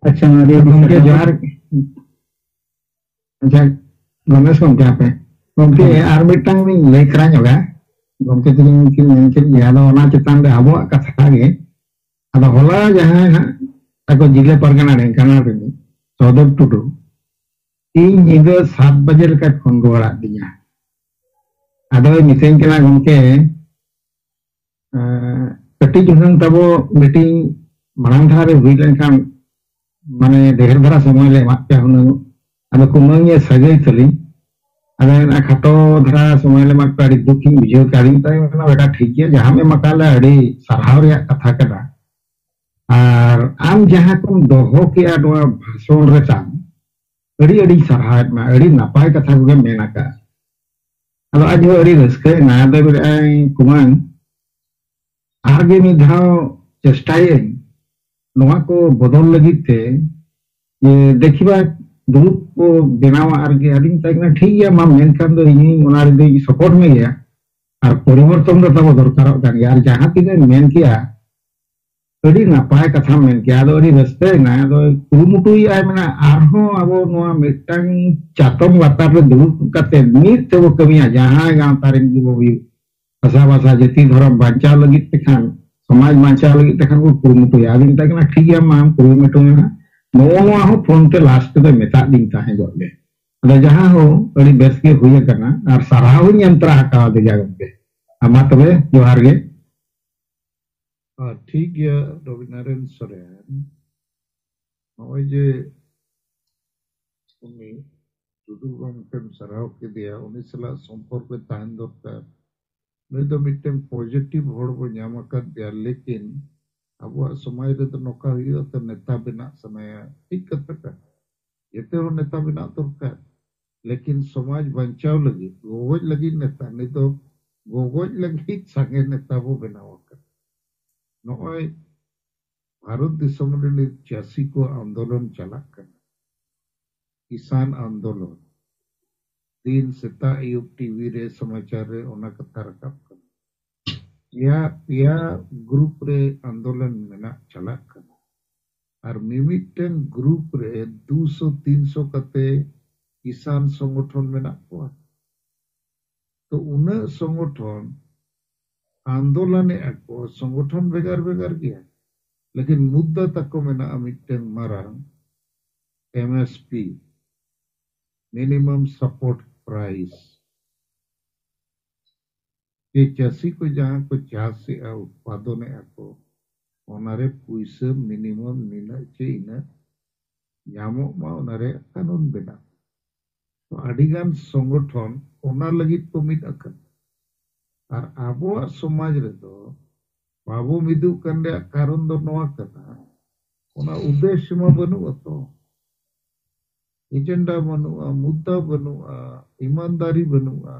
ᱟᱪᱪᱷᱟ, ᱟᱹᱰᱤ ᱜᱚᱢᱠᱮ ᱡᱚᱦᱟᱨ᱾ ᱟᱪᱪᱷᱟ, ᱜᱚᱢᱮᱥ ᱜᱚᱢᱠᱮ, ᱦᱟᱯᱮ ᱜᱚᱢᱠᱮ, ᱦᱮᱸ᱾ ᱟᱨ ᱢᱤᱫᱴᱟᱝ ᱞᱤᱧ ᱞᱟᱹᱭ ᱛᱚᱨᱟ ᱧᱚᱜᱟ᱾ ᱜᱚᱢᱠᱮ ᱛᱟᱹᱠᱤᱱ ᱠᱤᱱ ᱢᱮᱱ ᱠᱮᱫ ᱜᱮᱭᱟ, ᱟᱫᱚ ᱚᱱᱟ ᱪᱮᱛᱟᱱ ᱨᱮ ᱟᱵᱚᱣᱟᱜ ᱠᱟᱛᱷᱟ ᱜᱮ᱾ ᱟᱫᱚ ᱦᱚᱞᱟ ᱡᱟᱦᱟᱸᱭ ᱦᱟᱸᱜ ᱟᱠᱚ ᱡᱤᱞᱟᱹ ᱯᱟᱨᱜᱟᱱᱟ ᱰᱷᱮᱝᱠᱟᱱᱟᱞ ᱨᱤᱱᱤᱡ ᱥᱚᱦᱚᱫᱮᱵ ᱴᱩᱰᱩ, ᱤᱧ ᱧᱤᱫᱟᱹ ᱥᱟᱛ ᱵᱟᱡᱮ ᱞᱮᱠᱟ ᱯᱷᱳᱱ ᱨᱩᱣᱟᱹᱲᱟᱫ ᱫᱤᱧᱟ᱾ ᱟᱫᱚᱭ ᱢᱤᱛᱟᱹᱧ ᱠᱟᱱᱟ, "ᱜᱚᱢᱠᱮ, ᱮᱸ, ᱠᱟᱹᱴᱤᱡ ᱦᱩᱱᱟᱹᱝ ᱛᱟᱵᱚ ᱢᱤᱴᱤᱝ ᱢᱟᱲᱟᱝ ᱫᱷᱟᱨᱟ ᱨᱮ ᱦᱩᱭ ᱞᱮᱱᱠᱷᱟᱱ ᱢᱟᱱᱮ ᱰᱷᱮᱨ ᱫᱷᱟᱨᱟ ᱥᱚᱢᱚᱭ ᱞᱮ ᱮᱢᱟᱜ ᱯᱮᱭᱟ ᱦᱩᱱᱟᱹᱝ᱾ ᱟᱫᱚ ᱠᱩᱢᱟᱹᱝ ᱤᱭᱟᱹ ᱥᱟᱹᱜᱟᱹᱭ ᱛᱟᱹᱞᱤᱧ᱾ ᱟᱫᱚ ᱚᱱᱟ ᱠᱷᱟᱴᱚ ᱫᱷᱟᱨᱟ ᱥᱚᱢᱚᱭ ᱞᱮ ᱮᱢᱟᱜ ᱯᱮᱭᱟ, ᱟᱹᱰᱤ ᱫᱩᱠ ᱤᱧ ᱵᱩᱡᱷᱟᱹᱣ ᱠᱮᱫᱟ᱾ ᱟᱫᱚᱧ ᱢᱮᱛᱟᱭ ᱠᱟᱱᱟ, ᱵᱮᱴᱟ ᱴᱷᱤᱠ ᱜᱮᱭᱟ, ᱡᱟᱦᱟᱸᱢ ᱮᱢ ᱟᱠᱟᱫ ᱞᱮ ᱟᱹᱰᱤ ᱥᱟᱨᱦᱟᱣ ᱨᱮᱭᱟᱜ ᱠᱟᱛᱷᱟ ᱠᱟᱱᱟ᱾ ᱟᱨ ᱟᱢ ᱡᱟᱦᱟᱸ ᱠᱚᱢ ᱫᱚᱦᱚ ᱠᱮᱜᱼᱟ ᱱᱚᱣᱟ ᱵᱷᱟᱥᱚᱱ ᱨᱮ ᱛᱟᱢ, ᱟᱹᱰᱤ ᱟᱹᱰᱤ ᱥᱟᱨᱦᱟᱣᱮᱫ ᱢᱮ, ᱟᱹᱰᱤ ᱱᱟᱯᱟᱭ ᱠᱟᱛᱷᱟ ᱠᱚᱜᱮᱢ ᱢᱮᱱ ᱟᱠᱟᱫᱼᱟ᱾ ᱟᱫᱚ ᱟᱡ ᱦᱚᱸ ᱟᱹᱰᱤ ᱨᱟᱹᱥᱠᱟᱹᱭᱮᱱᱟ᱾ ᱟᱫᱚ ᱢᱮᱱᱮᱫᱼᱟᱭ, ᱠᱩᱢᱟᱹᱝ, ᱟᱨᱜᱮ ᱢᱤᱫ ᱫᱷᱟᱣ ᱪᱮᱥᱴᱟᱭᱟᱹᱧ ᱱᱚᱣᱟ ᱠᱚ ᱵᱚᱫᱚᱞ ᱞᱟᱹᱜᱤᱫ ᱛᱮ, ᱡᱮ ᱫᱮᱠᱷᱤᱵᱟ ᱫᱩᱲᱩᱵ ᱠᱚ ᱵᱮᱱᱟᱣᱟ ᱟᱨᱜᱮ᱾ ᱟᱫᱚᱧ ᱢᱮᱛᱟᱭ ᱠᱟᱱᱟ, ᱴᱷᱤᱠ ᱜᱮᱭᱟ, ᱢᱟ ᱢᱮᱱᱠᱷᱟᱱ ᱫᱚ ᱤᱧ ᱚᱱᱟ ᱨᱮᱫᱚᱧ ᱥᱟᱯᱳᱨᱴ ᱢᱮᱜᱮᱭᱟ᱾ ᱟᱨ ᱯᱚᱨᱤᱵᱚᱨᱛᱚᱱ ᱫᱚ ᱛᱟᱵᱚ ᱫᱚᱨᱠᱟᱨᱚᱜ ᱠᱟᱱ ᱜᱮᱭᱟ᱾ ᱟᱨ ᱡᱟᱦᱟᱸ ᱛᱤᱱᱟᱹᱜ ᱮᱢ ᱢᱮᱱ ᱠᱮᱜᱼᱟ, ᱟᱹᱰᱤ ᱱᱟᱯᱟᱭ ᱠᱟᱛᱷᱟᱢ ᱢᱮᱱ ᱠᱮᱜᱼᱟ᱾ ᱟᱫᱚ ᱟᱹᱰᱤ ᱨᱟᱹᱥᱠᱟᱹᱭᱮᱱᱟ᱾ ᱟᱫᱚ ᱠᱩᱨᱩᱢᱩᱴᱩᱭᱮᱫᱼᱟᱭ, ᱢᱮᱱᱟ ᱟᱨᱦᱚᱸ ᱟᱵᱚ ᱱᱚᱣᱟ ᱢᱤᱫᱴᱟᱝ ᱪᱟᱛᱚᱢ ᱞᱟᱛᱟᱨ ᱨᱮ ᱫᱩᱲᱩᱵ ᱠᱟᱛᱮ ᱢᱤᱫ ᱛᱮᱵᱚ ᱠᱟᱹᱢᱤᱭᱟ, ᱡᱟᱦᱟᱸᱭ ᱜᱟᱶᱛᱟ ᱨᱮᱱ ᱜᱮᱵᱚ ᱦᱩᱭᱩᱜ, ᱵᱷᱟᱥᱟ, ᱵᱷᱟᱥᱟ, ᱡᱟᱹᱛᱤ, ᱫᱷᱚᱨᱚᱢ ᱵᱟᱧᱪᱟᱣ ᱞᱟᱹᱜᱤᱫ ᱛᱮᱠᱷᱟᱱ, ᱥᱚᱢᱟᱡᱽ ᱵᱟᱧᱪᱟᱣ ᱞᱟᱹᱜᱤᱫ ᱛᱮᱠᱷᱟᱱ ᱠᱚ ᱠᱩᱨᱩᱢᱩᱴᱩᱭᱟ᱾ ᱟᱫᱚᱧ ᱢᱮᱛᱟᱭ ᱠᱟᱱᱟ, ᱴᱷᱤᱠ ᱜᱮᱭᱟ, ᱢᱟ ᱟᱢ ᱠᱩᱨᱩᱢᱩᱴᱩ ᱢᱮ ᱱᱟᱦᱟᱜ᱾ ᱱᱚᱜᱼᱚ ᱱᱚᱣᱟ ᱦᱚᱸ ᱯᱷᱳᱱ ᱛᱮ ᱞᱟᱥᱴ ᱛᱮᱫᱚᱭ ᱢᱮᱛᱟᱫ ᱫᱤᱧ ᱛᱟᱦᱮᱸ ᱡᱚᱜ ᱜᱮ᱾ ᱟᱫᱚ ᱡᱟᱦᱟᱸ ᱦᱚᱸ ᱟᱹᱰᱤ ᱵᱮᱥ ᱜᱮ ᱦᱩᱭ ᱟᱠᱟᱱᱟ, ᱟᱨ ᱥᱟᱨᱦᱟᱣ ᱦᱚᱸᱧ ᱮᱢ ᱛᱚᱨᱟ ᱟᱠᱟᱣᱟᱫᱮ ᱜᱮᱭᱟ ᱜᱚᱢᱠᱮ᱾ ᱟᱨ ᱢᱟ ᱛᱚᱵᱮ, ᱡᱚᱦᱟᱨ ᱜᱮ᱾ ᱟᱨ ᱴᱷᱤᱠ ᱜᱮᱭᱟ ᱨᱚᱵᱤᱱᱟᱨᱟᱭᱚᱱ ᱥᱚᱨᱮᱱ, ᱱᱚᱜᱼᱚᱭ ᱡᱮ ᱩᱱᱤ ᱴᱩᱰᱩ ᱜᱚᱢᱠᱮᱢ ᱥᱟᱨᱦᱟᱣ ᱠᱮᱫᱮᱭᱟ, ᱩᱱᱤ ᱥᱟᱞᱟᱜ ᱥᱚᱢᱯᱚᱨᱠᱚ ᱛᱟᱦᱮᱱ ᱫᱚᱨᱠᱟᱨ᱾ ᱱᱩᱭ ᱫᱚ ᱢᱤᱫᱴᱮᱱ ᱯᱚᱡᱤᱴᱤᱵᱷ ᱦᱚᱲ ᱵᱚ ᱧᱟᱢ ᱟᱠᱟᱫᱮᱭᱟ, ᱞᱮᱠᱤᱱ ᱟᱵᱚᱣᱟᱜ ᱥᱚᱢᱟᱡᱽ ᱨᱮᱫᱚ ᱱᱚᱝᱠᱟ ᱦᱩᱭᱩᱜᱼᱟ ᱛᱚ, ᱱᱮᱛᱟ ᱵᱮᱱᱟᱜ ᱥᱟᱱᱟᱭᱟ, ᱴᱷᱤᱠ ᱠᱟᱛᱷᱟ ᱠᱟᱱᱟ, ᱡᱮᱛᱮ ᱦᱚᱲ ᱱᱮᱛᱟ ᱵᱮᱱᱟᱜ ᱫᱚᱨᱠᱟᱨ, ᱞᱮᱠᱤᱱ ᱥᱚᱢᱟᱡᱽ ᱵᱟᱧᱪᱟᱣ ᱞᱟᱹᱜᱤᱫ, ᱜᱚᱜᱚᱡ ᱞᱟᱹᱜᱤᱫ ᱱᱮᱛᱟ, ᱱᱤᱛ ᱫᱚ ᱜᱚᱜᱚᱡ ᱞᱟᱹᱜᱤᱫ ᱥᱟᱸᱜᱮ ᱱᱮᱛᱟ ᱵᱚ ᱵᱮᱱᱟᱣ ᱟᱠᱟᱫ᱾ ᱱᱚᱜᱼᱚᱭ ᱵᱷᱟᱨᱚᱛ ᱫᱤᱥᱚᱢ ᱨᱮ ᱱᱤᱛ ᱪᱟᱹᱥᱤ ᱠᱚ ᱟᱱᱫᱳᱞᱚᱱ ᱪᱟᱞᱟᱜ ᱠᱟᱱᱟ, ᱠᱤᱥᱟᱱ ᱟᱱᱫᱳᱞᱚᱱ᱾ ᱫᱤᱱ ᱥᱮᱛᱟᱜ ᱟᱹᱭᱩᱵ ᱴᱤᱵᱷᱤ ᱨᱮ ᱥᱚᱢᱟᱪᱟᱨ ᱨᱮ ᱚᱱᱟ ᱠᱟᱛᱷᱟ ᱨᱟᱠᱟᱵ ᱠᱟᱱᱟ᱾ ᱯᱮᱭᱟ ᱯᱮᱭᱟ ᱜᱨᱩᱯ ᱨᱮ ᱟᱱᱫᱳᱞᱚᱱ ᱢᱮᱱᱟᱜ ᱪᱟᱞᱟᱜ ᱠᱟᱱᱟ, ᱟᱨ ᱢᱤᱢᱤᱫᱴᱟᱝ ᱜᱨᱩᱯ ᱨᱮ ᱫᱩᱥᱚ ᱛᱤᱱᱥᱚ ᱠᱟᱛᱮ ᱠᱤᱥᱟᱱ ᱥᱚᱝᱜᱚᱴᱷᱚᱱ ᱢᱮᱱᱟᱜ ᱠᱚᱣᱟ᱾ ᱛᱚ ᱩᱱᱟᱹᱜ ᱥᱚᱝᱜᱚᱴᱷᱚᱱ ᱟᱱᱫᱳᱞᱚᱱᱮᱜᱼᱟ ᱠᱚ, ᱥᱚᱝᱜᱚᱴᱷᱚᱱ ᱵᱷᱮᱜᱟᱨ ᱵᱷᱮᱜᱟᱨ ᱜᱮᱭᱟ, ᱞᱮᱠᱤᱱ ᱢᱩᱫᱽᱫᱟ ᱛᱟᱠᱚ ᱢᱮᱱᱟᱜᱼᱟ ᱢᱤᱫᱴᱟᱝ ᱢᱟᱨᱟᱝ, M S P, minimum support price. ᱡᱮ ᱪᱟᱹᱥᱤ ᱠᱚ ᱡᱟᱦᱟᱸ ᱠᱚ ᱪᱟᱥᱮᱜᱼᱟ, ᱩᱛᱯᱟᱫᱚᱱᱮᱜᱼᱟ ᱠᱚ, ᱚᱱᱟᱨᱮ ᱯᱩᱭᱥᱟᱹ ᱢᱤᱱᱤᱢᱟᱢ ᱱᱤᱱᱟᱹᱜ ᱪᱮ ᱤᱱᱟᱹᱜ ᱧᱟᱢᱚᱜ ᱢᱟ, ᱚᱱᱟᱨᱮ ᱠᱟᱹᱱᱩᱱ ᱵᱮᱱᱟᱣ᱾ ᱛᱚ ᱟᱹᱰᱤᱜᱟᱱ ᱥᱚᱝᱜᱚᱴᱷᱚᱱ ᱚᱱᱟ ᱞᱟᱹᱜᱤᱫ ᱠᱚ ᱢᱤᱫ ᱟᱠᱟᱱᱟ᱾ ᱟᱨ ᱟᱵᱚᱣᱟᱜ ᱥᱚᱢᱟᱡᱽ ᱨᱮᱫᱚ ᱵᱟᱵᱚ ᱢᱤᱫᱚᱜ ᱠᱟᱱ ᱨᱮᱭᱟᱜ ᱠᱟᱨᱚᱱ ᱫᱚ ᱱᱚᱣᱟ ᱠᱟᱱᱟ, ᱚᱱᱟ ᱩᱫᱽᱫᱮᱥᱥᱚ ᱢᱟ ᱵᱟᱹᱱᱩᱜ ᱟᱛᱚ, ᱮᱡᱮᱱᱰᱟ ᱵᱟᱹᱱᱩᱜᱼᱟ, ᱢᱩᱫᱽᱫᱟ ᱵᱟᱹᱱᱩᱜᱼᱟ, ᱤᱢᱟᱱᱫᱟᱨᱤ ᱵᱟᱹᱱᱩᱜᱼᱟ᱾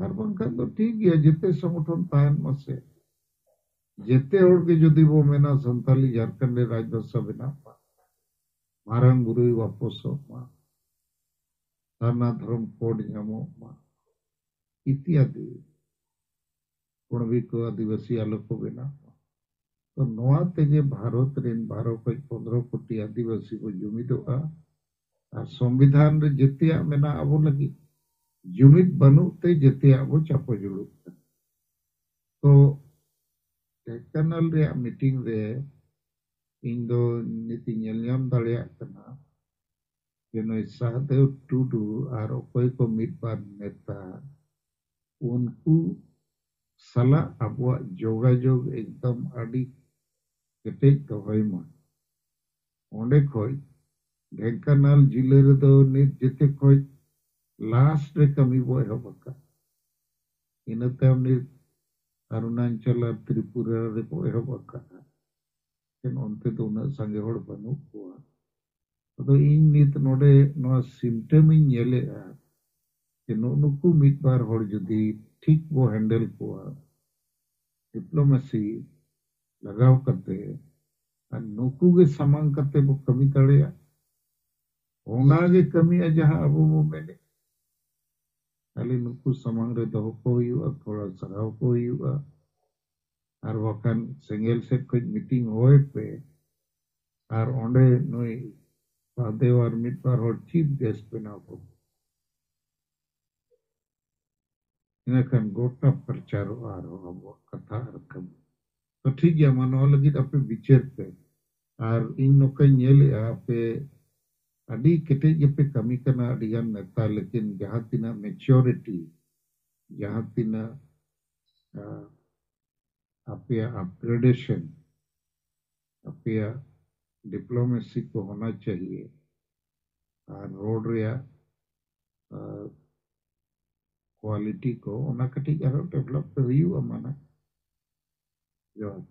ᱟᱨ ᱵᱟᱝᱠᱷᱟᱱ ᱫᱚ ᱴᱷᱤᱠ ᱜᱮᱭᱟ, ᱡᱮᱛᱮ ᱥᱚᱝᱜᱚᱴᱷᱚᱱ ᱛᱟᱦᱮᱱ ᱢᱟᱥᱮ, ᱡᱮᱛᱮ ᱦᱚᱲ ᱜᱮ ᱡᱩᱫᱤ ᱵᱚ ᱢᱮᱱᱟ ᱥᱟᱱᱛᱟᱞᱤ ᱡᱷᱟᱲᱠᱷᱚᱸᱰ ᱨᱮ ᱨᱟᱡᱽ ᱵᱷᱟᱥᱟ ᱵᱮᱱᱟᱜ ᱢᱟ, ᱢᱟᱨᱟᱝ ᱵᱩᱨᱩᱭ ᱣᱟᱯᱚᱥᱚᱜ ᱢᱟ, ᱥᱟᱨᱱᱟ ᱫᱷᱚᱨᱚᱢ ᱠᱳᱰ ᱧᱟᱢᱚᱜ ᱢᱟ, ᱤᱛᱤᱭᱟᱫᱤ, ᱠᱩᱬᱵᱤ ᱠᱚ ᱟᱹᱫᱤᱵᱟᱹᱥᱤ ᱟᱞᱚ ᱠᱚ ᱵᱮᱱᱟᱜ ᱢᱟ᱾ ᱛᱚ ᱱᱚᱣᱟ ᱛᱮᱜᱮ ᱵᱷᱟᱨᱚᱛ ᱨᱮᱱ ᱵᱟᱨᱚ ᱠᱷᱚᱱ ᱯᱚᱱᱫᱽᱨᱚ ᱠᱳᱴᱤ ᱟᱹᱫᱤᱵᱟᱹᱥᱤ ᱠᱚ ᱡᱩᱢᱤᱫᱚᱜᱼᱟ᱾ ᱟᱨ ᱥᱚᱝᱵᱤᱫᱷᱟᱱ ᱨᱮ ᱡᱮᱛᱮᱭᱟᱜ ᱢᱮᱱᱟᱜᱼᱟ ᱟᱵᱚ ᱞᱟᱹᱜᱤᱫ, ᱡᱩᱢᱤᱫ ᱵᱟᱹᱱᱩᱜ ᱛᱮ ᱡᱮᱛᱮᱭᱟᱜ ᱵᱚ ᱪᱟᱯᱚ ᱡᱩᱲᱩᱜ ᱠᱟᱱᱟ᱾ ᱛᱚ ᱰᱷᱮᱱᱠᱟᱱᱟᱞ ᱨᱮᱭᱟᱜ ᱢᱤᱴᱤᱝ ᱨᱮ ᱤᱧ ᱫᱚ ᱱᱤᱛ ᱤᱧ ᱧᱮᱞ ᱧᱟᱢ ᱫᱟᱲᱮᱭᱟᱜ ᱠᱟᱱᱟ ᱡᱮ ᱱᱩᱭ ᱥᱟᱦᱫᱮᱣ ᱴᱩᱰᱩ ᱟᱨ ᱚᱠᱚᱭ ᱠᱚ ᱢᱤᱫ ᱵᱟᱨ ᱱᱮᱛᱟ, ᱩᱱᱠᱩ ᱥᱟᱞᱟᱜ ᱟᱵᱚᱣᱟᱜ ᱡᱳᱜᱟᱡᱳᱜᱽ ᱮᱠᱫᱚᱢ ᱟᱹᱰᱤ ᱠᱮᱴᱮᱡ ᱫᱚᱦᱚᱭ ᱢᱟ᱾ ᱚᱸᱰᱮ ᱠᱷᱚᱡ ᱰᱷᱮᱱᱠᱟᱱᱟᱞ ᱡᱤᱞᱟᱹ ᱨᱮᱫᱚ ᱱᱤᱛ ᱡᱮᱛᱮ ᱠᱷᱚᱡ ᱞᱟᱥᱴ ᱨᱮ ᱠᱟᱹᱢᱤ ᱵᱚ ᱮᱦᱚᱵ ᱟᱠᱟᱫ᱾ ᱤᱱᱟᱹ ᱛᱟᱭᱚᱢ ᱱᱤᱛ ᱚᱨᱩᱱᱟᱪᱚᱞ ᱟᱨ ᱛᱨᱤᱯᱩᱨᱟ ᱨᱮᱠᱚ ᱮᱦᱚᱵ ᱟᱠᱟᱫᱼᱟ᱾ ᱮᱱᱠᱷᱟᱱ ᱚᱱᱛᱮ ᱫᱚ ᱩᱱᱟᱹᱜ ᱥᱟᱸᱜᱮ ᱦᱚᱲ ᱵᱟᱹᱱᱩᱜ ᱠᱚᱣᱟ᱾ ᱟᱫᱚ ᱤᱧ ᱱᱤᱛ ᱱᱚᱰᱮ ᱱᱚᱣᱟ ᱥᱤᱢᱴᱚᱢ ᱤᱧ ᱧᱮᱞᱮᱫᱼᱟ ᱡᱮ ᱱᱩᱜᱼᱩ ᱱᱩᱠᱩ ᱢᱤᱫ ᱵᱟᱨ ᱦᱚᱲ ᱡᱩᱫᱤ ᱴᱷᱤᱠ ᱵᱚ ᱦᱮᱱᱰᱮᱞ ᱠᱚᱣᱟ, ᱰᱤᱯᱞᱳᱢᱟᱥᱤ ᱞᱟᱜᱟᱣ ᱠᱟᱛᱮ, ᱟᱨ ᱱᱩᱠᱩ ᱜᱮ ᱥᱟᱢᱟᱝ ᱠᱟᱛᱮ ᱵᱚ ᱠᱟᱹᱢᱤ ᱫᱟᱲᱮᱭᱟᱜ, ᱚᱱᱟ ᱜᱮ ᱠᱟᱹᱢᱤᱜᱼᱟ ᱡᱟᱦᱟᱸ ᱟᱵᱚ ᱵᱚ ᱢᱮᱱᱮᱫ᱾ ᱠᱷᱟᱹᱞᱤ ᱱᱩᱠᱩ ᱥᱟᱢᱟᱝ ᱨᱮ ᱫᱚᱦᱚ ᱠᱚ ᱦᱩᱭᱩᱜᱼᱟ, ᱛᱷᱚᱲᱟ ᱥᱟᱨᱦᱟᱣ ᱠᱚ ᱦᱩᱭᱩᱜᱼᱟ, ᱟᱨ ᱵᱟᱠᱷᱟᱱ ᱥᱮᱸᱜᱮᱞ ᱥᱮᱫ ᱠᱷᱚᱱ ᱢᱤᱴᱤᱝ ᱦᱚᱦᱚᱭ ᱯᱮ, ᱟᱨ ᱚᱸᱰᱮ ᱱᱩᱭ ᱥᱟᱦᱫᱮᱣ ᱟᱨ ᱢᱤᱫ ᱵᱟᱨ ᱦᱚᱲ ᱪᱤᱯ ᱜᱮᱥᱴ ᱵᱮᱱᱟᱣ ᱠᱚ᱾ ᱤᱱᱟᱹᱠᱷᱟᱱ ᱜᱚᱴᱟ ᱯᱨᱚᱪᱟᱨᱚᱜᱼᱟ ᱟᱨᱦᱚᱸ ᱟᱵᱚᱣᱟᱜ ᱠᱟᱛᱷᱟ ᱟᱨ ᱠᱟᱹᱢᱤ᱾ ᱛᱚ ᱴᱷᱤᱠ ᱜᱮᱭᱟ, ᱢᱟ ᱱᱚᱣᱟ ᱞᱟᱹᱜᱤᱫ ᱟᱯᱮ ᱵᱤᱪᱟᱹᱨ ᱯᱮ᱾ ᱟᱨ ᱤᱧ ᱱᱚᱝᱠᱟᱧ ᱧᱮᱞᱮᱜᱼᱟ, ᱟᱯᱮ ᱟᱹᱰᱤ ᱠᱮᱴᱮᱡ ᱜᱮᱯᱮ ᱠᱟᱹᱢᱤ ᱠᱟᱱᱟ, ᱟᱹᱰᱤ ᱜᱟᱱ ᱱᱮᱛᱟ, ᱞᱮᱠᱤᱱ ᱡᱟᱦᱟᱸ ᱛᱤᱱᱟᱹᱜ ᱢᱮᱪᱩᱨᱤᱴᱤ, ᱡᱟᱦᱟᱸ ᱛᱤᱱᱟᱹᱜ, ᱟ, ᱟᱯᱮᱭᱟᱜ ᱟᱯᱜᱨᱮᱰᱮᱥᱚᱱ, ᱟᱯᱮᱭᱟᱜ ᱰᱤᱯᱞᱳᱢᱮᱥᱤ ᱠᱚ ᱦᱳᱱᱟ ᱪᱟᱦᱤᱭᱮ, ᱟᱨ ᱨᱳᱰ ᱨᱮᱭᱟᱜ ᱠᱳᱣᱟᱞᱤᱴᱤ ᱠᱚ ᱚᱱᱟ ᱠᱟᱹᱴᱤᱡ ᱟᱨᱦᱚᱸ ᱰᱮᱵᱷᱞᱚᱯ ᱦᱩᱭᱩᱜᱼᱟ᱾ ᱢᱟᱱᱮ ᱡᱚᱦᱟᱨ᱾